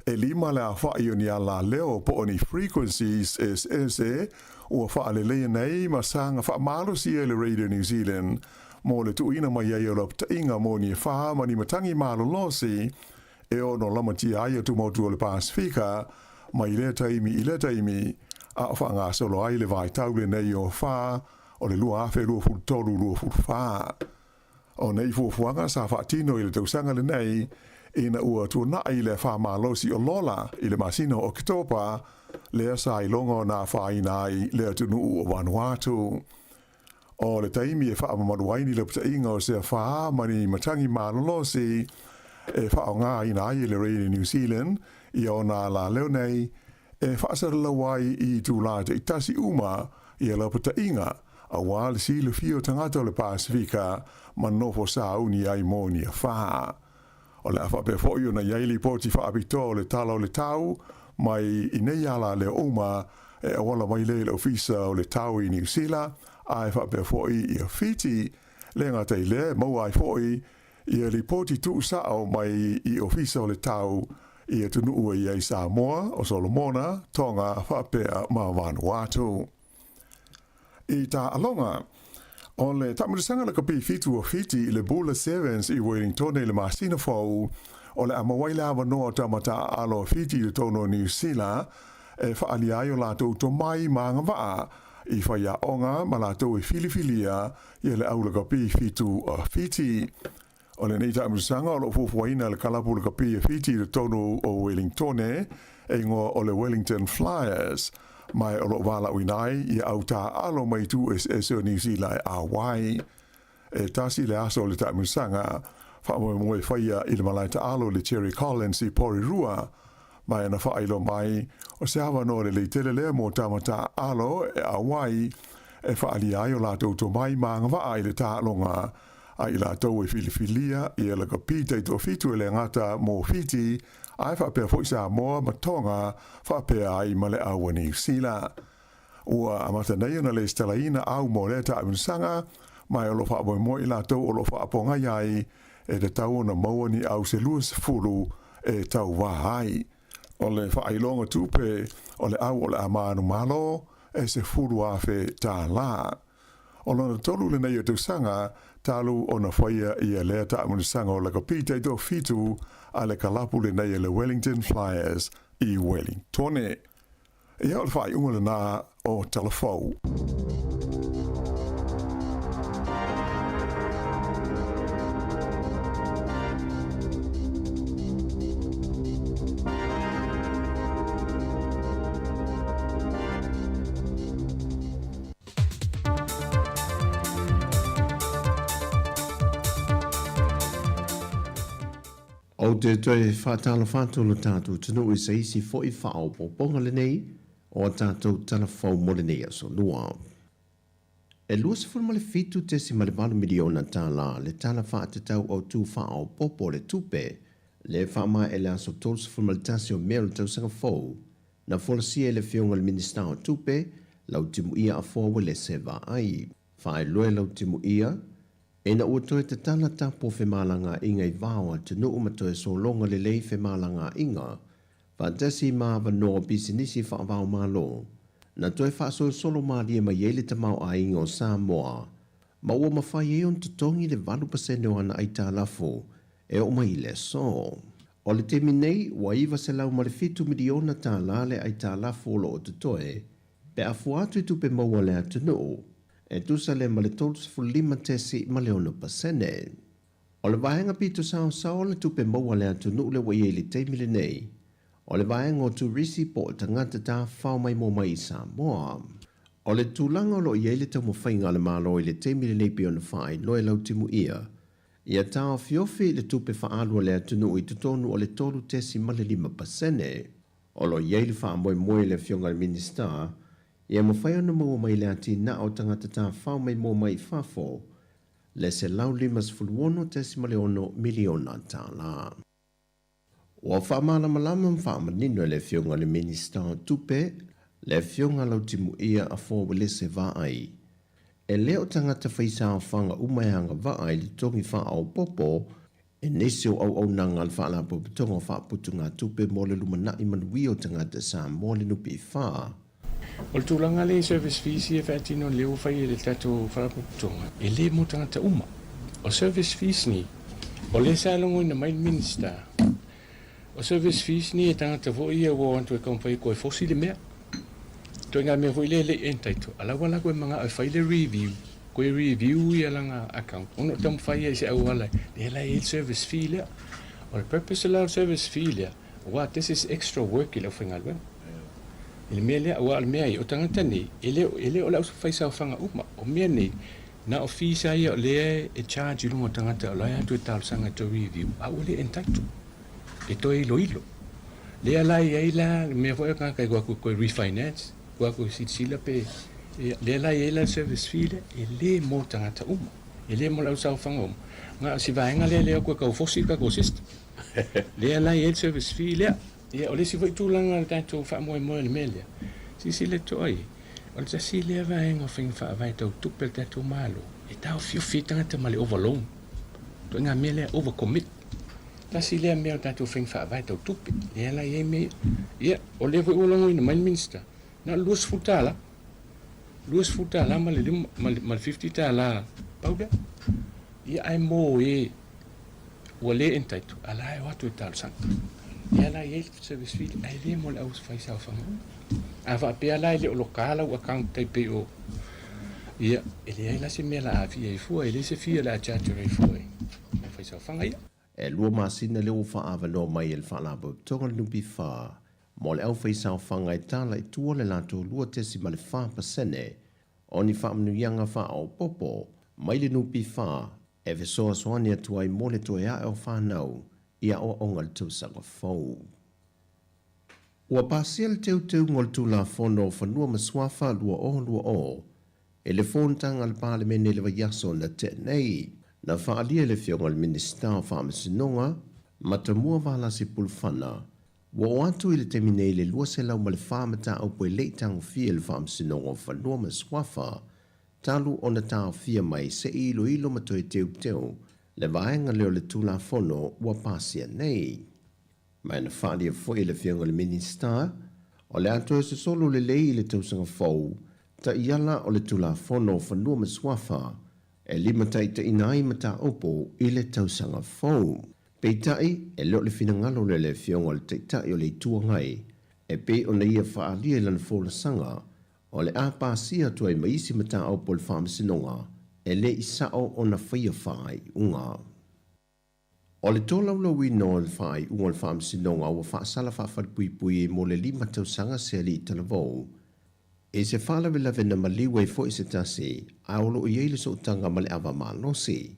E lima le aofaʻi o ni alaleo po o ni frequencies eseese ua faaleleia nei ma saga faamalosia e le Radio New Zealand mo le tuuina mai ai o lapataiga mo ni afa ma ni matagi malolosi e ono lamatia ai atumotu o le Pasefika mai lea taimi i lea taimi a o faagasolo ai le vaitau lenei o afa o le 2023/24. O nei fuafuaga sa faatino i le tausaga lenei ina ua tuanai le afa malosi o Lola i le masina o Oketopa, lea sa iloga ona afaina ai le atunuu o Vanuatu. O le taimi e faamamalu ai ni lapataiga o se afa ma ni matagi malolosi e faaaogaina ai e le Radio New Zealand ia ona alaleo nei e faasalalau ai i itulā taitasi uma ia lapataiga aua le silafia o tagata o le Pasefika ma nofo sauni ai mo ni afa. O le a faapea foi ona i ai lipoti faapitoa o le Tala o le Tau mai i nei alaleo uma e auala mai lea i le Ofisa o le Tau i Niu Sila, a e faapea foi ia Fiti, le gata i lea e maua ai foi ia lipoti tuusao mai i Ofisa o le Tau i atunuu e i ai Samoa, o Solomona, Tonga faapea ma Vanuatu. I taaloga, o le taamilosaga lakapi fitu o Fiti i le Bula Sevens i Wellingtone i le masina fou, o le a maua ai le avanoa o tama taaalo a Fiti i totonu o Niu Sila e faaalia ai o latou tomai ma agavaa i faiaoga ma latou e filifilia ia le au lakapi fitu a Fiti. O lenei taamilosaga o lo o fuafuaina e le kalapu lakapi a Fiti i totonu o Wellingtone e igoa o le Wellington Flyers, ma o lo o valaauina ai ia au taaalo mai itu eseese o Niu Sila e auai. E tasi le aso o le taamilosaga, faamoemoe faia i le malae taalo i le Jerry Collins i Porirua, ma e na faailoa mai o se avanoa lelei tele lea mo tama taaalo e auai e faaalia ai o latou tomai ma agavaa i le taaloga. a i latou e filifilia ia lakapi taitoafitu e le gata mo Fiti ae faapea foi Samoa ma Tonga faapea ai ma le au a Niu Sila. Ua amata nei ona lesitalaina au mo lea taamilosaga, ma e o lo o faamoemoe i latou o lo o faapogai ai e tatau ona maua ni au se 20 e tauvā ai. O le faailoga tupe o le au o le a manumalo e $10,000. O lona tolu lenei o tausaga talu ona faia ia lea taamilosaga o lakapi taitoafitu a le kalapu lenei a le Wellington Flyers i Wellingtone. Ia o le faaiuga lenā o Tala Fou. Ou te toe faatalofa atu lo tatou atunuu i se isi foi faaopoopoga lenei o a tatou tala fou mo lenei aso lua. E $27.8 miliona tālā le Tala Faatatau Autu Faaopoopo o le Tupe le faamaea i le aso 31 o Me o le tausaga fou na folasia e le Afioga i le Minisita o Tupe, Lautimuia Afoa Uelese Vaai. Faailoa e Lautimuia, Ina ua toe tatala tapu o femalagaaiga i vao atunuu ma toe sologa lelei femalagaaiga, faatasi ma avanoa o pisinisi faavaomalo, na toe faasolosolo malie mai ai le tamaoaiga o Samoa, ma ua mafai ai ona totogi le 8% o ana aitalafu e oo mai i le aso. O le taimi nei, ua $907 miliona tala le aitalafu o lo o totoe pe a fua atu i tupe maua a le atunuu, e tusa lea ma le 35.6%. O le vaega pito saosaoa o le tupe maua a le atunuu lea ua i ai i le taimi lenei, o le vaega o turisi po o tagata tafafao maimoa mai i Samoa. O le tulaga o lo o i ai le taumafaiga a le Malo i le taimi lenei pei ona faailoa e Lautimuia, ia taofiofi le tupe faaalu a le atunuu i totonu o le 3.5%. O lo o i ai le faamoemoe i le Afioga i le Minisita ia mafai ona maua mai le atinae o tagata tafafao maimoa mai i fafo le $156.6 miliona tala. Ua faamalamalama ma faamanino e le Afioga i le Minisita o Tupe, le Afioga Lautimuia Afoa Uelese Vaai, e le o tagata faisaofaga uma e agavaa i le totogi faaopoopo e nisi o auaunaga a le Faalapotopotoga o Faaputugatupe mo le Lumanai Manuia o Tagata Samoa le NPF. O le tulaga lea i service fees ia e faatino lea ua fai e le tatou Faalapotopotoga, e le mo tagata uma. O service fees nei, o lea sa logoina mai le Minisita, o service fees nei e tagata foi ia ua o atu e taumafai e toe fosi le mea. Ituaiga mea foi lea e le i entitle, a la ua la koe manao e fai le review, koe review ia lana account ona o taumafai ia i se auala lea la e i ai le service fee lea. O le purpose la o le service fee lea, aua this is extra work i le aufaigaluega. I le mea lea, aua o le mea ia, o tagata nei, e le e le o le aufaisaofaga uma. O mea nei, na o fees lava ia o lea e charge i luga o tagata o la e atu e talosaga e toe review, a ua le entitle e toe iloilo. Lea la e i ai la le mea foi o tagata e o atu e toe refinance, o atu e silasila pe, ia, lea la e i ai la le service fee lea, e le mo tagata uma. E le mo le ausaofaga uma. Na o si vaega lea lea o toe tau fosi le tatou system. Lea la e i ai le service fee lea. Ia, o le isi foi tulaga o le tatou faamoemoe i le mea lea, silasila totoa i ai, o le tasi lea vaega o faiga faavae tau tupe a le tatou Malo, e taofiofi ai tagata ma le overloan. Ituaiga mea lea, overcommit. Tasi lea mea o tatou faiga faavae tau tupe, lea la e i ai mea ia. Ia, o lea foi ua logoina mai le Minisita, na o le $20, $20 ma le lima, ma le, ma le $50, pau lea. Ia, ae mo e ua le entitled, a la e o atu e talosaga. Lea la e i ai le service fee, ae le mo le au faisaofaga uma. A faapea la e le o loka lau account tai pei o, ia, e leai la se mea la aafia ai fua, e leai se fee o le a charge ai fua i le faisaofaga ia. E lua masina lea ua faaavanoa mai e le Faalapotopotoga o le NPF mo le aufaisaofaga e tala i tua le latou 2.4% o ni faamanuiaga faaopoopo mai le NPF e fesoasoani atu ai mo le toe ae o fanau i aoaoga i le tausaga fou. Ua pasia le teuteuga o le Tulafono o Fanua ma Suafa 2020 e le Fonotaga a le Palemene i le vaiaso na tea nei. Na faaalia e le Afioga i le Minisita o Faamasinoga, Matamua Valasi Pulufana, ua oo atu i le taimi nei le 204 mataupu e le i tagofia e le Faamasinoga o Fanua ma Suafa talu ona taofia mai se i iloilo ma toe teuteu le vaega lea o le Tulafono ua pasia nei. Ma na faaalia foi e le Afioga i le Minisita, o le a toe sosolo lelei i le tausaga fou taiala o le Tulafono o Fanua ma Suafa e limataitaiina ai mataupu i le tausaga fou. Peitai, e le o le finagalo lea o le Afioga i le Taitai o le Itu Agai e pei ona ia faaalia i lana folasaga, o le a pasia atu ai ma isi mataupu a le Faamasinoga e le i sao ona faia faaiuga. O le tolaulauina o le faaiuga o le Faamasinoga ua faasala faafalepuipui ai mo le 5 tausaga se alii talavou i se faalavelave na maliu ai foi se tasi ae o lo o i ai le sootaga ma le ava malosi.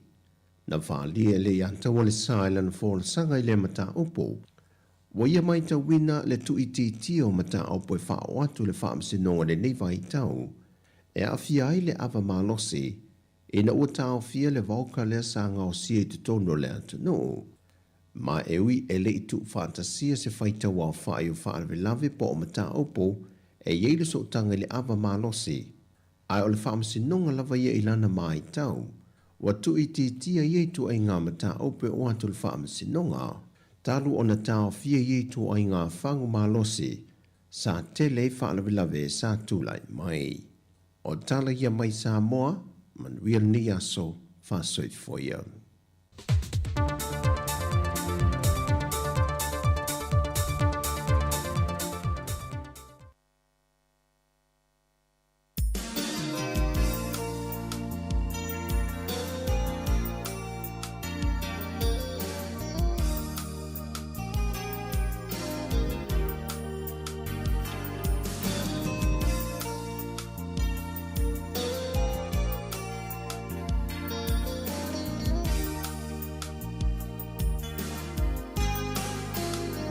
Na faaalia e le ia Taualesa i lana folasaga i lea mataupu, ua ia matauina le tuuitiitia o mataupu e faaoo atu i le Faamasinoga i lenei vaitau e aafia ai le ava malosi ina ua taofia le vodka lea sa gaosia i totonu o le atunuu. Ma e ui e le i tuufaatasia se faitauaofai o faalavelave po o mataupu e i ai le sootaga i le ava malosi, ae o le faamasinoga lava ia i lana matau, ua tuuitiitia ia ituaiga mataupu e oo atu i le faamasinoga, talu ona taofia ia ituaiga fagu malosi sa tele ai faalavelave sa tulai mai. O tala ia mai Samoa, manuia lenei aso, faasoifua ia.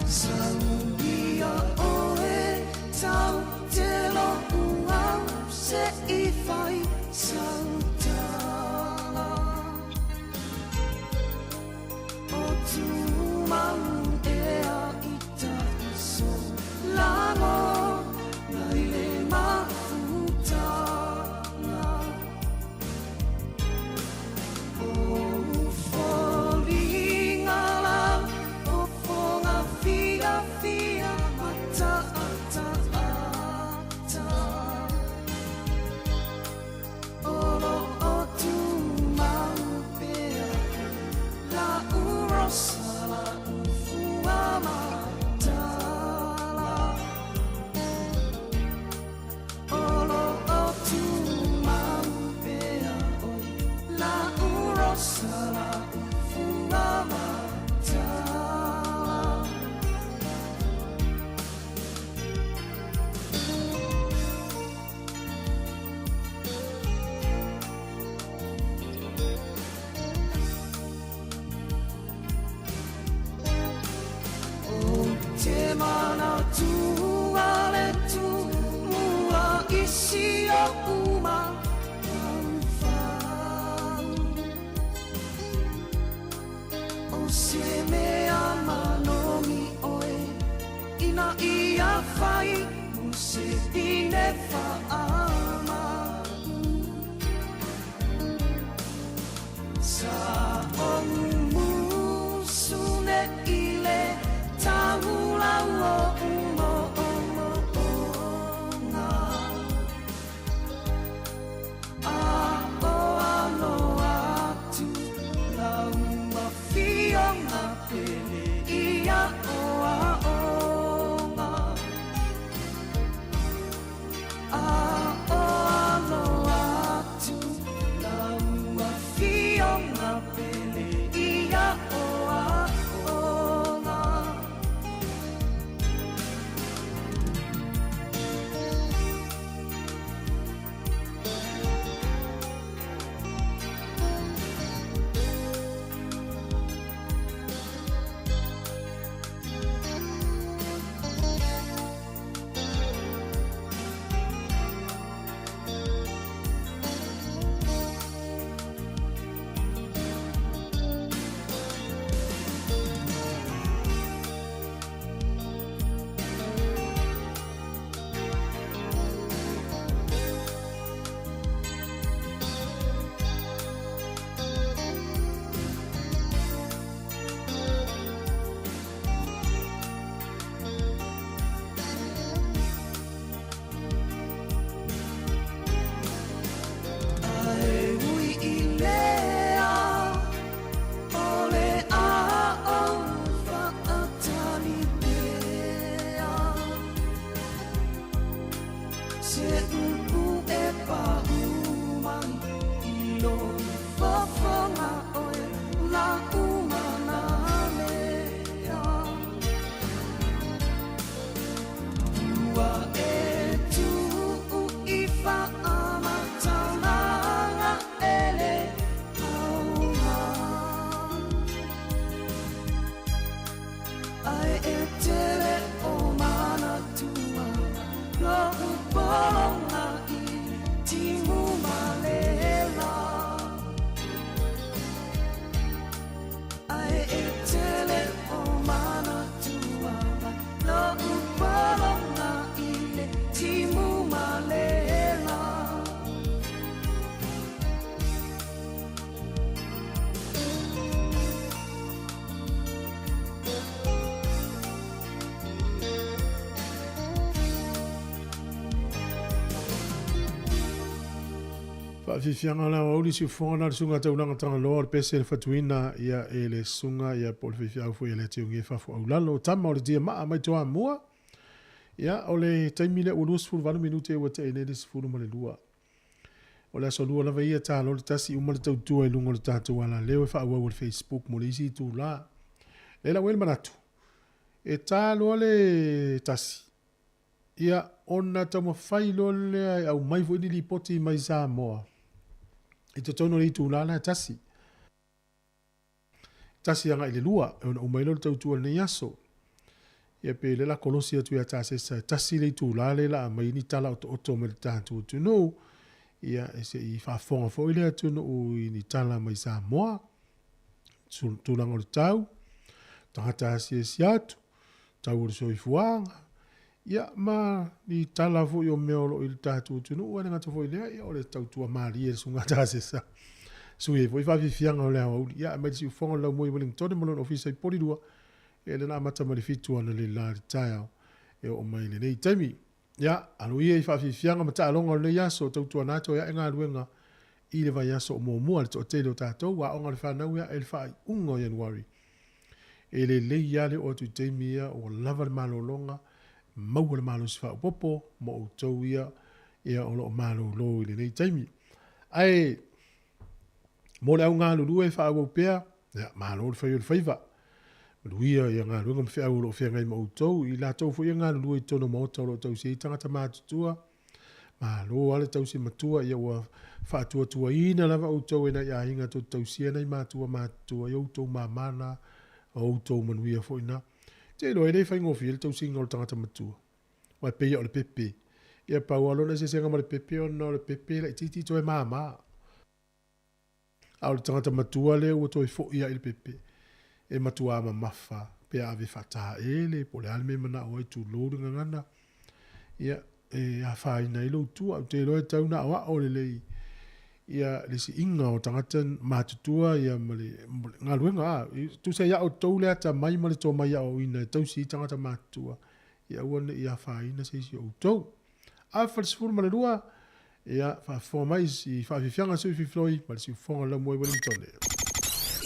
Saulia oe tau te lo'u au se i fai sau tala O tumau ea i ta'u solago nai le mafutaga O foliga la o foga fiafia ma ta'ataata O lo'o tumau pea la'u rosa la'u fua matala O lo'o tumau pea oi la'u rosa la'u fua matala. O te manatu a le Tumua i si o'u mafaufau O se mea manogi oe ina ia fai mo se pine fa'amaʻu Sa ou musu nei le taulau o'u mo'omo'oga A o alo atu lau afioga pele ia o aoga A Faafiafiaga o le aoauli siufofoga na o le susuga Taulaga Tagaloa o le pese le fatuina ia e le susuga ia po o le faifeau foi a le Atiugia Fafo Aulalo tama o le Diamaa mai Toamua. Ia o le taimi lea ua 28 minute ua tea nei le 12. O le aso lua lava ia talo le tasi uma le tautua i luga o le tatou alaleo e faaauau e le Facebook mo le isi itula. Lea la ua i ai le manatu e ta loa le tasi Ia, ona taumafai loa lea e aumai foi ni lipoti mai Samoa i totonu o le itula lena e tasi. Tasi agai i le lua, e ono uma ai loa le tautua i lenei aso. Ia pe lea la kolosi atu ia Tasesa e tasi le itula lea la aumai ni tala otooto mai le tatou atunuu. Ia, e se i faafofoga foi le atunuu i ni tala mai Samoa, tulaga o le tau, tagata asiasi atu, tau o le soifuaga, ia ma ni tala foi o mea o lo o i le tatou atunuu, ae le gata foi i lea, ia o le tautua malie i le Susuga Tasesa, sui ai foi faafiafiaga o le aoauli. Ia aumai le siufofoga o le laumua i Wellington ma lona ofisa i Polilua, ia lea na amata mai le 7 analeila i le taeao e oo mai i lenei taimi. Ia, alo ia i faafiafiaga ma taaloga o lenei aso, tautuana atu ai ae galuega i le vaiaso o muamua le toatele o tatou aoga o le fanau e ae i le faaiuga o Ianuari. E lelei lava le oo atu i taimi ia ua lava le malologa, maua le malosi faaopoopo mo outou ia ia o lo o malolo i lenei taimi. Ae mo le au galulue faaauau pea, ia malo le fai o le faiva. Manuia ia galuega ma feau o lo o feagai ma outou, i latou foi e galulue i totonu o maota o lo o tausi ai tagata matutua, Malo lava le tausi matua, ia ua faatuatuaina lava outou e nai aiga tou te tausia nai matua matutua i outou mama na, o outou manuia foi na. Te iloa e le faigofie le tausiga o le tagata matua, aua e pei lava o le pepe. Ia pau lava lona eseesega ma le pepe ona o le pepe e laitiiti toe mama. A o le tagata matua lea ua toe foi lava i le pepe, e matuā mamafa pe a ave faataele po o le a le mea e manao ai, tulou le gagana, ia, e afaina ai lou tua. Ou te iloa e tatau ona aoao lelei ia le siiga o tagata matutua ia ma le galuega. A, tusa ia outou le atamai ma le tomai aoaoina e tausi ai tagata matutua, ia aua ne i afaina se isi o outou. Afa le 12, ia, faafofoga mai i faafiafiaga a Sui Fifiloi ma le siufofoga o le Laumua i Wellington.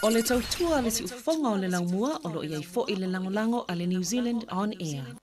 O le tautua a le siufofoga o le Laumua o lo o i ai foi le lagolago a le New Zealand On Air.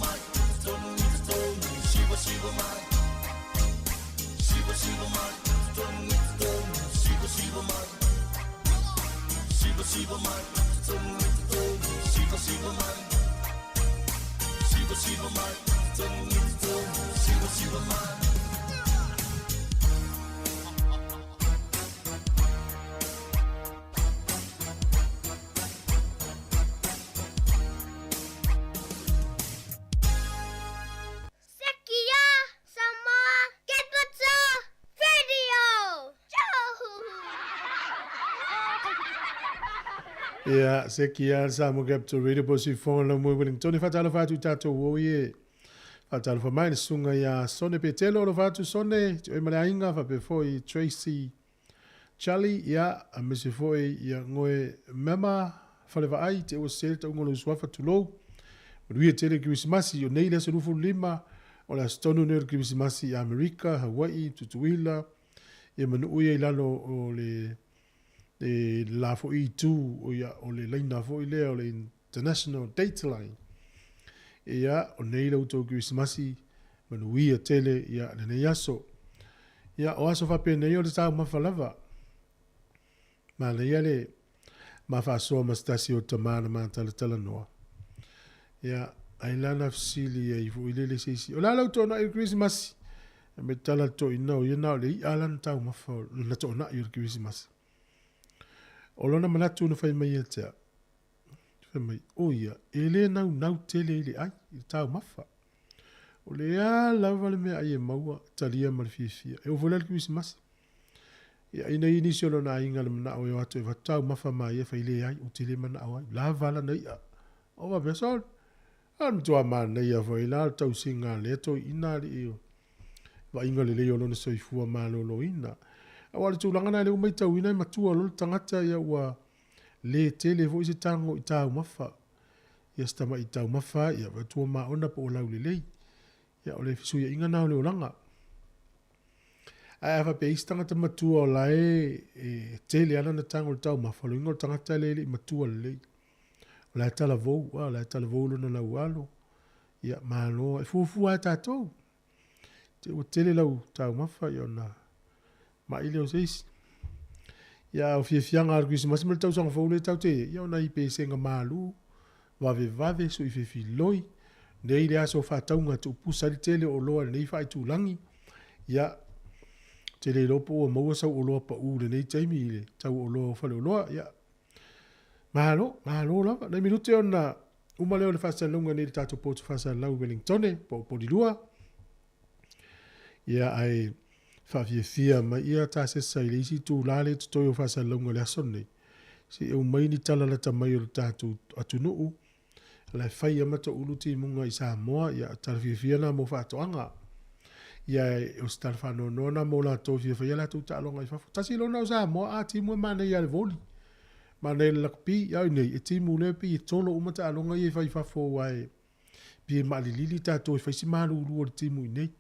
mai Tonu i totonu Siva siva mai Siva siva mai Tonu i totonu Siva siva mai Siva siva mai Tonu i totonu Siva siva mai Siva siva mai Tonu i totonu Siva siva mai Sekia Samoa Capital Radio. Ia, Sekia Samoa Capital Radio po siufofoga o le Laumua i Wellington. Faatalofa atu i tatou uo ie. Faatalofa mai le susuga ia Sone Petelo, alofa atu Sone, te oe ma le aiga, faapea foi Tracy Charlie, ia, aemaise foi ia Ngoe Mema Falevaai, te ua sese le tauga o lou suafa, tulou. Manuia tele Kerisimasi, o nei le aso 25 o le aso tonu nei o le Kerisimasi i Amerika, Hawaii, Tutuila, ia ma nuu ia i lalo o le le la foi itu o ia o le laina foi lea o le International Date Line. Ia, o nei la outou Kerisimasi, manuia tele ia lenei aso. Ia, o aso faapenei o le taumafa lava. Manaia le ma faasoa ma se tasi o tama na matalatalanoa. Ia, ai la na fesili ai foi lele se isi. O le a lau toonai o le Kerisimasi? E me tala le toeaina o ia na o le i'a lana taumafa lana toonai o le Kerisimasi. O lona manatu na fai mai ia te au. Fai mai, o ia, e le naunau tele i le ai, i le taumafa. O le a lava le meaai e maua, talia ma le fiafia. E oo foi la i le Kerisimasi. Ia, ina ia nisi o lona aiga le manao e o atu e avatu taumafa ma ia fai leai, ou te le manao ai. Lava lana i'a. O faapea, Sol, a le matua manaia foi la le tausiga a lea toeaina alii o vaaiga lelei o lona soifua maloloina. Aua o le tulaga lena lea ua matauina e matua loa le tagata ia ua le tele foi se tago i taumafa. Ia se tamai taumafa ia vatua maona po o laulelei. Ia o le fesuiaiga na o le olaga. Ae a faapea isi tagata matua o la e, e tele lava lana tago i le taumafa, o le uiga o le tagata lea e le i matua lelei. O la e talavou, a, o la e talavou lona laualo. Ia, malo, e fuafua lava e tatou. Te ua tele lau taumafa, ia ona ma'i lea o se isi. Ia, a o fiafiaga o le Kerisimasi ma le tausaga fou lea tatou te i ai, ia o nai pesega malu, vavevave, sui fefiloi, nei le aso o faatauga tuupusa ai le tele o oloa i lenei faaitulagi. Ia, ou te le iloa po ua maua sau oloa pau i lenei taimi i le tau o oloa o faleoloa. Ia, malo, malo lava. Nai minute ona uma lea o le faasalalauga nei i le tatou potu faasalalau i Wellingtone, po o Polilua. Ia, ae faafiafia mai ia tasesa i le isi itulā lea e totoe o faasalalauga i le aso lenei, se i aumai ni tala lata mai o le tatou atunuu, la e fai lava ma toulu timuga i Samoa, ia tala fiafia na mo faatoaga. Ia o se tala faanoanoa na mo latou e fia faia latou taaloga i fafo. Tasi lona o Samoa a timu e manaia le voli, manaia le lakapi, a o inei e timu lea pei e tolo uma taaloga ia e fai i fafo aua e pei e maalilili tatou e fai si malulu o le timu i inei.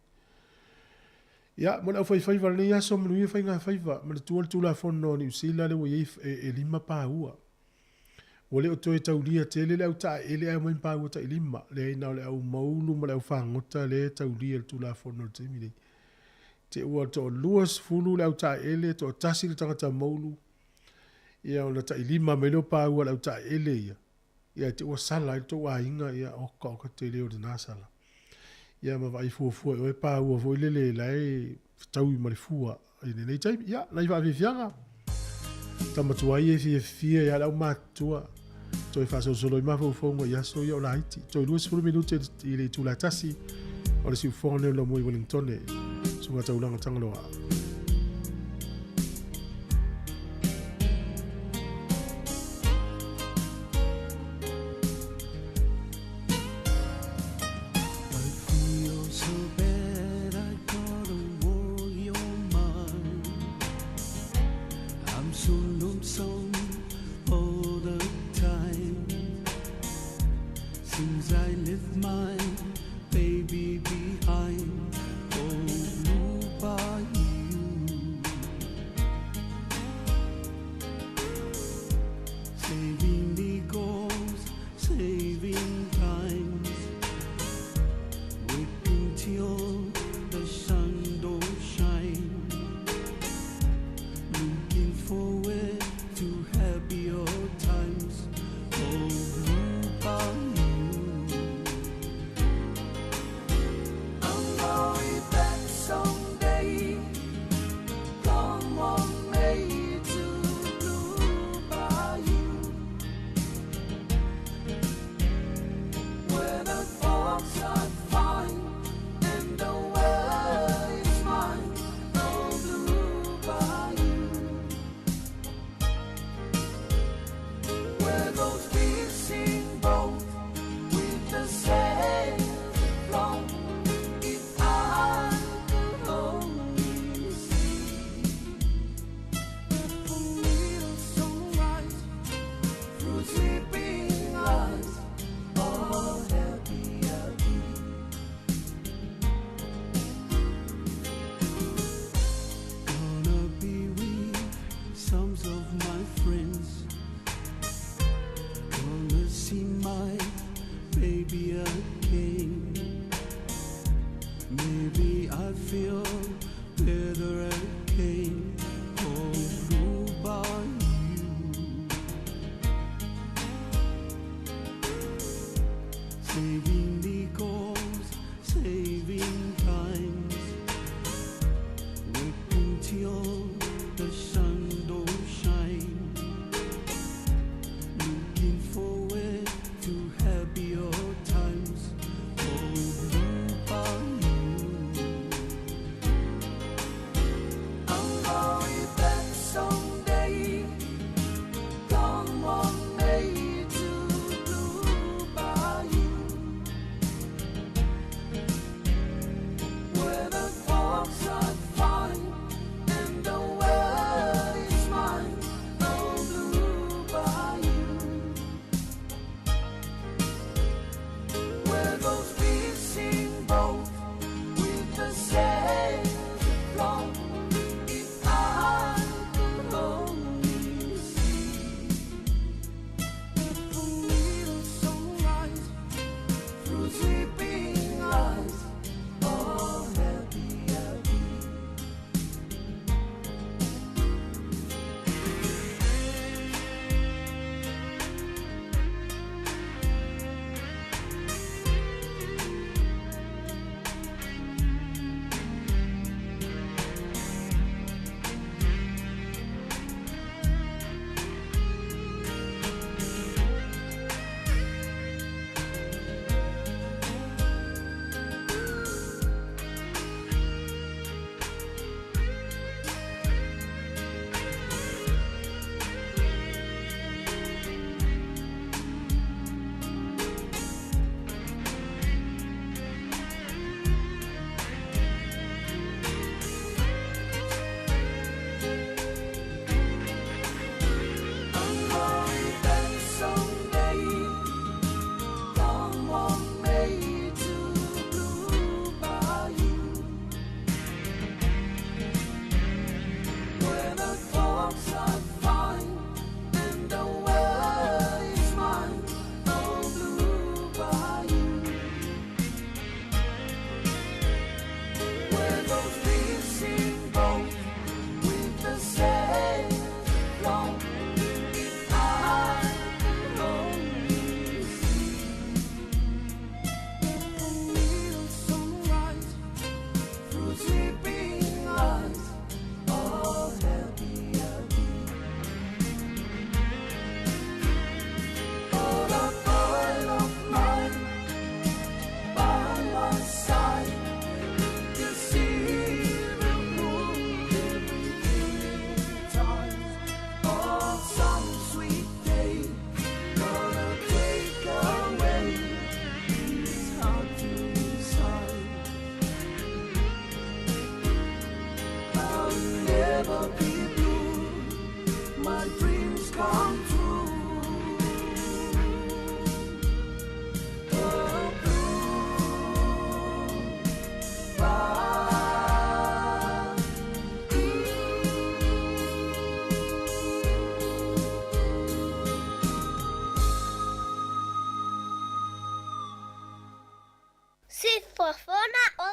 Ia, mo le aufaifaiva o lenei aso, manuia faigafaiva, manatua le Tulafono a Niu Sila lea ua i ai e 5 paua. Ua le o toe taulia tele le au taeele ae omai ma paua tailima. Leai na o le au maulu ma le au fagota lea e taulia i le Tulafono i le taimi nei. Te ua toalua sefulu le au taeele, toatasi le tagata maulu, ia ona tailima mai lea o paua a le au taeele ia. Ia te ua sala ai le tou aiga, ia oka oka tele o lena sala. Ia ma vaai fuafua i oe paua foi lele la e fetaui ma le fua i lenei taimi. Ia, nai faafiafiaga. Tama tuai e fiafia ia le aumatutua. Toe faasolosolo ai mafaufauga i aso ia o laiti. Toe 20 minute i le itula tasi o le siufofoga nei o le Laumua i Wellingtone. Susuga Taulaga Tagaloa. till the sun don't shine. Looking forward to happier times. Oh, blue bayou. I'm going back someday. Come on, May to Blue Bayou. Where the folks are fine and the weather is fine. Oh, Blue Bayou. Where those fishing boats with the sails afloat. If I could only see a little sunrise through sleeping eyes, oh happy I'd be. Gonna be with some of my friends. Gonna see my baby again. Maybe I feel better again. Oh, blue bayou. Saving nickels, saving times. Working till the sun don't shine. Looking forward to happier times. Oh, blue bayou. I'm going back someday. Come on, May to Blue Bayou. Where the folks are fine and the weather is fine. Oh, Blue Bayou. Where those fishing boats with the sails afloat. If I could only see a little sunrise through sleeping eyes, oh happy I'd be. I'm going back someday. Come on, May to Blue Bayou. Where the folks are fine and the weather is fine. Oh, Blue Bayou. Where those fishing boats with the sails afloat. If I could only see a little sunrise through sleeping eyes, oh happy I'd be. Oh, the boy of mine by my side, you see the moon every time. Oh, some sweet day gonna take away. It's hard to decide. I'll never be blue. My dreams come true. Oh, blue Sifofoga o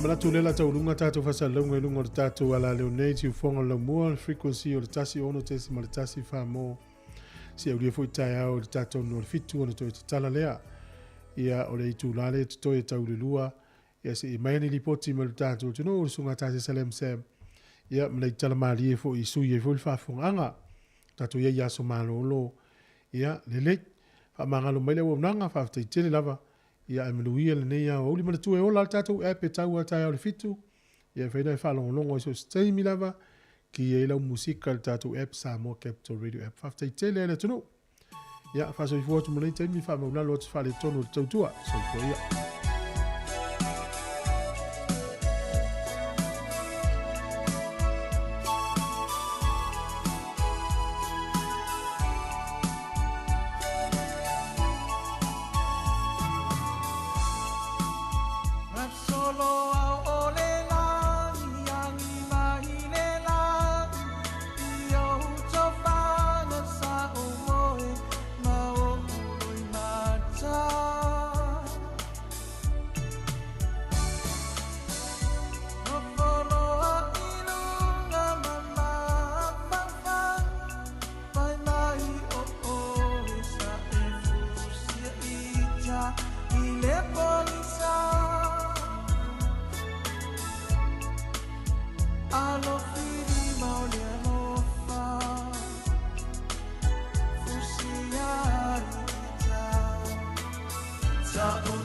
Manatu le la tauluga tatou faasalalauga i luga o le tatou alaleo nei siufoga o le laumua le frequency o le 106.1 Samoa se aulia foi taeao i le tatou no le 7 ona toe tatala lea. Ia o le itulā lea e totoe e tau i le 2 ia seia mai ni lipoti mai le tatou atunuu le susuga Tasi Salem Sam ia ma nai tala malie foi i sui ai foi le faafofogaaga. Tatou i ai i aso malolo ia lelei. Faamagalo mai le auaunaga faafetai tele lava ia ae manuia lenei aoauli. Manatua e ola le tatou app e tau a taeao i le 7 ia e fai ona e faalogologo i so o se taimi lava ki ai lau musika i le tatou app Samoa Capital Radio App. Faafetai tele e le atunuu. Ia faasoifua atu mo lenei taimi faamaulalo atu faaletonu o le tautua. Soifua ia. Gasolo au o le lagi agi mai le lagi i ou tofaga sa ou moe ma ou loimata. Nofoloa i luga ma mafaufau, fai mai o oe sa e fusia ita i le polisa. Alofiri mau le alofa, fusia ita. Ta'o